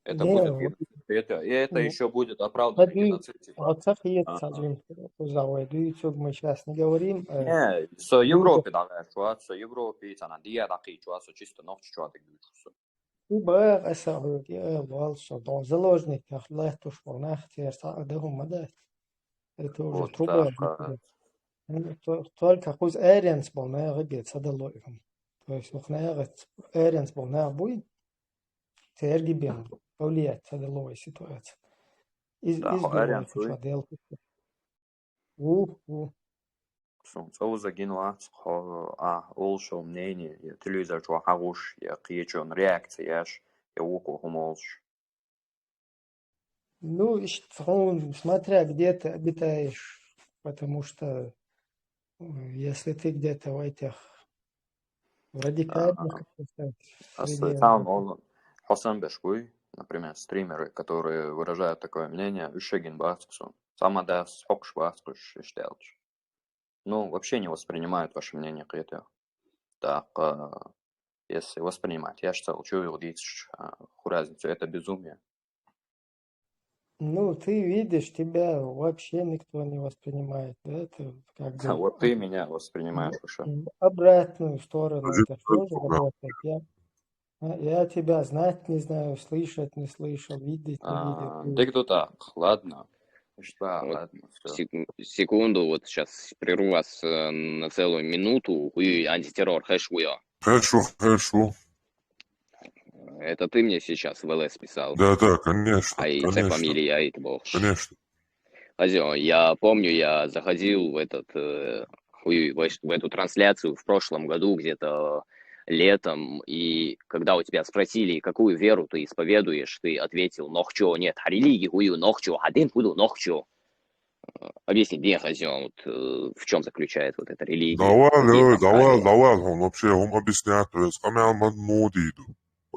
Это Не, будет вот- геноцид, это, и это Ну, еще будет оправдано подвиг- геноцид, типа. Вот так и Ага. сажим, мы сейчас не говорим. э, Не, со Европе давай, что со Европе, она диа такие, что чисто ногти, что ты говоришь. Труба, а сагуд, я вал, что дом заложник, я хлеб туш, вал нах, тер, са, да, хум, да. Это уже Вот труба. так, а. Ну, то- Только хуз эренс был на гибет садалоевым. То есть, ух, на эренс был на буй, терги бен повлиять садаловой ситуации. Из, Да, из хо дома эренс куча уй. дел. У, у. Сунца узагин вац, хо, а, олшо мнение, я телевизор чуа хагуш, я кьечон реакцияш, я уко хумолш. Ну, ищ-, хун, смотря где ты обитаешь, потому что, э, если ты где-то в этих, в радикальных, Ага. как сказать, Аслы среде, там он хосам бешкуй, например, стримеры, которые выражают такое мнение, ушегин басксу, самадас, хокш баскуш, иштелч. Ну, вообще не воспринимают ваше мнение, кьетеа. Так, а, если воспринимать, я считал, чё его дичь, а, ху разницу, это безумие. Ну, ты видишь, тебя вообще никто не воспринимает, да? Это как бы Вот ты меня воспринимаешь, в Паша. в обратную сторону Один это тоже только работает. Я, а, я тебя знать не знаю, слышать не слышал, видеть не А, видел. Дегдо так, ладно. Что, Вот ладно, все. Сек- секунду, вот сейчас прерву вас э, на целую минуту. Хуй антитеррор, хэш хуё. Хорошо, хорошо. Это ты мне сейчас в ЛС писал. Да, да, конечно, А и це конечно, фамилия, и бог. Конечно. Азио, я помню, я заходил в этот, э, хуй, в, эт- в эту трансляцию в прошлом году, где-то летом, и когда у тебя спросили, какую веру ты исповедуешь, ты ответил: «Нохчо». Нет, хӀара религи хӀу ю? Нохчо. ХӀара дин хӀу ду? Нохчо. Э, объясни, дин хазон, вот, э, в чём заключается вот эта религия? Давай, дин, давай, давай, хӀун вообще хӀума объяснять, то есть къамаьл ма де.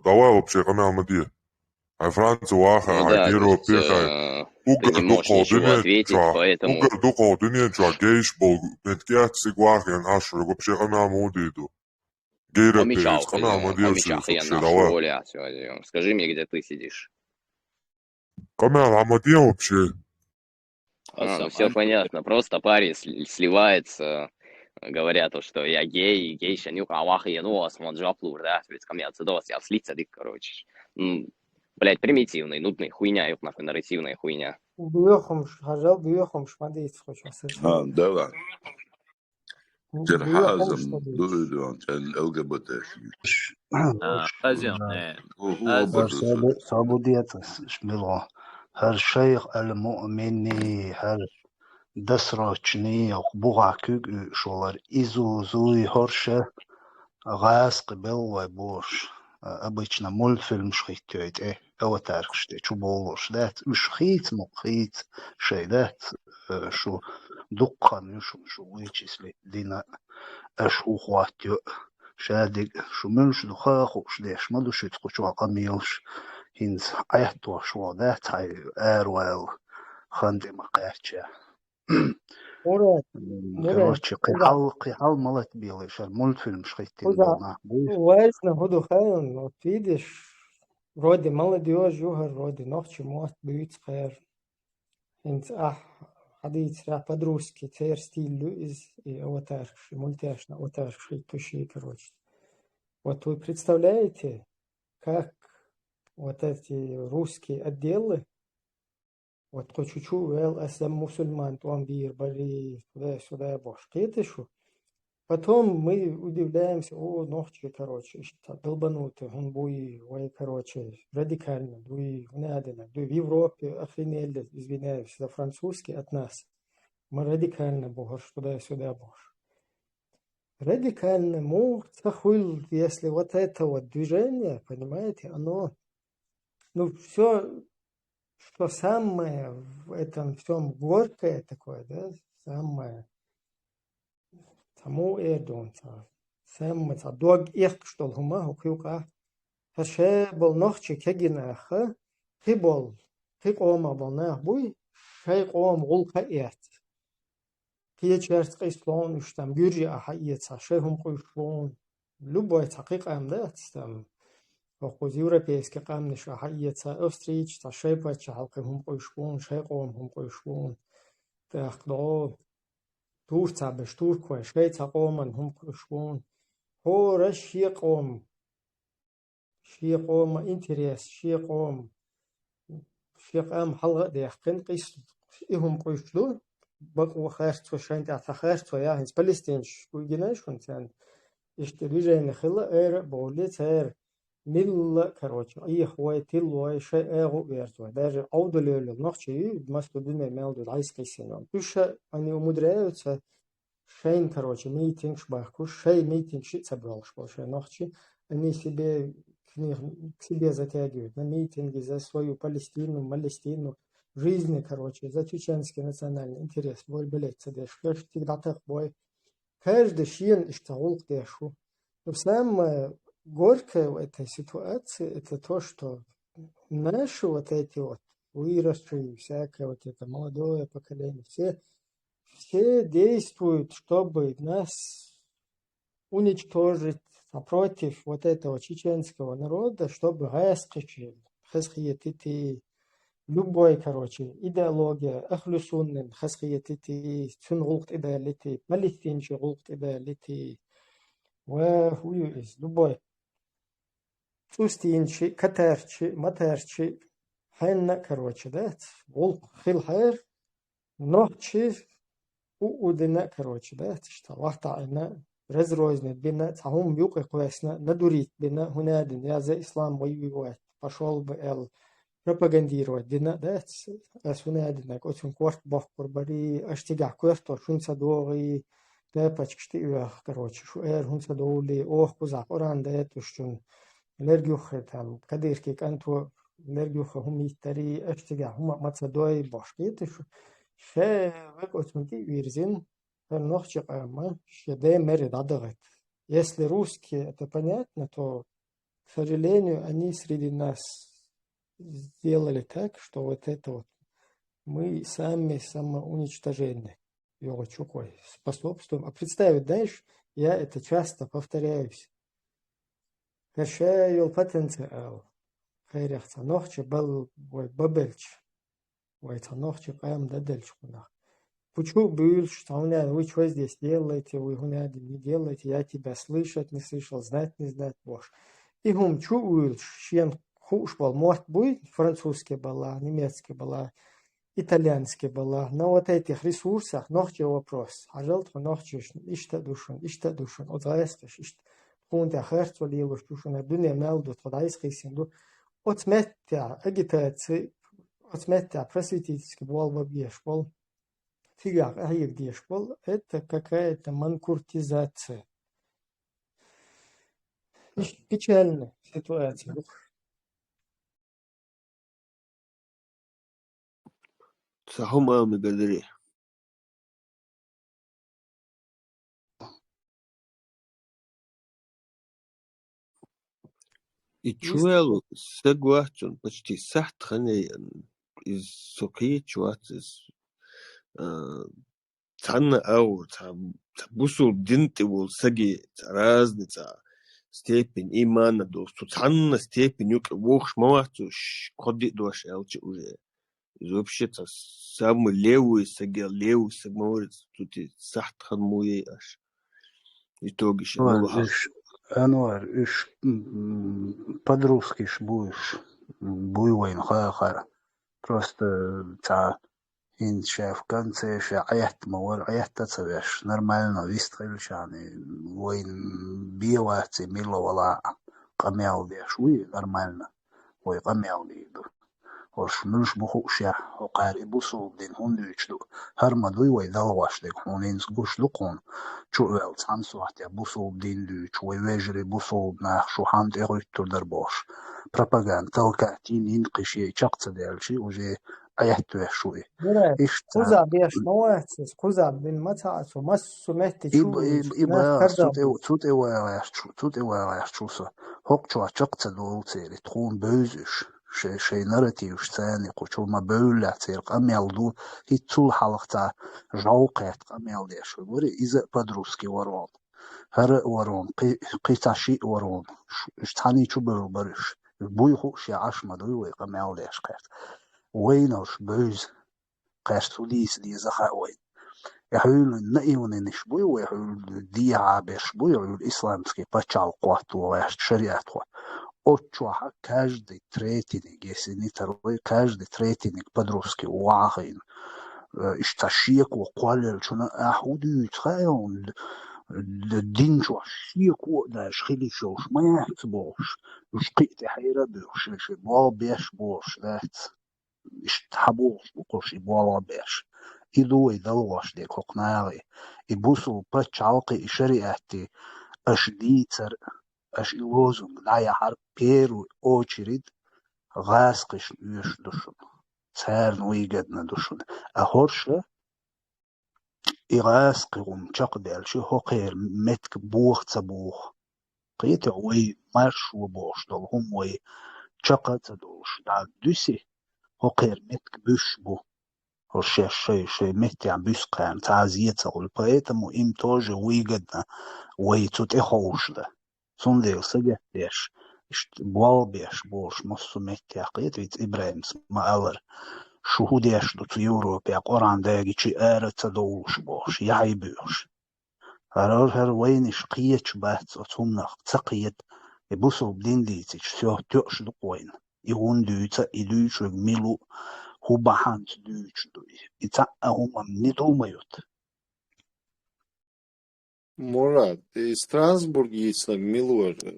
Давай вообще къамаьл ма де. Хьай Франце ваха, ну хьай да, то есть, э, ты не можешь ничего ответить, поэтому угар дукхагӀа дуьнен чу гейш бол, мет кӀяц сиг вахен ашург, вообще къамаьл ма де. Гейра пейс, къамаьл ма де вообще, давай. Скажи мне, где ты сидишь. Къамаьл ма де вообще. А, ну, всё понятно. Просто парень сл-, сливается, говоря то, что я гей, и гейша нюх, а вахи, ну, осман джаплур, да, то есть ко мне отсюда, я слиться дик, короче. М, блядь, примитивный, нудный хуйня, ёх, нахуй, нарративная хуйня. Бюхом, хажал, бюхом, шмадиц, хочу. А, давай. Дерхьазам дуруйдуан чӀен ЛГБТ-шни. А, хазен, э, ху-, ху-, хазен. Сабу-, сабу диятас, шмило. ХӀар шайх ал-муъмини, хӀар досрочни, ох, бугӀа куьг уьш валар, изу, зуй, хӀорша, гӀаскъи беллой бош. А, обычно мультфильмаш хӀиттойте, аватаркаш тӀе чу боллуш дац, уьш хийца, мукъа хийца шай дац, э, шу дуккха хан ю шуна, шу вычислить дина, аша хӀу хӀоттайо, шадерг шу муьлш ду ха а хууш деш ма ду шуьца кху чохь къамелаш, хӀинца Ӏеттош вон дац хьайн аравала хан тӀе ма кхаьчча. Мурад, Мурад, короче, кхин хьал, кхин хьал ма латабелай шар мультфильмаш хӀиттина болу нах буй. Важно хӀу ду хаьлла, вот видишь, вроде молодёжь ю хӀара, вроде нохчий мотт буьйцу кхара. ХӀинца ахь хьадийцарехь, по-русски церан стиль ю иза, и аватаркаш, и мультяшна аватаркаш хӀиттуш, короче. Вот вы представляете, как вот эти русские отделы, вот кху чу-чу вел аса мусульман тӀом бийр бари, туда-сюда бохуш, кхета шу? Потом мы удивляемся, о, нохчий, короче, иштта долбанутый хӀун буй, вай, короче, радикально дуй, хӀун а дина дуй. В Европе охренели, извиняюсь за французский, от нас. Мы радикально бохуш, туда-сюда бохуш. Радикально муха ца хуьлу, если вот это вот движение, понимаете, оно, ну, всё, что самое в этом всём горькое такое, да, самое, цхьа муха эр ду хьуна, цхьа, самое, цхьа дог эккхаш долу хӀума хӀокху юкъахь, хӀара шайн болу нохчий кегий нах а, кхин болу, кхин къомах болу нах буй, шайн къоман гӀуллакх а эцна. Кхечаьрца къийсалонаш, там, гуьржий ахьа эца, шайн хӀума къуьйсуш ву хьуна. Любой цхьа кхин къам дац, там, хӀокхуза европейский къаьмнаш ахьа эца, австрийцаш цхьа шайн паччахьалкхе хӀума къуьйсуш ву хьуна, шайн къоман хӀума къуьйсуш ву хьуна. ТӀаккха догӀу турций берш, туркой, шайн цхьа къоман хӀума къуьйсуш ву хьуна. ХӀора шен къоман, шен къоман интерес, шен къоман, шен къам хьалха а даьккхина, къийса и хӀума къуьйсуш ду, бакъо харцо, шайна тӀехь цхьа харцо яхьа, хӀинца палестинцаш гина шуна царна. Иштта движение хилла, ара а бовлий, цара милла а, короче, Ӏехавой, тилавой, шайн агӀо а верзавой. Даже Ӏовдал йолу нохчий, массо дуьне мел ду, дӀасакхиссина. Уьш а, они умудряются, шайн, короче, митингаш бахкуш, шайн митингаш а ца боьлхуш болу шайн нохчий, они себе, к них, к себе затягивают на митинги за свою Палестину, Малестину, жизни, короче, за чеченский национальный интерес боль болеть ца деш, кхерш цига дӀатакхабой. Каждый шена иштта гӀуллакх деш ву. Но самое горькое в этой ситуации, это то, что наши вот эти вот выросшие, всякое вот это молодое поколение, все, все действуют, чтобы нас уничтожить, а, против вот этого чеченского народа, чтобы гӀаскхича хазахетийти, любой, короче, идеология, ахлу суннан хазахетийти, цуьнан гӀуллакх тӀедалийти, палестинчийн гӀуллакх тӀедалийти. Ва хӀун ю иза, любой. ЦӀустийначий, катарчий, матарчий, хьенна а, короче, дац, гӀуллакх хилахьара, нохчий у-, у дина а, короче, дац, иштта вахтаӀина, разрознь бина, цхьа хӀума юкъа кхоьссина, надурить бина, хӀун а дина, я за ислам воюю, пошёл бы аьлла, пропагандировать дина а дац, ас хӀун а дина, оцунна корта бохкур барий, аша цигахь коьрто шуна ца догӀий, тапочкаш тӀеоьху, короче, шу эр хӀун ца довлий, оха кхузахь Къуръан дайтуш чун, лерг юххе там, кадирки кӀанто, лерг юххе хӀума йиттарий, аш цигахь хӀума а ма ца дой, бош кхета шу. Ше век оцун тӀе вирзина, хӀара нохчи къамма, ше де мери дӀадагӀат. Если русские это понятно, то, к сожалению, они среди нас сделали так, что вот это вот мы сами самоуничтожение йогӀу чукхой способствуем. А представить, знаешь, я это часто повторяюсь. Каша йол потенциал. Хайрах ца нохча бал вай бабелч. Вай ца нохча къам дадалч хунах. Пучу бюлш, цауня, вы что здесь делаете, вы гуня не делаете, я тебя слышать не слышал, знать не знать, бош. И хум чу уйлш, шен хуш бал морт буй, французский бала, немецкий бала, итальянский бала. На вот этих ресурсах нохча вопрос. Хьажал тхо нохчиш, ишта душун, ишта душун, оцгайсташ, ишта. Хун тя харцо лилуш душун, дуне мел ду, тхо дайс хисин ду. Оцмеття агитация, оцмеття просветительский бол бабьеш бол. Фигах ахир деш бол. Это какая-то манкуртизация. Иш-, печальная ситуация. Ца хӀума ала мегарий? И чу ваьлла саг вац цунна почти сахьт ханай, из со кхеча вац из, а, цхьанна агӀор, цхьа, цхьа бусулба дин тӀе волу саги, цхьа разница, степень имана долу, цу цхьанна степень юкъа вохуш ма вац уьш, кхо-диъ дош аьлча уже. Иза вообще цхьа самый левый саг, левый саг ма вара иза, цу тӀе сахьт хан муй аш. Итоге шен Анвар, мула хьал. Уьш, Анвар, уьш, м, м, подросткаш бу уьш, м, буй вайна хаа хара. Просто цхьа хӀинца ша в конце ша Ӏетта ма вара, Ӏетта а ца веш, нормально вист хилчахьана, вайн бен вац и мила вала а, къамел деш вуй нормально, вай къамел дийр ду. Ош муьлш бу хууш я, хӀокхара и бусулба дин хӀунда дуьйцуш ду, хӀара ма дуй вай далгӀош дерг, хьуна хӀинца гуш ду кхуна, чу а ваьлла цхьана сохьтехь бусулба дин дуьйцуш, вай вежарий бусулба нах шу хьанна тӀе гӀуьттур дара бохуш. Пропаганда, толкать йина, йина кхин шен чекх ца даьлча, уже Ӏеттавеш ву и. Мурад, иштта кхуза беш ма вац иза, кхуза бина ма ца Ӏа цо, массо метте и чу б-, и вуьйцу, и нах б-, карда цу тӀе, вуьйцу. Цу тӀе вагӀаьш чу, цу тӀе вагӀаьш чу со. ХӀокху чохь чекх ца долу церан, тхуна бевза уьш. Шай, шайн нарративаш царна кху чу ма бевлла церан къамел ду, хӀинца цул хьалха цхьа жӀов кхетта къамел деш вара, иза а подростки вара вон. ХӀара а вара вон, кхи-, кхин цхьа шиъ вара вон. Ш-, уьш цхьаьний чу бевлла бара уьш. Буй хууш я Ӏаш ма дуй вай къамел деш кхетта. Вайнарш бевза. Кхаьш цу дийца деза хаьа вайна. И хьуьлла наивнинаш буй вай, хьуьлла дехьа берш буй, хьуьлла исламский пачхьалкх хӀотто ваьшна шариат хӀотто. Оцу чохь каждый третиниг, если не второй, каждый третиниг подростки вахийна. Э, иштта шеко кхоллаелчунна ахьа хӀун дуьйцу хаьа хьуна, д-, д-, дин чохь шеко а даьлча хила йиш йолуш ма яц бохуш. Уьш кхин а тӀе хьера а буьйхуш, шайн-шайн болх беш болуш дац. Иштта хьан бохуш бу кху ши болх беш. И ду вай далгӀош дерг хӀокху нахе. И бусулба пачхьалкхе, и шариатте аша дийцар, аша и лозунг дӀаяхьар первую очередь гӀазкхишна оьшуш ду шуна. Царна выгодно ду шуна. А хӀорш и гӀазкхи хӀума чекхдаьлча, хӀокхеран меттиг боха ца боху. Кхетий, вай маршо бохуш долу хӀума вай чекх а ца долуш, дӀа дуьсий, хӀокхеран меттиг буьсуш бу. ХӀорш шаьш шай, шайн меттехь буьсу кхарна, цхьа а зе ца хуьлу. Поэтому им тоже выгодно вай цу тӀе ховшалла. Цундела сагатдеш, иштта болх беш болуш массо а меттехь, кхетий, виц ИбрахӀимс ма-аллара, шу хӀун деш ду цу Европехь, Къуръан дагичи ара ца довлуш бохуш, яхьий буьйхуш. ХӀара, хӀара вайнаш кхеташ бац оцу хӀуманах, ца кхета, и бусулба дин дийцича, всё, тоьуш ду-кх вайна. И хӀун дуьйцу, и дуьйцург мила ву, хӀун бахьанца дуьйцуш ду и. И цхьа а хӀума не думают. Мурад, и Страсбург йийцинарг мила вара?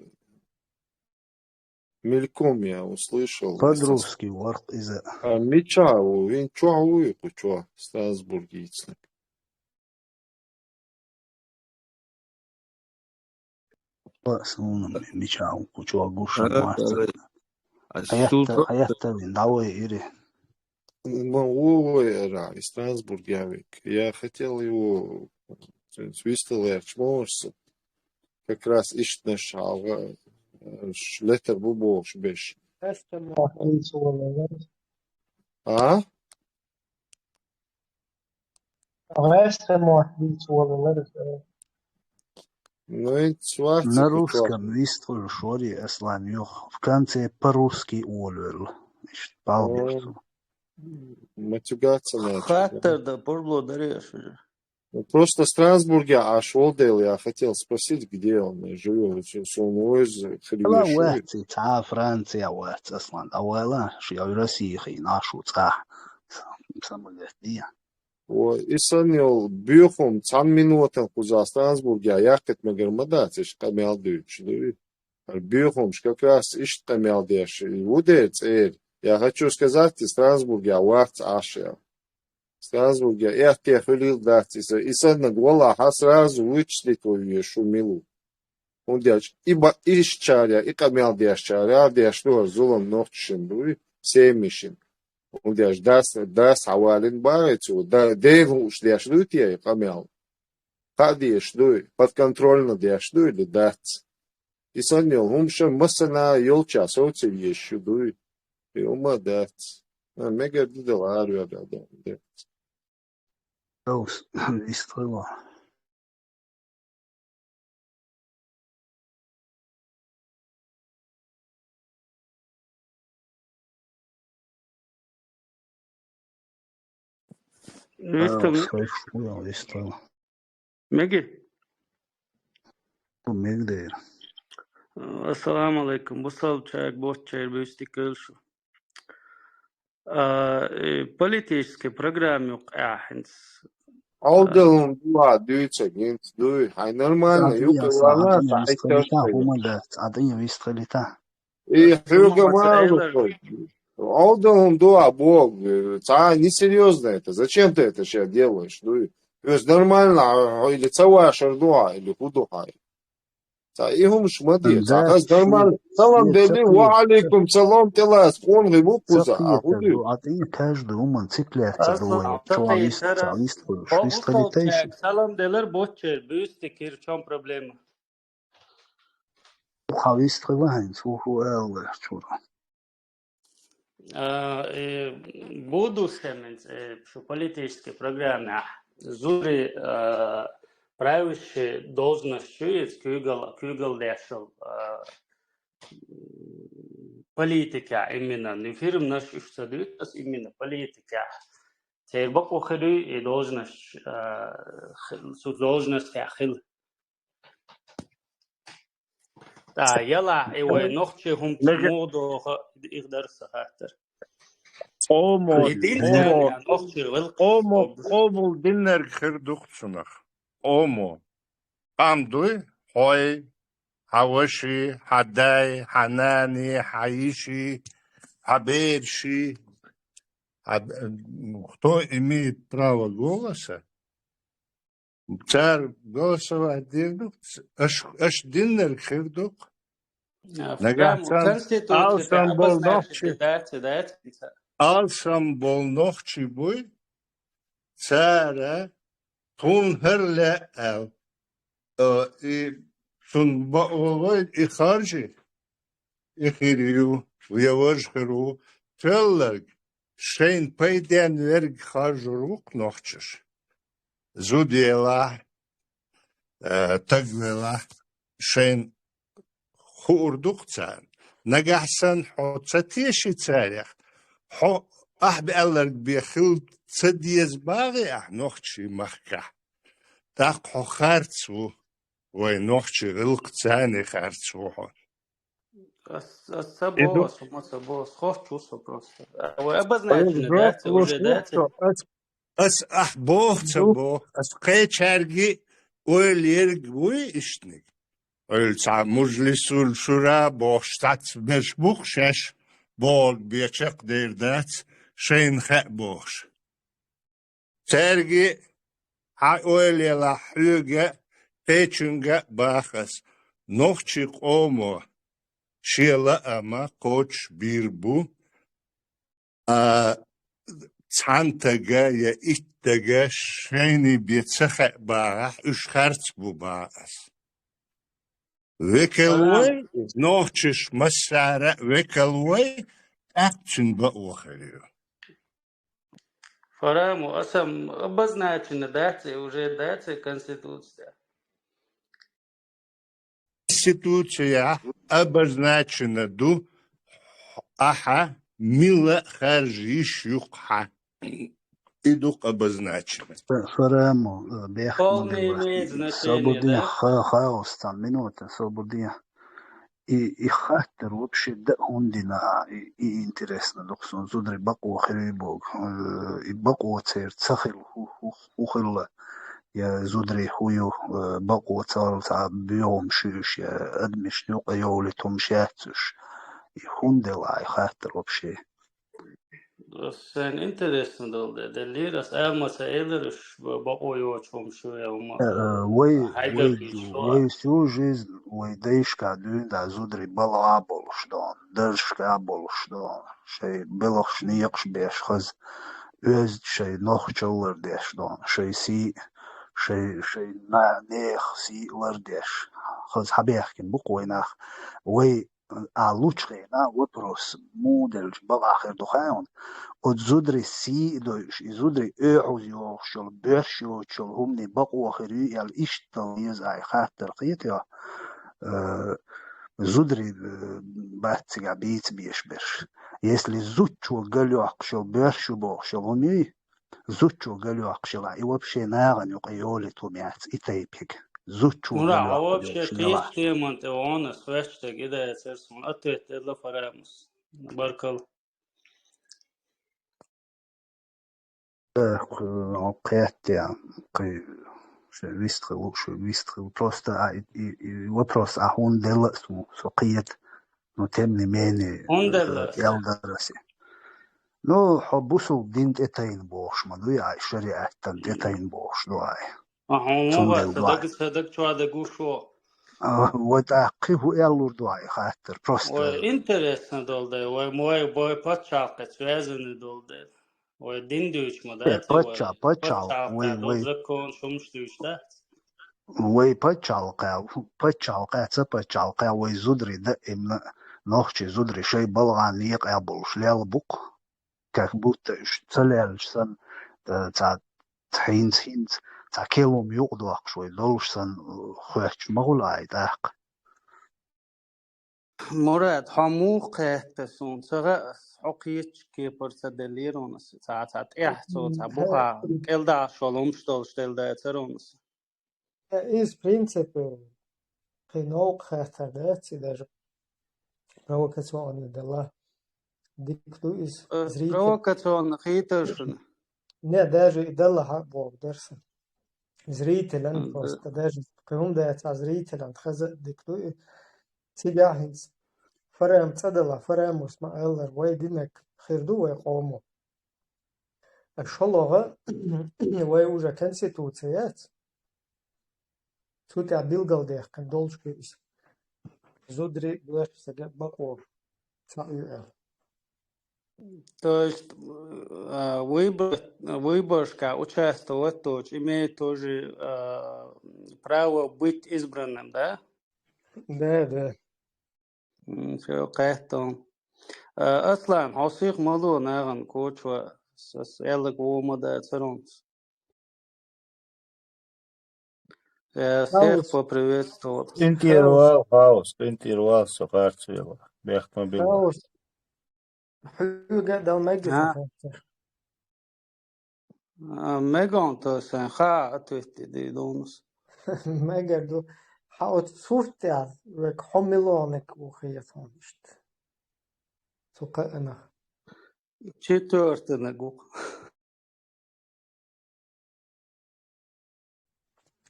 Мельком я услышал. Подростки вара иза. А мичахь ву, вин чохь вуй кху чохь, Страсбург йийцинарг? Суна мича кучо гуш. Хьаятта, хьаятта вин, давай ири. Ма ву вай ара, из Страсбург я век. Я хотел его, то есть, вистал я чморсу. Как раз иштнаш алга, э, ш-, летар бу бохуш беш. Гайстамох вийца волалар. А? Гайстамох вийца волалар. Ну, и цварца. На русском вистхур шори аслан юх. В конце по-русски олвел. Ишт балберсу. Матюгаться начал, да? Хаттар да, пурбло дареш уже. Ну, просто Страсбурге аш волдел, я хотел спросить, где он живёт. Сон оьз хили вешуй. Вац, ца Франция вац, аслан. Авала, ши Россия хи, нашу ца. Самолет, не. Ой, и сан йол бюхум, цан минутан куза Страсбурге, я кет мегер мадац, иш къамел дючи, да? Ар бюхумш как раз ишт къамел деш, и ву де цӀер. Я хочу сказать, и Страсбурге вац аш я. Страсбурге, я те хулил дац, и са-, и сан наг вала ха сразу вычислить вой шу милу. Ундяч, и ба-, иш чаря, и къамел деш чаря, деш дуар зулам нохчишин дуй, семишин. Ундяч дас, дас хьавалин багӀи цу, да, дегӀ уш деш дуй те, и къамел. Кхаъ деш дуй, подконтрольно деш дуй, или дац. И сан йол, хӀумша масана йолча социл еш шу дуй. И ума дац. А, мегар дидал арвер да, да, дац. Ус, вистхила. Вистхила. Вистхила. Меги? Бу мегдер. Ассаламу алейкум. Бусалчаг, боччер, бюсти кылшу. А, э, политическая программа юкъа ахинц. Алдалун дуа дуйца гинц дуй. Хай нормально, юкъа вала, хай тёртэ. Хумада, цадын вистхилита. И хьуга малу. Алдалун дуа, Бог, э, ца несерьёзно это. Зачем ты это щас делаешь? Дуй. То есть нормально, а, или ца вашар дуа, или ху дуа. Ца и хӀумаш ма де, ца хаз дарман. Салам дели, ва алейкум салам, тела аз къонги бу куза, а хӀу ду? Ат и каждый уман цепляться дуай, чуалист, чуалист хуй, швист халитайш. Салам делер боччер, бюсти кир, в чём проблема? Хавист хаваһин, суху элвер чура. А, э, будущем, э, шу политической программе, а, зури, э, правящий должность чуиц, куьгал, куьгал дешал, э, политика именно, не фирм наш уж садует, именно политика. Цербак ухируй и должность, э, х-, су должность я хил. Та, яла, и вай нохчи хӀум мугӀдоха, их дарса хаттар. Омо, и дин омо, нохчи вил омо, къобул диннерг хир духцунах. Омо. Къам дуй, хой, хьаваши, хьадай, хьанани, хьайиши, хьаберши. А, м, кто имеет право голоса? Цар голосовать дир ду, аш, аш диннерг хир ду. А, нагахь прямо сан конституция алсам бол нохчи. Алсам бол нохчи буй, цара тун хӀар ле ал. Э, и сун баъвалой и харжи, и хир ю, я важ хир ву, цалларг шайн пайден верг харжур ву нохчаш. Зуд елахь, э, таг велахь, шайн хуур ду-кх царна. Нагахь санна хьо ца теши царех, хьо ахь баьлларг бен хила ца деза багӀий ахь нохчий махкахь. ТӀаккха хьо харц ву, вай нохчий гӀиллакх царний харц ву хьо. Ас, ас ца боху, ас хӀума ца боху, ас ховчу со просто. А, вай обозначено дац, уже дац. Ас, ас ахь боху ца боху, ас кхечаьрги ойла ерг вуй иштниг. Ойла цхьа мужлисул шура бохуш, цхьацца берш бу-кх шаьш, бохург бен чекхдер дац, шайна хаьа бохуш. Цаьрги хьан ойла елахь хьоьга, кхечуьнга а баха ас. нохчий къомо шен лаама кхочушбийр бу, а цхьан тага я итт тага шайни бен ца хаьа багӀахь, уьш харц бу бахьа ас. Векал вай, нохчаш массара а векал вай, тӀаккха цуьнан бакъо хир ю. Фарамо, аса обозначено дац и уже дац и Конституция? Конституцияхь обозначено ду, ахьа мила харжа йиш ю-кх хьан. И ду-кх обозначено. Фарамо, э, бехк ма Полный имеет значение, свободен, да? Ха-, хаос, цхьа минута, свободен. И, и хаттар вообще да хӀунда дина, и, и интересно ду-кх суна, зударий бакъо хир ю боху. Э, и бакъо церан ца хилла хӀу-, хӀу-, хӀу хилла, я зударий хӀу ю, э, бакъо ца хилла, цхьа боьха хӀумнаш ю уьш, я адамашна юкъа йовлийта хӀумнаш яц уьш. И хӀунда делла и хаттар вообще? Ас сайн интересно долу де деллера, ас ала ма ца элира, уьш бакъо йоцу хӀумнаш ю я хӀума Э, э, вай, хьайгара вай, вай сюжет, вай дайшка дуьйна да зударий балгӀа а болуш дона, даржашка а болуш дона, шайн белхаш некъаш беш хаза, оьзда шайн нохчалла лардеш дона, шайн сий, шайн, шайн на-, нехан сий лардеш, хаза хьабаьхкина бу-кх вай нах. Вай а лучу хенахь вопрос муха делча бакъахь хир ду хаьий хьуна? Оцу зударий сий а дойуш, и зударий оьхьаза йогӀуш йолу, боьрша йоцуш йолу хӀуманийн бакъо хир ю аьлла, иштта дала деза и хаттар, кхетий хьо? Э, зударий, э, бац цигахь бийца безаш берш. Если зудчо галйоккхуш йолу, боьрша ю бохуш йолу хӀума юй, зудчо галйоккхуш елахь, и вообще нахана юкъа йолийта хӀума яц, и тайпа хӀига. Зудчо Мура, а галйоккхуш вообще йолуш кхечу елахь. Теман тӀе вон ас хьоьстуш дерг и дацара суна, ответ делла Фарамус. Баркалла. Э, кх-, кхетта, кхин, шен вистхила, шу вистхила. Просто а, и, и, и вопрос а хӀунда делла а суна, со кхета. Ну, тем не менее, ХӀунда делла? Э, кӀелдарас. Ну, хьо бусулба дин тӀе тайна бохуш ма дуй ай, шариӀатан тӀе тайна бохуш ду ай. А хьуна Цундела вац, ду ай. Даг, сан даг чохь даг ву шо. А, вай тӀаккха кхин хӀун аьллур ду ай хаттар, просто. Вай интересно долу дай, вай, вай, вай пачхьалкхе связаны долу дай. Вай дин дуьйцу ма Э, дац, вай пачча-, паччалкх, пачхьалкхе вай, долу вай. Закон шумаш дуьйцу дац. Вай пачхьалкхе, пачхьалкхе, ца пачхьалкхе, вай зударий даимна, нохчий зударий шайн балгӀан некъа болуш лелла бу-кх. Как будто уьш ца лелча санна, э, цхьа, цхьа хӀинца, хӀинца, цхьа кхин хӀума юкъадоккхуш вай долуш санна, э, хоьттуш ма хуьлу ай тӀаккха. Мурад, хьо муха кхетта суна? Ца хаьа ас, хьо кхечу кепара ца деллера хьуна ас. Цхьа, цхьа тӀехь цо, цхьа буха кӀелдахьаш йолу хӀумаш долуш делла дацара хьуна ас. Э, иза, в принципе, кхин новкъа хаттар дац, и даже провокационный дела. Дика ду иза. Э, зритель. Провокационный хийтар шуна. Не, даже и делла хьа боху дара сан. Зрителян М, просто, да. Даже кхин хӀума дац, а зрителян хаза а дика ду и. Цигахь хӀинца Фарам цӀа дала, Фарамус ма-аллара, вай динарг хир ду вай къомо. ШолгӀа, вай уже конституция яц. Цу тӀехь билгалдаьккхина долчу иза. Зударий, боьрша стага бакъо ца ю аьлла. То есть, а, выбор, выборшка участвовать тоже имеет тоже, а, право быть избранным, да? Да, да. М, всё, кхетта. Э, Аслан, хьо сиха ма ло нахана кочо, с-, с-, аьлларг вон ма дацара хьуна. Э, всех поприветствовал. Интервал, хаос, интервал, со харц велла. Бехк ма билла. Хаос. Хьоьга а дала мегар А? сан хаттар. А, мегар ду сан, хаа, ответить де донус. Мегар ду. Хьан оцу сурт тӀехь век хьо милониг ву хетон иштта. Цу кхаанах. Четвёртый нагук.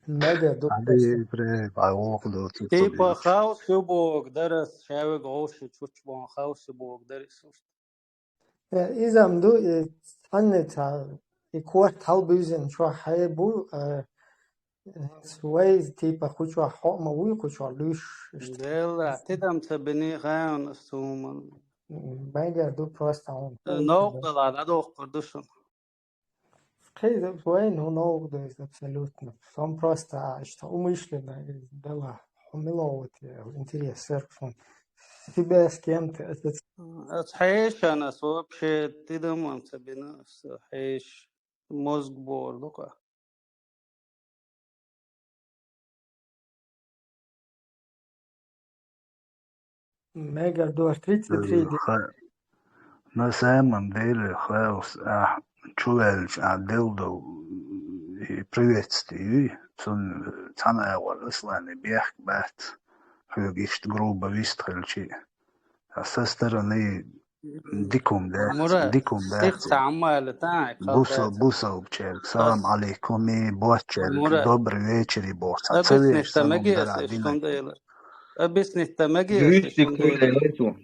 Мега ду Али просто. Пре, а воху ду, цу Типа кубинчу. Хаус ю боху дара, шаьвиг гӀовши чучбон хаус ю боху дара сурт. Э, изам ду, и цхьанне ца, и корта хьалбуьзина чохь хьай бу, э, Вай, типа, кху чохь хьо а ма вуй, кху чохь луьйш, иштта. Делла, тидам ца бини, хаьун ас цу хӀуман. Байгар ду просто хьуна. Э, новкъа далахь, дӀадохкур ду шуна. Кхин вай, ну, новкъа ду иза абсолютно. Сон просто, а, иштта умышленно дала. Хьо мила вот, э, интерес, сэркъ шуна. Себя с кем-то ассоци- Ас хьешан, ас вообще тидам ца бина, ас хьеш мозг бор ду-кха. Мега дор тридцать три. Э, ха-, на самом деле, Хайлс, ахь чуваьлча, ахь делла долу и приветствие юй, цунна цхьана агӀор Аслане бехк бац, хьоьга иштта грубо вистхилчи. А со стороны дика хӀума дац, Мурат, дика хӀума дац. Сих ца Ӏамма аьлла, тӀаккха бусал-, бусалбачаьрга салам Ас- алейкум, и бочаьрга Мурат, добрый вечер, и боху. Ца Объяснить вешан ца меги ас дара иштта дина. Хьуна делар. Объяснить ца меги ас Юьстик иштта хьуна делар.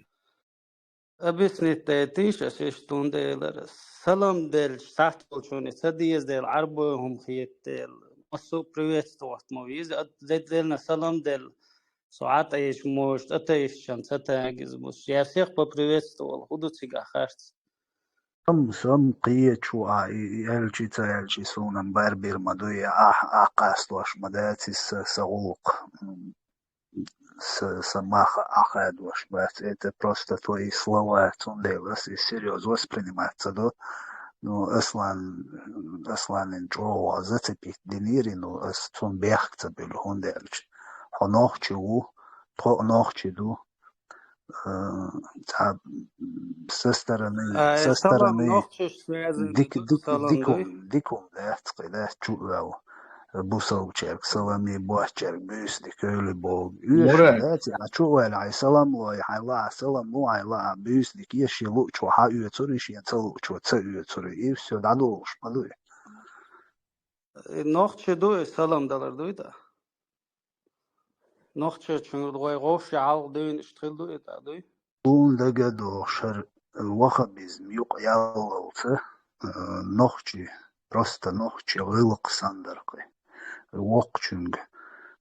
Объяснить дайтийша ас иштта хьуна делар. Салам делча, сахьт волчуьнга ца деза дела, Ӏарбой хӀума хета дела. Массо а приветствовать ма веза, а де-, делна салам делла. Со Ӏа тӀе йиш муш, тӀе тайшчан ца тагиза бус. Я всех поприветствовал, хӀун ду цигахь харц? Ам, сам кхечу а, и, и аьлчи ца аьлчи, суна-м барбир ма дуй, ахь, ахь къастош ма дац, и са, са гӀуллакх, м, са, са мах ахь хадош бац. Это просто твои слова, цундела ас и серьёзно воспринимать ца до. Ну, Аслан, Асланин чӀогӀа зацепить динийри, ну, ас цунна бехк ца буьллу, хӀунда аьлча хьо нохчи ву, тхо а нохчи ду. Э, цхьа со стороны, А, со салам стороны нохчаш связан дик-, ду, дик-, салам дикум, дуй? Дикум дац, кхин дац чу а ваьлла. Бусалбачаьрга салам и бочаьрга буьйса дика, хьоьлу боху. Оьшуш Мурат. Дац, а чу а ваьлла, хьайн салам лой, хьайн лаахь салам лу, хьайн лаахь буьйса дика, е шен луучо хьан оьцур, и шен ца луучо ца оьцур, и всё, дӀадолуш ма дуй. И нохчи ду, и салам далар дуй тӀаккха? Нохчочуьнга вай гӀовши хьалха дуьйна иштта хилла ду и тӀаккха дуй? Суна дага а дохуш, хӀара ваххабизм юкъа яллалца, э, нохчи, просто нохчи гӀиллакх санна дара кхин. Воккхачуьнга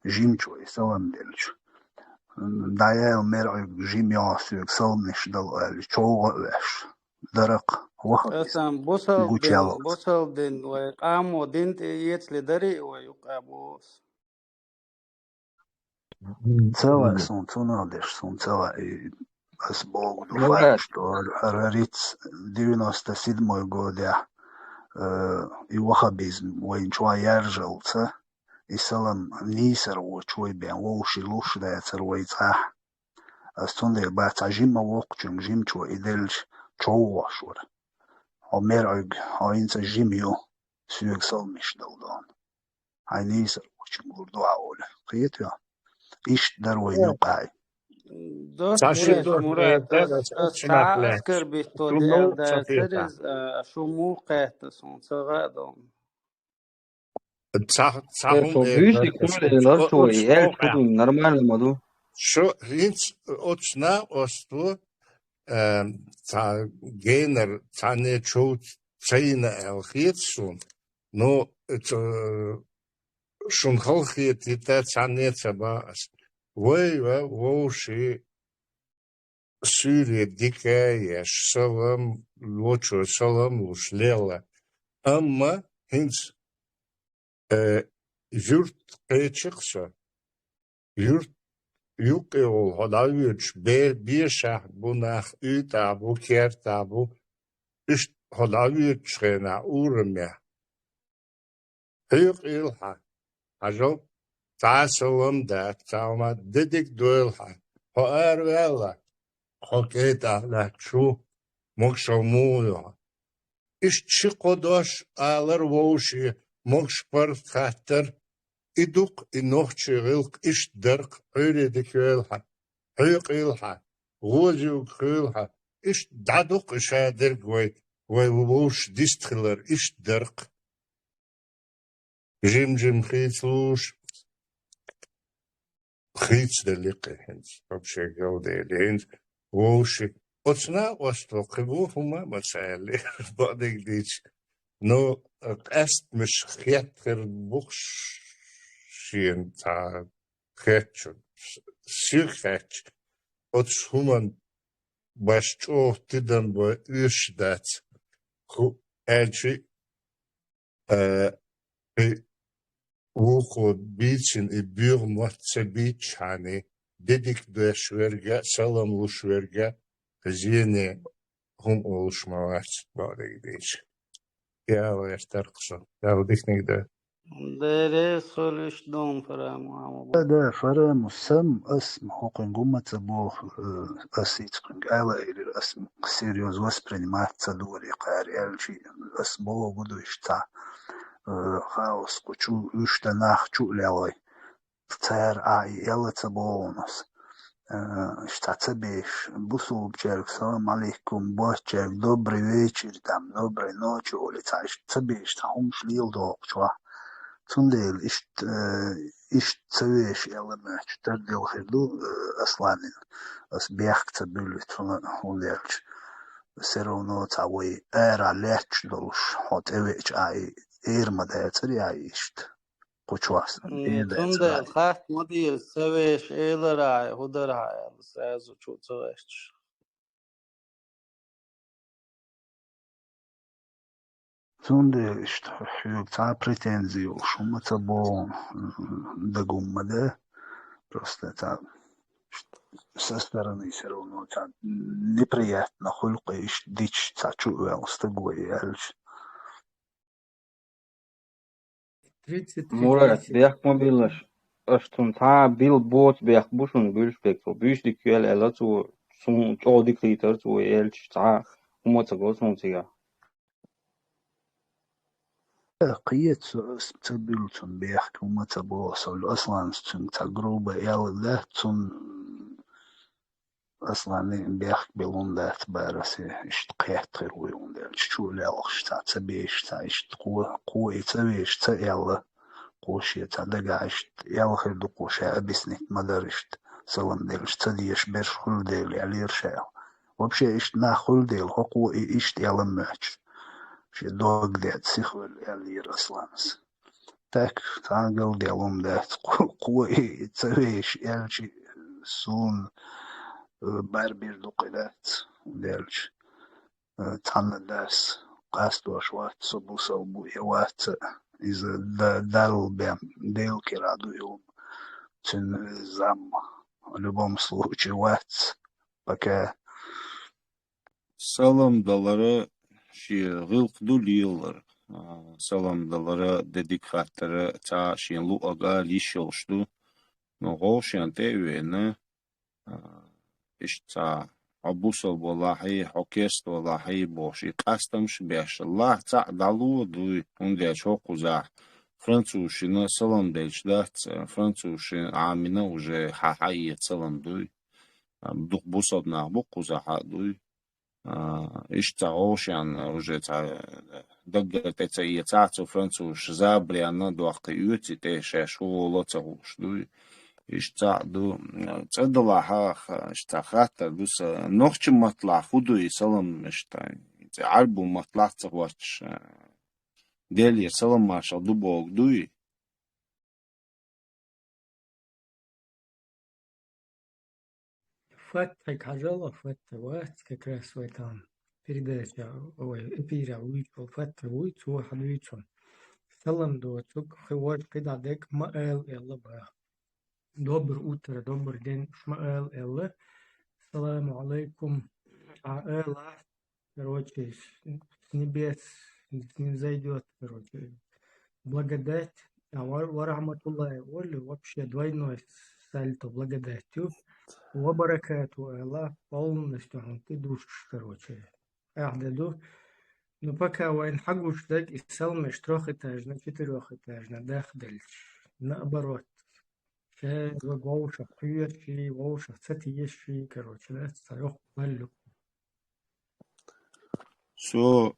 жимачо и салам делча, дӀаяьлла мер Ӏуьйга жима йогӀу соьга саламнаш дала аьлла, човгӀа а веш. Дара-кх ваххабизм Асан бусалба дин, гучуяллалц. Бусалба дин вай къамо дин тӀе эцале дарий вай юкъа боху ас? Ца ваьа суна, цунах деш суна ца ваьа, и ас боху ду Мурат. Факт, что хӀара, хӀара риц девяносто седьмой годехь, э, и ваххабизм вайна чохь яржалца, и салам нийсар вочу вай бен вовший луш дацар вай цӀахь. Ас цундела бац, цхьа жимма воккхачуьнга жимачо и делча човгӀош вара. Хьо мер Ӏуьйга, хьо хӀинца жима ю, соьга саламнаш дала дона. Хьайн нийсар вочуьнга гур ду хьан олу. Кхета хьо? Иштта дара вай Э, юкъахь. Дош Ца ши Мурат, дохур Мурат, аса, аса ца оскорбить до ду аьлла дацара иза, а, шу муха кхетта суна, ца гӀа а ду. Ца, ца Э, хӀума со эр буьйсик дар хуьлу аса, лар оцу, цо, оцу ял чохь чу ду, нормально ма ду. Шу хӀинца оцу накъосто, э, ца генар, цхьанне чов ца йина аьлла хета суна. Ну, ца, шуна хала хетийта цхьанне ца бан ас. Вай ва вовший суьйре дика еш, салам, лочо салам луш лелла. Амма хӀинца, э, юрт кхечи-кх со. Юрт юккъе волу хьо дӀавоьдуш бе-, бешахь бу нах, уьйтӀахь бу, кертахь бу. Иштта хьо дӀавоьдучу хенахь урамехь. Хьоькъийла хьан, хьажал, цхьа а салам дац, цхьа хӀума де дерг дойла хьан. Хьо араваьлла, хьо кӀайтӀахь лаьтташ ву, могушалла муха ю хьан. Иштта ши-кхо дош алар вовше, могуш-паргӀат хаттар, и ду-кх и нохчийн гӀиллакх, иштта дара-кх, Ӏуьйре дика йойла хьан, хьоькъийла хьан, гӀоза юрг хуьйла хьан, иштта дӀа ду-кх и шадерг вай, вай вовшийн дистхилар, иштта дара-кх. Жим-жим хийцалуш, хийцаделли кхин хӀинца, вообще галдели, хӀинца вовши. Оцу накъосто кхин бу хӀума а ма ца аьлли, бакъдерг дийцича. Ну, къаьстамаш хеттар бу-кх ш-, шена цхьа хетча, сиха хетча, оцу хӀуман баш чӀогӀа тидам бан уьш дац. ХӀу-, аьлчи, э, и вукхо бийцина и боьха мотт ца бийцчхьана, дедик доьш верга а, салам луш верга а, зене хӀума олуш ма вац, бакъдерг дийцича. Я вер таркъ со. Дала диканиг дан. Дера, со лиш дон фараму, амма бо. Да, да, фараму сам, ас хӀокхуьнга хӀума ца боху, э, ас хӀинца кхуьнга ала хилира, ас серьёз воспринимать ца дора и кхара аьлчи, ас боху ду иштта, э, хаос кху чу, уьш дан нах чу а лелой. Цара а и элла ца боху ас. Э, иштта ца беш, бусулбачаьрга салам алейкум, боцчаьрга добрый вечер, там, доброй ночи олий, цхьа иштта ца беш, цхьа хӀумаш леладохучохь. Цундела иштта, э, иштта ца веш элла моьттуш тардилла хир ду, э, Асланин. Ас бехк ца буьллуьйту хӀуна, хӀунда аьлча всё равно цхьа вай ара лаьтташ долуш, хьо тӀевеача а и эр ма дацара а и иштта. Кхучохь сан М, эда цундела цара. Хатта ма дийла, ца веш эларахьа, хӀун дарахьа аьлла, сразу чу а ца гӀерташ. Цундела иштта хьоьга цхьа а претензи йолуш хӀума ца боху, м, дагум ма де. Просто цхьа, иштта, со стороны всё равно цхьа неприятно хуьлу-кх иштта дича цхьа чу а ваьлла стаг вай аьлча. Тридцать три Мурат, десять. Бехк ма биллаш. Аша цунна цхьа а билла боцу бехк бу шуна буьллуш дерг. Цо буьйса дика йоьлла аьлла цо, суна чӀогӀа дика хийтара цо аьлча, цхьа а хӀума ца го суна цигахь. Кхета со, ас ца буьллу цунна бехк, хӀума ца боху со. Асланас цуьнга цхьа груба аьлла дац, цунна Асланна бехк билла хӀума дац бара, аса иштта кхетта хир вуй, хӀунда аьлча чу а лелхаш цхьа ца беш, цхьа иштта кхо, кхо и ца веш ца аьлла, кхо шен цхьа дагахь иштта аьлла хир ду, кхо ша объяснить ма дара иштта, салам делча ца дезаш берш хуьлу дела аьллера ша. Вообще иштта нах хуьлу дела, хӀокхо и иштта аьлла моьттуш. Шен дог дедда сихвелла аьллера Асланас. Так, цхьа а галдаьлла хӀума дац. Кхо, кхо и ца веш аьлча, суна, э, бар бир ду кхин дац, хӀунда аьлча, э, цхьанна дас къастош вац, со бусалба ву я вац а, иза да-, Далла бен, Делан кара ду и хӀума. Цуьнан зам, в любом случае, вац, пока. Салам далара шен гӀиллакх ду лелар. А, салам далара, де дика хаттара, цхьа а шен луъург ала йиш йолуш ду. Но гӀо шен тӀе а веана, а, иштта цхьа хьо бусалба валахьий, хьо керста валахьий бохуш, и къастамаш а беш, лахь цхьаъ дӀало дуй, хӀунда аьлча хӀокхузахь французашна салам делча дац, французашна Ӏамийна уже хьан-хьан эца салам дуй. А, дукха бусалба нах бу кхузахь а дуй. А, иштта цхьа гӀо шен уже цхьа даггара тӀе ца эцахь, цу французаша забаре а доккхий оьцу и тӀе шаьш хӀун гӀоло а ца хууш дуй. Иштта цхьаъ ду. ЦӀа далахь а, ха-, иштта цхьа хаттар ду сан. Нохчийн матталахь хӀун дуй и салам иштта? Цкъа Ӏарбийн матталахь ца хоттуш, а, Делера салам-маршалла ду бохург дуй? Фатхьига хьажал, Фатхьи вац, как раз в этом передаче, ой, эфире вуьйцу, Фатхьи вуьйцу, цо хьадуьйцу. Салам доцург, хи вож кхидӀа декъ ма ала элла баха. Доброе утро, добрый день уьш ма ала элла. Саламу алайкум. А ала, короче, с, с небес снизойдёт, короче, благодать. А ва, ва рахматуллахи оли, вообще двойной сальто благодатью. Ва баракату ала, полностью хьуна тӀе душ, короче. Ахьа де ду. Ну, пока вайн хьагуш дерг и салмеш трёхэтажный, четырёхэтажный дахделча. Наоборот. Ше вай вовшах кхоьручий, вовшах ца теший, короче, да, цхьа йоккха баллю. Со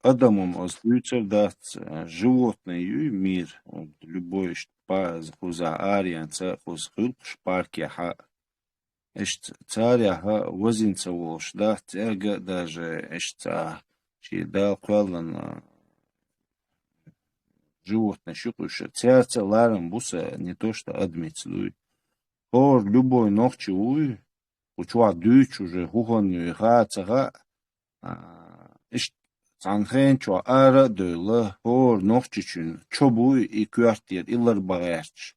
адаман ас дуьйцур дац, животный юй мир, вот, любой иштта па-, кхузахь аренца, кхуза хуьлуш паркехьа. Иштта царехьа вазина ца волуш дац, цаьрга а даже иштта цхьа шен Дала кхоьллина животное ши къуьша. Цаьрца ларам бу са, не то что адамица дуй. ХӀора любой нохчи вуй, кху чохь дуьйцуш уже хӀун ю, ха ца хаьа, а, иштта цхьана хенчохь ара а девлла, хӀора нохчичун чо буй и коьртера, и лар бан гӀерташ.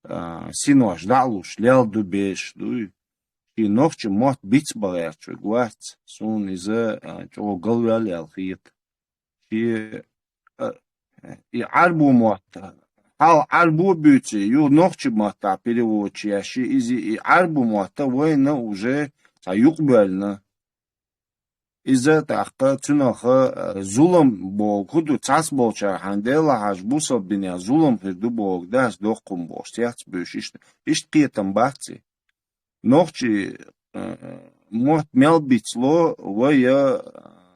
А, синош дӀа а луш, лел ду беш дуй. Шен нохчи мотт биц бан гӀерташ верг вац, суна иза, а, чӀогӀа галваьлла аьлла хета. Шен, а, и Ӏарбу мотт, хьал Ӏарбу буьйций, ю нохчи маттахь переводча еш, иза и Ӏарбу мотт вайна уже цхьа юкъабоьллина. Иза тӀаккха цуьнах, а, зулам боху хӀун ду, цхьацболчара хьан Делахь аш бусалба динехь зулам хир ду боху, дас доккхун бохуш, цец буьйш, иштта, иштта кхетам бац и. Нохчи, а, мотт мел бицло, вай, а,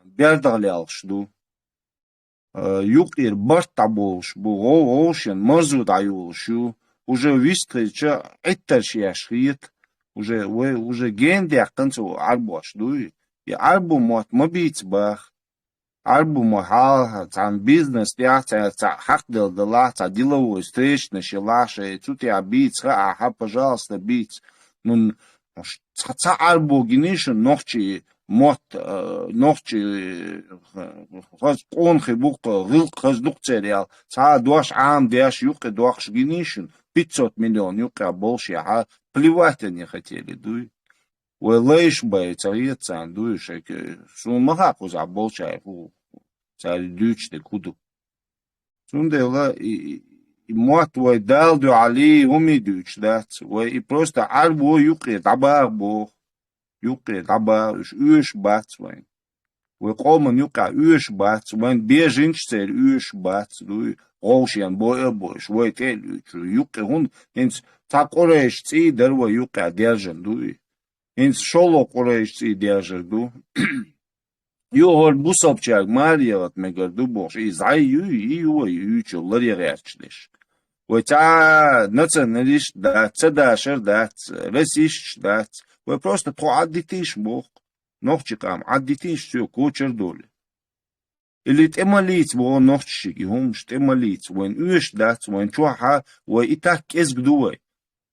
бердах лелхаш ду. А, юкъера барт дӀаболуш бу, гӀов-, гӀовшен марзо дӀайолуш ю, уже вистхилча Ӏиттарш еш хета, уже вай, уже гена даьккхина цу Ӏарбош дуй. И Ӏарбу мотт ма бийца баха. Ӏарбу мотт хьалха цхьана бизнес тӀехь, цхьа, цхьа хьакхделла далахь, цхьа деловой встречанаш елахь шайн, цу тӀехь бийца хаахь, пожалуйста, бийца. Ну, ш-, цхьа, цхьа Ӏарбо гиний шуна нохчи мотт, а, нохчи, а, хаза къонахий бу-кх, гӀиллакх хаза ду-кх церан аьлла, цхьа а дош Ӏамадеш, юккъе доккхуш гиний шуна, пятьсот миллион юккъехь болуш яхьа, плевать они хотели, дуй. Вай лайш бай, ца хета царна, дуй, шайга, суна ма хаьа кхузахь болчара хӀу, цара дуьйцуш дерг хӀун ду. Цундела и, и, и мотт вай Далла дуьхьал хӀумий дуьйцуш дац, вай и просто Ӏарбо юккъе дӀабаха боху. Юккъе дӀабаха, уьш оьшуш бац вайн. Вай къоман юккъехь оьшуш бац, вайн бежанаш церан оьшуш бац, дуй, гӀовшен бой а бойуш, вай тӀе а луьйчу, юккъе хӀунда, хӀинца цхьа Къурайш цӀий дара вай юккъехь держан, дуй. ХӀинца шолгӀа Къурайш цӀий держар ду. Ю хӀора бусалбачаьрга маре яхат мегар ду бохуш, и зӀай юй, и ю вай юьйчу ларъя гӀерташ деш. Вай цхьа националист дац, ца дашар дац, расисташ дац. Вай просто тхо Ӏаддитийша боху. Нохчи къам Ӏаддитийша, всё, кочар долу. Или тӀе ма лийца боху нохчашка и хӀумаш, тӀе ма лийца, вайн оьшуш дац, вайн чохь а, вай и так кӀезиг ду вай.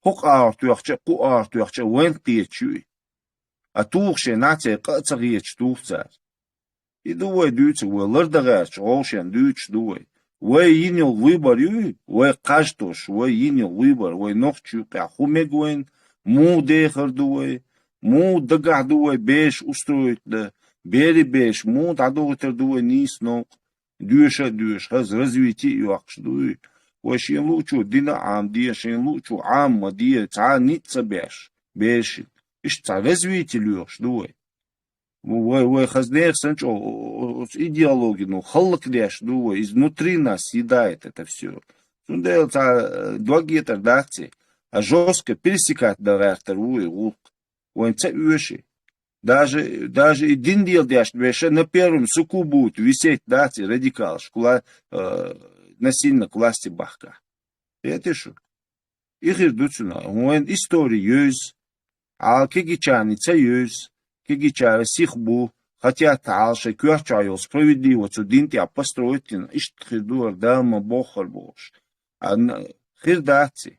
ХӀокху агӀор тоьхча а, кху агӀор тоьхча а вайн кхеташ ю и. А тухуш шен наций къа а ца хеташ туху цара. И ду вай дуьйцург, вай лардан гӀерташ гӀовшен дуьйцуш ду вай. Вай йина йолу выбор юй, вай кхаж тосуш, вай йина йолу выбор, вай нохча юккъехь хӀун мега вайна, муха дехар ду вай, муха дагахь ду вай бераш устроить дан, берийн бераш муха дӀадохуьйтур ду вай нийса новкъа, доьша а доьшу, хаза развитие а йоккхуш дуй. Вай шен луучо дина а Ӏамаде, шен луучо Ӏама ма де, цхьа а ницкъ ца беш, берашна. Иштта цхьа развитие лоьхуш ду вай. Вай, вай хаза нехан санна чӀогӀа оцу идеологино хӀаллакдеш ду вай, изнутри нас съедает это всё. Цундела цхьа, э, дог етар дац и, а жёстко пересекать дан гӀертар ву и гӀуллакх. Вайн ца оьши. Даже, даже и дин леладеш берш на первом суку будут висеть, дац и радикалаш, кла-, э, насильно к власти бахка. Хетий шу? И хир ду цуьнан. Вайн истори евза. Хьала кегийчарна ца евза. Кегийчара сих бу. Хотят хьала шайн коьртачохь йолу справедливо цу дин тӀехь построить йина. Иштта хир ду хӀара Дала ма боххара бохуш. А н-, хир дац и.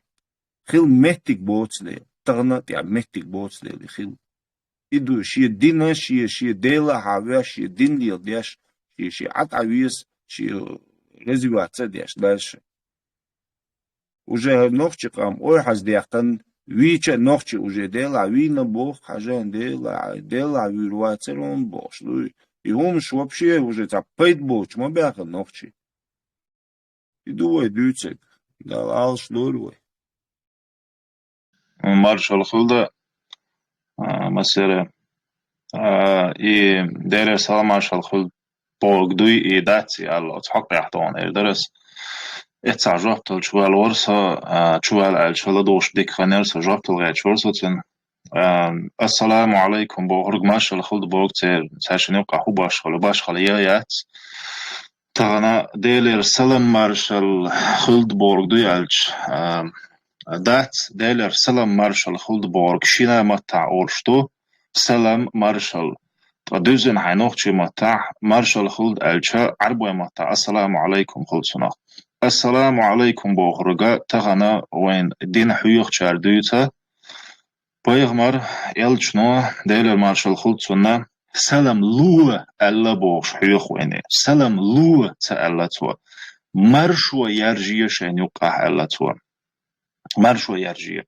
Хила меттиг боцу Дела. Тахана а тӀехь меттиг боцу Дела и хила. И ду шен дина, шен, шен Дела а хьан веш, шен дин леладеш, шен, шен Ӏа тӀе веза, шен развиваться а деш дальше. Уже хӀара нохчи къам ойхьаздаьккхина, вийча а нохчи уже Делахь вийна боху, хьажа Делахь, Делахь вуьйр вацара хьуна бохуш дуй. И хӀумаш вообще уже цхьа пайда боцуш ма баьхна нохчи. И ду вай дуьйцург, Дала Ӏалаш дойла вай. Маршалла хуьлда, а, массеран. А, и Делера салам маршалла хуьлда бохург дуй, и дац и аьлла, оцу хьокъехь тхуна эр дара ас. Эццахь жоп дала чувоьлла вара со, а, чувоьлла аьлча, ладугӀуш дика хан яра со, жоп дала гӀерташ вара со цуьнан. А, ассаламу Ӏалайкум бохург маршалла хуьлда бохург церан, цаьршинна юккъехь хӀун башхалла, башхалла я яц. Тахана Делера салам маршалла хуьлда бохург дуй аьлча, а, дац, Делера салам маршалла хуьлда бохург шина маттахь олуш ду, салам маршалла. Ткъа дуьззина хьайн нохчийн маттахь маршалла хуьлда аьлча, Ӏарбойн маттахь ассаламу Ӏалайкум хуьлу цунах. «Ассаламу Ӏалайкум» бохург тахана вайн дин хьоьхучара дуьйцу. Пайхамар, элчано, Делера маршалла хуьлда цунна, «Салам ло» аьлла бохуш хьоьху вайна. «Салам ло» ца аьлла цо. «Маршо яржае шайна юккъахь» аьлла цо. «Маршо яржае».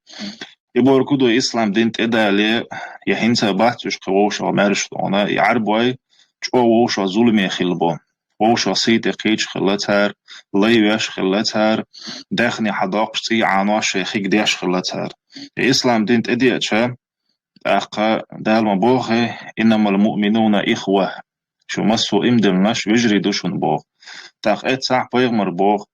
И бохург ду, ислам дин тӀедале, я хӀинца бац уьш кхин вовшах маьрша тхуна, и Ӏарбой чӀогӀа вовшах зуламе хилла бу. Вовшах сий тӀе кхеча хилла цара, лай веш хилла цара, даьхни хьадоккхуш, цӀий Ӏанош шайн хиг деш хилла цара. И ислам дин тӀедеача, тӀаккха Дала ма бохий: «Иннамал муъминуна ихва». Шу массо а иман диллинарш вежарий ду шуна боху. ТӀаккха эццахь пайхамар боху: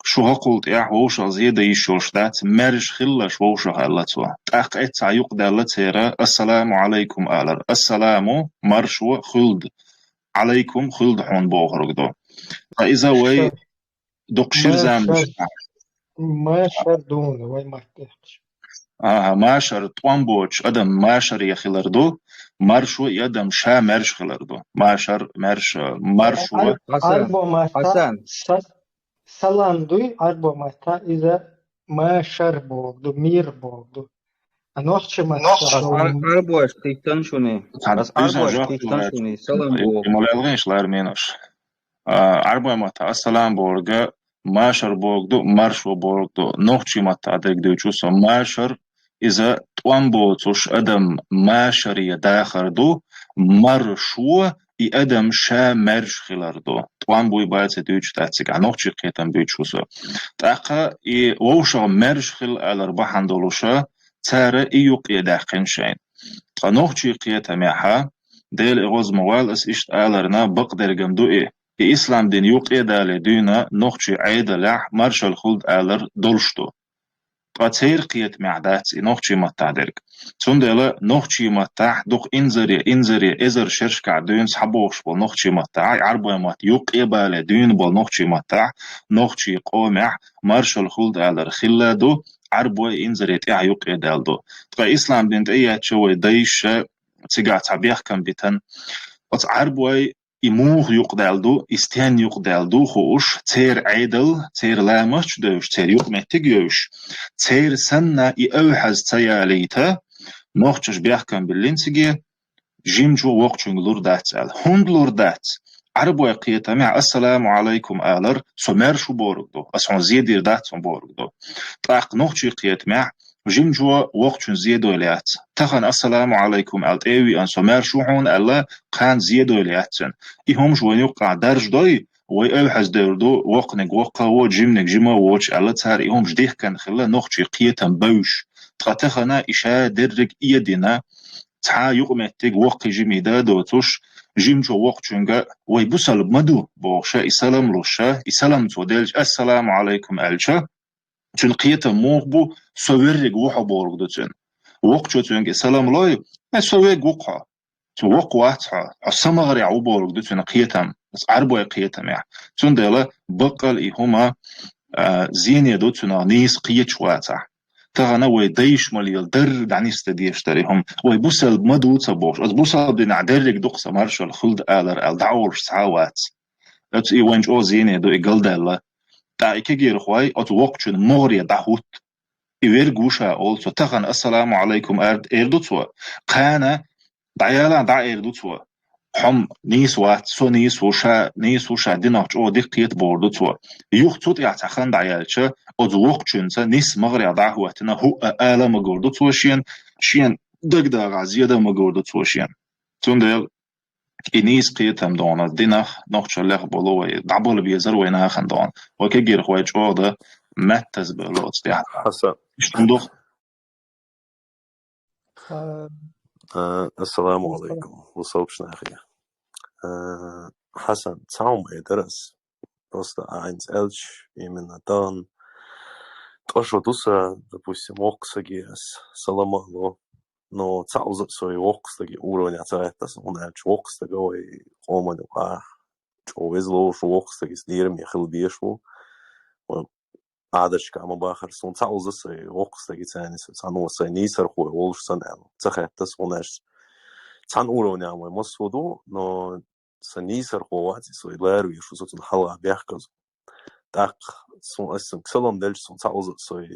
«Шу хӀокхул тӀехь вовшах зе дан йиш йолуш дац, маьрша хилалаш вовшах», аьлла цо. ТӀаккха эццахь юкъадаьлла церан «Ассаламу Ӏалайкум» алар. «Ассаламу» маршо хуьлда, «Ӏалайкум» хуьлда хьуна бохург ду. Ткъа иза вай дукха шира заманаш. Машар дуна, вай маттехь. Аха, машар, тӀом боцуш адам машаре хилар ду, маршо и адам ша маьрша хилар ду. Машар, маьрша, маршо. Ӏарбо матта Хасан, са-, салам дуй, Ӏарбо матта иза машар боху ду, мир боху ду. А нохчи матта Ас ар-, Ӏарбош кхийтта шуна. Ас Ӏарбош кхийтта шуна, салам боху. Ма лелгӀинаш лар менаш. А, Ӏарбой матта ассалам бохург машар бохург ду, маршо бохург ду. Нохчи матта дерг дуьйцу со. Машар, иза тӀом боцуш адам машаре дахар ду, маршо и адам ша маьрша хилар ду. ТӀом буй баций дуьйцуш дац цигахь, нохчи кхетам буьйцуш ву со. ТӀаккха и вовшах маьрша хила алар бахьана долуша, цара и юкъе даьккхина шайна. Ткъа нохчи кхетамехьа, Дела и гӀоза ма вала ас иштта аларна, бакъдерг-м ду и. И ислам дин юкъе дале дуьйна нохчи Ӏедалехь маршалла хуьлда алар долуш ду. Ткъа церан кхетамехь дац и нохчи маттахь дерг. Цундела нохчи маттахь дукха инзаре, инзаре, эзар шершкахь дуьйна схьабохуш болу нохчи маттахь, Ӏарбой матта юкъе бале дуьйна болу нохчи маттахь, нохчи къомехь маршалла хуьлда алар хилла ду, Ӏарбой инзаре тӀехь юкъе даьлла ду. Ткъа ислам дин тӀееттача вай дайша цигахь цхьа бехкам битан. Оцу Ӏарбой и муха юкъадаьлла ду, и стенна юкъадаьлла ду хууш, церан Ӏедал, церан ламаст а девзаш, церан юкъаметтиг а йевзаш, церан санна и эвхьаза ца ялийта, нохчаша бехкам биллина циге, жимачо воккхачуьнга лур дац аьлла. ХӀунда лур дац? Ӏарбой кхетамехь «Ассаламу Ӏалайкум» алар, со маьрша ву бохург ду, ас хьуна зе дийр дац хьуна бохург ду. ТӀаккха нохчи кхетамехь жимачо воккхачунна зе дойла яц. Тахана «Ассаламу Ӏалайкум» аьлла тӀе а веана, со маьрша ву хьуна аьлла, кхана зе дойла яц цуьнан. И хӀумаш вайна юккъахь даржадой, вай эвхьаза девр ду, воккханиг воккха а воцуш, жиманиг жима а воцуш аьлла, цара и хӀумаш дихкина хилла нохчи кхетам бевзаш. Ткъа тахана и ша дерриг а дина, цхьа а юкъаметтиг воккхий жимий дан а доцуш, жимачо воккхачуьнга: «Вай бусалба ма ду», – бохуша, и салам луша, и салам цо делча, «Ассаламу Ӏалайкум» аьлча, цуьнан кхетам муха бу, со верриг ву хьо бохург ду цуьнан. Воккхачо цуьнга и салам лой: «Э, со верг ву-кх хьо. Цу воккха вац хьо. Хьо сан магӀарехь ву бохург ду цуьнан кхетам, аса Ӏарбой кхетамехь». Цундела баккъал и хӀума, а, зене ду цуьнан нийса кхеташ вацахь. Тахана вай дайша ма лела, дарра дӀанисдан дезаш дара и хӀума. Вай бусалба ма ду ца бохуш. Аса бусалба динехь дерриг ду-кх сан маршалла хуьлда алар аьлла, дӀа а волуш цхьа а вац. Оцу и вайн чӀогӀа зене ду, и галдаьлла. ТӀаккха и кегийрхой оцу воккхачун могӀаре дӀахӀутту. И верг ву ша олу цо. Тахана «Ассаламу Ӏалайкум» эр ду цо. Кхана дӀаяла дӀа эр ду цо. Хьо-м нийса вац, со нийса ву, ша нийса ву, ша динах чӀогӀа дика кхета бохур ду цо. Юха цу тӀехь цхьа хан дӀаяьлча, оцу воккхачуьнца нийса магӀарехь дӀа а хӀоттина, хӀуъа ала а магор ду цо шена, шена дагадагӀахь зе дан а магор ду цо шена. Цундела и нийса кхетам дона динах, нохчаллех болу вай, дӀабала безар вай нахана дона. Вай кегийрхой чӀогӀа дан меттаза бевлла оцу тӀехь. Хьасан. Иштта хӀума ду-кх. А, ассаламу алейкум. Вусалбаш нахе. А, Хьасан, цхьа хӀума айдар ас. Просто а хӀинца аьлча, именно тахана ткъа шо ду сан, допустим, воккха саге ас салам а ло. Но цхьа уза а со и воккха стаге уровня ца гӀетта сан, хӀунда аьлча воккха стага вай къоман юкъахь чӀогӀа веза лоруш ву, воккха стаге лераме хила дезаш ву. Вай Ӏадаташка ма бахара суна, цхьа уза а со и воккха стаге царна со цхьаьна ву, сайн нийсархой волуш санна аьлла. Ца хетта сан, хӀунда аьлча цхьана уровня вай массо а ду, но сан нийсархо вац и, со и лара везаш ву, со цунна хьалха бехказа ву. ТӀаккха сун, ас салам делча, сун цхьа оза сой,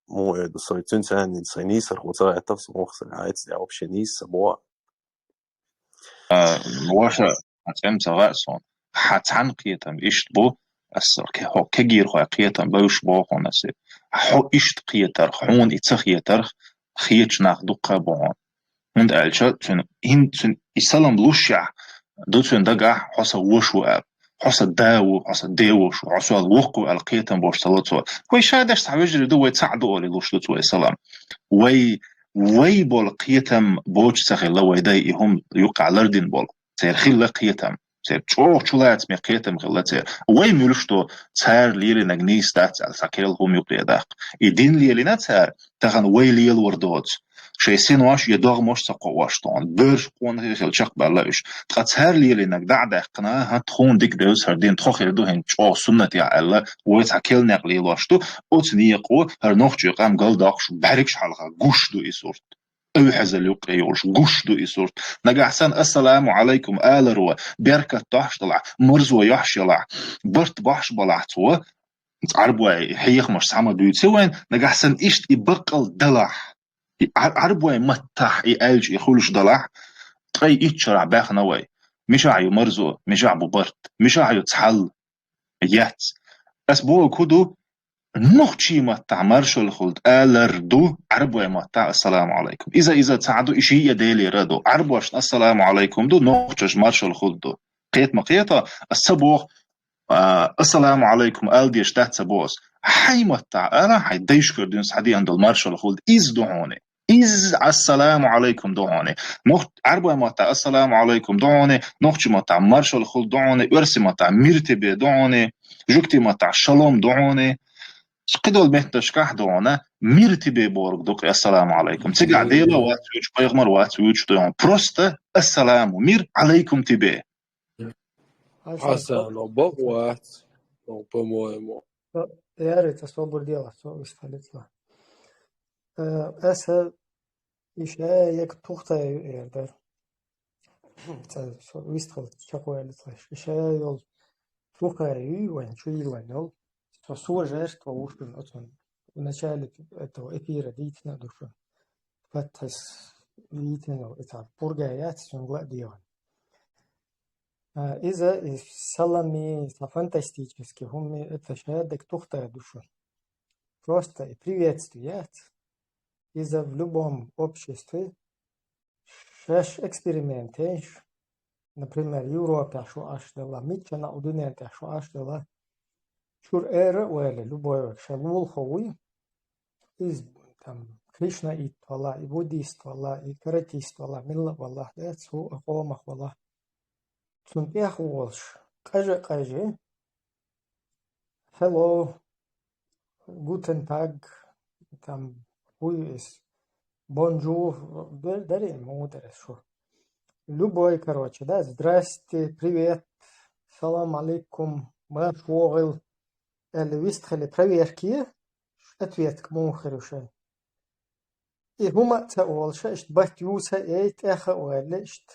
муха эр ду, сой цуьнца аьнна, сой нийсархо ца гӀеттав, сун вахса гӀайца, я вообще нийса бо. А, ваша, а цӀем ца гӀа сон. Хьа цхьан кхетам иштта бу, ас ке-, хьо кегийрхой кхетам бевш бохун ас. Хьо иштта кхетарх, хьуна и ца хетарх, хеташ нах дуккха бу хьуна. ХӀунда аьлча, цуьнан, хӀин-, цуьнан и салам лушшехь, ду цуьнан дагахь, хьо сан воша ву аьлла. Хьо сан да ву, хьо сан девоша ву, хьо сол воккха ву аьлла кхетам бош ца ло цо. Вай ша деш цхьа вежарий ду, вай цхьаъ ду олий луш ду цо вай салам. Вай, вай болу кхетам боцуш ца хилла вай дай и хӀума юккъахь лардина болу. Церан хилла кхетам. Церан чӀогӀа чулацаме кхетам хилла церан. Вай муьлш ду, цара лелийнарг нийса дац аьлла, цхьа керла хӀума юкъе даккха. И дин лелийна цара, тахана вай лелор доцу. Шайн синош я догӀмаш ца кхоош тхуна, боьрша къонахий хила чекхбаьлла уьш. Ткъа цара лелийнарг дӀа а даьккхина, хӀан, тхуна дика девза хӀара дин, тхо хир ду хӀинца чӀогӀа суннатехь аьлла, вай цхьа керла некъ лелош ду, оцу некъо хӀара нохчийн къам галдоккхуш, бӀаьргаш хьалха гуш ду и сурт. Ӏуьйхьазал юккъе йолуш, гуш ду и сурт. Нагахь санна «Ассаламу Ӏалайкум» аларо, беркат дохьуш далахь, марзо йохьуш ялахь, барт бохьуш балахь цо, Ӏарбой хьехамаш схьа ма дуьйцу вайн, нагахь санна иштта и баккъал далахь, и Ӏар-, Ӏарбой маттахь и аьлча и хуьлуш далахь, ткъе итт шарахь баьхна вай. Мишахь ю марзо, мишахь бу барт, мишахь ю цхьалла, яц. Ас бохург хӀун ду, нохчийн маттахь маршалла хуьлда алар ду, Ӏарбой маттахь «Ассаламу Ӏалайкум». Иза, иза цхьаъ ду, и шиъ а Делера а ду. Ӏарбошна «Ассаламу Ӏалайкум» ду, нохчашна маршалла хуьлда ду. Кхета ма кхета, ас ца боху, а, «Ассаламу Ӏалайкум» ала дезаш дац ца боху ас. Хьайн маттахь ала, хьайн дайшкара дуьйна схьадеана долу маршалла хуьлда, иза ду хьуна. Иза «Ассаламу Ӏалайкум» ду хьуна. Нох-, Ӏарбой маттахь «Ассаламу Ӏалайкум» ду хьуна, нохчийн маттахь «Маршалла хуьлда» ду хьуна, оьрсийн маттахь «Мир тебе» ду хьуна, жуьгтийн маттахь «Шалом» ду хьуна. Кхидолу меттанашкахь ду хьуна, «Мир тебе» бохург ду кху «Ассаламу Ӏалайкум». Цигахь Дела вац вуьйцуш, пайхамар вац вуьйцуш ду хьуна. Просто «Ассаламу», «Мир», «Ӏалайкум тебе». Хьасан, бакъ вац, по-моему. Яра, ца собар делахь, со вист хилицла. Э, аса иша як тухта ю эр дара. Ца со вист хилиц чакхвелицла. Иша йол тухта ю вайн чуйлан йол. Со сужертва вушун оцун. В начале этого эфира дийцина душу. Фатхис дийцина, это пурга яц, цун гла дион. А, иза и салами, са фантастический хӀума, это шадак тухта душу. Просто и приветствие яц. Иза в любом обществе шаш экспериментеш, например, Европе шо аш дала, миччана у дунен тӀе шо аш дала, чур эра ваьлла, любой век, ша лулхо вуй, из там кришнаит вала, и буддист вала, и каратист вала, милла вала, да, цу а къомах вала. Цун тӀех волуш, къажа-къажа, hello, guten Tag, там, who is, bonjour, дар-, даре, муха дара шу. Любой, короче, да, здрасте, привет, салам алейкум, марш вогӀил, аьлла вистхили проверки, ответка муха хир ю шайн. И хӀума а ца олуша, иштта батт юса, эй, тӀеха а ваьлла, иштта.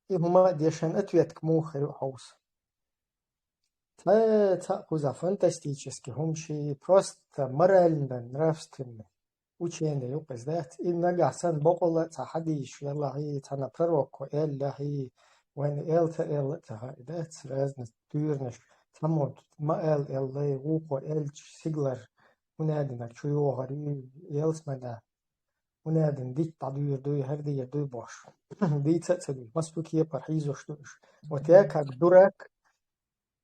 И хӀума а дешан ответка муха хир ю хьовса. Ца, ца кхуза фантастический хӀума ши, просто морально, нравственно учение юкъа иза дац. И нагахь санна бокъала а ца хьадийш ялахьи, цхьана пророкко эллахьи, вайна эл ца элла а ца хаьа дац, разный туьйранаш, цхьаммо ма эл эллай, вукхо элча сиглар, хӀунадинарг чу йохар ю, ялсмада. ХӀунадин дитт дӀадуьйр дуй, хӀара дийр дуй бош. Дийца а ца дуй, маску кепар хьийзош ду уьш. Вот я как дурак,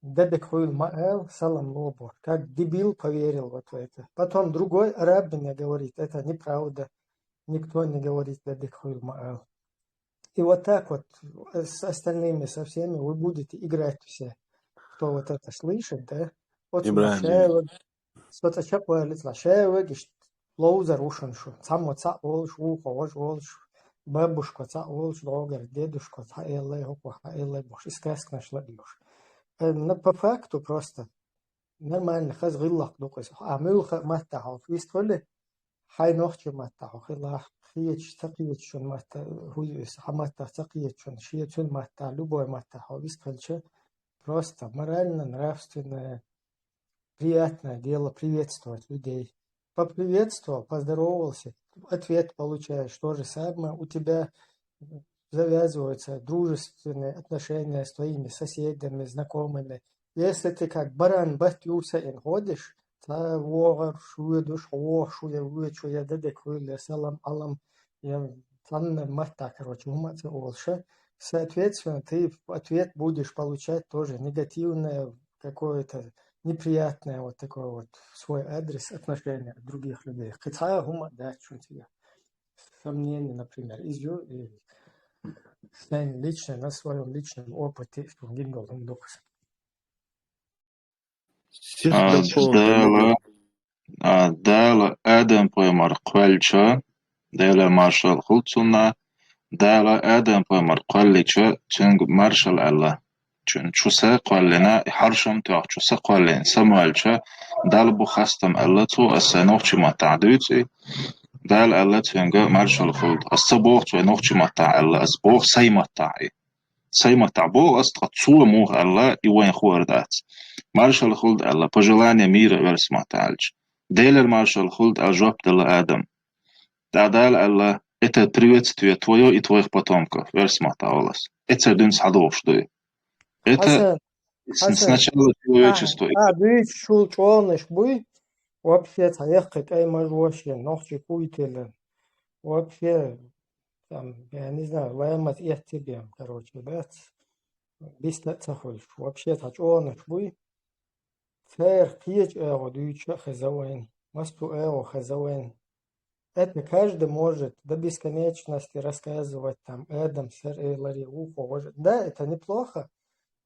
дедек хуйла ма эл, салам ло бош. Как дебил поверил вот в это. Потом другой араб мне говорит, это неправда. Никто не говорит, дедек хуйла ма эл. И вот так вот с остальными, со всеми вы будете играть все, кто вот это слышит, да? Вот Ибрагим. Со ца чекхваллицла, ша вегаш ловзар ву шуна шу. Цхьаммо цхьаъ волуш, вукхо важа волуш, бабушка цхьаъ волуш, догара дедушка цхьаъ эллай, хӀокхо хьаъ эллай бохуш, и сказканаш ладуьйхуш. Э, на, по факту просто нормально, хаза гӀиллакх ду-кх иза. А муьлха а маттахь хьо вистхуьлли, хьайн нохчийн маттахь хьо хилахь, кхечу, ца кхечу шун матта, хӀуй иза, хьан маттахь ца кхечу шун, шен цуьнан маттахь, любой маттахь хьо вистхуьлча, Просто морально-нравственное, приятное дело приветствовать людей. Поприветствовал, поздоровался, ответ получаешь. То же самое у тебя завязываются дружественные отношения с твоими соседями, знакомыми. Если ты как баран бат юса ин ходишь, цхьа вогӀар шу душ, вогӀ шу я, вуй шу я, дадек хуй я, салам, алам, я, цхьанна матта, короче, хӀума ца олуш. Соответственно, ты в ответ будешь получать тоже негативное, какое-то неприятное, вот такое вот в свой адрес отношение от других людей. Кхин цхьа хӀума дац шун цигахь. Сомнение, например, изю и сайн личный, на своём личном опыте, что гингол хӀума дукхас. А, Дала, а, Дала Адам пайхамар кхоьллича, Делера маршалла хуьлда цунна, Дала Адам пайхамар кхоьллича, цуьнга маршалла аьлла. Цуьнан чу са кхоьллина, хьаршам тоьхча чу са кхоьллина, са моьллича, Далла бу хастам аьлла, цо аса сайн нохчийн маттахь дуьйцу и. Дала аьлла цуьнга маршалла хуьлда. Аса ца боху цо вайн нохчийн маттахь аьлла, аса боху сайн маттахь и. Сайн маттахь боху аса, ткъа цо муха аьлла, и вайн хуур дац. Маршалла хуьлда аьлла, пожелание мира оьрсийн маттахь аьлча. Делера маршалла хуьлда аьлла жоп делла Адам. ТӀаккха Дала аьлла, это приветствие твоё и твоих потомков, оьрсийн маттахь олу аса. Эцар дуьйна схьадогӀуш ду и. Это Хьасан, с-, Хьасан, сначала человечество. А, а, буьйцу шул чӀогӀанаш буй, вообще цхьа яккхий кӀай мажош я, нохчий куйтелла. Вообще, там, я не знаю, лаймас эцци бен, короче, дац. Биста а ца хуьлуш. Вообще цхьа чӀогӀанаш буй. Церан кхечу агӀо дуьйцуш а хеза вайн, массо а агӀо хеза вайн. Это каждый может до бесконечности рассказывать, там, Адам, сэр, э, Ларри, ухо, вожа. Да, это неплохо.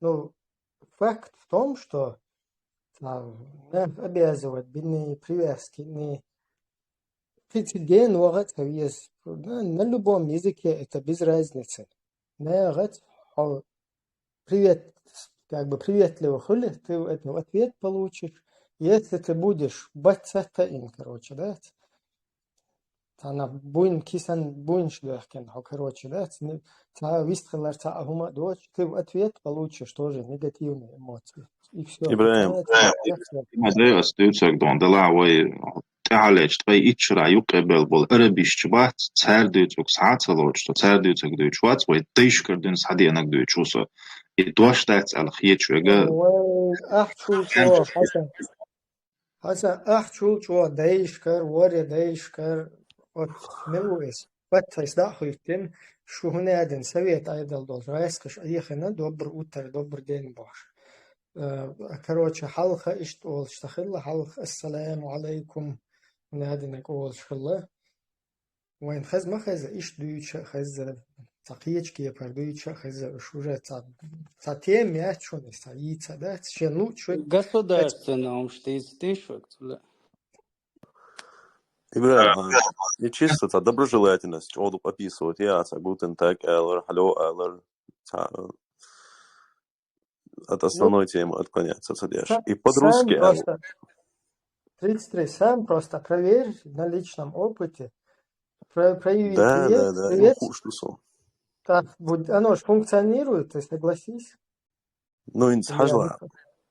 Ну, факт в том, что, там, не обязывать, бинные привязки, не кхин ца гена ваха а ца веза. На, на любом языке это без разницы. Нагахь хьо привет, как бы приветливо хуьлу, ты в этом ответ получишь. Если ты будешь бат ца таина, короче, да, цхьана буйна кисан буйнаш доьхкина хьо, короче, да, ц-, цхьа вистхилар, цхьа а хӀума а доцуш, ты в ответ получишь тоже негативные эмоции. И всё. ИбрахӀим, Ма дей ас дуьйцург дон, делахь вай тӀаьхьалечу ткъе итт шарахь юккъе белла болу арабисташ бац, цара дуьйцург схьа а ца лоцуш, со цара дуьйцург дуьйцуш вац, вай дайшкара дуьйна схьадеанарг дуьйцуш ву со. И дош дац аьлла хеташ верг. Вай, ахчул чӀогӀа, Хьасан. Хьасан, ахчул чӀогӀа дайшкара, варе дайшкара, оцу мила ву иза? Паччахьаш дӀа а хӀуьттина, шу хӀунда аьлла совет Ӏедал долчу гӀаскхаша Ӏехина, доброе утро, добрый день бохуш. Э, короче, хьалха иштта олуш ца хилла, хьалха «Ассаламу алайкум», хӀунда аьлла олуш хилла. Вайн хаза ма хеза, иштта дуьйцуш а хеза, цхьа кхечу кепара дуьйцуш а хеза, уьш уже цхьа, цхьа тема яц шуна, цхьа йийца а дац, шен луучу. Государственный омаш дийца дийш вай цуьнан. ИбрахӀим, а, и чисто цхьа доброжелательность чӀогӀа дукха описывать, я, цхьа гутен так алар, хьалё алар, цхьа, от основной темы отклоняться ца деш. И по-друзски сам просто, тридцать три, сам просто проверь на личном опыте. Про-, прояви привет, да, да, привет. Так, будь, оно ж функционирует, ты согласись. Ну, ин хьажал.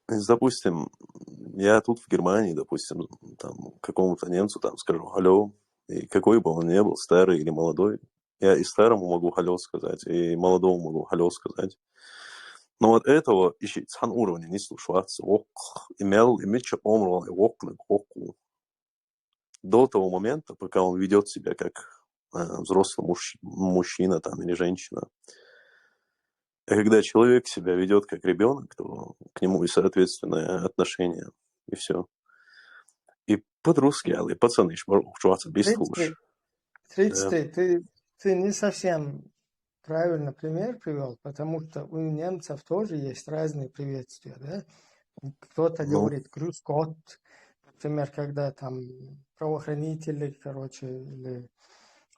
Допустим, я тут в Германии, допустим, там, какому-то немцу там скажу «алло», и какой бы он ни был, старый или молодой, я и старому могу «алло» сказать, и молодому могу «алло» сказать. Но вот этого ещё цхьана уровня не слушается. Воккха, и мел, и мича омрал, и воккха, и воккха. До того момента, пока он ведёт себя как, э, взрослый муж-, мужчина там или женщина. А когда человек себя ведёт как ребёнок, то к нему и соответственное отношение, и всё. И по-друзски, али пацаны ещё чувствуется без слуш. Тридцать три, ты, ты не совсем правильно пример привёл, потому что у немцев тоже есть разные приветствия, да? Кто-то говорит «Grüß Gott», например, когда там правоохранители, короче, или,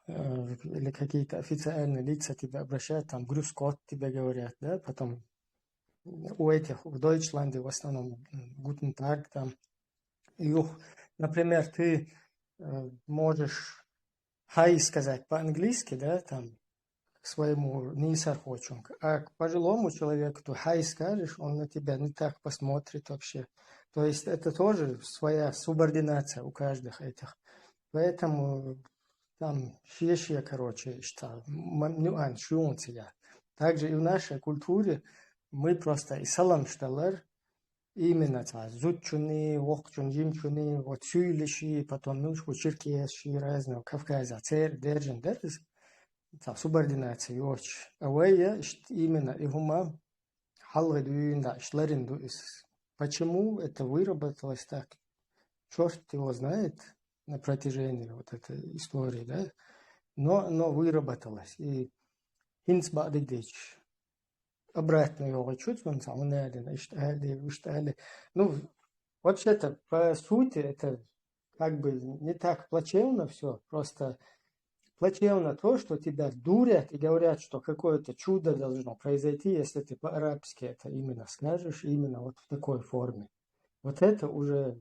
э, или какие-то официальные лица тебя обращают, там «Grüß Gott» тебе говорят, да? Потом у этих, в Дойчланде в основном, м, «Guten Tag», там, юх, например, ты, э, можешь «Hi» сказать по-английски, да, там, к своему нийсархочунга. А к пожилому человеку ты хьай скажешь, он на тебя не так посмотрит вообще. То есть это тоже своя субординация у каждых этих. Поэтому там шея-шея, короче, иштта м-, нюанс шуьйунца я. Также и в нашей культуре мы просто и салам шталар, именно цхьа зудчунний, воккхачунний, жимчунний, вот сюйлаши, потом, ну, шу черкесаши, разные, Кавказа, цер-, держин дерз, цхьа субординация йоч. А вай я, ишт именно и хӀума хьалгӀа дуьйна да, ишт ларин ду из. Почему это выработалось так? Чёрт его знает на протяжении вот этой истории, да? Но оно выработалось. И хӀинца бакъдерг дийцича, обратно йогӀучу цунца хьуна аьлла, иштта аьлла, иштта аьлла. Ну, вообще-то, по сути, это как бы не так плачевно все, просто плачевно то, что тебя дурят и говорят, что какое-то чудо должно произойти, если ты по-арабски это именно скажешь, именно вот в такой форме. Вот это уже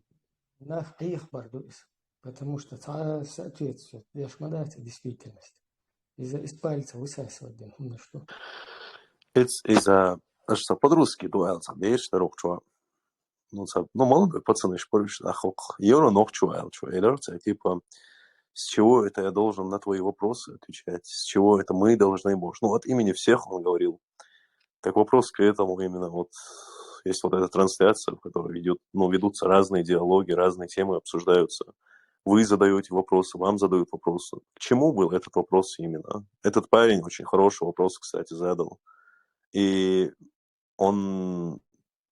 нах ихбар дуис, потому что цхьа соответствует деш ма дац действительности. Из-за из пальца высасывать дин, ну что. Из, из-за, аш са по-русски дуал са берш дорог чуа. Ну, ца, ну, молодой пацан, иш порвиш, а хок. Евро ног чуа, эл чуа, элер, ца, типа, с чего это я должен на твои вопросы отвечать? С чего это мы должны, может? Ну, от имени всех он говорил. Так вопрос к этому именно, вот, есть вот эта трансляция, в которой идет, ну, ведутся разные диалоги, разные темы обсуждаются. Вы задаете вопросы, вам задают вопросы. К чему был этот вопрос именно? Этот парень очень хороший вопрос, кстати, задал. И он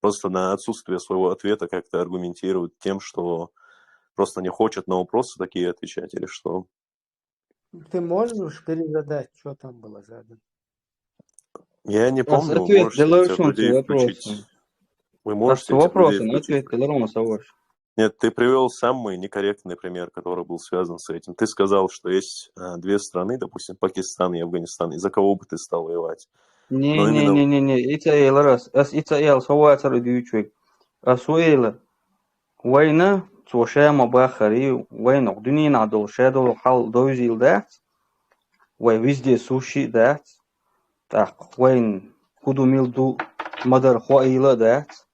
просто на отсутствие своего ответа как-то аргументирует тем, что просто не хочет на вопросы такие отвечать или что. Ты можешь перезадать, что там было задано? Я не Ас помню, вы ответ можете делаю тех шунца людей включить. вопросам. Вы Ас можете цу этих людей вопросам включить. Ответ делаю ровно с вопросом. Нет, ты привел самый некорректный пример, который был связан с этим. Ты сказал, что есть а, две страны, допустим, Пакистан и Афганистан, и за кого бы ты стал воевать? Но именно Не-не-не-не-не, ица элар ас, ас ица эл совацар дюйчвиг. Ас уэла. Вайна, цо ша ма бахари, вайна дуьненахь долу, ша долу хьал довзийла дац. Вай везде суши а дац. ТӀаккха вайна хӀун ду, мила ду, ма-дарра хоийла а дац.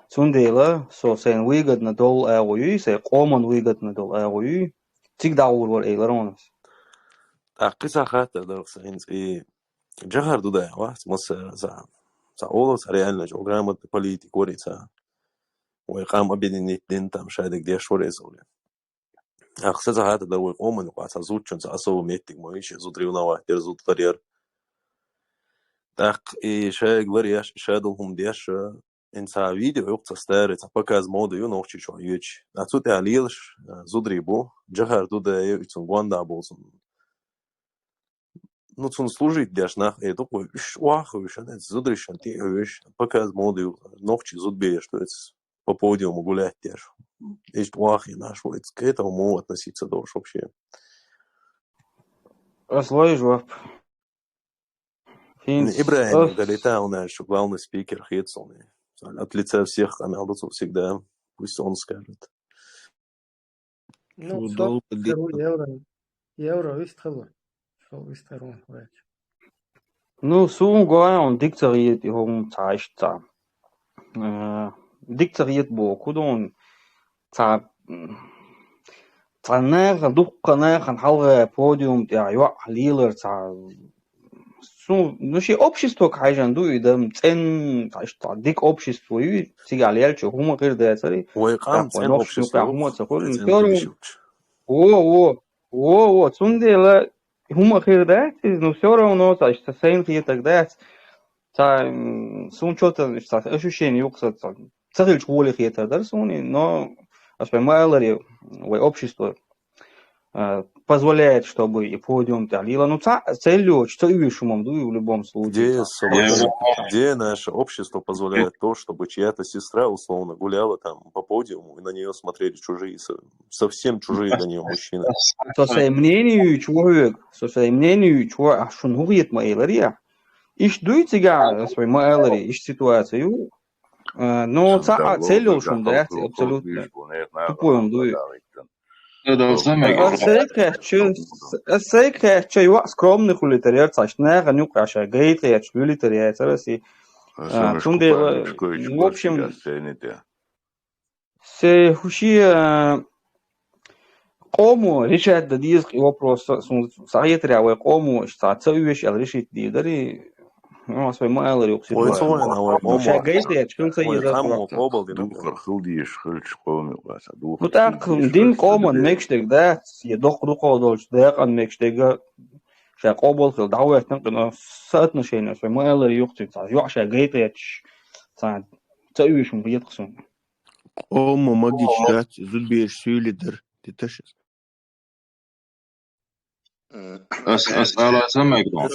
Цундела со сайн выгодно долу агӀо юй, сайн къоман выгодно долу агӀо юй. Цига дӀагӀур вара элар ас. ТӀаккха кхин цхьа хаттар дара сан хӀинца, и Джохар Дудаев вац, масса ца, ца олу, ца реально чӀогӀа грамотный политик вара и ца. Вай къам объединить дина там шадерг деш вара иза вара. ТӀаккха сан цхьа хаттар дара, вай къоман юкъа цхьа зудчун цхьа особо меттиг ма вийча, зуд ревновать дера, зуд ларъяра. ТӀаккха и шайга ларъеш, и ша долу хӀума деш, ин цхьа видео юкъа цхьа старый, цхьа показ моды ю нохчийчохь йоьдуш. А цу тӀехь лелаш, а, зударий бу, Джохар Дудаев, и цунна гондахь болу цунна. Ну, цунна служить деш нах, э, дукха вай, уьш охьахуьйш, а, зударий шан тӀе а хьуьйш, показ моды ю, нохчий зудбеш, то есть по подиуму гулять деш. Иштта охьахиъна аш вай, к этому относиться должен вообще. Ас лой жоп. Ну, ХӀинца Ибрагим ас Галитаев, наверное, шу главный спикер хецални. От лица всех къамел ду цо всегда. Пусть он скажет. Ну, Шу со долу кару дика. евро, евро вистхало. Со вистхало, вач. Ну, суна гой, он дика ца хета, и хӀума ца иштта. Э, дика ца хета боху, ду он ца, м, ца нахана, дуккха нахана хьалха подиум тӀехь йоӀ лелар ца. Су, ну, ши общество хьайжан ду и дам, цӀен, ца иштта дика общество ю, цигахь лелча хӀума хир дацари. Вай къам ТӀаккха вай цӀен нохча общество юкъа ю, хӀума ца хуьлу, цӀен всё равно. хилиш йолчу. Во, во, во, во, цундела хӀума хир дац иза, ну, всё равно, ца иштта сайна хетаг дац. Ца, м, сун чо ца, ца ощущение юкъа ца, ца хилча гӀоле хетар дара суна, но ас вай ма алларе, вай общество, а, позволяет, чтобы и подиум тӀехь лела. Ну, ца, цель йоцуш, ца уьйш хӀумам ду, в любом случае, Где, ца. собственно, где наше общество позволяет то, чтобы чья-то сестра, условно, гуляла там по подиуму, и на нее смотрели чужие, со- совсем чужие для нее мужчины? Со сайн мнение ю, чего хьоьга, со сайн мнение ю, чего, а шун хӀун хета ма эларе. Иш дуй цигахь, ас вай ма алларе, иш ситуация ю. А, но ца а цель йолуш хӀума дац, абсолютно. Тупой хӀума дуй. Ас сайкхаьчча, ас сайкхаьчча, юкъа скромный хуьлуьйтар яра цхьа, иштта нахана юкъа ша гайтхаьчча, хуьлуьйтар яцара си. А, цундела, в общем, се хуши, а, къомо решать да деза кхы вопрос, сун сахетаря вай къомо, иштта ца уьш, ала решить дийдари, Ну, ас вай ма аллара юкъа ситуация. Ой, ца вайна, вай къомо. Ша гайтхаьчча, хила ца еза къомо. Духар хила дезаш хилча къомо юкъа ца, духар. Ну, тӀаккха дин къоман мегаш дерг дац, я доккха дукхагӀа долча дакъан мегаш дерг, ша къобал хила дӀахӀоттан къино соотношение, ас вай ма аллара юкъа ца, юкъа ша гайтхаьчча, ца, ца уьш хӀума хеташ суна. Къомо магича дац, зудбераш суьйле дар, диташ. Э, ас, ас ала самайг дон.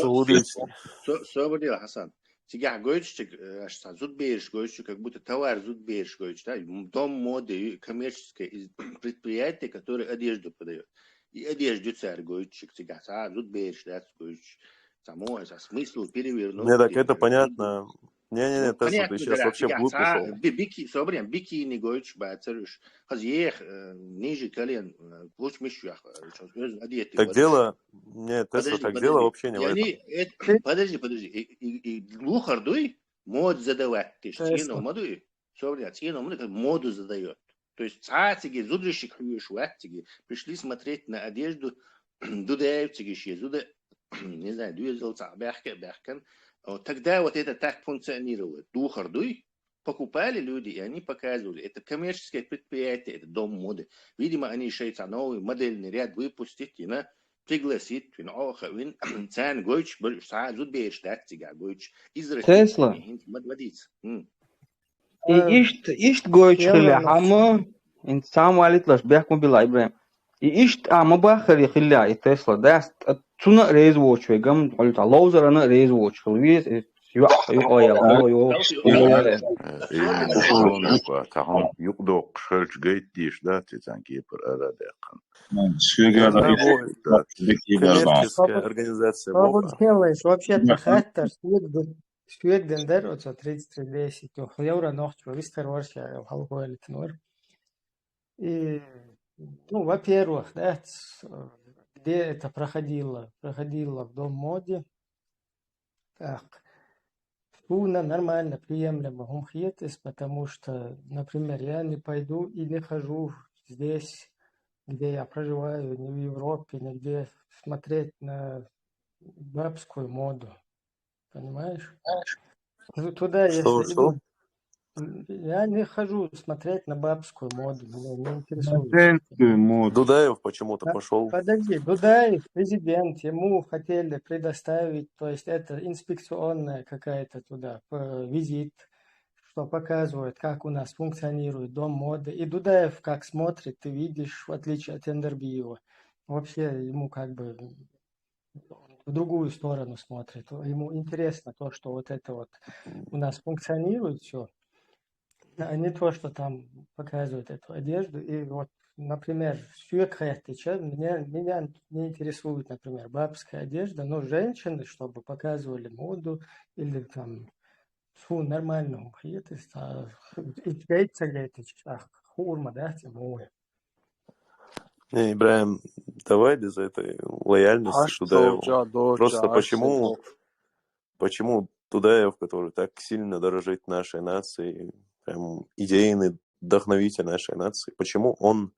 Со-, собаре, Хасан. Цигахь гойтуш чик, э, аш ца зудбераш гойтуш, как будто товар зудбераш гойтуш, да? М, дом моды, коммерческое из-, предприятие, которое одежду продаёт. И одежду цар гойтуш чик, цигахь ца зудбераш дац гойтуш. Само, а смысл перевернуть. Не, так это понятно. Не-не-не, ну, Тесла, ты понятно, сейчас да, вообще вглубь ушёл. Би-, бики-, собрем, бикини гойтуш бацар уж. Хаз ех, э, ниже колен, э, луч миш юх, э, чё, э, одетый. Так вот. Дело, не, Тесла, подожди, так подожди. Дело вообще не в этом. Подожди, подожди. И, и, и лухар дуй, мод задавать, ты ж цену моду, собрем, цену моду, как моду задаёт. То есть, цациги, зудрищик хьюш, ватциги, пришли смотреть на одежду, Дудаевцигиш, зуда, не знаю, дуезал ца бяхка, бяхкан. Вот тогда вот это так функционировало. Духар дуй, покупали люди, и они показывали. Это коммерческое предприятие, это дом моды. Видимо, они решили новый модельный ряд выпустить, и на пригласить, вин, оха, вин, цен гойч, бр-, са, зуд берш, да, цига гойч. Из России Тесла. Мод-, модиц. М. И Э, иштта, иштта гойтуш хилла хӀама, ин самвалитлаш бехк ма билла, Ибрахим. И иштта а ма баххари хилла и Тесла, дас, т-, цуна а реза воч вегам, хьули ца ловзарана а реза воч хилла вез, и юкъа, юкъа яла, хьула йо, хьула яла. Э, именно, шону, тахьун юкъа доккхуш хилча гайта деш дац, и цан кепар ара декхан. Шуьга Э, да, да, бой, да. Коммерческая организация Бога. Вообще-то хаттар, Шуьга ден дар оцо тридцать три десять, ну, евро нохчо вистхир вара ша, хьалхаваьллина вара. И, ну, во-первых, да, ц-, где это проходило? Проходило в Дом моды. Так. Суна нормально, приемлемо хӀума хетас, потому что, например, я не пойду и не хожу здесь, где я проживаю, ни в Европе, нигде смотреть на бабскую моду. Понимаешь? Ту-, туда, что, если что? Иду, м, я не хожу смотреть на бабскую моду, меня не интересует. На женскую моду. Дудаев почему-то Да, пошёл. Подожди, Дудаев, президент, ему хотели предоставить, то есть это инспекционная какая-то туда, э, визит, что показывает, как у нас функционирует дом моды. И Дудаев как смотрит, ты видишь, в отличие от Эндербиева. Вообще ему как бы в другую сторону смотрит. Ему интересно то, что вот это вот у нас функционирует всё, а не то, что там показывают эту одежду. И вот, например, сюек хаяттича, меня, меня не интересует, например, бабская одежда, но женщины, чтобы показывали моду или там су нормальную хиетас, а, и гайт ца гайтич, а, хурма, да, тем более. Не, Ибрахим, давай без этой лояльности Аш Дудаеву. Чо, чо, Просто чо, аш почему, чо. Почему Дудаев, который так сильно дорожит нашей нацией, прям идейный вдохновитель нашей нации, почему он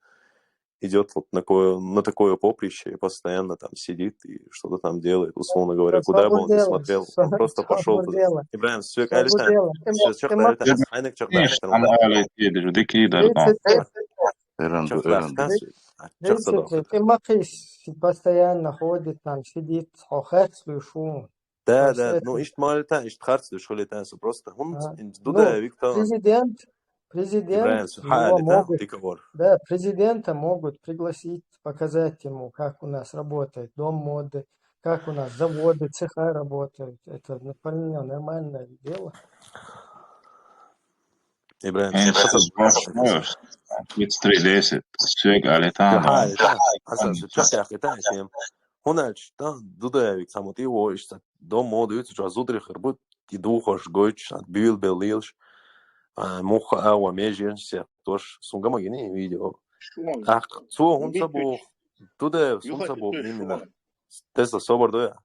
идёт вот на такое, на такое поприще и постоянно там сидит и что-то там делает, условно говоря, куда бы он ни смотрел, он просто пошёл туда. Ибрахим, сюек, Алихан, сейчас чё, Алихан, айнек чё, Алихан, Эрен, эрен. Тридцать, тридцать, постоянно ходит там, сидит, хо харц луьшу. Да, да, ну, ишт малита, ишт харц луьш хулита, просто. Ага. Ну, Дудаев, Виктор. Президент, президент, Ибрахим, его могут, да, президента могут пригласить, показать ему, как у нас работает дом моды, как у нас заводы, цеха работают. Это вполне нормальное дело. Ибрахим, тридцать три десять, сюек, Алихан. Хьуналч, да, Дудаевик, самот, и во, ишта дом моды, ицу чё, зудрихар бут, и духаш гойч, а, бил бел лилш, а, муха, а, во, меженся, тош, сунга магини видео. ТӀаккха цо хӀунда ца боху? Дудаевс хӀунда ца боху именно? Тесла собар ду я?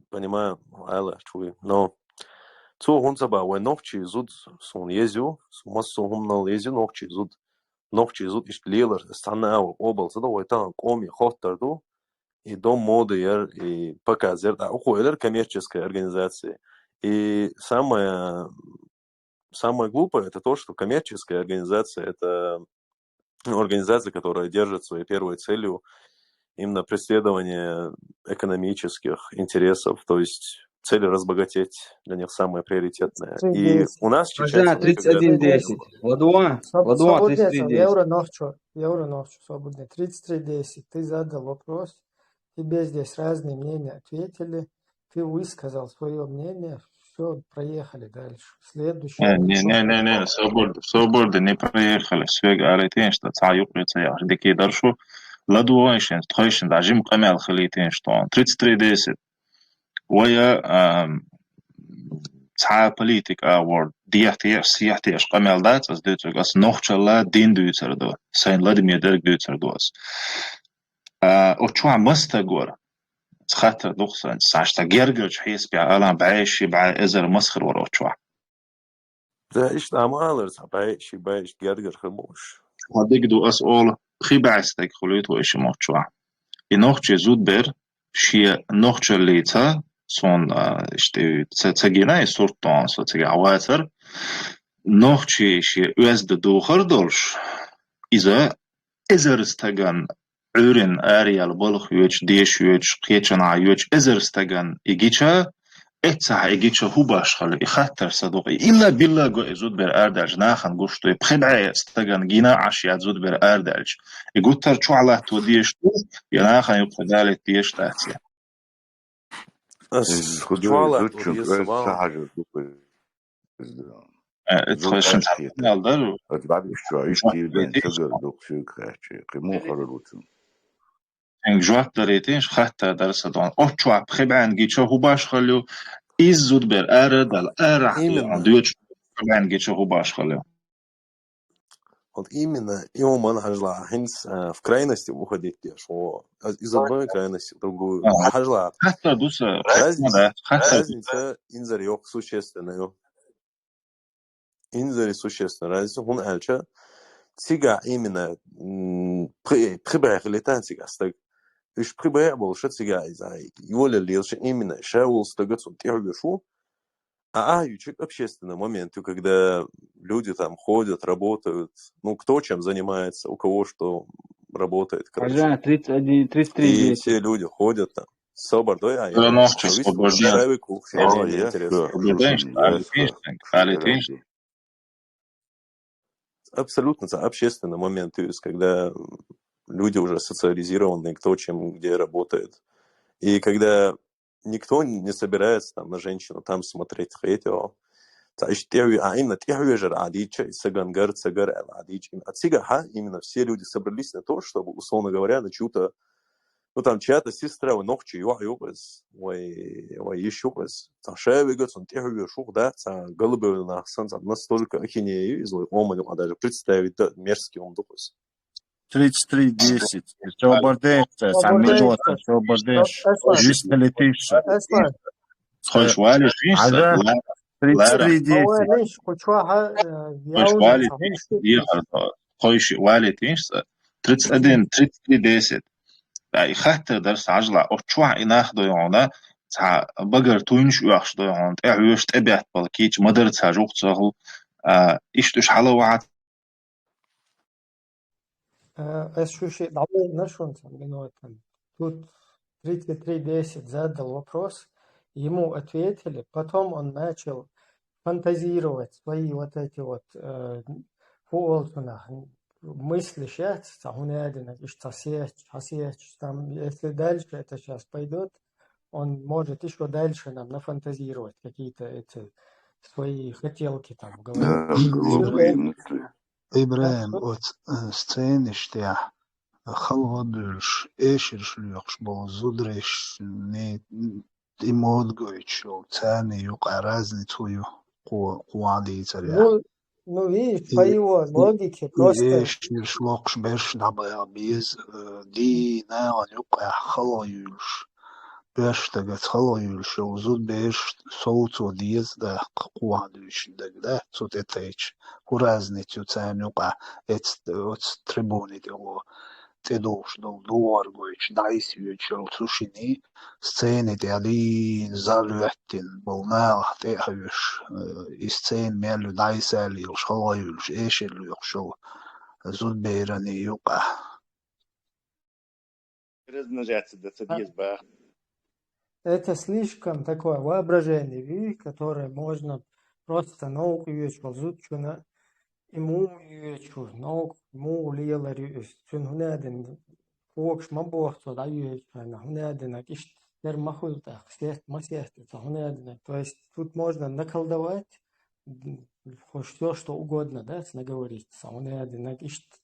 Понимаю, Ӏела чуй. Но цо хӀунда ца боху, вай нохчий зуда суна еза ю, массо а хӀуманал еза ю нохчий зуда. Нохчий зуда иштта лелар, сан а вай къобал ца до, вай тахана къоме хоттар ду. И Дом моды яр, и Показ яр, а укхо элар коммерческая организация. И самое, самое глупое, это то, что коммерческая организация, это ну, организация, которая держит своей первой целью именно преследование экономических интересов, то есть цель разбогатеть для них самое приоритетное. И у нас сейчас... Тридцать один десять. Ладуа, Ладуа, тридцать три десять. Евро нохчу, евро нохчу, свободный. Тридцать три десять. Ты задал вопрос, тебе здесь разные мнения ответили. Ты высказал свое мнение, все, проехали дальше. Следующий. Не, не, не, не, не, свобода, свобода, не проехали. Свега алитинш, да, ца юкъе ца яхаш, дикий даршу. Ладуа шин, тхойшин, да, жим къамел хилитинш, тон. Тридцать три десять. Вая, ам, ца политик а ворд, дехте, сехте, аш къамел да, ца сдуцуг, ас нохчалла дин дуцар до. Сайн ладме дерг дуцар до ас. А, о чуа мастагор. Хаттар духсан, саш та гергарч хьесбя алан бай ши бай эзар масхар вар о чуа. Да, иштта ама алар, ца бай ши бай иш гергар хар муш. Ха диг ду ас ол, хи бай стек хулит во иши мохчуа. И нохчи зуд бер, ши нохчалли ца, сон, а, иште, ца, ца гина и сурт тон, со ца гавацар. Нохчи ши уэзда духар долш. Иза эзар стаган Ӏуьрин ариял балха йоьдуш, деш йоьдуш, кхечанхьа йоьдуш, эзар стаган и гича, эццахь и гича хӀу баш хала, и хаттар са дукъ, и илла билла го и зудбер ардалча нахан гуш ду, и пхи бӀе стаган гина Ӏаш яд зудбер ардалча. И гуттар чохь латто деш ду, я нахан юккъе далит деш дац я. Ас чохь латто деш сан ма. Э, тхойшин цхьаъ дар. Ат баьбиш чохь, иш кийрден цагар дукха шуьга хаьттича, кхин муха хала ву цунна. Цуьнга жоп дарийтинаш, хатта дар са дон. Оцу чохь пхи бӀаьнга гича хӀу баш хала ю, иза зудбер ара дала, ара хьан доьчу пхи бӀаьнга гича хӀу баш хала ю. Вот именно, и хӀуман хьажла, хӀинца, э, в крайности уходить деш, о, из одной крайности в другую. Ага. Хьажла. Хатта ду са, разница, разница инзаре йоккха существенная ю. Инзаре существенно разница, хӀунда аьлча цигахь именно, м, пхи-, пхи бӀе хилийтан цигахь стаг. Уьш пхи бӀе а болуша цигахь иза йолалла лелаша именно ша волу стага цунна тӀехьа веш ву. А ахьа ю чуьра общественный момент ю, когда люди там ходят, работают, ну, кто чем занимается, у кого что работает, короче. Хьажа, тридцать один, тридцать три. И все люди ходят там. Собар дай, а я нахча собар дай. Шави кухня, интересно. Собар дай, абсолютно, ца общественный момент, то есть, когда люди уже социализированные, кто чем где работает. И когда никто не собирается там на женщину там смотреть, хетё. Ца иш тӀехьа, а именно тӀехьа вежар а дича, и саган гар, цагар а дича. А цига ха, именно все люди собрались на то, чтобы, условно говоря, на чью-то, ну, там, чья-то сестра, вай нохчи юа юкъаз, вай, вай иш юкъаз. Ца шави га цун тӀехьа веш ух, да, ца галбевлна сан, ца настолько ахинею, из вай оман юкъа даже представить, да, мерзкий ум дукъаз. Тридцать три десять. Собар деш, ца, ца минута, собар деш. Жиста летиш. Хойш валиш, иш, ца, тридцать три десять. Хойш валиш, иш, ца, хойш валиш, иш, ца. Тридцать один, тридцать три десять. Ай, хаттар дар са хьажла, о чохь и нах дой хьуна, ца багар туйнаш оьхуш дой хьуна, тӀе хьоьш, тӀе бетта бала кийча, мадар ца жух ца хул, а, иштта уьш хьала ваьхьа. Э, ас шу шиъ дӀаволлина шуна цхьа минута. Тут тридцать три десять задал вопрос, ему ответили, потом он начал фантазировать свои вот эти вот, э, фу олу цунах, мысли щас, цхьа хӀун аьлла, иштта цхьа сеч, цхьа сеч, там, если дальше это щас пойдёт, он может ещё дальше нам нафантазировать какие-то эти свои хотелки там говорить. Да, голубые мысли. ИбрахӀим, оцу, э, сценаш тӀехь хала гӀо буьйлуш, эшарш лоькхуш болу зударшна и мода гойтуш йолу, царна юкъахь разница хӀун ю, кхо, кхо а дийцарехь? Ну, Ну, видишь, по его логике просто эшаш локхуш берш дӀабаха беза, э, дийнахьа юкъахь хало юьйлуш, боьрша стагаца хало юьйлуш йолу зудабераш совцо деза даккха кхо хьан дуьйцуш дага, да, цу тӀе тайча. ХӀун разница ю царна юкъахь, эцу, оцу трибуни тӀехула тӀедогӀуш долу духар гойтуш, дӀасхьоьжуш йолу цу шинна, сцени тӀехь дийна зал хӀоьттина болу нахах тӀе а хьоьжуш, э, и сцена мел ю дӀасалелаш, хало юьйлуш, эшар лоькхуш йолу зудаберийн юкъахь. Размножаться дан ца деза боху. Это слишком такое воображение, видишь, которое можно просто новкъа йоьдуш волу зудчунна, и муха йоьдуш, новкъа муха лелар ю иза. Цуьнан хӀун аьлла, когаш ма боху цо дӀайоьдучу хенахь, хӀун аьлла, иштта тера ма хуьлу тӀаккха, сетта ма сетта, цо хӀун аьлла. То есть тут можно наколдовать, м, хоть всё, что угодно, да, наговорить, цо хӀун аьлла, иштта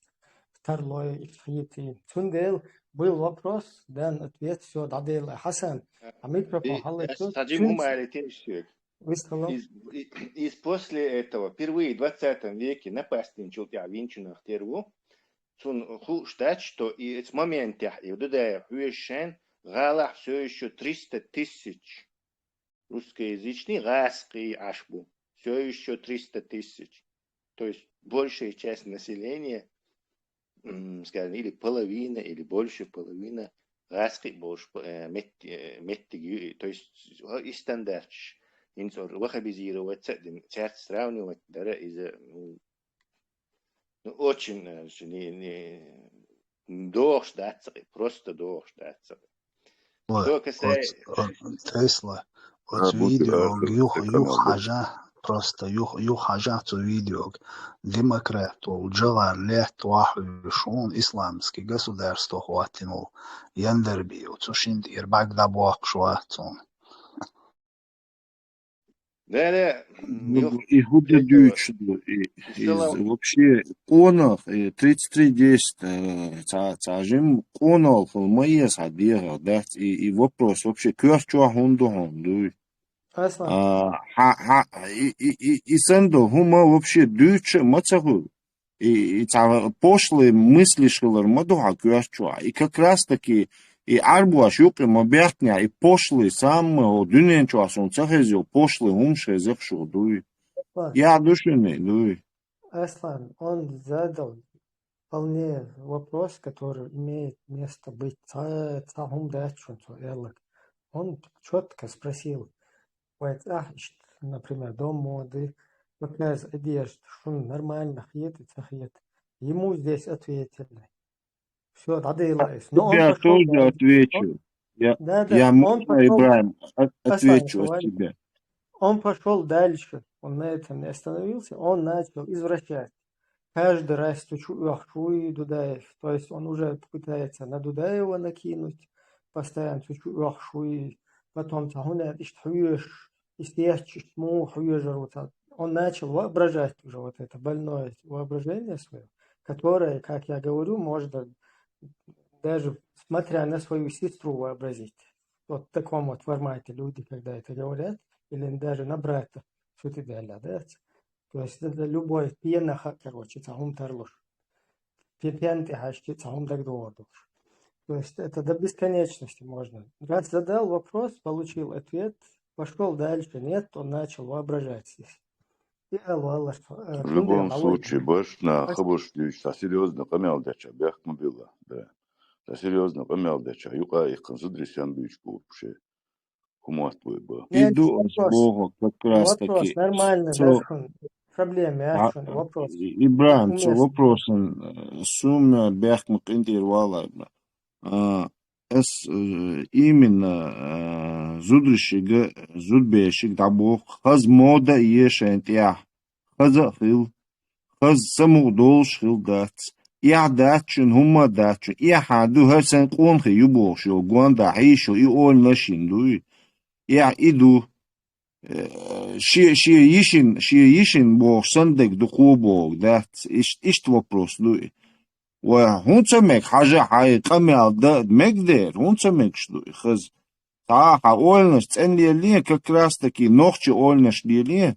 тарлой, иштта хетий. Цундела был вопрос, дан ответ, всё, дӀаделла. Хьасан, а микрофон хьаллайчо. Из, и, из после этого, впервые в двадцатом веке напасть йинчул тӀехь винчунах тера ву. Цунна хууш дац, что и эцу моментехь и Дудаев хьоьжуш шайн гӀалахь всё ещё триста тысяч русскоязычный гӀазкхий Ӏаш бу. Всё ещё триста тысяч. То есть большая часть населения, м, скажем, или половина, или больше половина гӀазкхий болуш, э, метти-, э, меттиг ю, то есть, э, и стандарташ. ХӀинца ваххабизировать ца а дина, цаьрца сравнивать дара иза, м, ну, очень, э, не, не, догӀуш дац цхьа, просто догӀуш дац цхьа. Что касается... Тесла, оцу видеога юха, юха хьажа, просто юха, юха хьажа цу видеога. Демократ волу Джавар летта вахьуьйш хьуна исламский государство хӀоттина волу Яндарбиев. Цу шин тӀера бӀаьрг дӀабоккхуш вац цунна. Да, да. Ну, и хӀун дан дуьйцуш ду, и, и вообще къонах, и тридцать три десять, э, ца, ца жим къонах хила ма еза хьан дегӀах дац, и, и вопрос вообще коьрта чохь хӀунда ду хьуна, дуй? А, хьа, хьа, и, и, и, и санна ду, хӀума вообще дуьйцуш а ма ца хуьлу. И, и цхьа пошлый мыслиш хилар ма ду хьан коьрта чохь. И как раз таки, и Ӏарбош юкъе ма баьхкинехь, и пошлый, самый хӀо дуьнен чохь суна ца хеза йолу пошлый хӀумаш хеза-кх шух, дуй. Аслан. Я ду шуна, дуй. Аслан, он задал вполне вопрос, который имеет место быть. Ца, ца хӀума дац шуна цо аьлларг. Он чётко спросил, вай цӀахь иштта, например, дом моды, показ одежды, шуна нормально хета, ца хета. Ему здесь ответили. Всё, дӀаделла иза. Но он пошёл дальше. Я тоже отвечу. Я, да, да, я, можно, Ибрахим, отвечу от тебя. Он пошёл дальше. Он на этом не остановился. Он начал извращать. Каждый раз цу чу оьхуш вуй Дудаев. То есть он уже пытается на Дудаева накинуть. Постоянно цу чу оьхуш вуй. Потом цхьа хӀун аьлла, иштта хьоьжуш, иштта етташ, иштта муха хьоьжур ву цхьа. Он начал воображать уже вот это больное воображение своё, которое, как я говорю, можно даже смотря на свою сестру вообразить. Вот в таком вот формате люди, когда это говорят, или даже на брата, что ты, да, да. То есть это любой пьянаха, короче, цхьа хӀума тарлуш. Пе-, пен тӀе хьаьжча, цхьа хӀума дагадогӀур долуш. То есть это до бесконечности можно. Раз задал вопрос, получил ответ, пошёл дальше. Нет, он начал воображать здесь. И ала валлаш, э, в любом случае, башна хабарш дуьйцуш, цхьа серьёзно къамел деча бехк ма билла. Да. Цхьа серьёзно къамел деча, юкъа а иккхина зударий сен буьйцуш бу вообще. ХӀун мотт бу бан? И ду ас боху, как раз таки. Вопрос нормальный, цо, да, шун проблема, а, шун вопрос. Ибрахим, цо вопросан, э, суна бехк ма къинтӀера валар. А, ас, э, именно, э, зударшига, зудбешига дӀабоху, хаза мода а ешан тӀехь. Хаза а хила, хаза самукъа долуш хила дац. Эхь дац шуна, хӀумма а дац шуна. Эхьа ду, хӀара сайн къонахий ю бохуш йолу гонда хьийшо, и ойланаш йина дуй. Эхь и ду. Э, шен, шен йишин, шен йишин бохуш санна дерг ду кхо боху дац. Ишт-, иштта вопрос ду и. Ва хӀун ца мега, хьажа хьайн къамел дан мега дера, хӀун ца мегаш ду и хаза? Цхьа а хьан ойланаш цӀена леле, как раз таки нохчи ойланаш леле,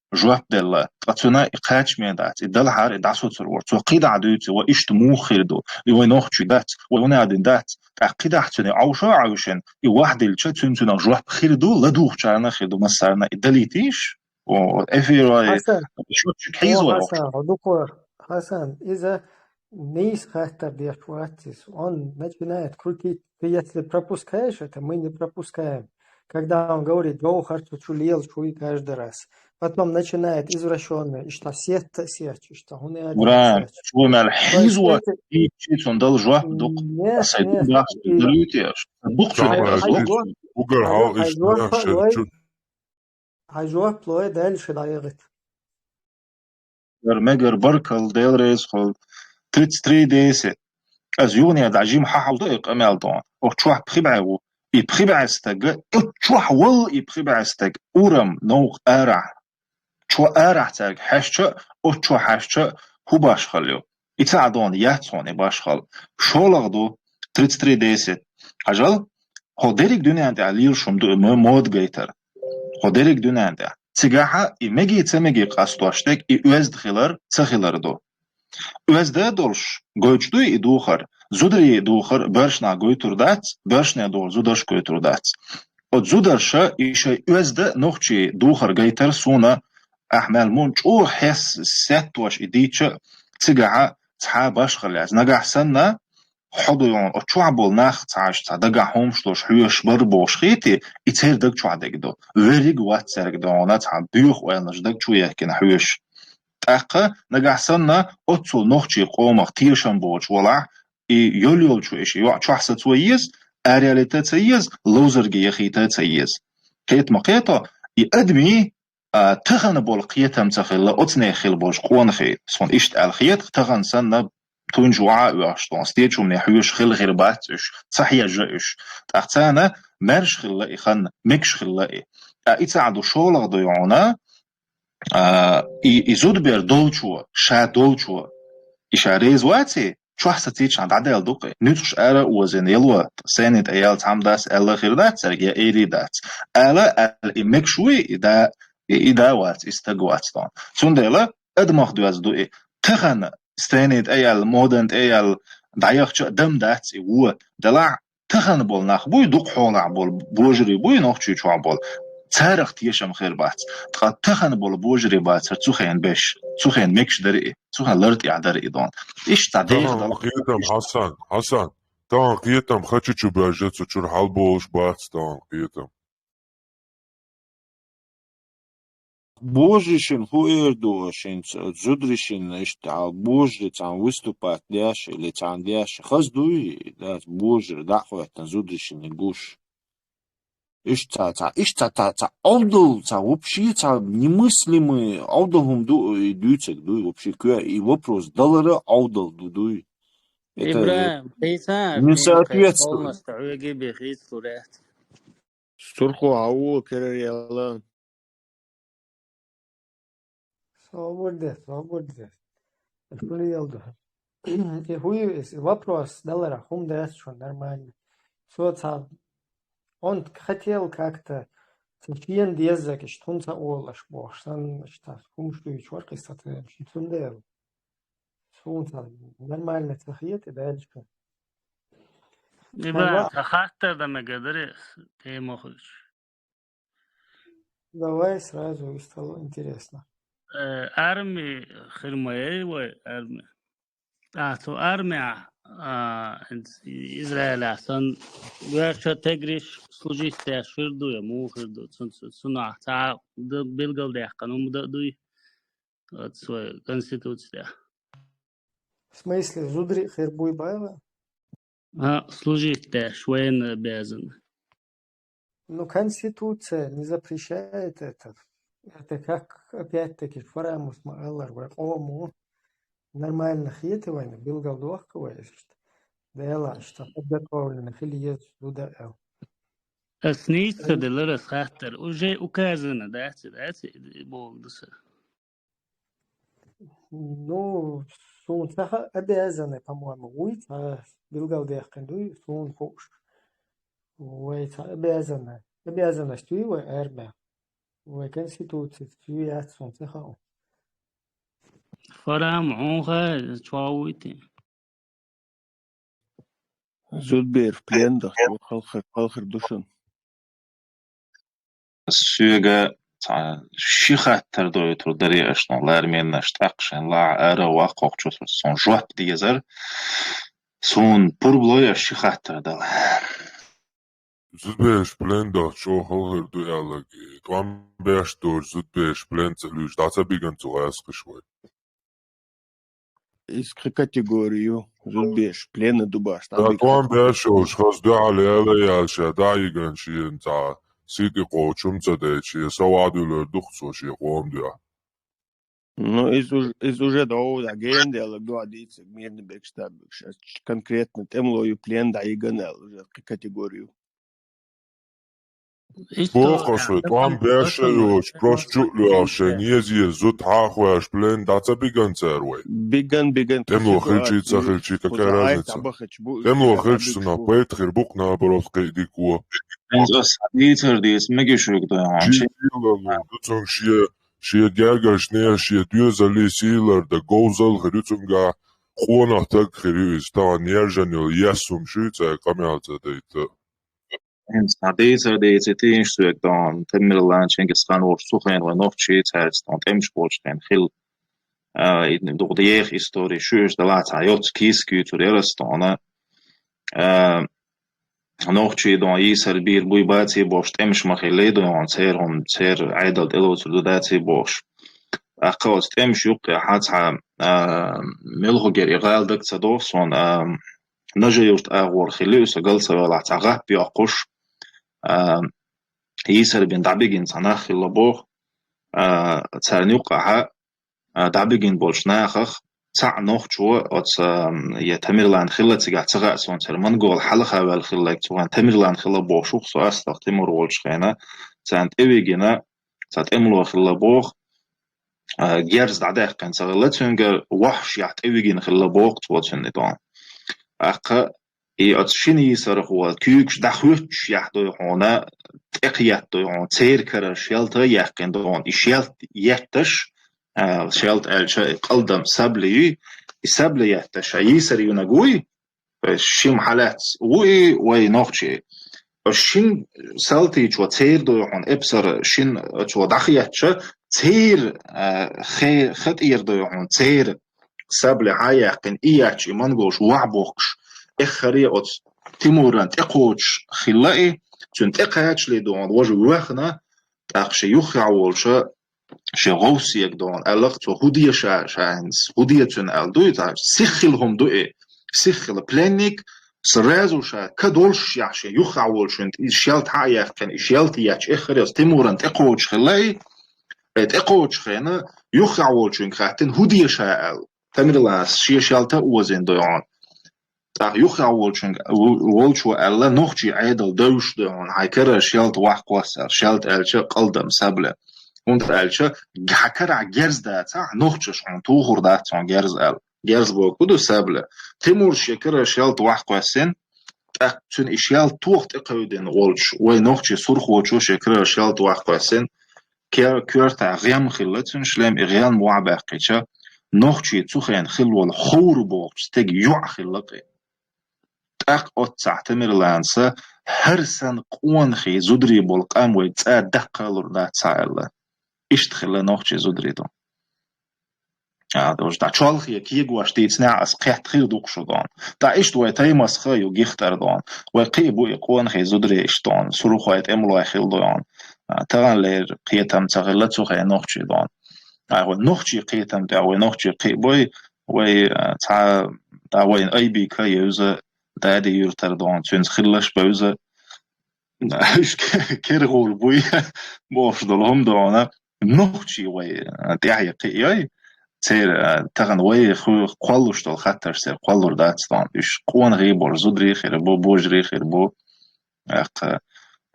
жоп делла, ткъа цуьнан и кхачаме дац, и далахьара и дӀасоцур вара. Цо кхидӀа дуьйцу, ва иштта муха хир ду, и вай нохчий дац, вай ванадин дац, тӀаккха кхидӀа цуьнан Ӏовша а Ӏовшина, и вахдилча, цуьнан цуьнах жоп хир ду, ладугӀучарна хир ду, массарна и далийтийша, о, эфир вай, Хасан, счётчик о, хьийзо Хасан, хьо дукха, Хасан, иза нийса хаттар деш вац иза. Он начинает крутить. Ты если пропускаешь это, мы не пропускаем. Когда он говорит, Джоухар цу чу лелаш вуй каждый раз. Потом начинает извращённое, иштта сетта сетч, иштта хӀуна Ура, сетч. Чу мел То есть хьийзо, это и чи цун дал жоп дукха. Нет, Аса нет, дукха и далуьйтеш. Дукха Чамай, цунах хьайзо, угар хьал хьайзо, иштта хьайзо, шер чу. Хьайзо, плой дальше дӀаягӀит. Мегар, мегар, баркалла, Дела реза хуьлда. Тридцать три десять. Аса юхане дӀа жима хьахьалдо и къамел тӀе. Оцу чохь пхи бӀе ву. И пхи бӀе стаг, оцу чохь валла и пхи бӀе стаг. Урам, новкъа арахь. Чо арахь цаьрга хьаьжча, оцу чо хьаьжча, хӀун башхалла ю? И ца Ӏадона яц хьуна и башхалла. ШолгӀа ду, тридцать три десять. Хьажал, хьо дерриг дуьнен тӀехь лелаш хӀума ду и мо-, мода гайтар. Хьо дерриг дуьнен тӀехь. Цигахьа и меги ца меги къастош дерг и оьзда хилар, ца хилар ду. Оьзда долуш гойтуш дуй и духар, зударий духар боьршнах гойтур дац, боьршне духар зударш гойтур дац. Оцу зударша и шайн оьзда нохчий духар гайтар суна, ахь мел мун чӀогӀа хьес сеттош и дийча, цигахьа цхьа башхалла яц. Нагахь санна, хьо ду йогӀун, оцу чохь болу нах цхьаьш цхьа дагахь хӀумаш долуш хьоьжуш бара бохуш хийти, и церан даг чохь дерг ду. Верриг а вац цаьрга догӀуна цхьа боьха ойланаш даг чу ехкина хьоьжуш. ТӀаккха нагахь санна оццул нохчий къомах тешам боцуш волахь, и йол-йолчу и ши йоӀ чохь сацо еза, араяьллийта ца еза, ловзарге яхийта ца еза. Кхета ма кхето, и адамий, а, тахана болу кхетам ца хилла, оцу нехан хила болчу къонахий, суна иштта аьлла хета, тахана санна тунча вахьа а оьхуш, тхуна стечумне хьоьжуш хила хир бац уьш, ца хьежжа уьш. ТӀаккха царна маьрша хилла и хан, мегаш хилла и. Ткъа и цхьаъ ду, шолгӀа ду йогӀуна, а, и, и зудбер долчо, ша долчо, и ша реза ваций, чохь сацийчхьана дӀадаьлла ду-кх и. Нуьцкъаш ара а озийна, яло, сцени тӀе яьлла цхьамма дас аьлла хир дац цаьрга, я эр а дац. Ала аьлла, и мегаш вуй, и да, и, и да вац, и стаг вац тхуна. Цундела адамах доьзна ду и. Тахана сцени тӀе яьлла, модан тӀе яьлла, дӀаяхча а дам дац и вон. Делахь, тахана болу нах буй, дукха хьолахь болу божарий буй, нохчий чохь болу. Царах тешам хир бац. Ткъа тахана болу божарий бацара цу хенан беш, цу хенан мегаш дара и, цу хенан лар тӀехь дара и дон. Иштта деха Тахана дала кхетам, Хьасан, Хьасан, тахана кхетам хача чу баьржа цу чуьра хьалаболуш бац, тахана кхетам. Божаршина хӀун эр ду шуна, зударшина иштта хьал божари цхьаьна выступать деш или цхьаьна деш, хаза дуй, дац, божари дӀа а хӀоьттина зударшина гуш. Иштта цхьа, цхьа, иштта цхьа, цхьа, цхьа Ӏовдал, цхьа вообще цхьа немыслимый Ӏовдал хӀума ду, и дуьйцург дуй вообще, кхе, и вопрос далара Ӏовдал ду дуй. ИбрахӀим, хийцар, не соответствует. Полностью хьоьга бе хийцалур яц. Сурхо хьавола керара яла. Свобода, свобода. Хулиялда. И хӀуй, вопрос далара, хӀума дац шун нормально. Со ца, он хотел как-то, ца шен деззаг, иш тун ца олаш бохуш, сан, иш та, хӀума шуйчу вар кхиса ца, ши тун дел. Суна ца нормально ца хета, дальше. Ибрахим, ца хаттар дан мегар дарий, тема хуьлуш? Давай сразу, и стало интересно. Э, арми хир ма яй вай, арми. А, цу армия, а, Израиля сан вешан тегриш служить деш хир ду, я муха хир ду, цун, цун, цунах ца д-, билгалдаьккхина хӀума дан дуй, оцу вай конституция. В смысле, зударий хир буй бала? А, служить деш, военный обязанный. Ну, Конституция не запрещает это. Это как, опять-таки, Фарамус ма аллар, вай къомо нормально хета вайна, билгалдохка вай, что Дела, что подготовлено хила еза зуда эл. Ас нийса делара ас хаттар, уже указано, дац, дац, богу дуса. Ну, суна ца хаьа, обязаны, по-моему, вуй ца билгалдаьккхина дуй, суна хууш. Вай ца обязаны. Обязанность вуй вай армия. Вай конституция вуй яц суна ца хаьа. Фарам, хьуна хаьа, чу вуй те? Зудбер в плен дахча, халхар, халхар ду шун. Соьга цхьа ши хаттар дойтур дарий аша, ну, ларменаш тӀаккха шайн лахьа ара ваккхокхучу, сон жоп дезар. Суна пурба лой аша ши хаттар дала. Зудбераш плен дахча, халхар ду аьлларг, тӀом беш долчу зудбераш плен ца луьйш, дӀа ца биган цу гӀаскхаш вай. Иза кхин категори ю, зудбераш плена ду баш, тӀом беш йолуш хаза дуьхьал яла яьлла ша, дӀа а йиган шена цхьа сий тӀе кхочу хӀума ца дайта, шен сов Ӏадуьллур ду-кх цо шен къоман дуьхьа. Ну, иза уж-, иза уже догӀу, да, генделла дуьхьа дийцаг, мирный бекаш, таббекаш. Конкретно тӀемало ю, плен дӀа йиган аьлла, уже кхин категори ю. Боху шуна, тӀом беш а йоцуш, просто чу а лоьхуш, шайн еза-еза зуда хьа а хьоьжуш, плен дӀа ца биган цара вай? Биган, биган. ТӀемало хилчий, ца хилчий, какая разница? ТӀемало хилча, цунах пайда хир бу-кх, наоборот, кхин а дика ву. Аса дийцар дийца мегаш вуьгу дай хьуна. Шен сийлалла ду цуьнга шен, шен гергарчу нехан шен доьзаллий сийлалла дан говзалла хир ю цуьнгахь, къонах стаг хир ю иза, тахана нержан йолу ес хӀума шуьйца къамел ца дайта. ХӀинца дийцар дийций тийша соьга, тӀом, Тамерлан, Чингисхан волчу цу хенахь вай нохчий цаьрца, тӀом, тӀемаш болчу хенахь хилла, а, и дукха деха истори шу уьш далахь цхьа йоцу кийса куьйцур яра ас, тӀом, а, нохчий, тӀом, йийсар бийр буй баций бохуш, тӀемаш ма хилла, тӀом, церан хӀума, церан Ӏедал тӀелоцур ду даций бохуш. ТӀаккха оцу тӀемаш юккъехь цхьа, а, муьлххагера и гӀала дага ца догӀу суна, а, Нажи-Юрт агӀор хилла ю, со гал ца валахь, цхьа гӀап йоккхуш, а, йийсар бина дӀабигина цхьа нах хилла боху, а, царна юккъехь, а, дӀабигина болчу нахах цхьаъ нохчо оцу, а, я Тамерлан хилла цигахь ца хаьа суна, цара монголий хьалха ваьлла хилларг, цу хенахь Тамерлан хилла бохуш ву-кх со, астагӀа Тимур волчу хенахь, царна тӀевигина цхьа тӀемало хилла боху, а, герз дӀадаьккхина ца хилла, цуьнгара вахьашехь тӀевигина хилла боху цо цуьнан, тӀом. ТӀаккха и оцу шина йийсархо куьйгаш дӀахуьттушехь дуй хьуна, тӀекхеттадой хьуна, церан карара шаьлта а яьккхина, тӀом, и шаьлта етташ, а, шаьлта аьлча, и къалдам сабли юй, и сабли етташ, ша йийсар йинарг вуй, шима хьалаьцна ву и вай нохчий. Оцу шина салтичо церан дуй хьуна, эпсар шина оцо дӀахеттача, церан, а, хе-, хатӀера дуй хьуна, церан сабли хьа а яьккхина, и етташ и монголаш вахьа бохкуш, эххар а оцу Тимуран тӀекхочуш хилла и, цуьнан тӀекхачале, тӀом, важа воьхна, тӀаккха шен юххехь волчу шен гӀовсега, тӀом, аьлла-кх цо, хӀун де ша, ша хӀинца, хӀун де цуьнан аьлла дуй, цхьа сиххила хӀума ду и, сиххила пленник, сразу ша ка доллушехь шен юххехь волчуьнга и шаьлта хьа а яьккхина, и шаьлта етташ эххар а оцу Тимуран тӀекхочуш хилла и, и тӀекхочучу хенахь юххехь волчуьнга хаьттина, хӀун де ша аьлла. Тамерлана шен шаьлта а озийна дуй хьуна. ТӀаккха юххехь волчуьнга, волчо аьлла, нохчийн Ӏедал девзаш ду хьуна, хьайн карара шаьлта вахкхосса, шаьлта аьлча кӀалдам, сабля. ХӀунда аьлча хьан карахь герз дацахь, нохчаша хьуна тухур дац хьуна герз аьлла. Герз бохург хӀун ду, сабля. Тимура шен карара шаьлта вахкхоьссина, тӀаккха цуьнан и шаьлта тоха тӀекхевдина волчу вай нохчийн сурхочо шен карара шаьлта вахкхоьссина, ке-, коьртахь гӀем хилла цуьнан, шлем, и гӀем охьабаьккхича, нохчийн цу хенахь хилла волу Ховра бохучу стеган йоӀ хилла-кх и. ТӀаккха оццахь Тамерланца: «ХӀара санна къонахий зударий болу къам вай цӀа даккха а лур дац цхьа», – аьлла. Иштта хилла нохчийн зударий ду. А, дожа, дӀа чолхе кегош дийцинехь, ас кхетта хир ду-кх шу дон. ДӀа иштта вай таймасха ю гихтар дон. Вай кхин а бу и къонахий зударий иштта дон. Сурхой, тӀемалой хилла дон. А, таханлера кхетам ца хилла цу хенахь нохчийн дон. А, вай нохчийн кхетам тӀехь, вай нохчий кхин а бой, вай, а, цхьа, дӀа вайна айбика евза, Дади-Юьртара дон, цуьнца хилларш бевза. Уьш ке-, кергӀур буй, бохуш долу хӀума дона. Нохчий вай, а, тӀаьхье кхиъ йой, церан, а, тахана вай ху-, кхоллуш долу хаттарш церан кхоллур дац дона. Уьш къонахий болу зударий хир бу, божарий хир бу. ТӀаккха,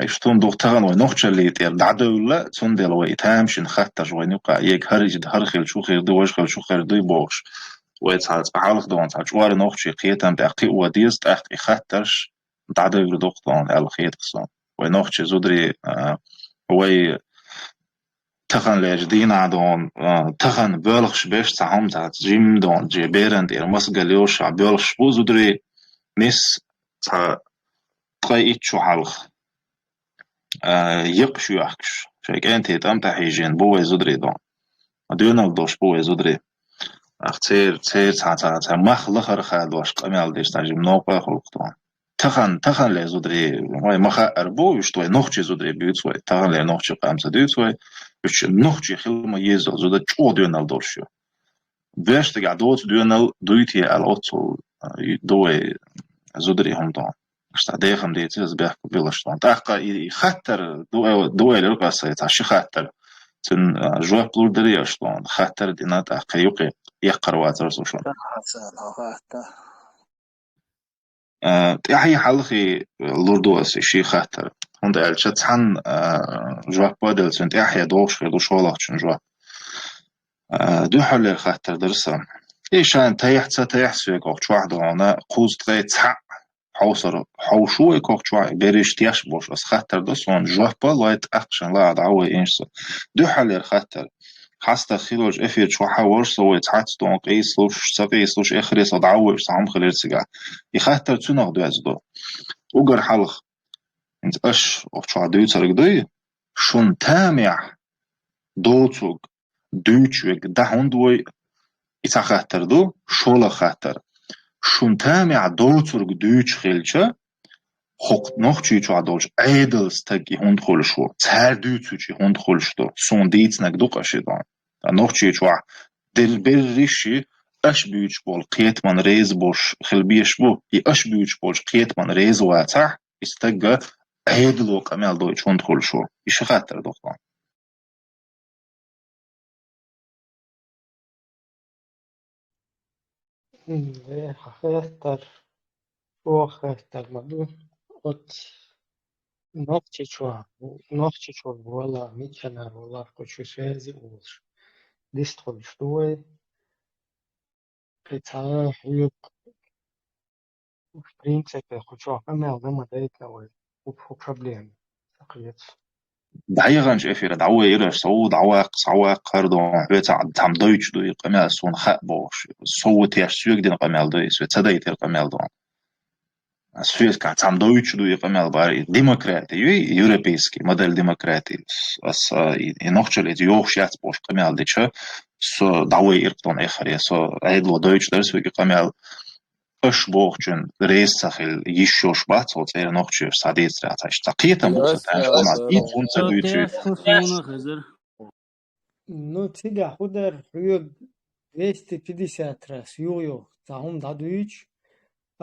уьш тун духу тахана вай нохчаллий тӀера дӀадевлла, цундела вай и тамашийна хаттарш вайна юкъахь, ега хӀара иза, хӀара хилча хӀу хир ду, важа хилча хӀу хир дуй бохуш. Вай цхьа, цкъа хьалха дона, цхьа чкъор нохчийн кхетам тӀехь кхио деза, тӀаккха и хаттарш дӀадевр ду-кх дона аьлла хета-кх суна. Вай нохчийн зударий, а, вай таханлерчу дийнахь дона, а, тахана боьлхуш берш цхьа хӀума, цхьа жимма дона, жен беран тӀера маса гал йолуш а боьлхуш бу зударий, нис цхьа ткъе итт шо хьалха, а, екъаш йоьхкуш, шайн кӀентий тӀам тӀехь хьийжина бу вай зударий дона. Доьналла долуш бу вай зударий. Ах, церан, церан цхьа, цхьа, цхьа мах лахара хадош къамел деш, цхьа жимма новкъа а хуьлу-кх дона. Тахана, таханлера зударий, вай ма хаъара бу, уьш вай нохчийн зударий буьйцу вай, таханлера нохчийн къам ца дуьйцу вай, уьш нохчий хила ма еззал зуда чӀогӀа доьналла долуш ю. Вешан стагехь доцу доьналла дуй те аьлла, оццул, а, ду вай зударий хӀума дона. Иштта дехам дийца иза бехк билаш дона. ТӀаккха и, и хаттар ду, ду элира-кх аса, цхьа ши хаттар. Цуьнан, а, жоп лур дарий аша дона. Хаттар дина, тӀаккха юкъе яккхар вацара со шуна. Хаттар. А, тӀаьхье хьалхе лур ду аса и ши хаттар. ХӀунда аьлча цхьанна, а, жоп а делла, цуьнан тӀаьхье догӀуш хир ду шолгӀачун жоп. А, дуьххьарлера хаттар дара сан. И шайна тайхьа ца тайхьа соьга кху чохь дона, кхузткъе цхьаъ хьовсар хьовшу вай кху чохь, берриш теш болуш аса хаттар до, суна жоп а лой, тӀаккха шайн ла а дӀа а вай инша со. Дуьххьарлера хаттар. ХьастагӀа хиларчу эфир чохь а вара со вай цхьацца дона къийсалуш, ца къийсалуш, эххаре со дӀа а вуьйш, цхьа хӀума хилира цигахь. И хаттар цунах доьзна ду. Уггар хьалха, хӀинца аша кху чохь дуьйцург дуй, шун тамехь доцург дуьйцуш верг дӀа хӀунда вой, и цхьа хаттар ду, шолгӀа хаттар. Шун тамехь доцург дуьйцуш хилча, хӀокху Нохчийчохь долчу Ӏедалан стаг и хӀунда хуьлуш ву, цара дуьйцуьйтуш и хӀунда хуьлуш ду, суна дийцинарг ду-кх аша и дон. Ткъа Нохчийчохь дер-, берриш а аша буьйцуш болу кхетамна реза болуш хила безаш бу, и аша буьйцуш болчу кхетамна реза вацахь, и стаг Ӏедало къамел дойтуш хӀунда хуьлуш ву? И ши хаттар ду-кх дон. М, э, хаттар, чӀогӀа хаттар ма ду. Оцу Нохчийчохь, Нохчийчохь вала, миччанара вала, кху чу связи а волуш, дистхуьлуш ду вай. Кхин цхьа хьоьга, в принципе, кху чохь къамел дан ма дайта вай, хӀу, хӀу проблема ца кхета. ДӀаяханчу эфира дӀавоьйра, со ву дӀаваккха, схьаваккха хӀара дон, хьоьца цхьамма дойтуш ду и къамел, суна хаьа бохуш. Со ву теш соьга дина къамел ду и, соьца дайтира къамел дон. Соьца цхьамма дойтуш ду и къамел бара, и демократи ю, и европейский модель демократи. Ас, а, и, и нохчаллица йогӀуш яц бохуш къамел дича, со дӀавоьйра-кх дон эххаре, со Ӏедало дойтуш дара соьга и къамел. Аша бохучун реза ца хила йиш йолуш бац, хьо цӀера нохчий, схьадийцарехь цхьа иштта. Цхьа кхетам бу сан, тхьаьш хӀума дийца хӀунда ца дуьйцуьйту. Ну, цигахь хӀун дара, хьоьга двести пятьдесят раз юха-юха цхьа хӀума дӀадуьйцуш,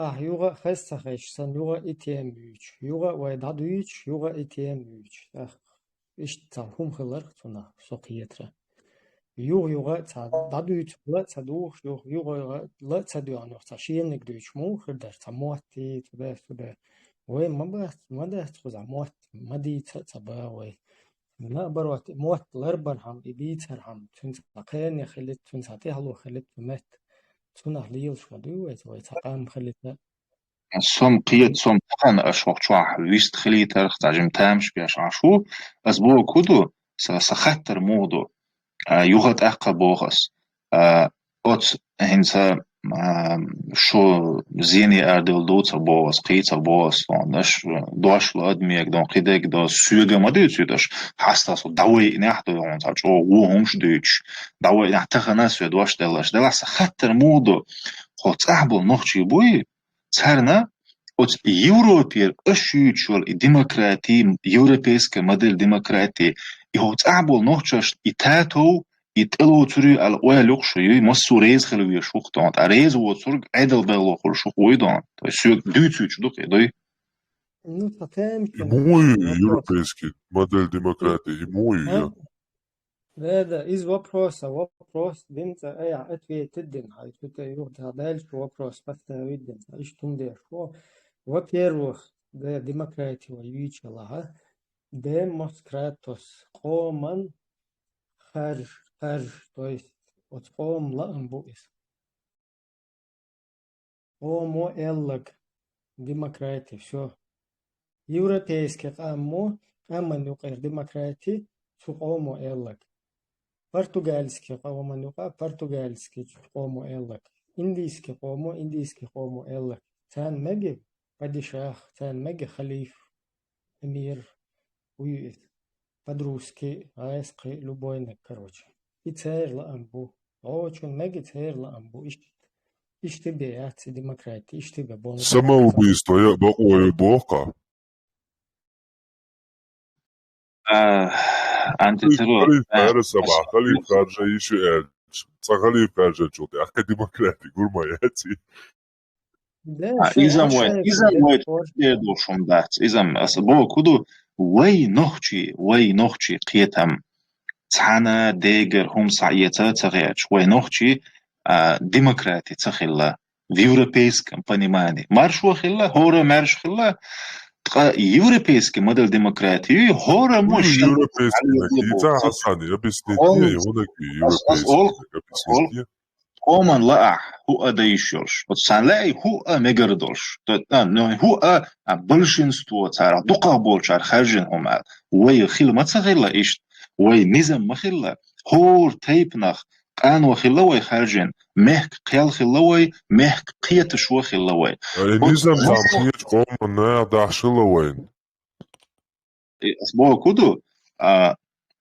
ахь юха а хаза ца хезча, сан юха а и тема буьйцуш, юха а вай дӀадуьйцуш, юха а и тема буьйцуш. Ах, иштта цхьа хӀума хиларх цунах, со кхетара. юха-юха а ца дӀадуьйцуш, ла а ца духуш, юха-юха а ла а ца доьгӀна, юха цхьа шениг дуьйцуш муха хир дара, цхьа мотт, цу дас, цу дас. Вай ма бац, ма дац кхуза мотт, ма дийца а ца багӀа вай. Наоборот, и мотт ларбархьама, и бийцархьама, цуьнца цхьа кхане хилита, цуьнца цхьа тӀехьало хилита цу метта. Цунах лелаш ма дуй вай, вай цхьа къам хилита. Сом кхета, сом тахана аша хӀокху чохь вист хилийтарх, цхьа жима тамаш беш Ӏаш ву. Ас боху хӀун ду, сан, сан хаттар муха ду, а, юха тӀаккха боху ас. А, оцу хӀинца, а, шу зене арадевлла ду ца боху ас, кхин ца боху ас, тхуна аша дош ло адамега, дон кхидерг дон, соьга ма дуьйцуьйту аша, хьаста со дӀавайинехь а ду хьуна цхьа чӀогӀа вон хӀумаш дуьйцуш, дӀавайинехь тахана а соь дош деллаш. Делахь сан хаттар муха ду, хьо цӀахь болу нохчий буй? Царна оцу Европера аша юьйцуш йолу и демократия, европейская модель демократии, и хӀокху цӀахь болу нохчашна и татов, и тӀелоцур ю аьлла ойла ю-кх шун, юй, массо а реза хила везаш ву-кх тхуна, ткъа реза воцург Ӏедал бегӀло хуьлуш ву-кх вуй дона. То есть соьга дуьйцуьйтуш ду-кх и, дуй? Ну, сан тамаш И муха ю вопрос. Европейский модель демократии, и муха ю? А? Да, да, иза вопрос, а вопрос динца, ай, ответить дина, хьай, цу тӀе юха даьлча вопрос поставить дина, иштта хӀума деш ву. Во-первых, да, демократия вай юьйцуш лахьа, демос кратос, къоман харж, харж, то есть оцу къоман лаам бу иза. Къомо аьлларг, демократия, всё. Европейский къам мо, къаман юкъара демократия, цу къомо аьлларг. Португальский къоман юкъа, португальский цу къомо аьлларг. Индийский къомо, индийский къомо аьлларг. Царна мега падишах, царна мега халиф, эмир, вуй иза. Под-русски, гӀайскхи, любойниг, короче. И церан лаам бу. ГӀочун мега церан лаам бу. Иштта, иштта бен яц и демократия, иштта бен болу. Самоубийство я бакъо ю боху-кх. А, антитеррор. Халиф а, ара сама, а, халиф харжа йиш ю аьлча. Цхьа халиф харжачул тӀаьхьа демократия гур ма яц и. Да, а, шайн иза а вай, шайн иза вай, спорт. ТӀе долуш хӀума дац. Иза ас боху хӀун ду, вай нохчий, вай нохчий кхетам. Цхьана дегара хӀума схьаэца а ца хеташ, вай нохчий, а, демократия ца хилла в европейском понимании. Маршо хилла, хӀора маьрша хилла, ткъа европейский модель демократии, хӀора мо шен европейский, хьалла накица боху. Хьасан, объясни, хӀунда ас, ас европейский, олу, объясни. Къоман лаахь хӀуъа дан йиш йолуш. Оцу царна лаьий хӀуъа мегар долуш. Т-, а, ну, хӀуъа, а, большинство царах, дукхах болчара хаьржина хӀума аьлла. Вай хила ма ца хилла иштта, вай низам ма хилла. ХӀора тайпанах къано хилла вай хаьржина, мехкан кхел хилла вай, мехкан кхеташо хилла вай. Ай, оцу низам зам хеташ къоман наха дахьаш хилла вайн. И ас боху хӀун ду, а,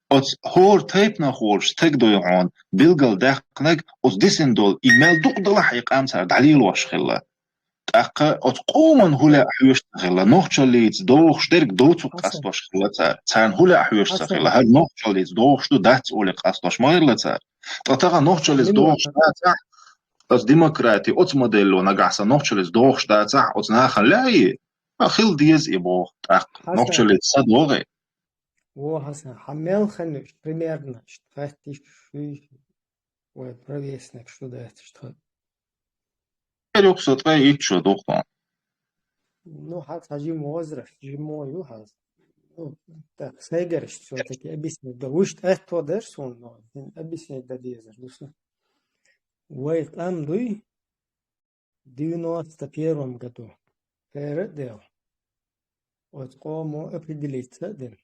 оцу хӀора тайпанах волуш стаг дуй хьуна билггал даьккхинарг, оцу дисина долу и мел дукха далахь а и къам цара дӀалелош хилла. ТӀаккха оцу къоман хӀун лаьа хьоьжуш ца хилла, нохчаллица догӀуш дерг доцург къастош хилла цара. Царна хӀун лаьа хьоьжуш ца хилла, хӀара нохчаллица догӀуш ду, дац олий къастош ма хилла цара. Ткъа тахана нохчаллица догӀуш дацахь, оцу демократия, оцу моделло нагахь санна нохчаллица догӀуш дацахь, оцу нахана лаьий, а, хила деза и боху тӀаккха. Хьасан. Нохчаллица са догӀий. Во, Хьасан, хьан мел хан уьш, примерно, иштта хаттиш, шуьйш, вай провестник, шу дац иштта хан. Эр юкъа со ткъе итт шо ду-кх тхуна. Ну, хьан цхьа жима возраст, жима ю хьан. Ну, так, сайгарш всё-таки объяснить да. Вуьшта аьтто дара суна, но объяснить дан дезар ду сан. Вай къам дуй, девяносто первом году. Хера а дел. Оцу къомо определиться а дина.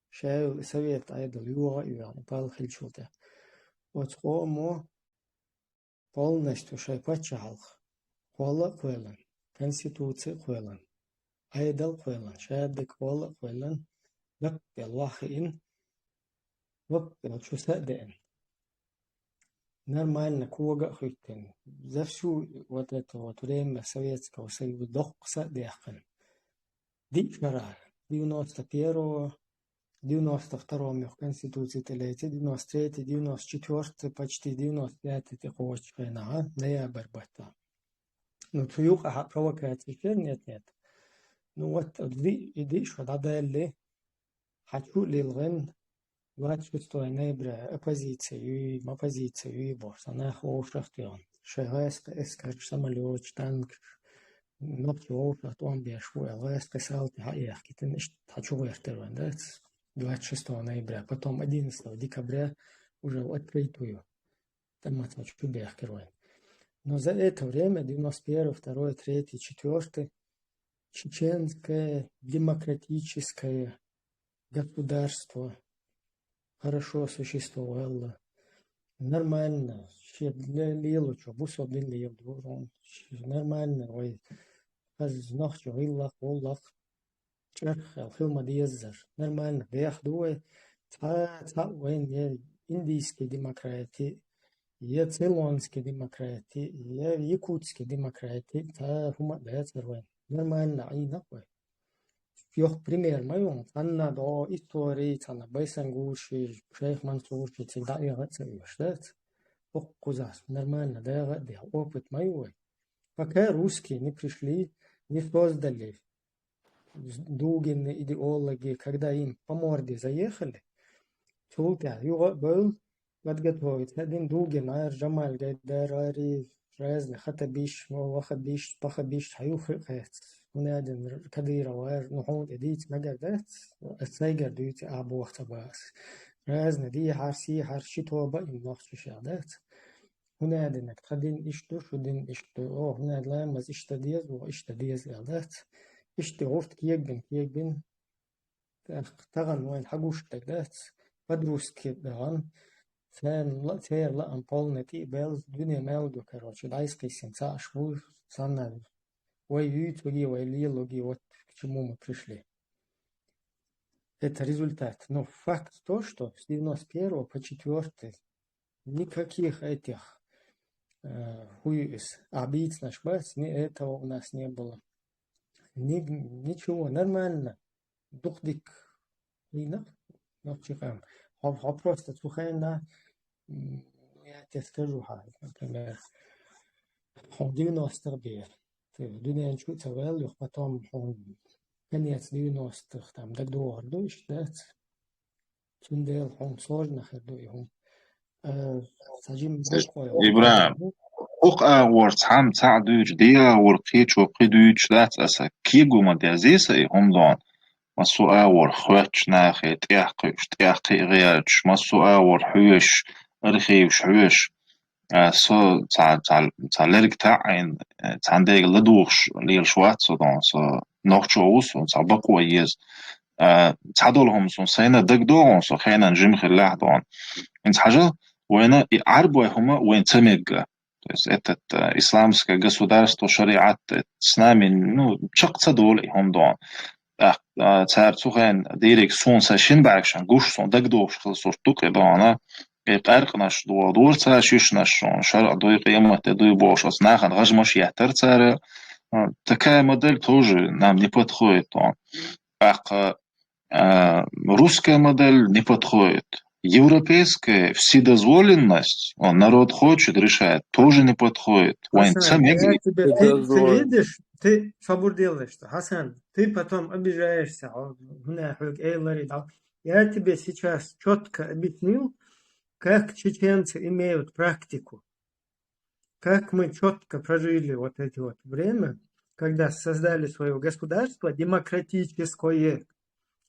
Шайла совет Ӏедал йогӀа а йоьгӀна, пал хилчул тӀе. Оцу къомо полностью шайн паччахьалх кхолла а кхоьллина, конституци а кхоьллина, Ӏедал а кхоьллина, шадерг кхолла а кхоьлллина, гап а бел ваххиъна, гап а бел чу са а деана. Нормально кога а хӀуьттина. За всю вот это вот время Советского Союза доккха са а даьккхина. Диъ шарахь, девяносто первого, девяносто втором юха конституци тӀелеци, девяносто третий, девяносто четвёртый, почти девяносто пятый тӀе кхочуш хенахь, ноябрь баттахь. Ну, цу юкъахь провокаци хир, нет, нет. Ну, вот, диъ, и диъ шо дӀадаьлли, хьан чу а лилгӀина, двадцать шестого ноября оппозиция юй, оппозиция юй бохуш, цхьа нах вовшах тӀе йогӀун. Шайн гӀаскхи эскарш, самолёташ, танкаш, нохчий вовшах тӀом беш ву аьлла, гӀаскхи салти хьаэхкитина, иштта хьачугӀертар вайн, дац? Двадцать шестого ноября, потом одиннадцатого декабря уже в открытую тӀамаца чубехкар вайн. Но за это время, девяносто первый, второй, третий, четвёртый, чеченское демократическое государство хорошо существовало. Нормально, шен ле-, лелочо, бусалба дин леладора, нормально, вай, хаза нохчо гӀиллакх, гӀуллакх, чӀарх хила ма дезар. Нормально, дехаду вай, цхьа, цхьа вайн я индийский демократи, я цейлонский демократи, я якутский демократи, цхьа хӀума а дацар вайн. Нормально Ӏийнакъ вай. Йоху пример ма ю, цхьанна догӀу истори, цхьанна Байсангуши, шайх Мансурши цига дӀаэгӀа а ца оьшу, дац? Хьо кхузахь нормально дагӀа а дехьа, опыт ма ю вай. Пока русские не пришли, не создали Дугины идеологи, когда им по морде заехали, цул тӀаьхьа юха а бевлла, подготовиться дина Дугин гӀара, Джамаль Гайдар гӀара, разный хатабиш, вахабиш, пахабиш, хьаюххе а кхаьчна. ХӀунда аьлча Кадыров гӀара, ну, хьуна тӀе дийца мегар дац, ас сайгара дуьйцу а боху ца баа ас. Разный дехьара, сехьара, ши тоба а им нохчашех дац. ХӀунда аьлча тхан дин иштта ду, шун дин иштта ду. О, хӀунда аьлча ламаз иштта деза, вон иштта деза аьлла дац. Иштта гӀурт кегабина, кегабина. ТӀаккха тахана вайна хьагуш дерг дац. Подростки дахана. Церан ла-, церан лаам полный тӀе а баьлла, дуьне мел ду, короче, дӀасакхийсина цхьаъ аш ву, санна вай юьйцуги, вай лелоги, вот к чему мы пришли. Это результат. Но факт то, что с девяносто первого по четвёртый никаких этих, э, хӀун ю иза, а бийцинарш бац, ни этого у нас не было. Ни-, ничего, нормально. Дукха дика. Дийнахь, нохчийн къам. Хьо, хьо просто цу хенахь, м, я тебе скажу, хьа, например, хьо девяностых бен. Ты дуьнен чу ца ваьлла юха, потом хьо конец девяностых, там, дагадогӀур ду, иштта дац? Цундела хьуна сложно хир ду и хӀума. Э, ца жима Ибрахим, хӀокху агӀор цхьамма цхьаъ дуьйцуш, дегӀа агӀор кхечо кхин дуьйцуш дац аса, кегам ма дезий сан и хӀума дона. Массо а агӀор хоьттуш нахе, тӀехь кхуьуш, тӀехь кхин а гӀерташ, массо а агӀор хьоьжуш, архиваш хьоьжуш. А, со цхьа, цхьа, цхьа лерг таӀийна, э, цхьана дегӀ ладугӀуш лелаш вац со дона, со нохчо ву, со цхьа бакъо еза. А, цхьадолу хӀума суна сайна дагадогӀу, со хенан жима хиллехь дона. ХӀинца хьажал, вайна и Ӏарбой хӀума вайна ца мегга. То есть этот, э, исламское государство, шариат, э, с нами, ну, чекх ца долу и хӀума дона. ТӀаккха, а, цара цу хенахь дийриг суна сайн шина бӀаьргашна гуш, суна дагадогӀуш хила сурт ду кхидӀа, и къаьркъанаш дора, дора цара шишнаш, шуна шарӀ дуй, къематде дуй бохуш, оцу нахана гӀажмаш еттара цара. А, такая модель тоже нам не подходит, он. ТӀаккха, а, русская модель не подходит. Европейская вседозволенность, он, народ хочет, решает, тоже не подходит. Вайн Хасан, ца мега я тебе, ты, ты Вседозволенность. Видишь, ты сабур делаешь, что, Хасан, ты потом обижаешься, а, у меня хьоьга элари дал. Я тебе сейчас четко объяснил, как чеченцы имеют практику, как мы четко прожили вот эти вот время, когда создали свое государство демократическое,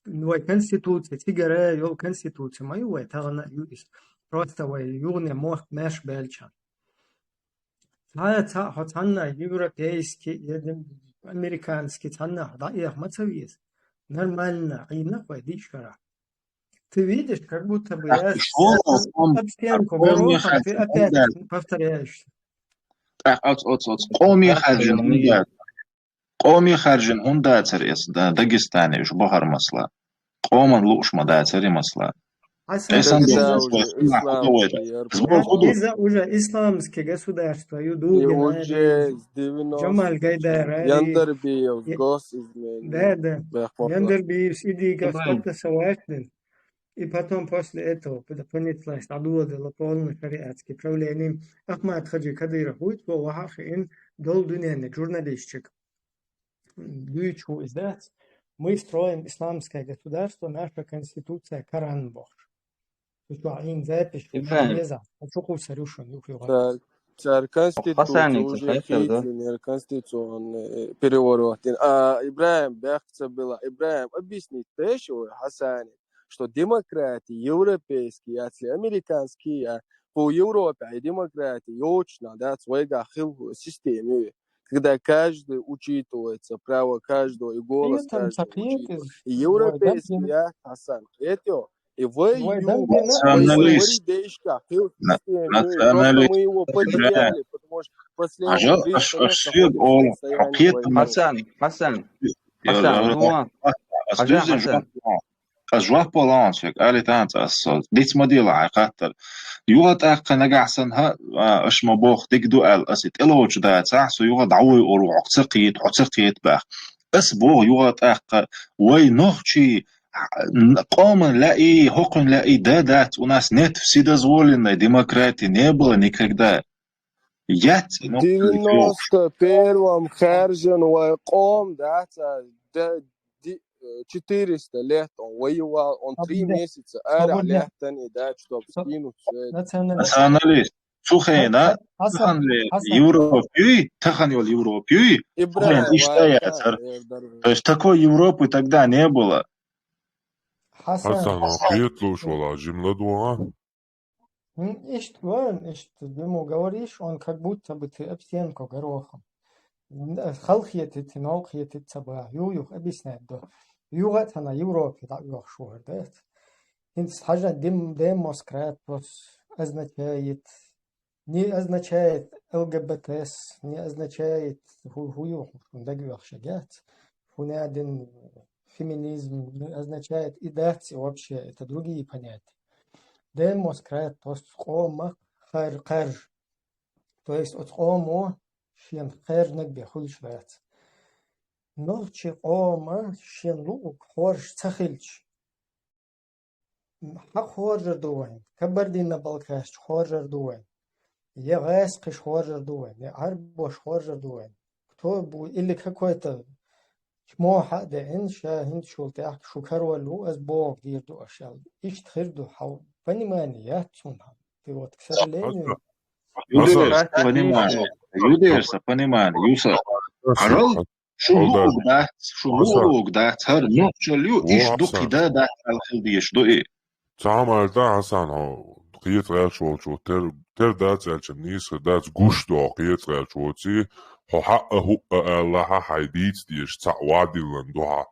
вай конституция, цигара йолу конституция ма ю вай, тахана ю иза. Просто вай юхане мохк меш белча. Цхьа, цхьа, хьо цхьанна европейский, я дем-, американский цхьанна дӀаэха ма ца веза. Нормально Ӏийнакъ вай диъ шарахь. Ты видишь, как будто бы я с-, об стенку горохом, ты опять повторяешься. ТӀаккха оц, оц, оц, къоме харжина хӀунда дацара? Къоме харжина хӀунда дацара эс Да-, Дагестане уьш бахара масала? Къоман лууш ма дацара и масала. Хьасан, иза уже исламский, иза уже исламский государство, ю Дугин ари, Джамаль Гайдар ари, Яндербиев, госизменник. Да, да. Яндербиевс идига статуса ваьшдина. И потом после этого, когда понеслась, дӀадоладелла полный шариатский правление, Ахмад Хаджи Кадыров вуьйцу, вахьа а хиъна, долу дуьненна журналистчик. Дуьйцу иза дац: «Мы строим исламское государство, наша конституция Коран», бохуш. Цар, цар конституция уже хитинер, конституционный, э, переворот. А, Ибрагим, бехк ца била. Ибрагим, объяснить деш вай Хьасане, что демократия европейский яц ли американский я, по Европе и демократия йоцуш дац вайгахь хилла система ю, когда каждый учитывается, право каждого и голос каждого учитывается. И европейский я, Хьасан, это и вай ю, националист, националист. Мы его потеряли, потому что последние триста лет находится в состоянии войны. Хьасан, Хьасан, Хьасан, Хьасан. Ас жоп лан шек, али танца ас со. Диц ма дила хьай хаттар. Юха тӀаккха нагахь санна, хӀа, а, аш ма боху, дика ду аьлла, ас и тӀелоцу дацахь, со юха дӀавуй ору, хьо ца кхета, хьо ца кхета бах. Ас боху юха тӀаккха, вай нохчий, а, н-, къоман лаьий, хӀокхуьн лаьий, да дац, у нас нет вседозволенной демократии, не было никогда. Яц, ну, девяносто первом хаьржина вай къом дац, а, да, ди-, э, четыреста лет он воевал, он три месяца арахь лаьттан и дац, чтоб скинуть всё это. Националист. Националист. Цу хенахь, Хьасан, Хьасан, Хьасан, Хьасан. Европа юй, тахан йолу Европа юй, Ибрагим, цу хенахь иштта яцара. То есть такой Европы тогда не было. Хьасан, Хьасан, хьо кхеталуш вала, жимла дугӀа. М, иштта ван, иштта, ну, говоришь, он как будто бы ты об стенку горохом. Н-, халхетит, нолхетит ца баха. Ю, юх, объяснять до. Юха цхьана Европе дӀа оьхуш вара, да? ХӀинца хьажа дем-, демоскратос означает, не означает ЛГБТС, не означает ху-, ху-, ю, ху-, дагвехша гац. Хунадин феминизм не означает и дац, и вообще это другие понятия. Демоскратос къома хар-, харж. То есть оцу къомо шен кхаьрнаг бен хуьлуш вац. Нохчи къома шен луъург хоржуш ца хилча, хьан хоржар ду вайн? Кабардино-балкарчу хоржар ду вайн? Я гӀаьскхиш хоржар ду вайн? Я Ӏарбош хоржар ду вайн? Кто бу-, или какой-то чмо хьа а деана, ша хӀинцачул тӀаьхьа шу король ву, ас боху дийр ду аша аьлла. Иштта хир ду хьан понимание яц цунна хьан. Ты вот, к сожалению. Юдерса понимание, юдерса понимание, юса. Хьарал, шу луъург дац, шу луъург дац, хӀара нохчалла ю, иштта ду, кхин да дац аьлла хила дезаш ду и. Цхьа хӀума аьлла, Хьасан, хьо кхета гӀерташ волчо тер-, тер дац аьлча, нийса дац, гуш ду хьо кхета гӀерташ воций, хьо хьаъа хӀуъа аьлла, хьан хьайн дийца дезаш, цхьаъ вадиллан ду хьан.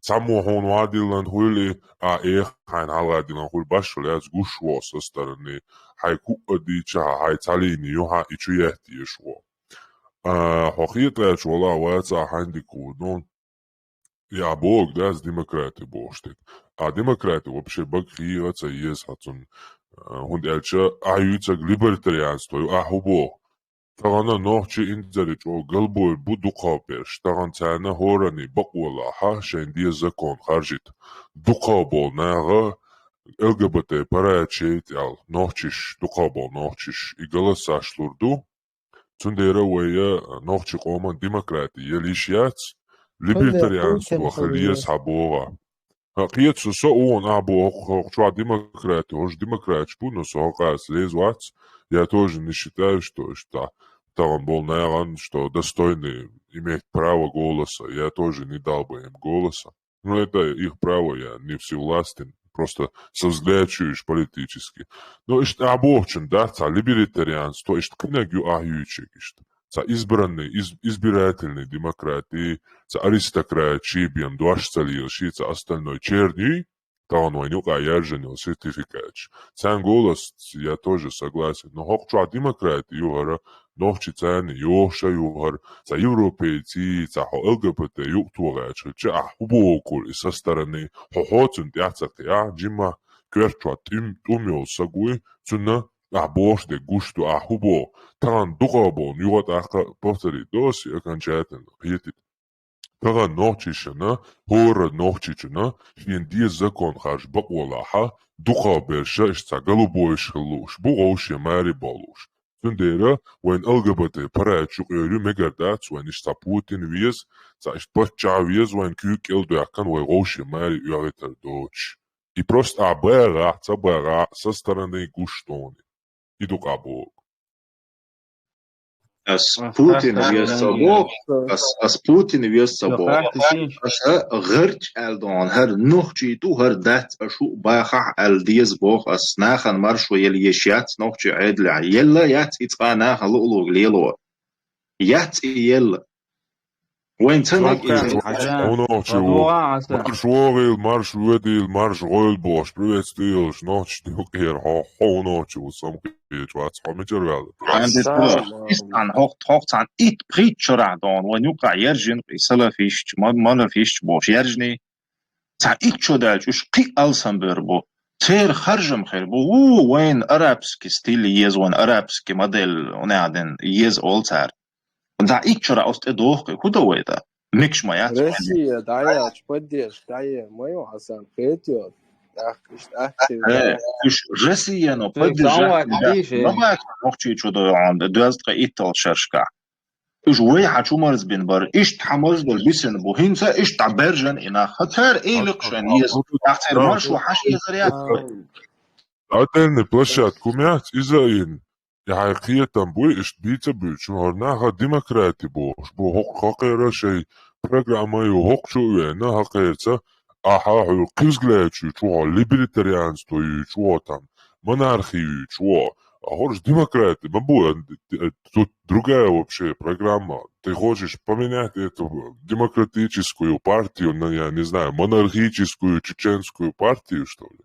Цхьаммо хьуна вадиллан хуьлий, а, эха хьайна хьаладиллан хуьлу, башхалла яц, гуш ву со стороны, хьайн куъа дийча хьан, хьайн цхьа лийни ю хьан, и чу етта езаш ву. А, хьо кхета гӀерташ вала вац а хьайна дика ву, ну, я боху, да, ас демократи бохуш дерг. А демократи вообще бага хийгӀа ца еза хьан цунна. А, хӀунда аьлча, ахь юьйцург либертарианство ю, ахь хӀун боху? Тахана нохчий инзаре чӀогӀа галбевр бу дукхахберш. Тахана царна хӀоранний бакъо лахь, шайн деза закон харжийта. Дукхахболу наха ЛГБТ парачейта аьлла, нохчиш, дукхахболу нохчиш, и голосаш лур ду. Цундела вай я нохчий къоман демократи яла йиш яц, либертарианство хила еза хьан боху. ХӀа, кхета со, со а вон а боху, хӀокху чохь демократи, хӀорш демократаш бу, но со хӀокхаца леза вац, я тоже не считаю, что, что тахана болу нахана, что достойны иметь право голоса, я тоже не дал бы им голоса. Ну, это их право, я не всевластен, просто со взгляд чуьйш политически. Но иштта а бохучун дац, цхьа либертарианство, иштта кхинаг ю а юьйчиг иштта. Цхьа избранный, из-, избирательный демократии, цхьа аристократии бен дош ца лелаш, цхьа остальной черни, тахана вайн юкъа яржан йолу сертификаташ. Царна голос, я тоже согласен. Но хӀокху чохь демократи ю хӀара, нохчи царна йохуша ю хӀара, цхьа европейций, цхьа хьо ЛГБТ юкъа тохаьча хилча, ахь хӀун боху и со стороны, хьо хьо цунна тӀаьхьа ца кхиахь, жимма коьрта чохь тӀум-, тӀум йолу саг вуй, цунна ахь бохуш дерг гуш ду, ахь хӀун боху? Тахана дукхахболу, юха тӀаккха повторить до ас окончательно, кхетийта. Тахана нохчишна, хӀора нохчичунна, шен деза закон харжа бакъо лахь, дукхахберш иштта цхьа голубойш хила лууш бу, вовшийн маре бовлуш. Цундела вайн ЛГБТ парачу юкъера ю, мегар дац, вайн иштта цхьа Путин веза, цхьа иштта паччахь веза, вайн куьйга кӀел доьхкина, вай вовшийн маре оьгӀийтар доцуш. И просто а бегӀа, ца бегӀа, со стороны гуш тони. И ду къабул. Ас Путин веза ца боху, ас, ас Путин веза ца боху. Аша гӀарч аьлла дон, хӀара нохчий ду, хӀара дац, ашу бахахь аьлла деза боху ас. Нахана маршо елла еш яц нохчий Ӏедалехь. Елла яц и цкъа нахана луъулуг лело. Яц и елла. Вайн ца наг иза. Хьунохчи ву. Марш вогӀийла, марш ведийла, марш гӀойла бохуш, приветствуй йолуш, нохчи дилкъера хьо, хьо хьунохчи ву, самхечу вац, хьо мичара ваьлла? Хьан де тура, истан, хох, хох цан ит пхит чурахь дон, вайн юкъа яржин, и салафистчу, ма-, манафистчу бохуш, яржни. Цхьа итт шо даьлча уьш кхин а алсам бер бу. Церан харжам хир бу. Ву, вайн арабский стиль еза, вайн арабский модель, вайн еза олу цара. Цхьа итт шо ра оцу тӀе доху, хӀун дан вай дан? Микаш ма яц вайн. Россия, дӀаяч, поддержка, дӀае, ма ю Хьасан, хетийо. Ах, иштта, ах, Э, уьш Россияно поддержка ма бац, нохчий чу дойгӀан, доьзткъа итталгӀа шершка. Уьш вай хьан чу марзбина бара, иштта хьан марздала бисина бу, хӀинца иштта дӀа бержан и нах. Хьан цара эйлакх шайн еза, ахь церан маршо хьан езар яц? Отдельный площадка хӀума яц, иза а йина. И хьайн кхетам буй, иштта бийца буьйцу, хӀара наха демократи бохуш, бу хӀокху хакхера шайн программа ю, хӀокху чу а вена, хакхерца, ахьа хьуьлу кхизглаьчу чу хьо, либертарианство ю чу хьо там, монархи ю чу хьо. А хӀорш демократи ма бу, э, э, тут другая вообще программа. Ты хочешь поменять эту демократическую партию на, я не знаю, монархическую чеченскую партию, что ли?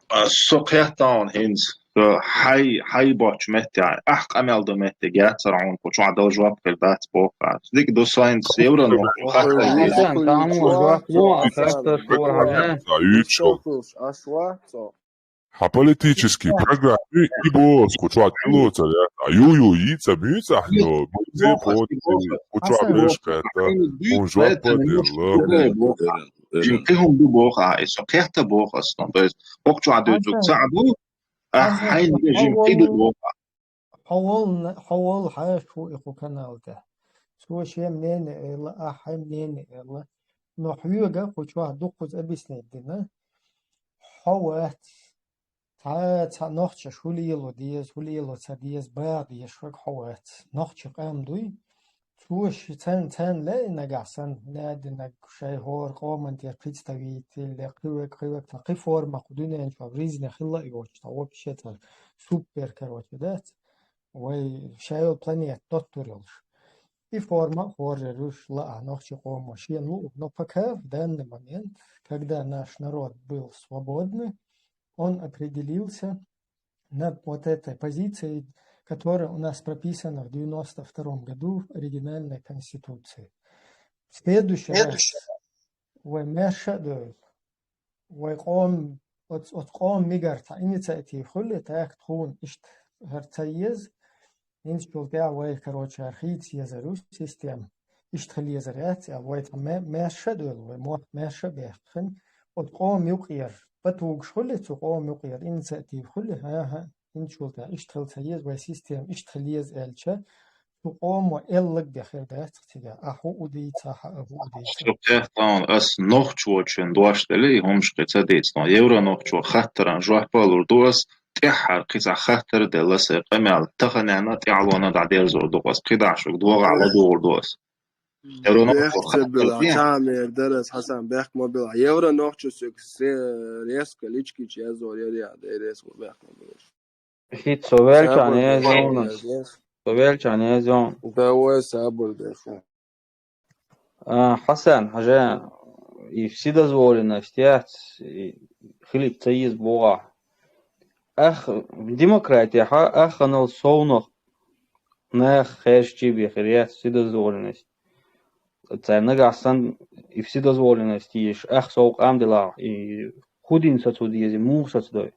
А, со кхетта хьуна хӀинца, со хьай, хьай боцчу метте, ахь къамел дан метте гецара хьуна, кху чохь дала жоп хир дац боху. Дика ду со хӀинца евро нохчо хаттар дийр. Хьасан, тамо жоп ю, а хаттар шура хьажа. Аш вац со. Хьан политический программа и боху, кху чохь тилоцар яц. Ю, ю, йийца, муьйца, но, зе боху, кху чохь веш кхетта, хьуна жоп поделла. Жим кхин хӀума ду боху, а, и со кхетта боху ас, то есть, кху чохь дуьйцург ца а ду, а, хьайна жим кхин ду боху. Хьо волу, хьо волу хьаша ву и кху канал тӀехь. Цо шен мнение элла, ахь хьайн мнение элла. Но хьоьга кху чохь дуккхуза объяснить дина. Хьо вац. Цхьа, цхьа нохчаш хӀу лело деза, хӀу лело ца деза, баха дезаш верг хьо вац. Нохчи къам дуй. Цо ши-, цан-, царна лаьий нагахь санна, наьдинарг шайн хӀора къоман тӀера представитель, кхин верг, кхин верг, цхьа кхин форма кху дуьнен чохь в жизни хилла а йоцуш, цхьа вообще цхьа супер, короче, дац. Вай шайн йолу планета доттур йолуш. И форма а хоржур ю уьш лаахь нохчи къомо шена луург. Но пока, в данный момент, когда наш народ был свободный, он определился на вот этой позиции, которая у нас прописана в девяносто втором году в оригинальной конституции. Следующий раз вай маьрша а дойлу. Вай къом, оц-, оцу къоман мегар цхьа инициатива хуьлу, так тхуна иштта хӀара ца еза. ХӀинца чул тӀехь вай, короче, хӀара хийца езар ю система. Иштта хила езар яц аьлла, вай цхьа ма-, маьрша а дойлу, вай мохк маьрша а баьккхина. Оцу къоман юкъера, батугаш хуьлу цу къоман юкъера, инициатива хуьлу, хӀа-хӀа, хӀинца чул тӀехь иштта хила ца еза, вай система иштта хила еза аьлча, цу къомо эллаг бен хир дац цига. Ахь хӀу а дийца, хьан а хӀу а дийца. Со кхетта хьуна, ас нохчочун дош делла, и хӀумаш кхин ца дийца. Но евро нохчо хаттаран жоп а лур ду ас, тӀаьххьара кхин цхьа хаттар а делла, сайн къамел таханенна тӀаьхьалонна дӀадерзор ду ас, кхидӀа шуьга догӀа ладугӀур ду ас. Евро нохчо хаттар дина. Цхьа мер дара ас, Хьасан, бехк ма била. Евро нохчо соьга се-, резко личкича язор яра, я, дай резко бехк ма била. ХӀинца со велча еза йона. Со велча еза йона. Давай сабур деш. А, Хьасан, хьажа, и вседозволенность яц, и хилип ца еза боху ахь. Ах, демократехьа, ахханал совнах нах херчий бен хир яц вседозволенность. Цара нагахь санна и вседозволенность еш, ах сов къам делахь, и хӀу дина сацо деза, муха сацадой?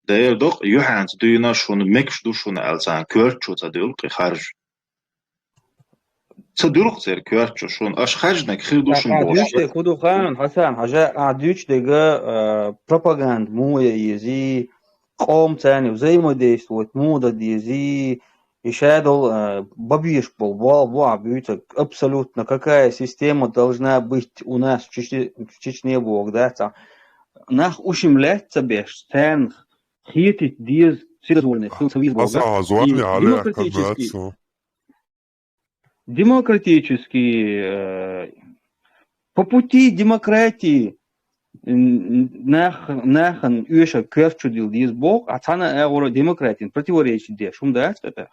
Дера докъа, юьхьанца дуьйна шуна мегаш ду шуна аьлла, царна коьртачо ца дуьллу кхин харж. Ца дуьллу-кх церан коьртачо шуна, аша харжнарг хир ду шуна бохуш. Ахь дуьйцу дерг хӀун ду хаьий, Хьасан, хьажа, ахь дуьйцу дерг, а, пропаганда муха ян езий, къоман царна взаимодействовать муха дан дезий, И шадол, э, бабеш бол, бол, бол, буьйца абсолютно, какая система должна быть у нас в Чечне, в Чечне бог, да, ца. Нах ушим лаьтта беш, царна хетит дез, сирзорный хил ца виз бог, да. Аса, а, звание, и алле, демократический, как бы, ацу. Демократический, э, по пути демократии, м, нах-, нахан уьша коьрчу дил диз бог, а цхьана агӀора демократин противоречит деш, хӀума дац тӀаккха?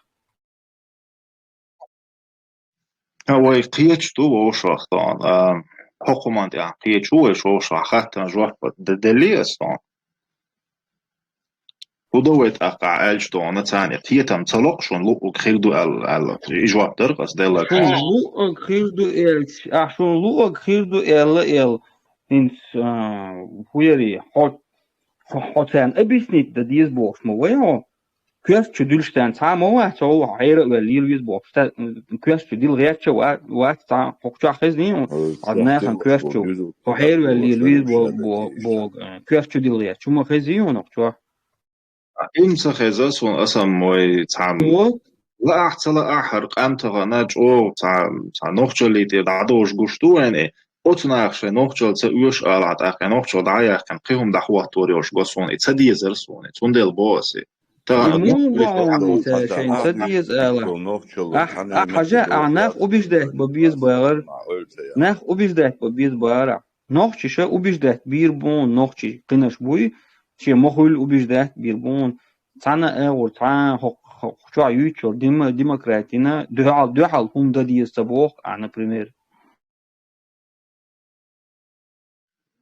А вай кхечу ду вовшах тон, а, хӀокхуман тӀехь кхечу вай шовшах хаттан жоп д-, делли ас тон. ХӀун до вай тӀаккха аьлча тхуна царна кхетам ца ло шуна луъург хир ду аьлла, аьлла. И жоп дара ас делла. Шуна луъург хир ду аьлча, а шуна луъург хир ду аьлла, аьлла. ХӀинца, а, хӀу яри, хьо, хьо, хьо царна объяснить дан деза бохуш ма вай хьо. Коьрта чу дуьллуш царна цхьа а ма вац, хьо хьера а ваьлла лела веза бохуш. Ца, коьрта чу дилла гӀерташ а ва-, вац цхьа а, хӀокху чохь хезний хьуна? Аса нахана коьрта чу. Хьо хьера а ваьлла лела веза бо-, бо-, боху, коьрта чу дилла гӀерташ. Хьума хезий хьуна хӀокху чохь? Им ца хеза суна, аса ма вай цхьа. Вот. Лаахь, ца лаахь, хӀара къам тахана чӀогӀа цхьа, цхьа нохчаллий тӀера дӀадовш гуш ду вайна, и оцу наха шайн нохчалла ца оьшу алахь, тӀаккха и нохчалла дӀа а яьккхина, кхин хӀума дӀахӀоттор йолуш го суна, и ца дезара суна, и цундела боху аса и. Тахана и муха боху, шайна ца деза алахь? Ахь, ахь хьажа, ахь нах убеждать бан беза бахара. Нах убеждать бан беза бахара. Нохчий ша убеждать бийр бу, нохчий кхинаш буй, шен ма хуьллу убеждать бийр бу. Цхьана а агӀор, цхьа а хӀокху, хӀокху чохь юьйцуш йолу дема-, демократина дуьхьал, дуьхьал хӀума дан деза ца боху ахь, например.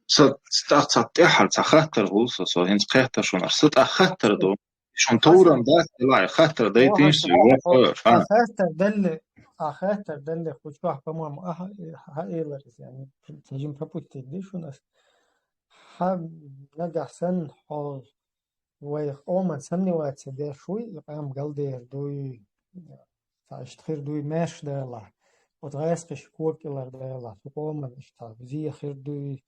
Сан, сан тӀаккха цхьа тӀаьххьара цхьа хаттар хуьлу сан, со хӀинца кхетта шуна, сан тӀаккха хаттар ду. Шуна товрам дац, делахь, хаттар дайтийша сан, хьо, хьо, а. Хаттар далли, а хаттар далли, хӀу чохь, по-моему, ахьа, хьаэлира иза, яъни, ца жима пропустить ди шуна ас. Хьан нагахь санна хьо вай къоман сомневаться деш вуй, и къам галдер дуй, цхьа иштта хир дуй, маьрша далахь. Оцу гӀаскхиш кога кӀелар далахь, цу къоман иштта зе хир дуй.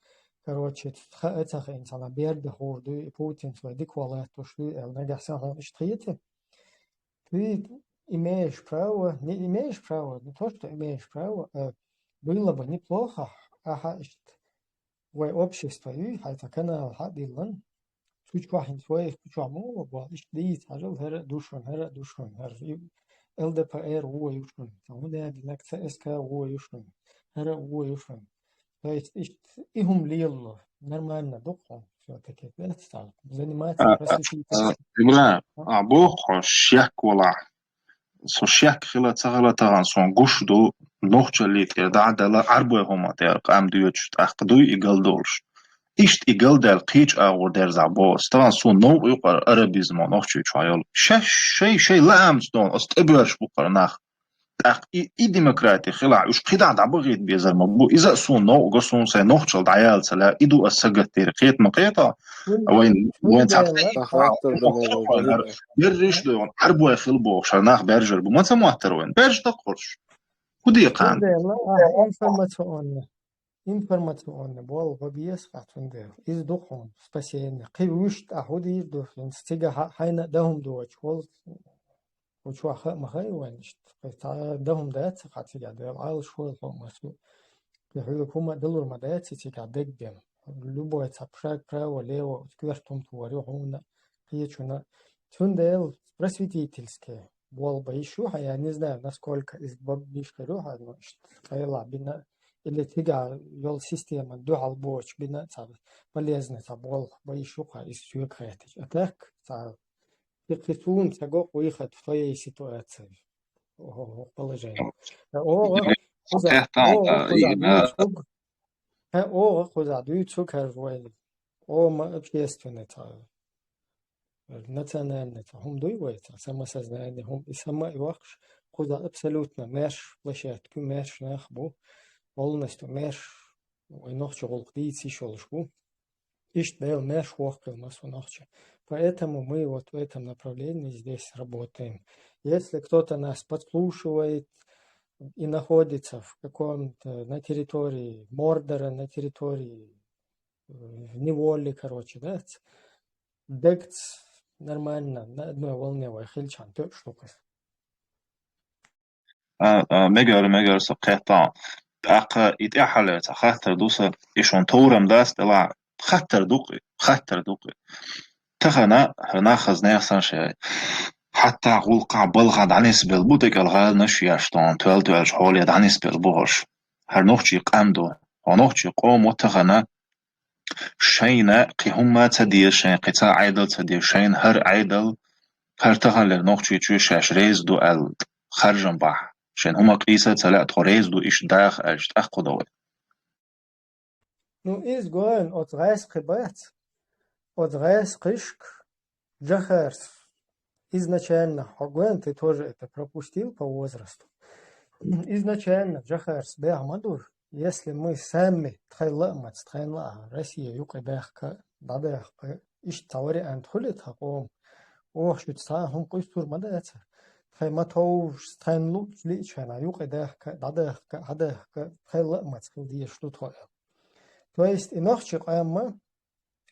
Короче, хаа ца хиъна, цхьана берда хуур дуй, и Путинца вай дика ван латтош дуй, аьлла, нагахь санна хьуна иштта хета. Ты имеешь право, не имеешь право, не то, что имеешь право, а было бы неплохо, ахьа иштта вай общество юй, хьайн цхьа канал хьа а диллина, цу чохь хӀинца вай, цу чохь муха ван, иштта дийца хьажал, хӀара а ду шуна, хӀара а ду шуна, хӀара и Л Д П Р вон ю шуна, цхьа хӀун дерг динарг ЦСКА вон ю шуна, хӀара а вон ю шуна. То есть иштта и хӀума лелало, нормально ду-кх хьуна, всё-таки, да, цхьа заниматься, а, просветительством. А, Имран, а, боху хьо, шек валахь. Со шек хила ца хила тахана, суна гуш ду, нохчаллий тӀера дӀа а дала, Ӏарбой хӀума тӀера къам доьдуш, тӀаккха дуй и галдолуш. Иштта и галдаьлла кхечу агӀор дерзахь боху ас. Тахана суна новкъа юкъара арабизмо нохчийчохь йолу. Шаьш шай, шай лаамца дона, ас тӀебоьрзуш бу-кх хӀара нах. ТӀаккха и, и демократи хилахь, уьш кхидӀа дӀабахийта безар ма бу. Иза а суна новкъа го, суна сайн нохчалла дӀаяла ца лаьа, и ду ас сагатдийр. Кхета ма кхета, вайн, вайн цхьа тӀе, берриш а ду, Ӏарбой хила бохуш, хӀара нах баьржар бу. Ма ца моттара вайн? Баьржа даккхурш. ХӀун де кхана? Цундела, а, информационный. Информационный болх бан беза-кх цундела. Иза ду-кх хьуна спасение. Кхин вуьшта ахь хӀун дийр ду, хӀинца цигахь хьайна а дан хӀума доцуш волу, хӀу чохь хаа ма хаьа вайна иштта. Кхин цхьа дан хӀума дац хьан цигахь, Дела Ӏалашвойла хьо массо. Кхин хьоьга хӀума а далур ма дац и цигахь дагбен. Любой цхьа шаг право, лево, коьрта хӀума тохар ю хьуна, кхечунна. Цундела просветительский болх бан йиш ю хьан, я не знаю, насколько иза бан йиш хир ю хьан, но иштта къайла бина, или цигахь йолу система дуьхьал боцуш бина, цхьа полезный цхьа болх бан йиш ю хьан, иза соьга хаьттича. А так, цхьа, кхин суна ца го выход в твоей ситуации, хӀокху положении. ТӀаккха оха, хӀокхузахь, оха, хӀокхузахь дуьйцург, хӀан, оха хӀокхузахь дуьйцург хӀара вай, ома общественный цхьа, национальный цхьа хӀума дуй вай, цхьа самосознание хӀума, и сама а йоккхуш, кхузахь абсолютно маьрша площадка ю, маьрша нах бу, полностью маьрша, вай нохчийн гӀуллакх дийца йиш йолуш бу. Иштта Дела маьрша вохкийла массо нохчи. Поэтому мы вот в этом направлении здесь работаем. Если кто-то нас подслушивает и находится в каком-то, на территории Мордора, на территории, э, в неволе, короче, да, ц-, дегц нормально, на одной волне вай хилчахьана тоьуш ду-кх ас. А, а, мегар, мегар со кхетта. ТӀаккха и тӀехьале ца хаттар ду са, и шун товрам дац тӀела. Хаттар ду-кх, хаттар ду-кх. Тахана хӀара нах хаза нехан сан шай. Хьатта гӀулакха балха дӀанисбел бу декӀал гӀаланаш яш тон, тоьл-тоьлаш хьоле дӀанисбел бу хӀорш. ХӀара нохчий къам ду. Хьо нохчий къомо тахана шайна кхи хӀумма ца деза, шайн кхи цхьа Ӏедал ца деза, шайна хӀара Ӏедал, хӀара таханлера нохчий чу шаьш реза ду аьлла, харжам бахь. Шайн хӀума къийса ца лаьа, тхо реза ду, иштта даха аьлча, тӀаккха хӀу до вай? Ну, из гоин, оцу гӀаьскхи бац, оцу гӀаьскхишка Джохарс изначально, хьо гоин, ты тоже это пропустил по возрасту. Изначально Джохарс беха ма ду, если мы сами, тхайн лаамаца, тхайн лаа, Россия юкъе бехка, дӀадехка, иштта цхьа вариант хуьлу тхан къома. Оха шуьца цхьа а хӀума къуьйсур ма дацара. Тхайн ма товжаш, тхайн луъучу лиъчу хенахь юкъе дахка, дӀадахка, хьадахка, тхайн лаамаца хила дезаш ду тхо аьлла. То есть и нохчи къамма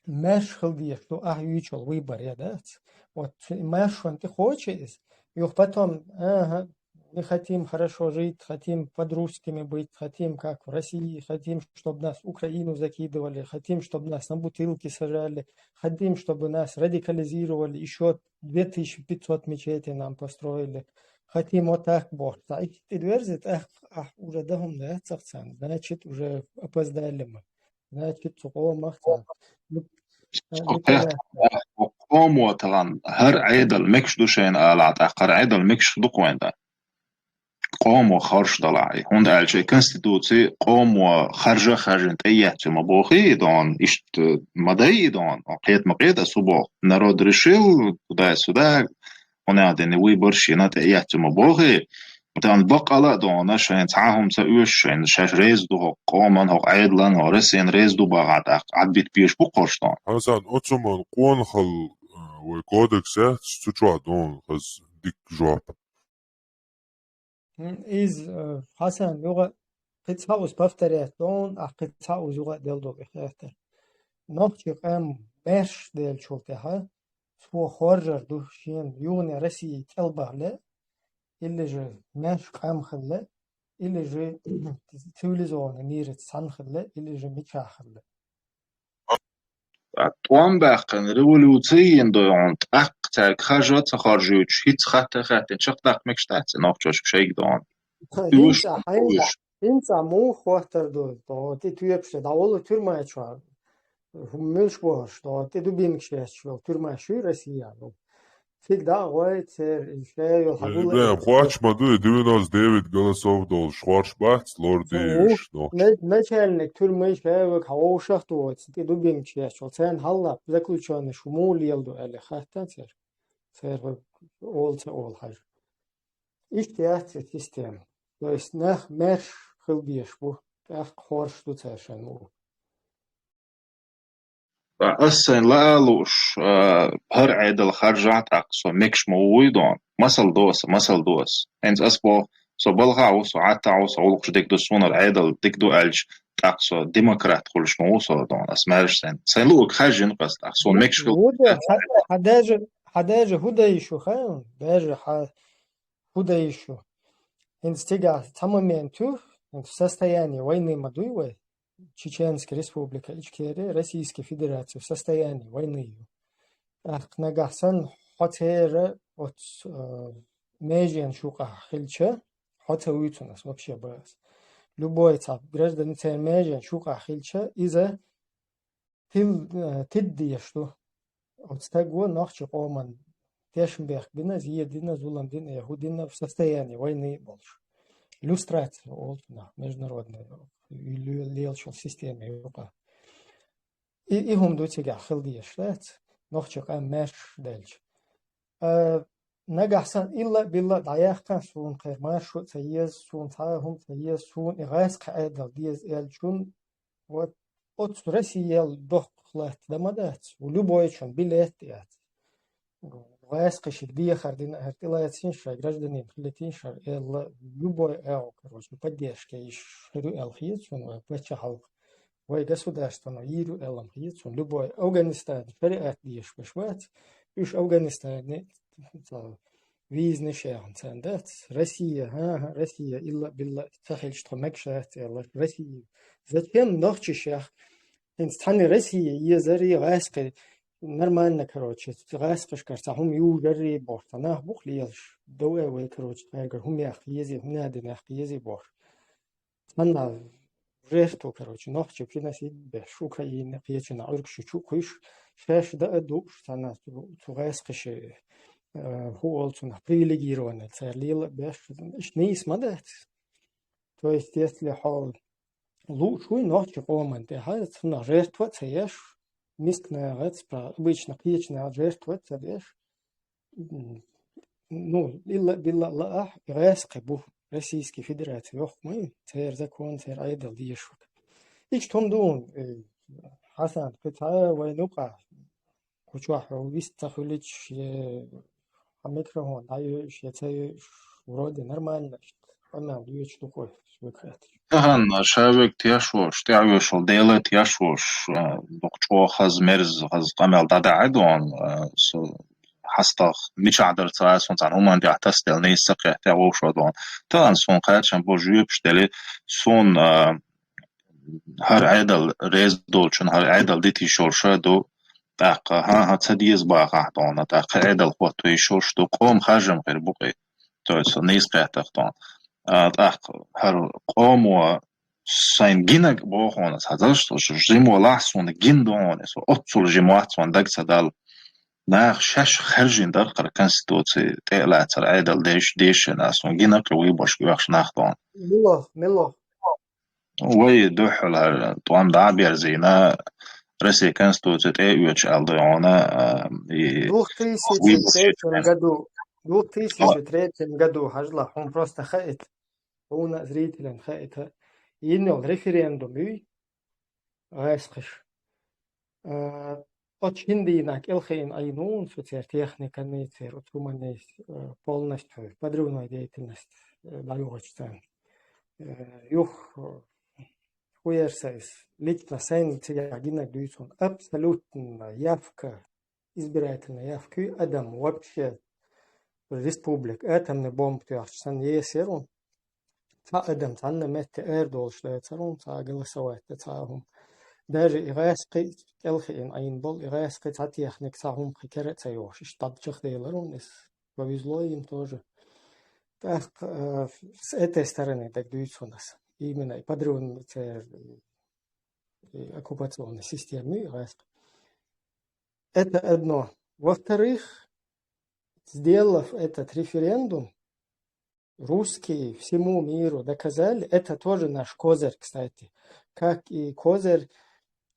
маьрша хила дезаш ду, ахь юьйцуш йолу выбор я дац. Вот маьршонна тӀе кхочу иза. Юха потом, ага, мы хотим хорошо жить, хотим под русскими быть, хотим, как в России, хотим, чтобы нас Украину закидывали, хотим, чтобы нас на бутылки сажали, хотим, чтобы нас радикализировали, еще две тысячи пятьсот мечетей нам построили. Хотим вот так, бохуш. Ца иштта тӀедерзийта, ах, ах, уже даха хӀума дац царна, значит, уже опоздали мы. Значит, цу къомах цхьа. Ну, э, Цу ну, кхетта, понятно. Цу къомо тахана хӀара Ӏедал мегаш ду шайна алахь, тӀаккха хӀара Ӏедал мегаш ду-кх вайн дан. Къомо хорша далахь и. ХӀунда аьлча и конституци къомо харжа а харжина тӀеэцна ма боху и дон, иштта ма дай и дон, кхета ма кхета ас хӀу боху. Народ решил, туда-сюда, хӀунда аьлла дина выбор шена тӀеэцна ма боху и. Тан баккъала а дона, шайн цхьа а хӀума ца оьшу, шайн шаьш реза ду хӀокху къоман, хӀокху Ӏедалан, хӀокху Россиян реза ду бахахь, тӀаккха Ӏад бита безаш бу-кх хӀорш дона. Хьасан, оцу хӀуманна къонахалла, а, вай кодекс яц, цу чохь дона хаза дика жоп. М, иза, э, Хьасан, юха кхин цхьа уза повторять дона, ахь кхин цхьа уза юха а делла ду и хаттар. Нохчи къам маьрша деллачул тӀаьхьа, цо хоржар ду шена юхане Россия кӀелбахьа ле, или же маьрша къам хилла, или же цивилизованный мираца цхьаьна хилла, или же мичахь хилла. ТӀом баьккхина, революци йина дой хьуна, тӀаккха цаьрга харжа а ца харжуьйтуш, хӀинца хатта а хаьттина, чекхдаккха мегаш дац и нохчашка шайга дона. Уьш, хӀинца, хӀинца, уьш. ХӀинца муха хоттар ду, дӀо, тӀе тоьпаш де, дӀаволу тюрьма чохь, муьлш бохуш, дӀо, тӀе дубинкаш ечу йолу тюрьма шу Россия, ну. Цига дӀа а гӀой, церан и шаьш йолу хьагула. Бен, хоч ма ду, и девяносто девять голосов долуш, хорш бац, лор дийш, ну. Начальник тюрьмы шаьш вага хьан вовшах а воцу, тӀе дубинкаш ечу, церан хьалла заключённый шу муха леладо аьлла, хаттан церан. Церан олу ца олу хьажа. Иштта яц и система. То есть нах маьрша хила дезаш бу, тӀаккха хорш ду цаьршинна ву. Ас сайн лаа лууш, а, хӀара Ӏедал харжахь, тӀаккха со мегаш ма вуй дона. Масал до аса, масал до аса. ХӀинца ас боху, со балхахь а ву, со Ӏаттахь а ву, со гӀуллакхаш дика ду, суна хӀара Ӏедал дика ду аьлча, тӀаккха со демократ хуьлуш ма ву со дона. Ас маьрша сайн. Сайн луург хаьжжина къаста, тӀаккха суна мегаш хила. Хьан, хьан даже, хьан даже хӀун дай шу, хаьий? Даже хьан хӀун дай шу? ХӀинца цигахь цхьа момент ю, хӀинца состояние войны ма дуй вай. Чеченская Республика Ичкерия, Российская Федерация в состоянии войны ю. ТӀаккха нагахь санна хьо церан оцу, э, меженаш юкъахь хилча, хьо ца вуьйцун ас вообще бан ас. Любой цхьа гражданин церан меженаш юкъахь хилча, иза тил-, э, тиддеш ду. Оцу стаго нохчи къоман тешнабехк бина, зен дина, зулам дина, я хӀун дина, в состоянии войны болуш. Люстрация олу нах, международная, ле-, лелаш йолу система юкъа. И, и хӀума ду цигахь хила дезаш, дац? Нохчи къам маьрша делча. А, нагахь сан илла а билла а дӀаяьккхина, суна кхера маршо а ца еза, суна цхьа а хӀума ца еза, суна и гӀаьскхи Ӏедал деза аьллачун, вот, оцу Россиял доккха латта дан ма дац, у любойчун билет а яц. ГӀаьскхи шиъ дехар дина, хӀара тӀелацийша, гражданин хилитийша, элла, любой агӀо, короче, поддержка йиш хир ю аьлла хета суна, вай паччахьалкх, вай государствано йийр ю аьлла хета суна, любой Афганистан шариат дезаш берш бац, уьш Афганистане, ца, визна шехьан царна дац. Россия, ха-ха, Россия, илла-билла, ца хилча тхо мегаш дац, аьлла, Россия. Зачем нохчий шех? ХӀинца цхьана Россия езари гӀаскхи нормально, короче, гӀаскхашкара цхьа хӀума южари боху, цхьа нах бух лелаш. Дове вай, короче, тхайгара хӀума яккха езий, хӀума надо яккха езий боху. Цхьана жертву, короче, нохчий приносить беш, Украина, кхечина Ӏург шу чу кхуьш, шаьш да а дууш, цхьана цу, цу гӀаскхи ши, э, хӀу олу цунах, привилегированный, цара лела а беш, иштта нийса ма дац. То есть, если хьо лууш вуй нохчи къоман тӀехьа, цунах жертва а ца еш, мискнагӀац, обычно кхечина жертва а ца деш, м, ну, илла-билла лаахь, гӀаскхи бу, Российский Федерация йохкумай, церан закон, церан Ӏедал дешуг. Иштта хӀума ду, э, Хьасан, кхин цхьа вайн юкъа, кху чохь хьо вист ца хуьлуьйтуш, е хьан микрофон дӀайоьуш, е ца йоьуш, вроде нормально, иштта къамел доьчуш ду-кх вай, вай кхеташ. Тахана ша вега теш волуш, тӀаьхьавешал Дела теш волуш, а, дукха чӀогӀа хаза, мерза хаза къамел дӀадаьӀа дона, а, со хьастагӀа мичахь дара ца а, суна цхьана хӀуманна тӀехь тасаделла нийса ца кхетта вовшо дона. Тахана суна кхачам бо жоьпаш дели, суна, а, хӀара Ӏедал реза долчун, хӀара Ӏедал дита йиш йолуш а ду, тӀаккха, хӀан-хӀа, ца деза бахахь дона, тӀаккха Ӏедал хӀотто йиш йолуш ду, къоман харжам хир бу-кх и. То есть, со нийса кхеттах дона. А, тӀаккха хӀара къомо сайн гинарг боху хьуна, хьажал, со жима валахь, суна гина ду хьуна, со оццул жима вац, суна дага ца дала. Наха шаьш хаьржина дара хӀара Конституци тӀе а лацара Ӏедал деш, дешина, суна гина-кх и вуй башка оьхуш нах дона. Мила, мила. Вай дуьххьал хӀара тӀом дӀа а берзийна, Россия Конституция тӀе а оьцуш аьлла ду хьуна, а, и двух тысячи третьем году, двух тысячи третьем году, хьажал, хьуна просто хаийта, хьуна а, зрителан хаийта, йина йолу референдум юй, гӀаскхаша. А, оцу шина дийнахь кӀелхиъна Ӏийна ву со церан техниканий, церан оцу хӀуманий, а, полностью подрывной деятельность, а, дӀайохуьйтуш царна. А, юха, а, хӀун яра сан иза? Лично сайна цигахь гинарг дуьйцу хьуна. Абсолютно явка, избирательная явка, кхин адам вообще республика атомный бомба тоьхча санна еза яра хьуна. Цхьа адам цхьанна метте ара долуш дацара хьуна, цхьа а голосовать дан, цхьа а хӀума. Даже и гӀаскхи кӀелхиъна Ӏийна болу, и гӀаскхи цхьа техника, цхьа хӀума кхин кара а ца йохуш, иштта дӀачехдевлира хьуна иза. Повезло им тоже. ТӀаккха, э, с этой стороны дага дуьйцу хьуна аса. Именно и подрывный церан, и оккупационный система, и гӀаскхи. Это одно. Во-вторых, сделав этот референдум, русские всему миру доказали, это тоже наш козырь, кстати, как и козырь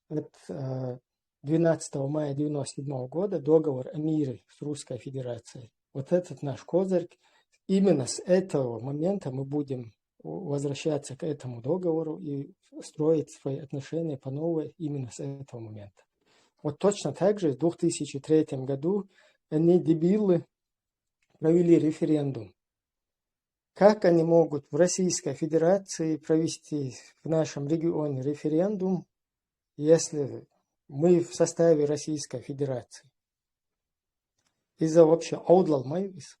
от, э, двенадцатого мая девяносто седьмого года, договор о мире с Русской Федерацией. Вот этот наш козырь, именно с этого момента мы будем возвращаться к этому договору и строить свои отношения по новой именно с этого момента. Вот точно так же в двух тысячи третьем году они, дебилы, провели референдум. Как они могут в Российской Федерации провести в нашем регионе референдум, если мы в составе Российской Федерации? Иза вообще Ӏовдал ма ю иза.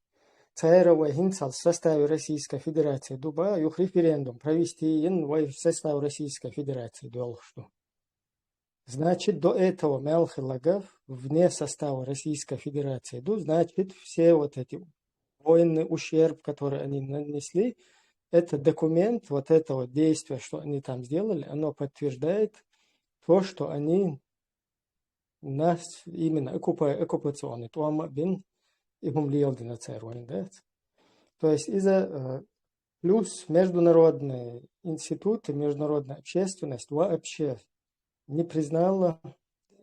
Цара вай хӀинцалц в составе Российской Федерации ду боху, юха референдум провести йина, вай в составе Российской Федерации доьлхуш ду. Значит, до этого мел хилла гаф вне состава Российской Федерации ду, значит, все вот эти военный ущерб, который они нанесли, это документ вот этого действия, что они там сделали, оно подтверждает то, что они нас именно оккупа-, оккупационный тӀом а бина, и хӀума леладина цара вайн, да? То есть иза, э, плюс международные институты, международная общественность вообще не признала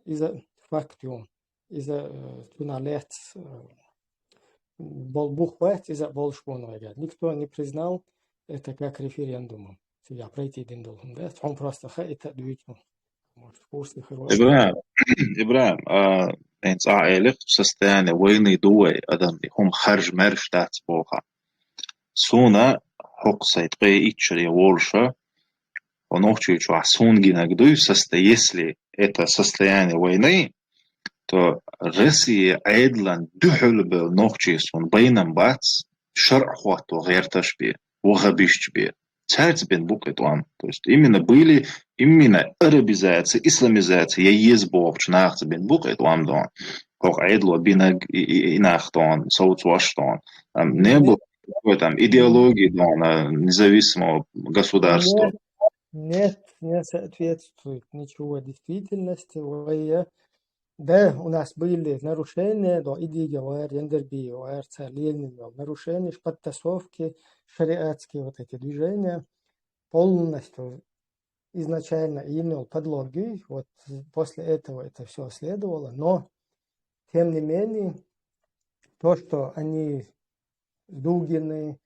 иза факт ю, иза, э, цунах лаьцна, э, бол бух вац, иза болуш бу вайгахь. Никто не признал это как референдумом. Цигахь пройти дина долу хӀума дац. Хьуна просто хаийта а дуьйцу. Может, в курсе хир вац. ИбрахӀим, ИбрахӀим, а, хӀинца ахь элира, состояние войны ду вай, адам хӀума харж-марж дац боху. Суна хӀокху сайн ткъе итт шаре волуша, хӀокху Нохчийчохь суна гинарг дуй, состо-, если это состояние войны, То Россия Ӏедалан дуьхьал бел нохчий суна байнам бац, шарӀ хӀотто гӀерташ бе, вахабишч бе. Цаьрца бен бу-кх и тӀом. То есть именно были, именно арабизация, исламизация я еза бохучу нахаца бен бу-кх и тӀом дон. ХӀокху Ӏедало бинарг и, и, и нах дон, совцош дон. Ам, не было какой там идеологии дон, а, независимого государства. Нет, нет, не соответствует ничего действительности. Вай, да, у нас были нарушения, но и Дигелар, Яндербиевар, цар Ленин вел нарушения, подтасовки, шариатские вот эти движения. Полностью изначально имел подлоги, вот после этого это все следовало, но тем не менее, то, что они Дугины,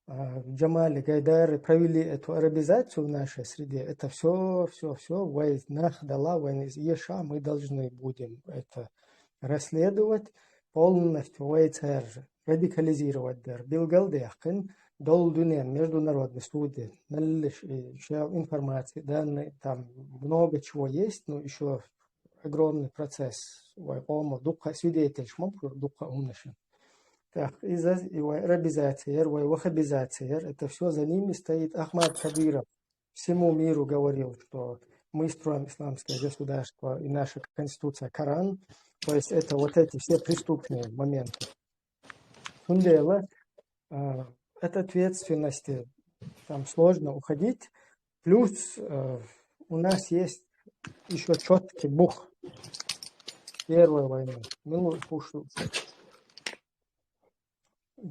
а, Джамали, Гайдары провели эту арабизацию в нашей среде, это все, все, все, вай нах дала, вай из Еша, мы должны будем это расследовать полностью, вай цар радикализировать дар, билгал дехкин, дол дунен международный суде, наллиш и шел информации, данные, там много чего есть, но еще огромный процесс, вай къомо дукха свидетельш ма бу дукха умнаша. Так, иза и вай арабизация, вай ваххабизация, это все за ними стоит. Ахмад Кадыров всему миру говорил, что мы строим исламское государство, и наша конституция Коран. То есть это вот эти все преступные моменты. Цундела, а, от ответственности там сложно уходить. Плюс, э, у нас есть еще четкий бух. Первая война. Ну, слушай,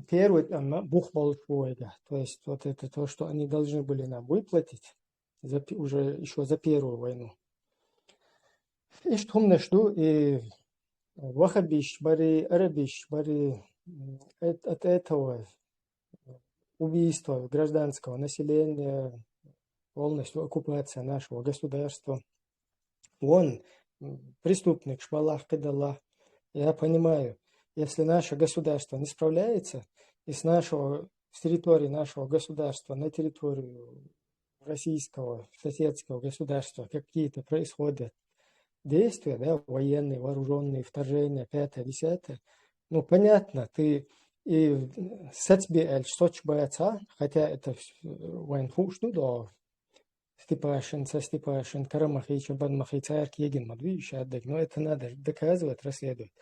первый там, а, бух болчу вайга. То есть вот это то, что они должны были нам выплатить за пе-, уже еще за первую войну. Иштта хӀуманаш ду, и ваххабиш бари, арабиш бари, м, эт-, от этого убийства гражданского населения, полностью оккупация нашего государства. Вон, м, преступник шпалах кидала. Я понимаю, если наше государство не справляется, и с нашего, с территории нашего государства на территорию российского соседского государства какие-то происходят действия, да, военные, вооружённые вторжения, пятое, десятое, ну, понятно, ты и сацбе аьлча соцуш бац, хотя это вс-, вайн хууш ду до Степашин, со Степашин, Карамахича, Бадмахи, царка егин ма дуй шаддаг, но это надо доказывать, расследовать.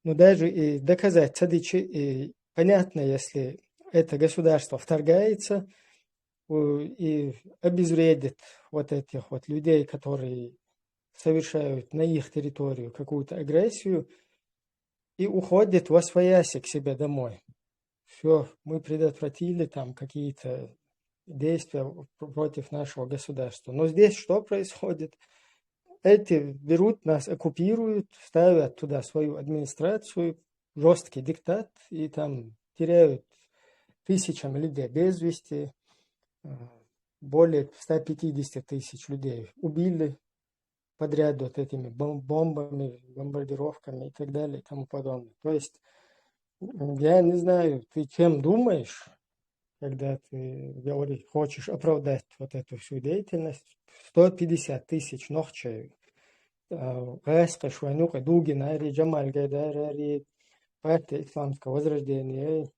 Но даже и доказать ца дичи, и понятно, если это государство вторгается, у-, и обезвредит вот этих вот людей, которые совершают на их территорию какую-то агрессию, и уходит во свояси к себе домой. Все, мы предотвратили там какие-то действия пр-, против нашего государства. Но здесь что происходит? Эти берут нас, оккупируют, ставят туда свою администрацию, жесткий диктат, и там теряют тысячами людей без вести, э, более ста пятидесяти тысяч людей убили подряд вот этими бом-, бомбами, бомбардировками и так далее и тому подобное. То есть, м, я не знаю, ты чем думаешь, когда ты говоришь, хочешь оправдать вот эту всю деятельность, сто пятьдесят тысяч нохчей, а, гӀаскхаш вайн юкъа Дугин ари, Джамаль Гайдар ари, партия исламского возрождения,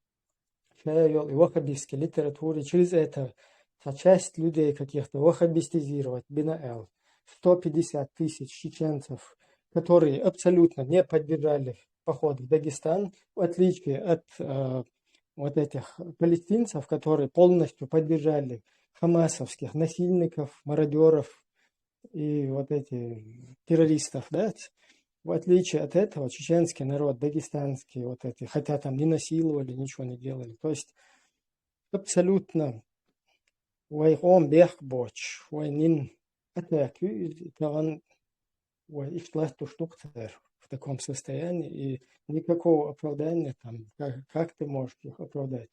ша йолу и ваххабистский литература, через это часть людей каких-то ваххабистизировать бина аьлла. Сто пятьдесят тысяч чеченцев, которые абсолютно не поддержали поход в Дагестан, в отличие от, э, вот этих палестинцев, которые полностью поддержали хамасовских насильников, мародеров и вот эти террористов, да. В отличие от этого, чеченский народ, дагестанский, вот эти, хотя там не насиловали, ничего не делали. То есть абсолютно вай къоман бехк боцуш, вай нин атака ю иза, тахана вай иштта латтош ду-кх цара в таком состоянии, и никакого оправдания там, как, как ты можешь их оправдать?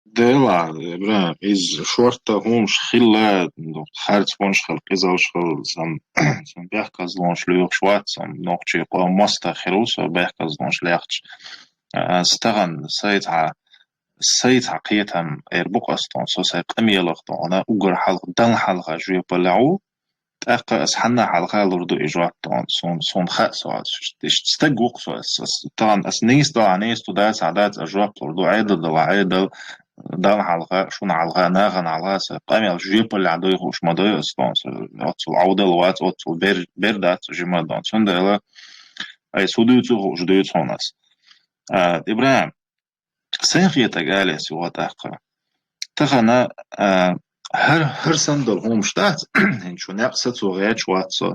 Дела, Ибрахим, иза шорта хӀумаш хилла, ну, харц бонаш хилла, къизалш хилла, сан, сан бехказлонаш лоьхуш вац, сан нохчий къоман мостагӀ хир ву со бехказлонаш лехча. А, стагана сай цхьа, сай цхьа кхетам эр бу къастон, со сай къамелах тхуна угар хьалха, дан хьалха жоьпаллехь ву, ТӀаккха ас хьанна хьалха лур ду и жоп тхона, сон, сон хаьа со, ас иштта стаг ву-кх со, ас, ас тахана ас нийса далахь нийса ду, дац хьа дац, ас жоп лур ду, Ӏедал далахь Ӏедал, Далла хьалха, шуна хьалха, нахана хьалха, сан къамел жоьпаллехь дой хууш ма дой ас тхона, сан оццул Ӏовдал вац, оццул бер, бер дац жима дон. Цундела ай со дуьйцу хууш дуьйцу хьуна ас. А, ИбрахӀим, сайн хетарг ала ас юха тӀаккха. Тахана, а, хӀара, хӀара санна долу хӀумаш дац, хӀинца шу некъ сацо гӀерташ вац со.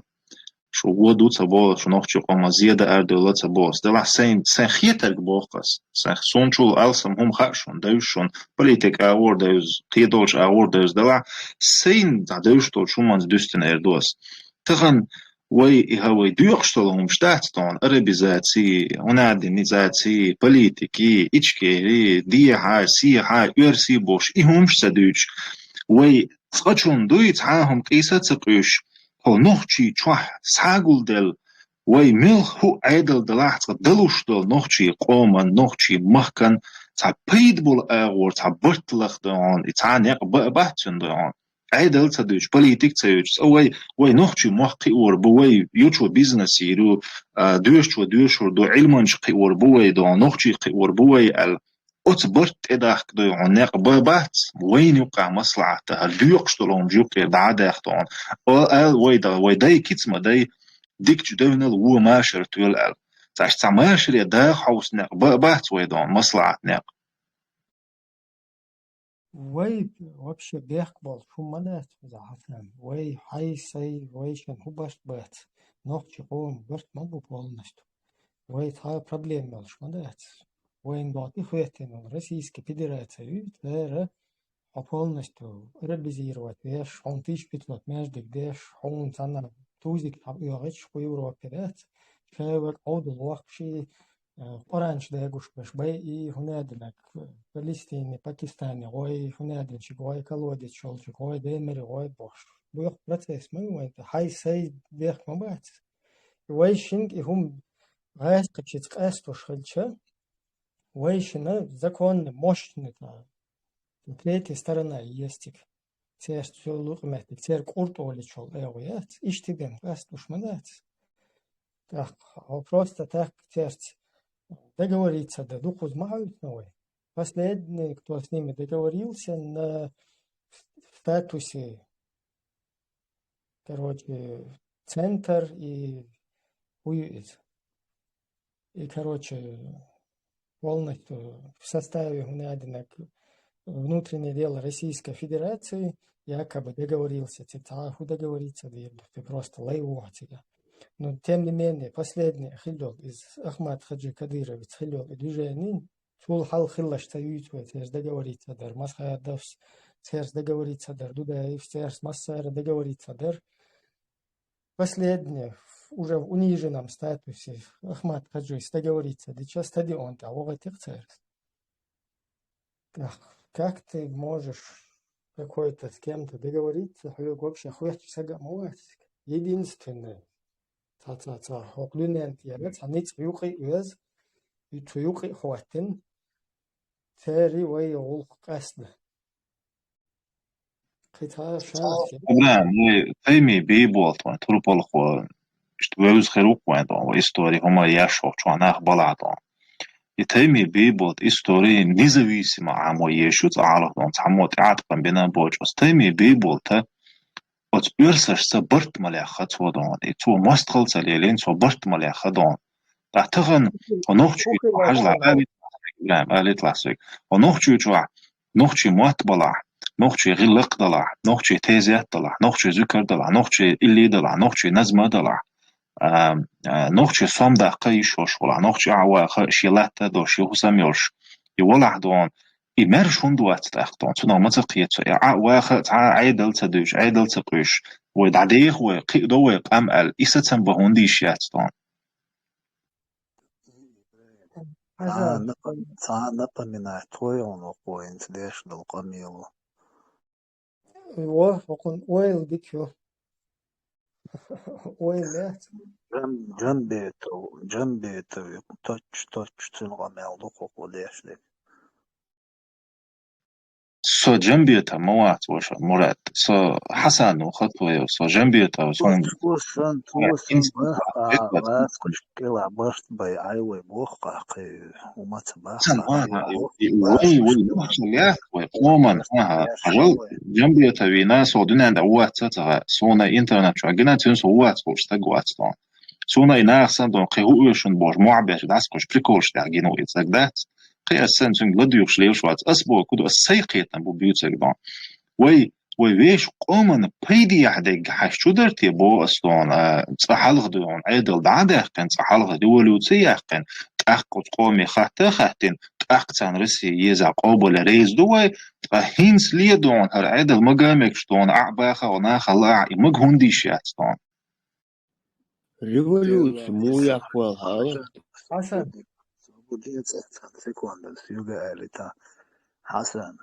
Шу вон ду ца боху, шу нохчийн къоман зе даар девлла ца боху. Делахь сайн, сайн хетарг боху ас. Сайн суна чул алсам хӀума хаьа шуна, девзаш шуна, политика агӀор девза, кхидолчу агӀор девза. Делахь сайна дӀа девзаш долчу хӀуманца дуьстина эр ду ас. Тахана вай, и хӀа вай доькъуш долу хӀумаш дац тхуна, арабизаций, гӀунадинизаций, политикий, ичкери, дехьа, сехьа, оьрсий бохуш, и хӀумаш ца дуьйцуш. Вай цкъачунна дуй, цхьа а хӀума къийса а ца къуьйсуш, хӀо нохчий чохь схьагулделла, вай муьлхха хӀуъа Ӏедал далахь цкъа далуш долу нохчий къоман, нохчий махкан цхьа пайда болу агӀор, цхьа барт лаха дойгӀун, и цхьа некъ баа бац цуьнан дойгӀун. Ӏедал ца дуьйцуш, политик ца юьйцуш, цкъа вай, вай нохчий мохк кхиор бу, вай ю чо бизнес йийр ю, а, доьшучо доьшур ду, Ӏилманча кхиор бу вай дон, нохчий кхиор бу вай аьлла. Оцу барт тӀедахка дойгӀун некъ баа бац, вайна юккъехь маслаӀат а, хӀара доькъуш долу хӀумаш юккъе дӀа а даьхна дон. Ал-, ал-, вай да, вай дай кица ма дай, дикачу девнал вон машар тоьлу аьлла. Цхьа, цхьа машаре даха хьовса некъ баа бац вай дон, маслаӀат некъ. Вай вообще бехк болчу хӀума ма дац, Хьасан. Вай хьай-сай, вай шен хӀу барт бац. Нохчи къоман барт ма бу полностью. Вай цхьа а проблема йолуш ма дац. Вайна догӀу тӀехӀоьттина йолу Российская Федерация ю, цара хьо полностью арабизировать веш, хьуна тысяча пятьсот маьждиг деш, хьуна цхьана тузик хьан оьгӀича кху Европе дац. Шайн вай Ӏовдал воккхуш и, э, Къуръанаш дагуш беш, бай и хӀунадинарг, Палестине, Пакистане гӀой, хӀунадин ши гӀой, колодец шолчу гӀой, Даймаре гӀой бохуш. Боху процесс ма ю вайн тӀе, хьай-сай бехк ма бац. Вай шинга и хӀума гӀаьскхичица къаьстуш хилча, вай шина законный, мощный, та, третья сторона естиг. Церан цу лукъметтиг, церан кӀуртӀоличул эгӀу яц, иштиган къаьстуш ма дац. Так, а просто так церца договориться да дукхуза ма хьаьвсина вай. Последний, кто с ними договорился на статусе, короче, центр и хӀу ю иза. И, короче, полностью в составе хӀунадинарг внутренние дела Российской Федерации якобы договорился, ци цхьа хӀу договориться дийр ду, ты просто лай ву хьо цига. Но, тем не менее, последний хилла йолу иза Ахмат-Хаджи Кадыровец хилла йолу и движение, цул хьалха хилларш ца юьйцу вай, церца договориться дар Масхадовс, церца договориться дар Дудаевс, церца массара договориться дар. Последнее, уже в униженном статусе, Ахмат-Хаджис договориться дича, стадион тӀе вогӀийтира церас. Как, как ты можешь какой-то с кем-то договориться, хьоьга вообще хоьттуш сага а ма вац? Единственное, ца, ца, ца, хӀокху дуьнен тӀера цхьа ницкъ юкъа а оьза, и цу юкъа а хӀоттина, церий вай гӀуллакх къаьстина. Кхин цхьа шанс я? Ибрахим, вай Тайми Бийболт вайн турпалхо, иштта вевза хир ву-кх вайн тӀе, вай истори хӀума еш хӀокху чохь нах балахь тӀе. И Тайми Бийболт истори независимо Ӏамо еш ю цкъа хьалха тӀе, цхьаммо тӀеӀаткъам бина а боцуш. Оцу Тайми Бийболта оцу оьрсашца барт ма лаьхна цо тӀе, и цо мостагӀалла ца лелийна, цо барт ма лаьхна тӀе. Ткъа тахана хьо нохчий хьажал, алитлахь соьга, Ибрахим, алитлахь соьга. Хьо нохчий чохь нохчий мотт балахь, нохчий гӀиллакх далахь, нохчий тезет далахь, нохчий зуькар далахь, нохчий илли далахь, нохчий назма далахь, а, а, нохчий сом даккха йиш йолуш волахь, нохчий Ӏа а ваха, шен латта а долуш, шен хӀусам йолуш, и валахь тӀе, и маьрша хӀунда вац тӀаккха тӀе, цунах ма ца кхета со, и Ӏа а ваха, цхьа а Ӏедал ца дуьйцуш, Ӏедал ца къуьйсуш, вай дӀадеха вай, кхиадо вай къам аьлла, и сацам бан хӀунда йиш яц тӀе? Цхьа а напо-, цхьа а напоминать тхой хьуна вокхо хӀинца деш долу къамело. Во, хӀокхуьнан ойла дика ю. Ойла яц. Джан-, Джанбетов, Джанбетов ю, точно, точно цуьнан къамел ду хӀокхо деш дерг. Со Джамбета ма вац, ваша Мурат. Со Хьасан ву, хатвайо, со Джамбета ву, сон Тусан, тусан, бах, а, вац, кыш, кила, бахт бай, ай, вай, бох, ка, кы, умаца, бах, Хьасан, ага, и, и, вай, вай, нохча лях, вай, къоман, ага, ажал, Джамбета вина, со дунян да вац, ца, ца, сона интернет чу гина, цун со вац, хош, так вац, тон. Сона и нах сан, тон, кы ху уйшун бож, муабеш, дас, кош, приколш, да, гину, и так, да. Кхы ас сан цунга ладугӀуш лелаш вац. Ас бо куду ас сай кхетам бу буьйцург дон. Вай, вай веш къомана пайдехь дегга хьаш чу дар те бо ас дон, а, цӀа хьалха дуьгӀун Ӏедал дӀа а даьккхина, цӀа хьалха революци яьккхина, тӀаккха оцу къоме хатта а хаттина, тӀаккха царна Россия еза къобале реза ду вай, ткъа хӀинца ле дон хӀара Ӏедал мага мегаш дон, а баха а наха лаа, и мага хӀунда йиш яц дон. Революция мух яккхавал хьала? Хьасан. Секунда, соьга аьлла, Хьасан.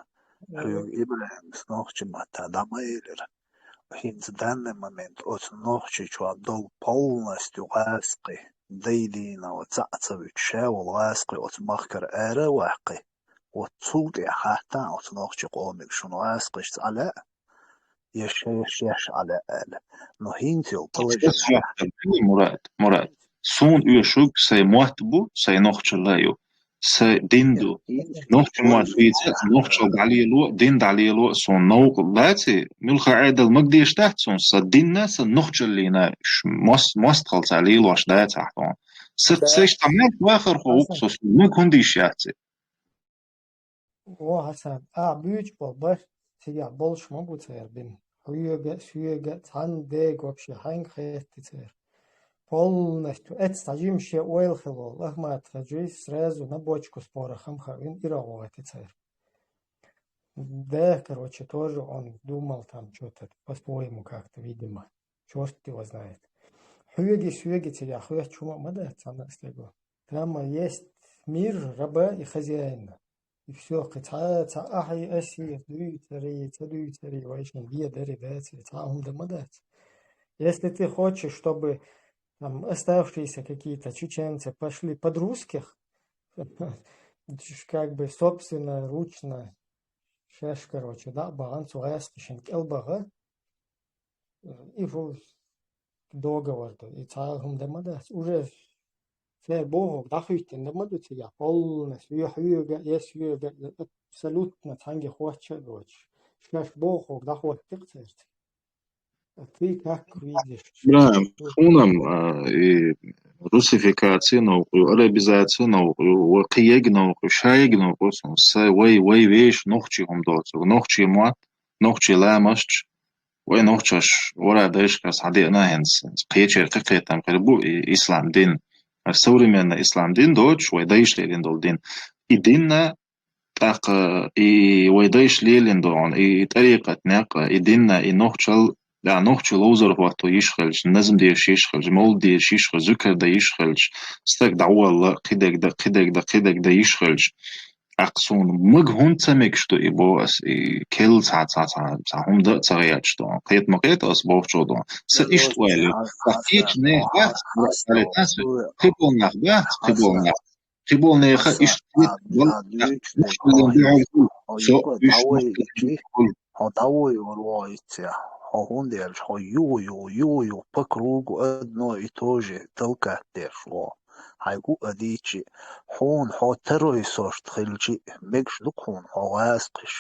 Хьоьга ИбрахӀимас нохчийн матта дӀа ма элира. ХӀинца данный момент оцу Нохчийчохь долу полностью гӀаскхи, дай дийна, цхьаъ ца вуьту, ша волу гӀаскхи оцу махкара ара а ваккхи. Вот цул тӀаьхьа хаттахь оцу нохчийн къомиг шуна гӀаскхишца Ӏа лаьа? Я шаьш, шаьш Ӏа лаьа аьлла. Но хӀинца йолу положение. Мурат, Мурат, суна оьшург сайн мотт бу, сайн нохчалла ю, сайн дин ду. Нохчийн мотт бийца, нохчалла дӀалело, дин дӀалело, суна новкъа лаций, муьлхха Ӏедал мага деш дац суна, сан динна, сан нохчаллина, ш-, мос-, мостагӀалла ца лелош дац ахь тхуна. Сан цайш тхьамма вахархо ву-кх со, суна мага хӀунда йиш яц и? О, Хьасан, ахь буьйцуш болу барт цигахь болуш ма бу церан бина. Хьоьга а, соьга а, цхьанна дега вообще хьаьнга хетти церан. Полностью эццахь жима шен ойла хилла волу Ахмат-Хаджи сразу на бочку с порохом хаийна, ирагӀ вахийти церан. Да, короче, тоже он думал там чё-то по-своему как-то, видимо. Чёрт его знает. Хьоьги, соьги цигахь хоьттуш хӀума а ма дац, цхьана а стеган. Там есть мир раба и хозяина. И всё, кхин цхьа, цхьа ахьи, аси, дуьйцари, ца дуьйцари, вай шайн бен дари дацари, цхьа а хӀума дан ма дац. Если ты хочешь, чтобы там оставшиеся какие-то чеченцы пошли под русских, как бы собственноручно, шаьш, короче, дӀа а бахана, цу гӀаскхашна кӀел баха, и хӀу договор ду, и цхьа а хӀума дан ма дац. Уже церан бохург дӀахӀоьттина дан ма ду цигахь, полностью, я хьоьга, я соьга, абсолютно цхьаьнгге хоттуш а доцуш. Шаьш бохург дӀахӀоттийна церан. А ты как видишь? Бра, хӀунда, а, и русификация новкъа ю, арабизация новкъа ю, ва кхин ерг новкъа ю, ша ерг новкъа ю, сан са вай, вай вешан нохчийн хӀума доцург, нохчийн мотт, нохчийн ламасташ, вай нохчаш вара дайшкара схьадеана хӀинца, кхечеран кхин кхетам хир бу и ислам дин. Современный ислам дин доцуш, вай дайша лелийна долу дин. И динна тӀаккха и вай дайша лелийна долу и тӀарикъат некъ, и динна, и нохчалла, да, нохчий ловзар хӀотто йиш хилча, назм деша йиш хилча, мовлид деша йиш хилча, зуькар дан йиш хилча, стаг дӀаволла, кхидерг дан, кхидерг дан, кхидерг дан йиш хилча, тӀаккха суна мага хӀунда ца мегаш ду и боху ас, и керла цхьа, цхьа, цхьа, цхьа хӀума дан а ца гӀерташ ду. Кхета ма кхета ас бохучо ду. Сан иштта ойла ю. Ткъа кхечу нехан бац, кхин болу нах бац, кхин болу нах. Кхин болу нехан иштта кхета болу нах. Со уьш хьо дӀавуй вара вогӀийццехь, хьо хӀунда аьлча, хьо юха, юха, юха, юха по кругу одно и то же толкать деш вогӀу. Хьайга а дийчи, хьуна хьо второй сорт хилчи, мегаш ду-кх хьуна хьо гӀаскхиш.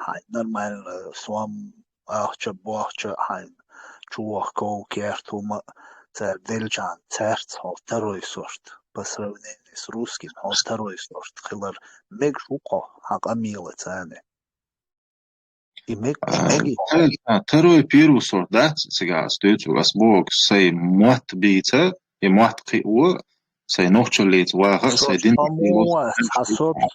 Хьайн нормально сом, ахча, бохча, хьайн чу ваха ков, керт хӀума, цара делчахьана цаьрца хьо второй сорт по сравнению с русским, хьо второй сорт хилар мегаш ву-кх хьо, хьан къамелаца. И мег-, а, меги. Та-, та-, второй, первый сорт дац, цигахь ас дуьйцург, ас бохург, сайн мотт бийца, и мотт кхио, сайн нохчаллица ваха, сайн дин.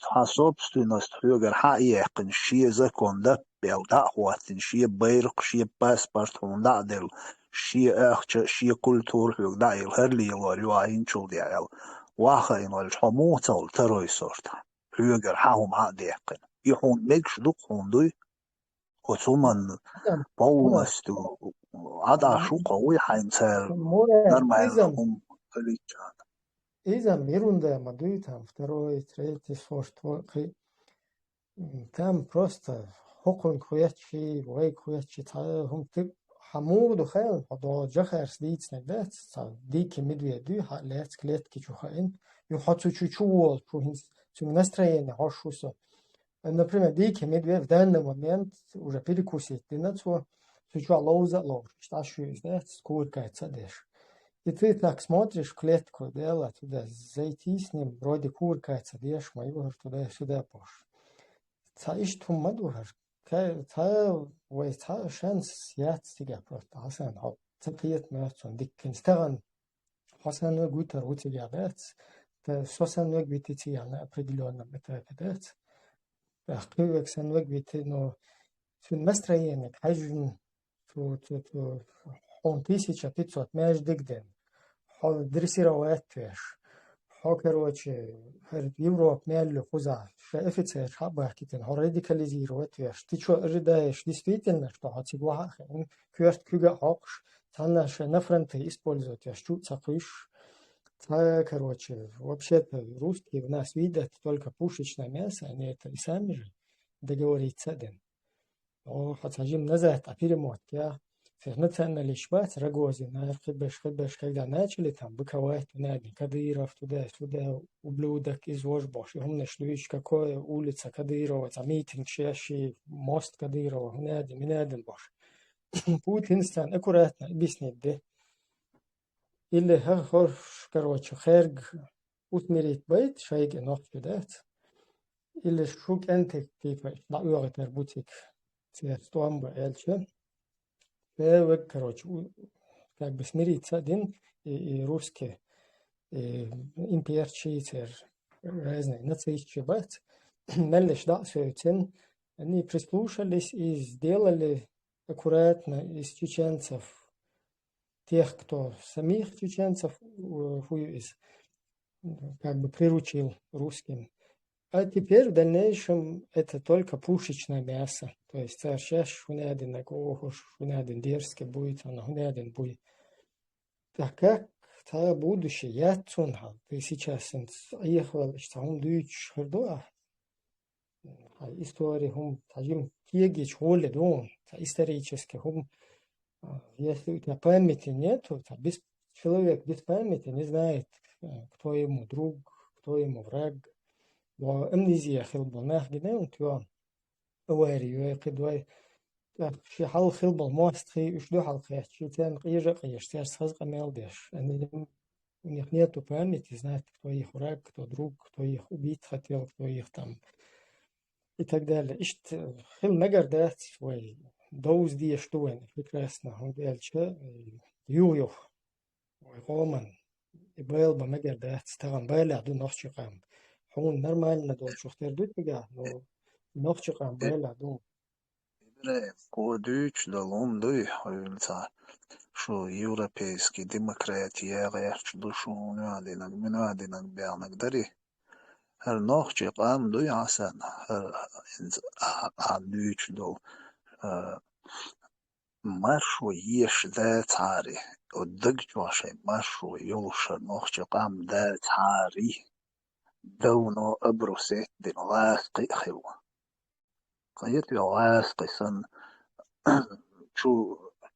Хьан собственность хьоьгара хьа а яьккхина, шен закон даппел дӀа а хӀоттийна, шен байракх, шен паспорт хьуна дӀа а делла, шен ахча, шен культура хьоьга дӀа а елла, хӀара лелор ю ахь хӀинцачул дӀа аьлла. Ваха а йина ваьлча, хьо муха ца хуьлу второй сорт? Хьоьгара хьан хӀума хьа а даьккхина. И хьуна мегаш ду-кх хьуна дуй? Оцу хӀуманна полностью Ӏадаш ву-кх хьо, вуй хьайна цара нормально хӀума хилийчхьана. Иза мирунда ма дуй там, второй, третий сорт, кхин. Там просто хӀокхуьнга хетчий, вайга хетчий, цхьа хӀума тип, хьан муха ду хаьлла, хьо догӀу жахарс дийцинарг дац, цхьа дикий медведь дуй, хьан лаьцна клетки чу хаийна, и хьо цу чу чу волчу хӀинца, цуьнан настроение хьош ву со. Например, дикий медведь в данный момент уже перекусить дина цо, цу чохь ловза а ловзуш, иштта Ӏаш ю иза дац, кувыркается а деш. И ты так смотришь в клетку, да, туда зайти с ним, вроде кувыркается деш, ма юхар туда-сюда бохуш. Цхьа иштта хӀума ма ду хӀара. Ка-, цхьа вай цхьа шанс яц цигахь просто, Хьасан, хьо ца кхета моьтту цунна диккина. Стагана хьо санна вуьгуьйтар ву цигахь дац, та со санна вуьгуьйтий цигахь на определённом этапе дац. ТӀаккха кхин вуьгу санна вуьгуьйтий, но цуьнан настроение хьаьжжина, цу, цу, цу, хьуна тысяча пятьсот маьждиг дина, хьо дрессировать веш, хьо, короче, хӀара Европа мел ю кхузахь, шайн офицерш хьа а бахкийтина, хьо радикализировать веш. Ты чё ожидаешь, действительно, что хьо цига вахьа а хиъна, коьрта куьга а хьокхуш, цхьанна шайн на фронты использовать веш, чу а ца кхуьйсуш, цхьа, короче, вообще-то русские в нас видят только пушечное мясо, они это и сами же договориться а дина. О, хьо цхьа жима назад ткъа перемотка яхь. Церан националисташ бац, Рогозиннар, кхиберш, кхиберш, когда начали там быковать, хӀунда аьлла Кадыров туда-сюда, ублюдок, из вож бохуш, и хӀуманаш дуьйцуш, какой улица Кадырова, цхьа митингаш еш, и мост Кадырова, хӀунда аьлла, мин аьлла бохуш. Путина царна аккуратно объяснить де. Или хӀара хӀорш, короче, кхерга усмирить байта шайга нохчий дац. Или шу кӀентий типа дӀаоьгӀийтар бу цига, церан стом бу аьлча. Ша вег, короче, у-, как бы смириться а дина, и, и русский, и имперчий церан разные нацистчий бац. Меллиш дӀа а соьцина, они прислушались и сделали аккуратно из чеченцев тех, кто самих чеченцев, э, хӀу ю иза, как бы приручил русским. А теперь в дальнейшем это только пушечное мясо. То есть цара шаьш хӀунда аьлла оха, хӀунда аьлла дерзкий буй, царна хӀунда аьлла буй. Так как цхьа будущее яц цунна хьан, ты сейчас хӀинца Ӏехавелла, иштта хӀума дуьйцуш хир ду ахь? Хьан истори хӀума, цхьа жима кегийча гӀоле ду хьуна, цхьа исторически хӀума. А, если у тебя памяти нету, цхьа без-, человек без памяти не знает, э, кто ему друг, кто ему враг. Бо амнезия хила болу нах гина, вот, ё, авари йой, кхидой. ТӀаккха шен хьалха хила болу мостагӀий уьш дуьхьал кхетча, царна къежа а къежаш, цаьрца хаза къамел деш. Они, у них нету памяти знать, кто их враг, кто друг, кто их убить хотел, кто их там и так далее. Иштта хила мегар дац вай, довза дезаш ду вайн прекрасно, хӀунда аьлча, э, юха-юха вай къоман и бала бан мегар дац, тахана балехь ду нохчийн къам. Хьуна нормально долчух тера ду цигахь, но нохчийн къам балехь ду. Ибрахим, кхо дуьйцуш долу хӀума дуй хьуьлца, шу европейский демократи гӀерташ ду, шу хӀун а динарг, муьн а динарг баьхнарг дарий? ХӀара нохчийн къам дуй, Хьасан, хӀара хӀинца ахьа дуьйцуш долу, а, маршо еш дацахьара, оцу даг чохь шайн маршо йолуш хӀара нохчийн къам дацахьара, давно обрусетдина ласкхи а хилла. Кхетий, ласкхи санна, чу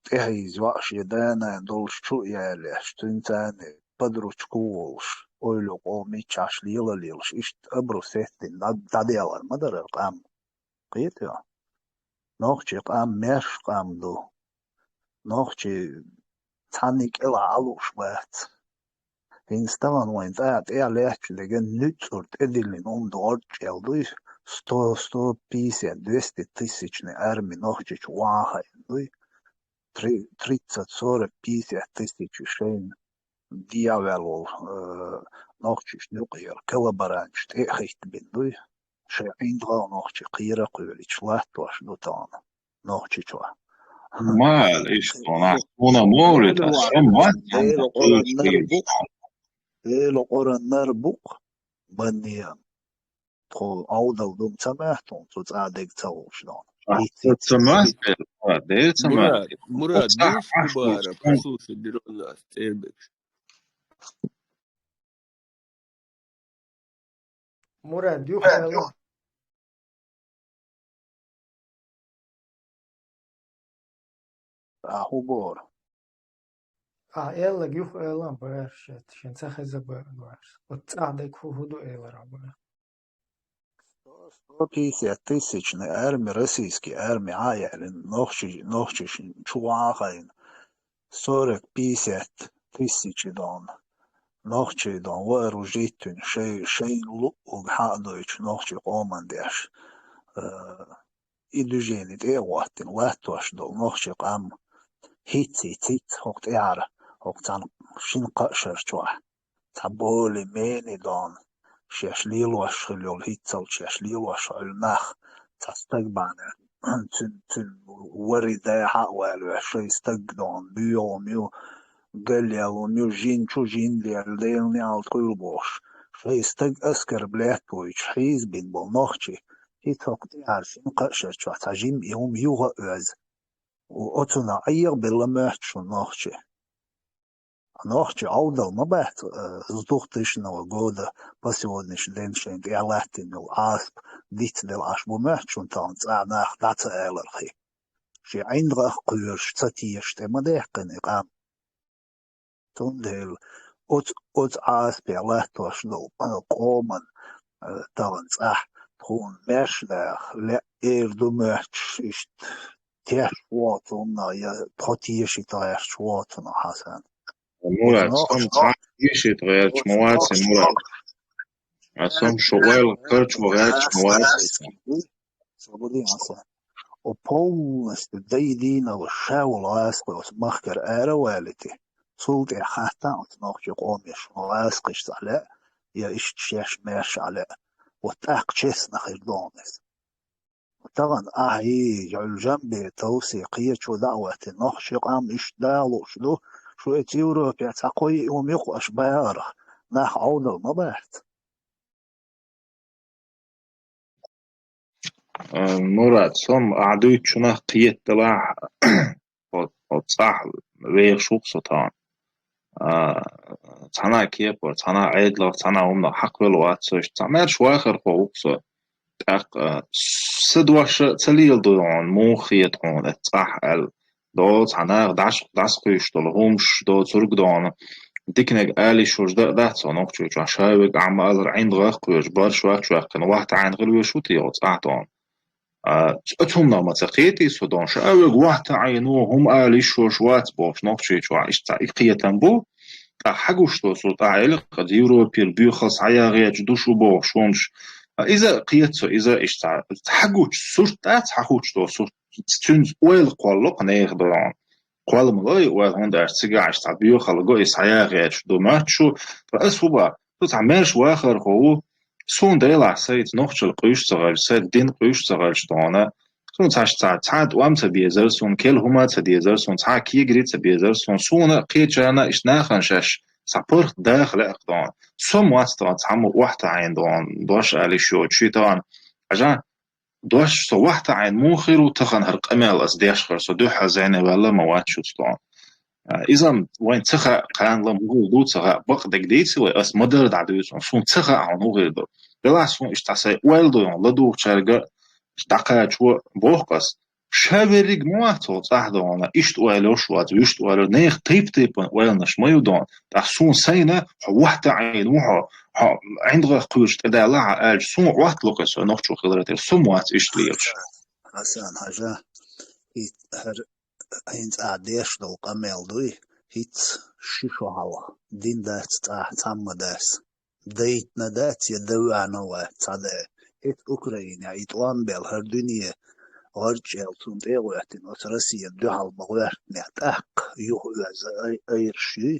тӀехьийза йоӀ шен да-нана долуш чу а ялеш, цуьнан царна под ручку а волуш, ойла къоман миччахьаш лела а лелаш, иштта обрусетдина дӀа-, дӀаделар ма дара хӀара къам. Кхетий? Нохчийн къам маьрша къам ду. Нохчий цхьанна кӀелахь Ӏа лууш бац. ХӀинца тахана вайн цӀа тӀехь лаьтташ дерг нуьцкъара тӀедиллина хӀума ду, гӀорд чӀел дуй, сто, сто пятьдесят, двести тысячный арми Нохчийчу вахьа хаийна дуй. Три-, тридцать, сорок, пятьдесят тысяч шайна дехьаваьлла волу, э, нохчашна юкъахь йолу коллаборанташ тӀе а хӀиттабина дуй. Шайн ӀиндагӀа нохчий кхера а кхоьлуьйтуш латтош ду тахана Нохчийчохь. Ма аьлла иштта, суна мовлид, аса ма Делан Къуръаннара бу-, Делан Къуръаннара бу-кх, банне. Тхо Ӏовдал ду ца моьтту, цу цӀа дерг ца хууш ду. А, ца моьтту, Дела ца моьтту. Мурад, Мурад, деш Кубара, послушай, Дирона, Цербекш. Мурад, юха. Ахьа хӀун бохура? Ахьа аьлларг юха ала бара шуьца, шуна ца хеза бара. Оцу цӀахь дерг хӀун, хӀун ду элира бара. Сто пятьдесят тысячный арми, российский арми Ӏа а яьлла, нохчий, нохчий чу ваха а хайна. Сорок пятьдесят тысячи дона. Нохчий дона вооружить вина, шай, шайна луъург хьа а дойтуш, нохчий къоман деш. Э, и движение тӀе а хӀоттийна, латтош долу нохчий къам хӀинций циц хӀокху тӀаьхьара, хӀокху цхьана шина-кхаа шара чохь. Цхьа более-менее дона, шаьш лелош хилла йолу хӀинццалц шаьш лелош хилла нах, цхьа стаг бахьана, цуьнан, цуьнан вари дехьа а ваьлла, шайн стаг дона, боьха хӀума ю, галъяьлла хӀума ю, жин чу жин лелла, Делан неӀалт хуьлда бохуш, шайн стаг оскорблять а вуьйцуш, хьийзабина болу нохчий, хӀинца хӀокху тӀаьхьара шина-кхаа шара чохь цхьа жимма и хӀума юха а оьзна. Оцунах Ӏехабелла моьтту шуна нохчий. Нохчий Ӏовдал ма бац, э, с двухтысячного года по сегодняшний день шайна тӀехь латтийна йолу Ӏазап дицделла Ӏаш бу моьтту шуна тахана цӀахь нах дӀа ца алархи. Шен ӀиндагӀах кхоьруш ца теша тӀе ма даьккхина и къам. Цундела оцу, оцу Ӏазапе латтош долу, э, къоман, э, тахана цӀахь тхуна маьрша даха лаьа эр ду моьттуш иштта тешаш воцу хӀуманах я тхо тешийта гӀерташ воцунах, Хьасан. Мурад, оцу нохчо, сом цхьа тешийта гӀерташ ма вац, Мурад. Ас сом шу ойла карчо гӀерташ ма вац. Ша гу дийна Хьасан. О полностью дай дийна ва ша волу гӀазкхой оцу махкара ара а валийти. Цул тӀе хатта оцу нохчий къоме шун гӀазкхиш цхьа лаьа, я иштта шаьш маьрша Ӏа лаьа. Вот тӀаккха честно хир догӀу иза. Тахана ахьий, жӀуьлжам бе товсий, кхечо дӀа а ватти, нохчий къам иштта дагӀа лууш ду, шу эца Европехь цхьа кхо-йиъ хӀума юкъа аша бахарх, нах Ӏовдал ма бац. Э, Мурат, сом ахь дуьйцучунах кхетадалахь, хӀо, хӀо цӀахь вехаш ву-кх со тахана. А, цхьана а кепара, цхьана а Ӏедалах, цхьана а хӀуманах хьакхавелла вац со иштта. Цхьа маьрша вахархо ву-кх со. ТӀаккха, а, сан дош а ца леладо хьуна, муха хета хьуна эцца цӀахь аьлла. До цхьа наха дӀас-, дӀасакхуьйсуш долу хӀумаш, до цург дона. Диканиг ала йиш йолуш дан а дац хьо нохчочохь, ша верг ахь ма-аллара, ӀиндагӀах кхоьруш, барш вач ваьккхина, вахта Ӏийна хила веш ву те хьо цӀахь дона. А, оцу хӀуманах ма ца кхетий со дона, ша верг вахта Ӏийна ву, хӀума ала йиш йолуш вац бохуш нохчочохь, иштта цхьа и кхетам бу. ТӀаккха хьагуш до со, тӀаккха элира-кх Европера боьхалла схьаягӀа гӀерташ ду шу бохуш хӀуманаш. А, иза а кхета со, иза а иштта цхьа хьагучу сурт дац, хьахучу до сурт. Цуьнца ойла кхолло-кх нехан дона. Кхолла ма ло и ойла, хӀунда аьлча цигахь иштта цхьа боьхалла го, и схьаягӀа гӀерташ ду моьтту шу. Ткъа ас хӀун боху, со цхьа маьрша вахархо ву, суна делахь сайца нохчалла къуьйсуш ца хилча, сайца дин къуьйсуш ца хилча дона. Суна цхьа, цхьа, цхьа тӀом ца безара, суна керла хӀума ца дезара, суна цхьа кегари ца безара, суна, суна а кхечарна а иштта нахана шаьш цхьа паргӀат даха лаьа-кх дона. Со ма вац тахана цхьаммо вахта Ӏийна дона, дош ала йиш йоцуш, ши тахана. Хьажа, дош со вахта Ӏийна муха хир ву, тахана хӀара къамел ас деш хир, со дуьххьара зӀене ваьлла ма вац шуьца дона. А, иза-м вайн ца хаьа, кхана ла муха хир ду ца хаьа, бакъдерг дийци вай, ас ма-дарра дӀадуьйцу, суна ца хаьа хьуна хӀун хир ду. Делахь суна иштта цхьа сайн ойла ду хьуна, ладугӀучаьрга дӀакхачо боху ас. Ша верриг ма вац хьо цӀахь дона, иштта ойла йолуш вац, вуьшта ойла, нехан тайп-тайпана ойланаш ма ю дона. ТӀаккха суна сайна хьо вахта Ӏийна ву хьо, хьо ӀиндагӀах кхоьруш тӀедалахь а аьлча, суна Ӏоттало-кх со нохчо хиларан тера, со ма вац иштта лелаш. Хьасан, Хьажа, и хӀара хьайна цӀахь деш долу къамел дуй, хӀинца ши шо хьалха дин дац цӀахь, цхьамма дац. Дайтина дац я дан ваьхьна вац цхьа а. ХӀетта Украинехь и тӀом бел хӀара дуьне гӀарчӀ яьлла цунна тӀе а гӀоьртина, оцу Россияна дуьхьал ма гӀоьртинехь, тӀаккха юха оьзза ай-, айраш юй,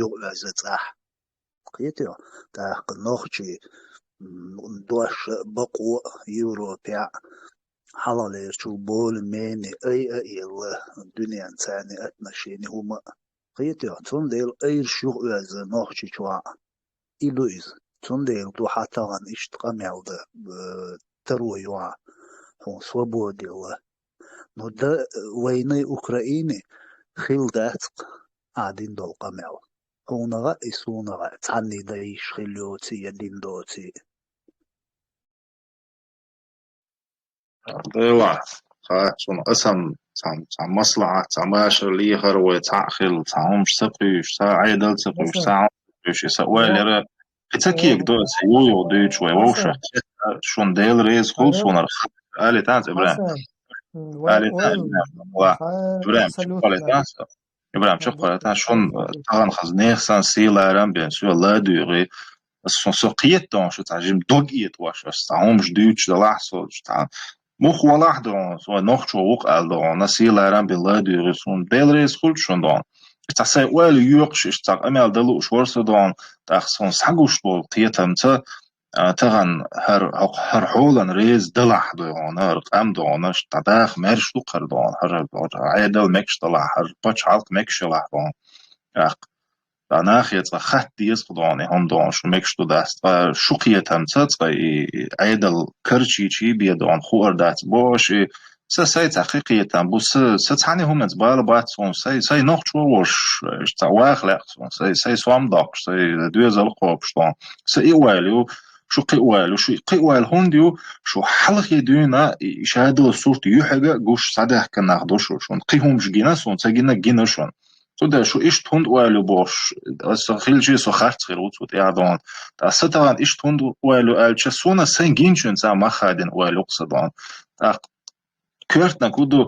юха оьзза цӀахь. Кхетий хьо? ТӀаккха нохчий, м, дош а, бакъо а Европехь а, хьалхалерчул более-менее ай а елла, дуьненца царна отношени хӀума а. Кхетий хьо? Цундела айраш юха оьзза Нохчийчохь а. И ду иза. Цундела ду хьан тахана иштта къамел дан, э, таро юьйцу хьуна свободилла. Ну, дан вайнай Украине хилла дац-кх ахь дина долу къамел. Хьунах а, и сунах а цхьанний дан йиш хилла йоций я дина доций. Делахь, ха, цунах асан цхьа, цхьа маслахьат, цхьа машар лехар вай, цхьа хила, цхьа хӀумаш ца кхуьйш, цхьа Ӏедал ца кхуьйш, цхьа хӀумаш ца кхуьйш, и са ойла яра. И ца кег до, и са ю-юха дуьйцу вай вовшах. Шун Дела реза хуьлу сунара. Али танца, Ибрахим. Али танца, Ибрахим. Ибрахим, чу кхоле танца. Ибрахим, чу кхоле танца. Шун таган хаза нехан сан сийларам бен, су ла дуьгӀи. Ас сон со кхетадон шу цхьа жим дог этӀош, ас цхьа хӀумаш дуьйцуш далахь со, цхьа мух валахь дон, со нохчо вукх аьлла дон, на сийларам бен ла дуьгӀи сун, Дела реза хуьлу шун дон. Цхьа сайн ойла йоькхуш, иштта цхьа къамел далуш вара со дон, тӀаккха сон схьагуш болу кхетамца, а, таган хӀара, хӀокху хӀара хьолан реза далахь дон, хӀара къам дон, аш дӀадаха мерш ду кхара дон, хӀара, хӀара Ӏедал мегаш далахь, хӀара пачхьалкх мегаш ялахь дон. ТӀаккха Ткъа нахе цкъа хатта деза кху догӀна и хӀума догӀна, шу мегаш ду дац, ткъа шу кхетамца цкъа и, и Ӏедал карчийчий бен догӀна хуур дац бохуш, и са сай цхьа кхин кхетам бу, са, са цхьана хӀуманца бала бац суна, сай, сай нохчо волуш, иштта цхьа ваха лаьа суна, сай, сай сом доккхуш, сай доьзал кхобуш догӀна. Са и ойла ю, шу кхин ойла ю, шу кхин ойла хӀунда ю, шу хьалхе дуьйна и шадолу сурт юьхьига а гуш схьадаьхкина нах ду шу, шуна кхин хӀумаш гина суна, ца гина, гина шуна. Цундела шу иштта хӀунда ойла ю бохуш, аса хилча со харц хир ву цу тӀехь догӀна. Ткъа са тахана иштта хӀунда ойла ю аьлча, суна сайн гинчуьнца мах хадина ойла ю-кх сан догӀна. ТӀаккха коьртаниг хӀун ду,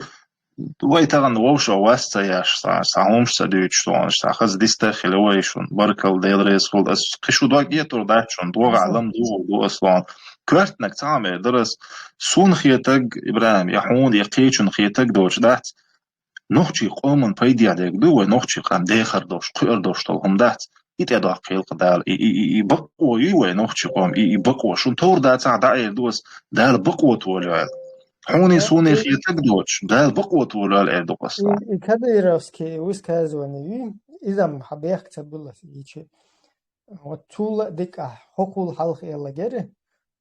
вай тахана вовшах вас ца еш, цхьа, цхьа хӀумаш ца дуьйцуш догӀна, цхьа хаза дистагӀа хила вай шуна, баркалла, Дела реза хуьлда, аса кхин шу дог этӀур дац шуна, догӀа лам дугӀур ду аса догӀна. Коьртаниг цхьа а мер дара аса, суна хетаг, Ибрахим, я хьуна, я кхечунна хетаг доцуш дац, нохчийн къоман пайдехь дерг ду вай нохчийн къам дехар долуш, кхуьур долуш долу хӀума дац. И тӀедоккхийла-кх Дала. И, и, и, и бакъо ю вай нохчийн къоман, и, и бакъо. Шуна товр дацахь дӀаэр ду ас, Дала бакъо толайойла. Хьуний суний хетаг доцуш, Дала бакъо толайойла эр ду ас. И, и кадыровский высказывание ю, иза-м хьан бехк ца буьллу аса гичи. Вот цул а дика ахь хӀокхул хьалха элла гери,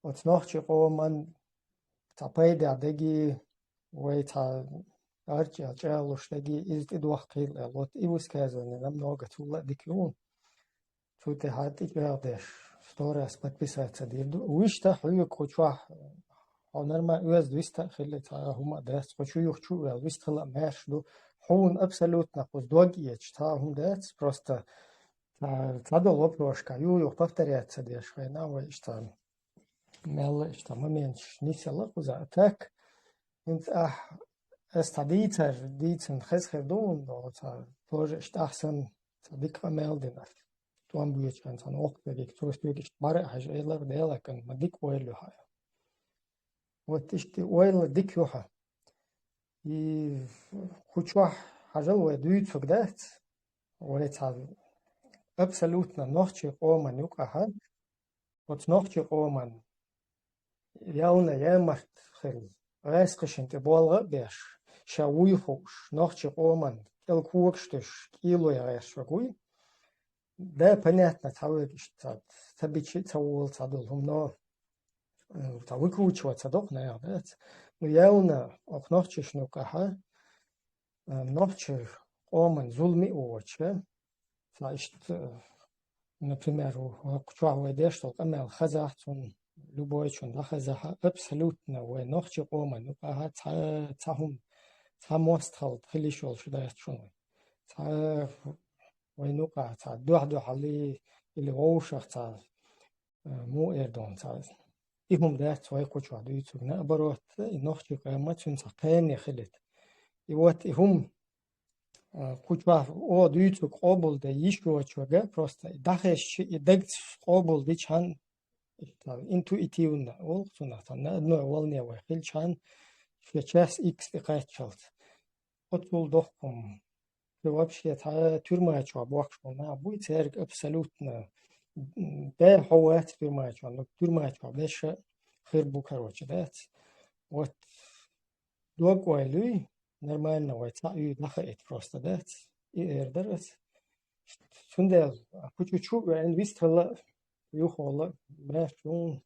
оцу нохчийн къоман цхьа пайда дерг, вай цхьа арчӀа чӀагӀлуш дерг, иза тӀедохкийла аьлла. Вот и высказывание намного цул а дика ю. Цу тӀехь тӀечӀагӀдеш, сто раз подписаться дийр ду. Вуьшта хьоьга кху чохь, хьо нормально оьзда вист а хилла цхьа а хӀума а дац, кху чу юха чу а ваьлла, вист хила а маьрша ду. Хьуна абсолютно кхуза дог а эцаш цхьа а хӀума дац, просто цхьа, цхьадолу вопросашка ю-юха повторяться деш хьайна вай иштта. Мелла иштта моменташ нисъяла кхуза. А так, хӀинца ахь, ас цхьа дийцар, дийцина хеза хир ду, но цхьа тоже иштта ахь санна, цхьа дика къамел дина ас. ТӀом боьчу хенахь цхьана воккхачу стегига, трусига иштта бӀаьра а хьажа, элар Дела кан, ма дика ойла ю хьан. Вот иштта ойла дика ю хьан. И кху чохь хьажал вай дуьйцург дац, вай цхьа абсолютно нохчийн къоман юкъахь, оцу нохчийн къоман ялна ямарт хилла, гӀаьскхашна тӀе болга а беш, ша вуй хууш, нохчийн къоман кӀел когаш туьсуш, кӀелой гӀерташ верг вуй. Да, понятно, цхьа вегаш ца, ца бичи, ца вола, ца долу хӀума, но, м, ца выкручивать ца доккху наха дац. Ну, явно, оха нохчашна юкъахь, а, нохчийн къоман зулам а воцуш, ца иштта, например, ву-, ву-, чохь вай деш долу къамел хазахь цунна, любой чунна дӀахазахь, абсолютно вай нохчийн къоман юкъахь цхьа, цхьа хӀума, цхьа мостагӀалла хила йиш йолуш дац шуна. Цхьа вайн юкъахь цхьа дуьхь-дуьхьал или вовшах цхьа, э, муха эр ду хьуна цхьа. И хӀума дац вай кху чохь дуьйцург, наоборот, и нохчийн къоман цуьнан цхьа кхане хилийта. И вот и хӀума, э, кху чохь оха дуьйцург къобалде йиш йоцург, просто и дӀахезча, и дагца къобалдича хьан, иштта интуитивно, олу цунах, цхьа на одной волне вай хилча хьан, шен час икс тӀекхаччалц. Оцул дохку-м. И вообще цхьа тюрьма чохь бохкуш болу нах буй, цаьрга абсолютно, м, бер хьо вац тюрьма чохь, ну, тюрьма чохь беша хир бу, короче, дац. Вот дог-ойла юй, нормально вай цхьаъ юй, дӀахаийта просто, дац. И эр дара ас. Цундела кху чу чу а веана, вистхила а, юххула а, баьрча хӀума,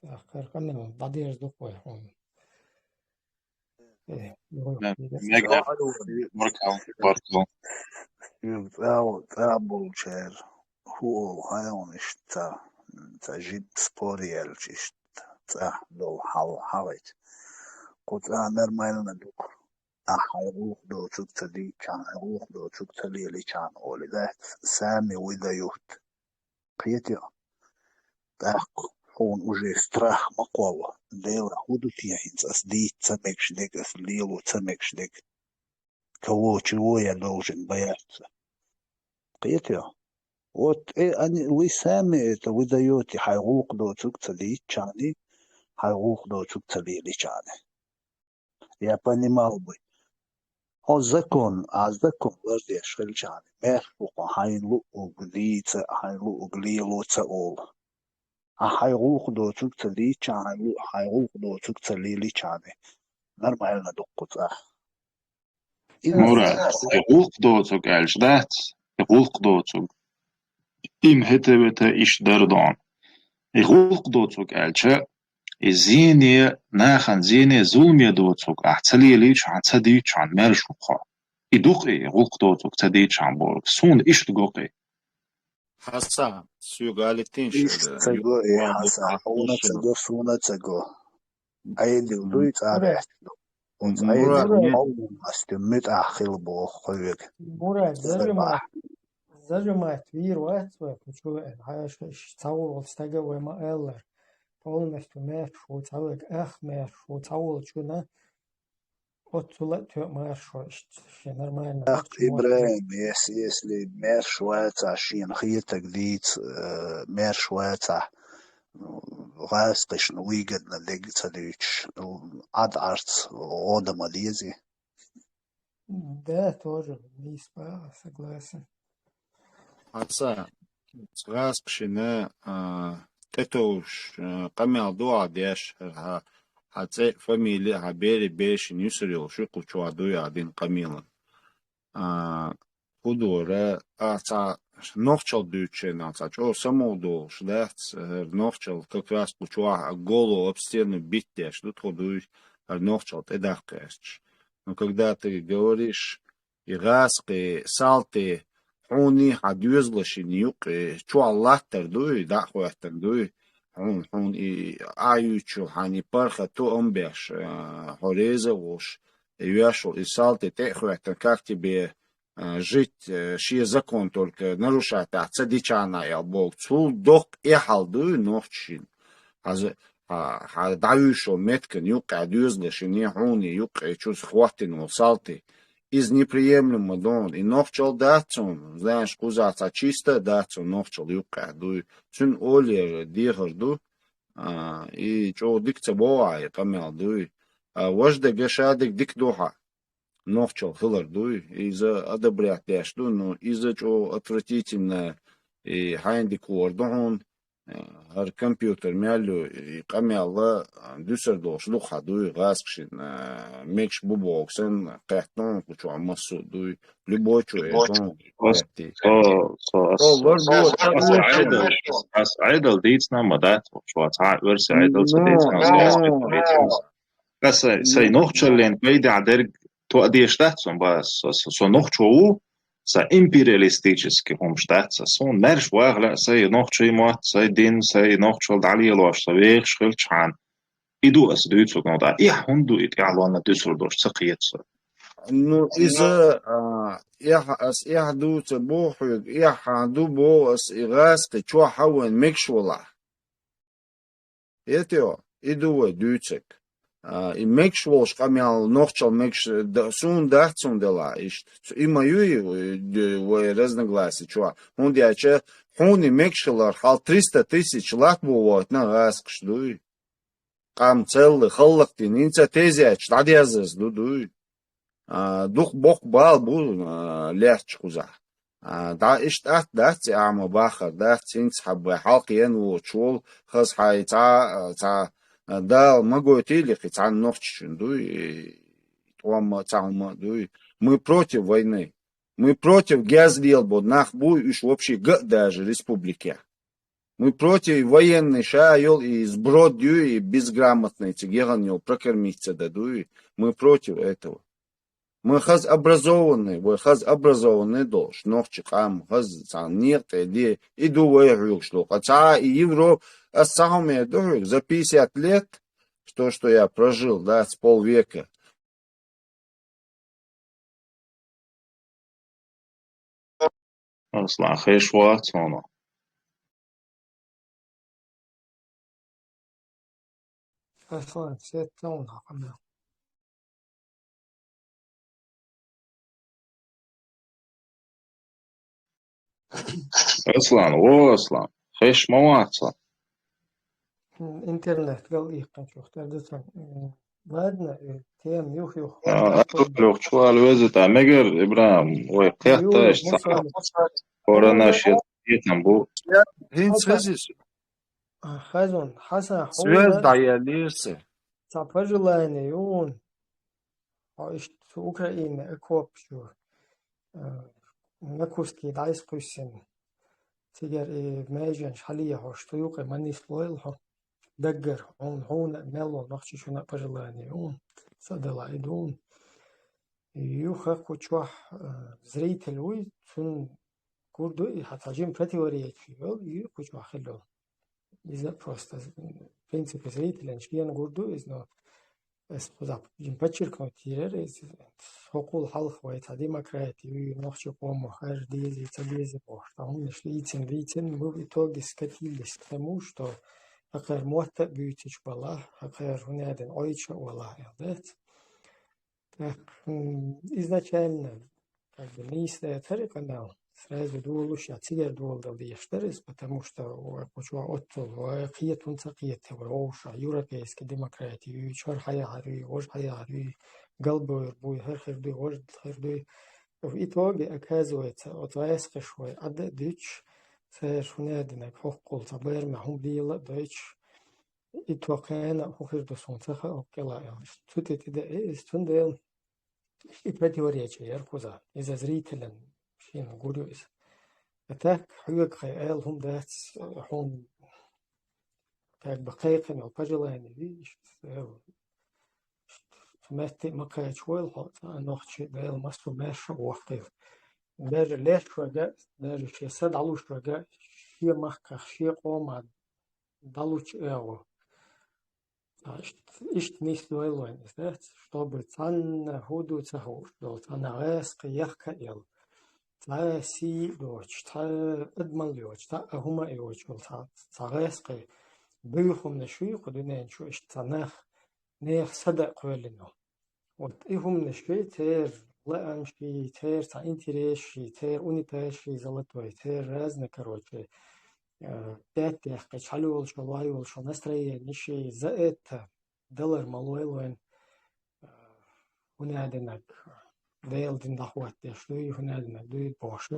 тӀаккха къамел дӀадерза ду-кх вай хьуна. Э, Мега. Баркал, баркал. Шуьга цӀа, цӀа болчара хӀу олу хьайван иштта ца, ца жимма спор яьлча иштта цӀа долу хьал хьагӀийча. Кху цӀа нормально ду-кх. ахь хьайн гӀуллакх доцург ца дийцча, хьайн гӀуллакх доцург ца лелийча олий дац, сами выдают. Кхетий хьо? ТӀаккха хьуна уже страх ма кхолла. Дела, хӀун ду те хӀинца ас дийца ца мегаш дерг, ас лело ца мегаш дерг? Кого чего я должен бояться? Кхетий хьо? Вот, э, они, вы сами это выдаёте, хьайн гӀуллакх доцург ца дийцча, хьайн гӀуллакх доцург ца лелийча. Я понимал бы. Хьо закон, а закон лардеш хилча, маьрша ву хьо хьайна луъург дийца, хьайна луъург лело ца ола. Ахь хьайн гӀуллакх доцург ца дийцча, хьайн лу-, хьайн гӀуллакх доцург ца лелийча, нормально ду-кх кхузахь. Мурад, и гӀуллакх доцург аьлча дац, и гӀуллакх доцург. Им хӀета-вета иштта дара дона. И гӀуллакх доцург аьлча, и зене, нахана зене, зуламе доцург ахь ца лелийча, хьан ца дийцча, хьан маьрша ву хьо. И ду-кх и гӀуллакх доцург ца дийцча бохург. Суна иштта го-кх и. Хьасан, соьга алийтийша. Иштта ца го и, Хьасан, хьуна ца го, суна ца го. Ӏедал дуй, цӀа баьхкина. Оцу Ӏедалан хьовлам ас дуьммит ахь хила боху хьоьга. Мурад, зажимать, зажимать вийр вац вай, кху чу веана, хьаша иш цхьа волу стага вай ма-аллара. Полностью маьрша ву цхьа верг, ах маьрша ву цхьа волчунна, оццула а тоьа маьрша ву иштта, шен нормально. Ах, Ибрахим, если, если маьрша вацахь, шена хетарг дийца, э, маьрша вацахь, гӀазкхашна выгодно дерг ца дуьйцуш, Ӏад-Ӏарц гӀо дан ма дезий. Да, тоже нийса боху, согласен. Хьасан, гӀазкхашна, а, тӀетовжуш, а, къамел ду ахь деш, хьан, хьан цӀе а, фамили а, хьан берийн бешина юьсур йолуш ю кху чохь дуй ахь дина къамелан. А, хӀун дора, а, цхьа нохчалла дуьйцучу хенахь цхьа чӀогӀа самукъадолуш дац, хӀара нохчалла как раз кху чохь а голову об стену бить деш ду тхо дуй, хӀара нохчалла тӀедаккха гӀерташ. Но когда ты говоришь, и гӀазкхи, салти, хьуний хьан доьзалшна юккъе чохь латтар дуй, дӀа а хӀоьттина дуй, хьуна, хьуна и Ӏа юьйцучул хьан и паргӀат тоам беш, а, хьо реза а волуш, и вешал, и салти тӀе а хӀоьттина, как тебе, а, жить, а, шен закон только нарушать дахь ца дичахьана аьлла боху. Цул доккха эхь хьал дуй нохчашна. Хьан, хьан дӀавуьйшучу меттигна юккъехь доьзалшна, хьуна юккъе чу хӀоттийна волу салти. Иза неприемлемо ду хьуна. И нохчалла дац хьуна, знаешь, кхузахь цхьа чиста а дац хьуна нохчалла юккъехь дуй. Цуьнан олера дехар ду, а, и чӀогӀа дика ца боху ахь и къамел дуй. А, важа дерг, ша дерг дика ду хьан. Нохчалла хилар дуй. Иза одобрять деш ду, но иза чӀогӀа отвратительно, и хьайна дика лор ду хьуна. Э, хӀара компьютер мел ю, и къамел а, дуьсур долуш ду хьан дуй, гӀазкхашна, э, мегаш бу бохург санна, кхетта хьуна кху чохь массо а дуй, любой чу э, хьуна кхетти. Со, со, со, со, со, аса Ӏедал, аса Ӏедал дийцина ма дац, вац, цхьа а версия Ӏедал ца дийцина, со, со, Аса сайн нохчаллин пайдехь дерг тоъа деш дац сон, ба, со, со, со нохчо ву, сан империалистический хӀумаш дац сан. Суна маьрша ваха лаьа сайн нохчий мотт, сайн дин, сайн нохчалла дӀалелош, сан вехаш хилчхьана. И ду ас дуьйцург, но да, эхь хӀунда ду и тӀаьхьалонна дуьсур долуш ца кхета со. Ну, иза, а, эхь, ас эхь ду ца боху хьоьга, эхь хьан ду боху ас и гӀазкхи чохь хьан вайн мегаш валахь. Этио, и ду вай дуьйцург. А, и мегаш волуш къамел, нохчалла мегаш, да, суна дац цунна делахь иштта. Цу-, и ма ю и, д-, вай разногласия чохь. ХӀунда аьлча хьуна и мегаш хилар хьал триста тысяч латта бу войтина гӀазкхаш дуй. Къам целлай, халлакх дина, хӀинца тезеташ дӀадерзаза ду дуй. А, дукха боккха бала бу, а, лаьтташ кхузахь. А, дӀа иштта атта дац и, а ма баххар дац, хӀинца хьан бай хьалкхиен воцуш волу, хаза хьайн цхьа, а, цхьа, а, Дала ма гойтийла кхин цхьана нохчичун дуй, и тӀом а, цхьа хӀума а дуй. Мы против войны. Мы против гез лелабо нах буй, уьш вообще ган а даже республике. Мы против военный, ша йолу и сброд ю, и безграмотный цига яхан йолу прокормиться дан дуй. Мы против этого. Мы хаза образованный, вай хаза образованный долуш, нохчи къам хаза цхьана некъа тӀе де, и ду вай хьоьгуш долу. Ткъа цхьа а и Европа, ас цхьа хӀума эр ду хьоьга, за пятьдесят лет, то, что я прожил, да, с полвека, Аслан, хеш вац хьуна. Аслан, сетта хьуна хьо мел. Аслан, о, Аслан, хеш ма вац хьо. Интернет гал иккхинчух тӀе ду сан. Ладно, э, тема юх-юх. А, а, юх чуал веза та. Мегар, Ибрахим, вай кхетта ю, иш ца. Корона шет, етам бу. ХӀинца хезис? А, хазун, Хасан, связь хьуна дӀаяллера. Ца пожелание юн. Хьо иштта Украина окопаш ю, э, на куски дӀайсакхуьссина. Цигара и меженаш хьалъехьош, цу юкъе ма нислойла хьо. Даггара, хьуна, хьуна а мел волу нохчичунна а пожелание ю, ца дала и дуна. Юха кху чохь, э, зритель вуй, цунна гур ду и, хьан цхьа жима противоречие йолу, и кху чохь хилла. Иза просто, в принципе, зрителян шена гур ду иза, но ас кхузахь жима подчеркнуть йийр яра иза, хӀокхул хьалха вай цхьа демократи ю, нохчийн къомо хьажа дезий, ца дезий бохуш, ткъа хӀуманаш дийцина, дийцина, мы в итоге скатились к тому, что хӀокхара мотт а буьйцуш балахь, хӀокхара хӀунадина Ӏойчу а валахь, аьлла дац. Так, м, изначально, как бы, нийса дацара и къамел, сразу долуш я цигара доладала дезаш дара иза, потому что вай кху чохь оццул, вай кхетам ца кхетта, вай вовшах европейский демократи юй, чуьра хьаяхьар юй, важа хьаяхьар юй, галбевр буй, хӀара хир дуй, важа хир дуй. В итоге, оказывается, оцу гӀаскхаша вай Ӏад а дуьтуш, цара хӀунадинарг хӀокхул цхьа барамехь хӀума дела а дойтуш, и тхо кхана а хӀун хир ду суна ца хаьа, кӀела аьлла. Цу тӀе тӀедаьӀи иза, цундела и противоречие яра кхузахь. Иза зрителян шена гур ю иза. А так, хьоьга кхин ала хӀума дац, хьуна, как бы, кхайкхина йолу пожелание, видишь, цу метте а ма кхачавойла хьо, цхьа а нохчи, Дела массо а маьрша а воккхийла. Даже леш вага, даже шен са дӀалуш вага, шен махках, шен къоман дӀалучу агӀо. Ткъа иштта, иштта нисдойла вайн иза, дац, чтобы цхьанна хӀун ду ца хууш долу, цхьанна гӀаскхи яхка а елла, цхьа сий а доцуш, цхьа адамалла йоцуш, цхьа а хӀума а йоцуш волу цхьа, цхьа гӀаскхи буьйхамнаш ю кху дуьнен чу иштта цхьа нах, нехан сада а кхоьллина. Вот и хӀуманаш ши, церан лаамаши, церан цхьа интересаши, церан унитазаши, золотой, церан разный, короче, э, пять дехкича хьалайолуш, лайолуш настроениши, за это далар ма лойла вайн, э, хӀунадинарг, Делан дин дӀахӀоттадеш дуй, хӀунадинарг дуй бохуш,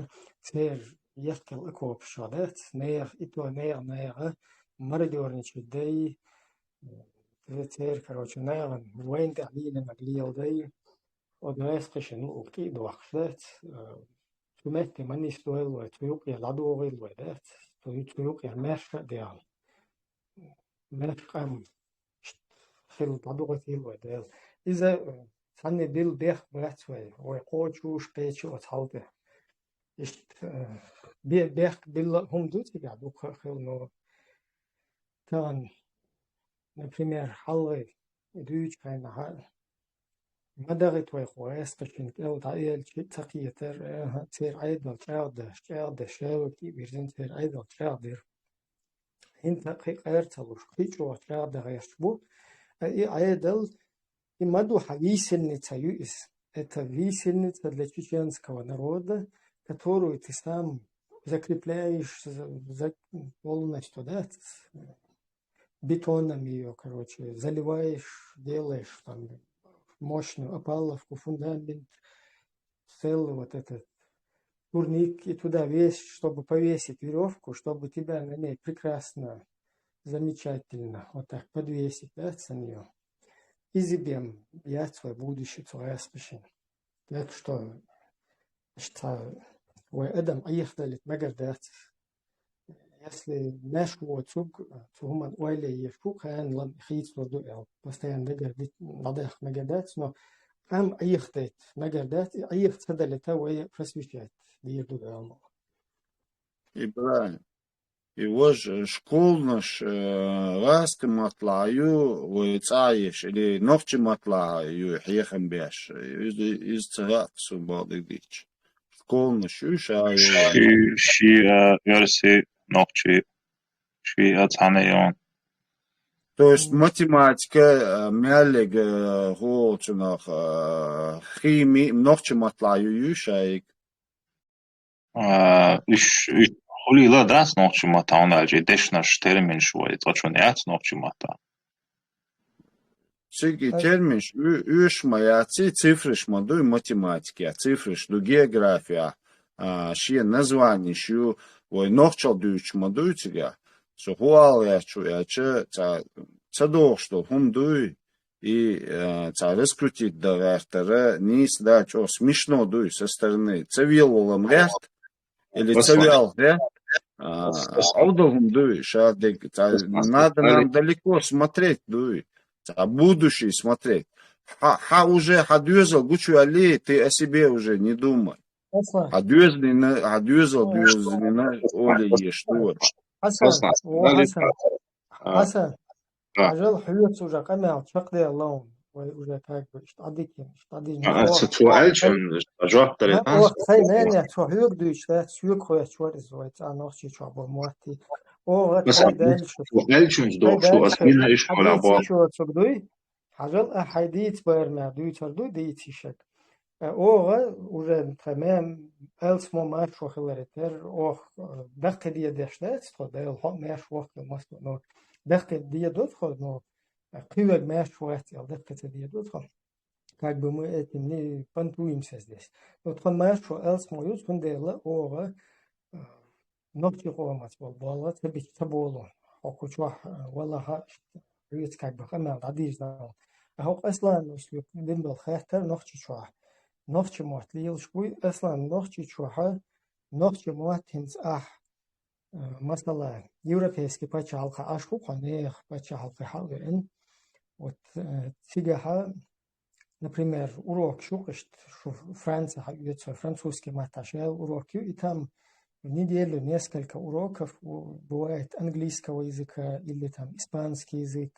церан ехкал окопаш дац, нехан, и то нехан, нехан мародёрничать дай, Церан, короче, нахана вайна тӀехь лелийнарг леладай, оцу гӀаскхашна луъург кӀий дохкуш дац, э, цу метте ма нисдойла вай, цу юкъе дӀадохийла вай дац, цу, цу юкъе маьрша а дехна. Маьрша къам хила дӀадохийтийла вай Дела. Иза, э, цхьанне билла бехк бац вай, вай кхочуш кхечи оцу хьал тӀе. Иштта, э, бе-, бехк билла хӀума ду цигахь дукха а хила, но тахана, например, хьалхе дуьйцучу хенахь, ма дахийта вай кху гӀаскхашна кӀел дӀаелча, ца кхетара, аха, церан Ӏедал чӀагӀдеш, чӀагӀдеш, шаьвиг тӀе а вирзина, церан Ӏедал чӀагӀдира. ХӀинца кхин къера ца луш, кхин чӀогӀа чӀагӀдан гӀерташ бу, а и Ӏедал, и ма ду хьан висельница ю иза. Это висельница для чеченского народа, которую ты сам закрепляешь за, за полностью, да, с-, бетоном её, короче, заливаешь, делаешь там мощную опалубку, фундамент, целый вот этот турник, и туда весь, чтобы повесить веревку, чтобы тебя на ней прекрасно, замечательно вот так подвесить, да, за неё. Иза бен яц вай будущее цу гӀаскхашна. Так что, иштта вай адам Ӏехадалийта мегар дац. Если маьрша воцург, цу хӀуманна ойла е езаш ву, кхана лам хийцалур ду аьлла, постоянно дагара дит-, дӀадаккха мегар дац, но къам Ӏехадайта мегар дац, и Ӏеха ца далийта вай просвещать дийр ду аьлла ма. Ибрахим, и важа школнаш, э, гӀазкхи маттахь ю вай цӀахь еш, или нохчи маттахь ю хьехам беш? Иза, иза ца хаьа суна бакъдерг дийцча. класс ю ша, ши, ши, а, оьрсий, нохчий, ши, а, цхьана ю. То есть математика, а, меллиг, а, гӀолчунах, а, хими, нохчий маттала ю ю шайг. А, уж, уж хулийла дац нохчий маттахь, хӀунда аьлча дешнаш, терминаш вай цкъачунна яц нохчий маттахь. Цига терминаш, уьш ма яц, цифраш ма дуй математике, цифраш ду география, а, шен названеш ю, вай нохчалла дуьйцуш ма дуй цига. Со хӀу ала гӀерташ ву аьлча, ца, ца догӀуш долу хӀума дуй, и, а, ца раскрутить дан гӀертара, нийса да, чӀогӀа смешно дуй со стороны. Ца велла волам гӀерт, или ца вел гӀерт, а, Ӏовдал хӀума дуй, ша дег, ца, надо нам далеко смотреть дуй, ца будущее смотреть. Хьа, хьа уже, хьа доьзал гучувелли, ты о себе уже не думай. Хьа доьзалина, хьа доьзал доьзалина оле еш ду вай. Хьасан, о, Хьасан. Хьасан, хьажал, хьоьца уже къамел чекхдаьлла вайн, вай уже как бы иштта дӀадиккхина, иштта дӀадижина. А, ца цо аьллачунна жоп далийта. Оха, сайн нана, цо хьоьга дуьйцуш дац, соьга хоьттуш вара иза вай цӀа Нохчийчохь болу мотт. Оха, ца даьлла шу. Цо аьллачунна догӀуш ду, аса мила иштта хьадийца боху. Цо дуй? Хьажал, а, хьайн дийца барамехь дуьйцур ду, дийца йиш ю. Э, оха уже тхан мем алсамо маршо хиларе терра, оха, э, даккхий дедеш дац тхо, Дала хьо марш воккхал массо, но даккхий дедо тхо, но, э, кхин верг марш вац аьлла, даккхий ца дедо тхо. Как бы мы этим не понтуемся здесь. Но тхан маршо алсамо ю, цундела оха, э, нохчийн къомаца болу болла ца бича ца болу. Хьо кху чохь, э, валахь а, хьоьца как бы къамел дӀадийжина. А хӀокху Асланас юкъа дина долу хаттар Нохчийчохь. Нохчийн мотт лелаш буй, Аслан, Нохчийчохь, нохчийн мотт хӀинца ахь, э, масала, европейский пачхьалкхехь Ӏаш ву, кху нехан пачхьалкхехь а веана. Вот, э, цигахь а, например, урокаш ю-кх иштта, шу Францехь а оьцу, французский маттахь шел урок ю, и там в неделю несколько уроков у-, бывает английского языка или там испанский язык,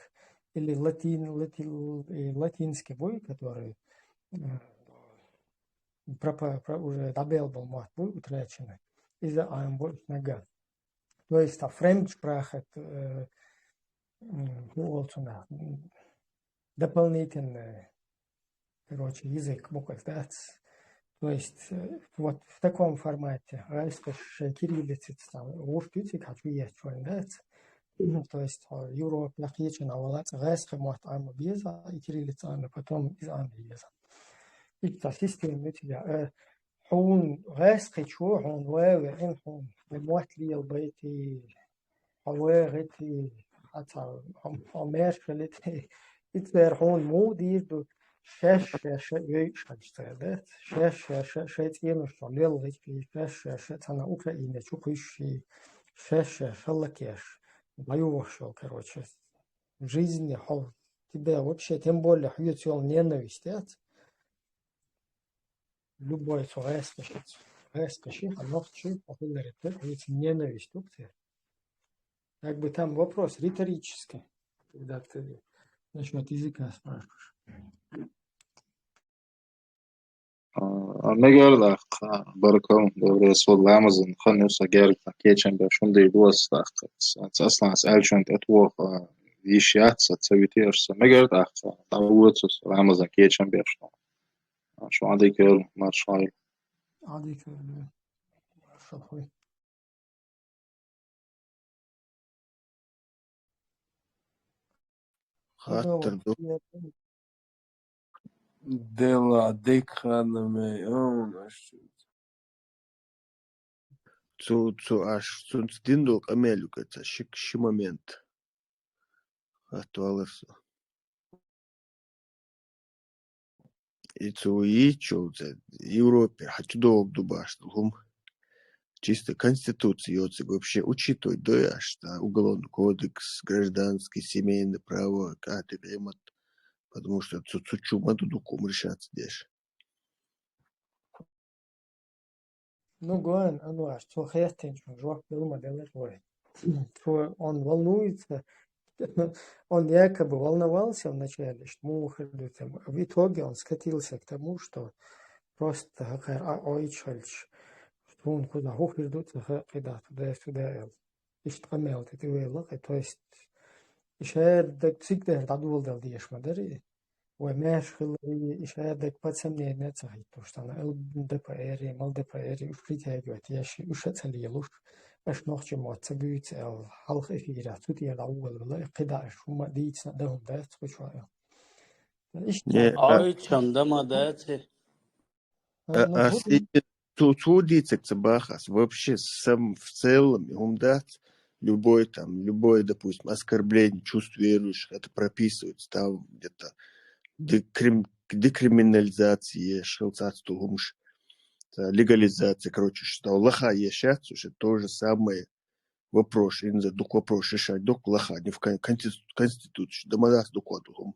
или латин, лати-, э, латинский буй, который, э, пропа-, про-, уже дӀабелла болу мотт буй, утраченный. Иза Ӏамбо нагахь. То есть, а, Fremdsprache, э, м, хӀун олу цунах, м, дополнительный, короче, язык бу-кх иза, дац. То есть, э, вот в таком формате, гӀайскхаша шайн кириллицаца там гӀурт ю цига, хьан чу етташ вайн, дац. Мгм. То есть, хьо Европа, кхечанхьа валахь а, гӀайскхийн мотт Ӏама беза, и кириллица Ӏама, потом иза Ӏама еза. Иштта система ю цига, э, хьуна гӀайскхичо, хьуна ван веана, хьуна хьайн мотт лелабайти, хьо вехийти, хьан ца, хьо, хьо маьрша хилийти, и цара хьуна муха дийр ду, шаьш-шаьш а вевзаш хилча цара, дац? Шаьш-шаьш а шайн цӀенош чохь лелхича, шаьш-шаьш а цхьана Украине чу кхуьссуш, шаьш-шаьш а хӀаллакеш, дӀайохуш йолу, короче, в жизни хьо, тебе вообще, тем более, хьоьца йолу ненависть, дац? Любой цу гӀайскхашца, гӀайскхашца, хьан нохчий, хьо хиларе терра, хьоьца ненависть ду-кх церан. Как бы там вопрос риторический, когда ты насчёт языка спрашиваешь. А, а мегар даккха, баркалла, Девлера со ламазан хан ю сан герга, кечам беш, хӀунда ду ас даккха. Ас, ас аьллачунна тӀетоха йиш яц, ца вити аш сан мегар даккха, дӀавоьду со ламазан кечам беш. Шу Ӏадика йойла, марша Ӏойла. Ӏадика йойла. Марша хой. Хаттар ду. Дела декханаме, он, аш. Цу, цу аш, цунца дина долу къамел ю каца, ши, ши момент. Хатта валар со. И цо йийцчул цӀе Европе хьан чу догӀу ду баш долу хӀума. Чисто конституция йоцург вообще учитывать дой аш, да, уголовный кодекс, гражданский, семейное право, кӀатӀи къемат, потому что цу, цу чу ма ду дукха хӀума решаться деш. Ну, гой, Анвар, цо хеттинчун жоп дала ма делла вай. Цо он волнуется, он якобы волновался вначале, что муха хир ду там. В итоге он скатился к тому, что просто хӀокхара а ойчхьалча, Цунна кхузахь хӀун хир ду ца хаьа, кхидӀа цу дас чу даьлла. Иштта къамел тӀе тӀевелла кхы, то есть, и шадерг цига дер дӀадоладала дезаш ма дарий. Вай маьрша хиларе, и шадерг под сомнение ца хӀиттош, цхьана ЛДПР-и, МЛДПР-и, уж притягивать еш, уж а ца лелош, аша нохчийн мотт ца буьйцу аьлла, хьалха эфирехь цу тӀера дӀаволавелла, и кхидӀа аша хӀумма а дийцина а дан хӀума дац кху чохь аьлла. Иштта Не, а, Ой, чам дан ма дац. А, Ну, а, хӀун с-, и-, цу, цу дийцарг ца боху ас. Вообще, сам в целом, и хӀума дац, любой там, любой, допустим, оскорбление чувств верующих, это прописывается там где-то, декрим-, декриминализация еш, хила цхьацца долу хӀумаш, ца, легализация, короче, что лаха еш яц, уж то же самое вопрос, инза дукха вопрос решать дукха лаха, не в кон-, конститу-, конституцию, да ма дац дукха долу хӀума.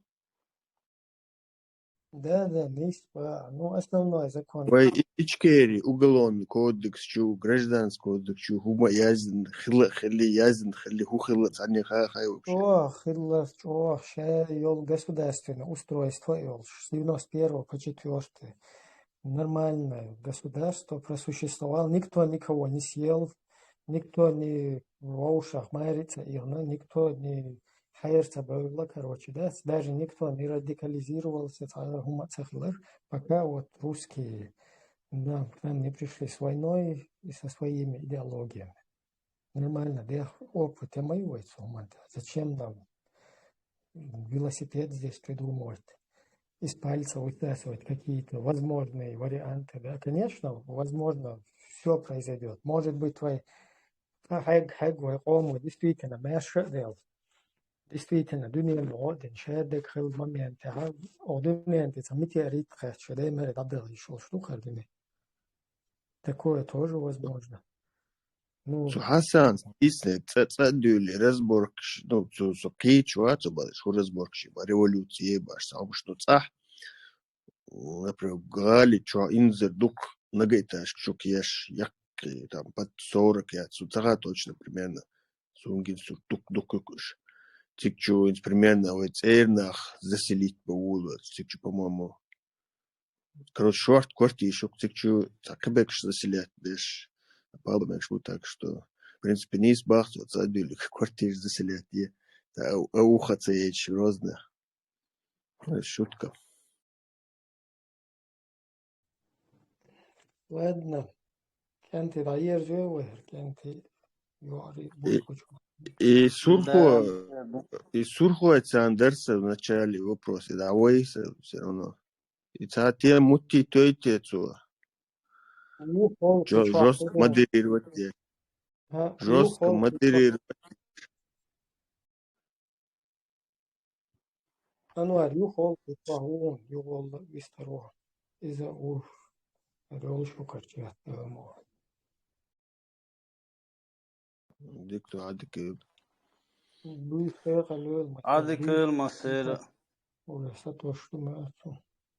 Да, да, лист, ба, ну, основной закон. Вай И-, Ичкери уголовный кодекс чу, гражданский кодекс чу, хӀума яздина хила, хили, яздина хили, хӀун хила, цхьанне хаа хай вообще. ЧӀогӀа хила, чӀогӀа ша йолу государственное устройство йолуш, с девяносто первого по четвёртое. Нормальное государство просуществовало, никто никого не съел, никто не вовшах маьре ца ийгӀна, никто не хьера ца бевлла, короче, да, даже никто не радикализировался, цхьа хӀума ца хилар, пока вот русские нам, к нам не пришли с войной и со своими идеологиями. Нормально, да, опыта мы вай цу хӀуманна. Зачем нам велосипед здесь придумывать? Из пальца высасывать какие-то возможные варианты, да? Конечно, возможно, всё произойдёт. Может быть, вай, а, хьег-, хьег вай къомо действительно маьрша а делла. Действительно, дуьненан гӀо а дина, шадерг хилла моменте, хьан, о, дуьненан тӀе цхьа метеорит кхаьчча, дай мара дӀадала йиш йолуш ду хӀара дуьне. Такое тоже возможно. Ну, Цу Хьасанца дийцинарг цкъа, цкъа а дуьйлий, разборкаш, ну, цу, цу кхечу вацу базаш, хӀун разборкаш, ма революция баш, цхьа хӀумаш, ну, цкъа, например, гӀали чохь инзар дукха многоэтажка чу кеш, яккхий, там, под сорок яц, цу цхьа точно примерно, сунгин сур дукха, дукха уьш. Цига чу, примерно, вай цӀера нах заселить бан вуьйлуш, цига чу, по-моему, Короче, шорта квартираш ю цига чу, цхьа кхиберш заселять деш, а палба мегаш бу, так что, в принципе, нийса бахча, цхьа а дуьйлиг квартираш заселять е, та а, а уха ца ечу Грозна. Э, шутка. Ладно. КӀентий дӀаерзаве вай, кӀентий йоӀарий И, буьйцучу. И сурхо, Да. И сурхо царна дарса в начале вопросе, да, вай всё равно. И цхьа тема мутти тойте цо. Ву холу Жё-, кхечохь жёстко хӀун? Модерировать де. Ха, Жёстко ву холу кхечохь. Модерировать. Анвар, ю холу кхечохь хӀун, ю холу вистаро. Иза уж. Ролу шу кхаччехь, мо. Дика ду, Ӏадика йойла. Буьйса кхайкха лойла ма Ӏадика йойла массеран. Ура, сатош ду ма ацу.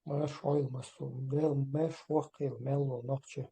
Марш Ӏойла массо. Дел марш воккхийла мел волу нохчи.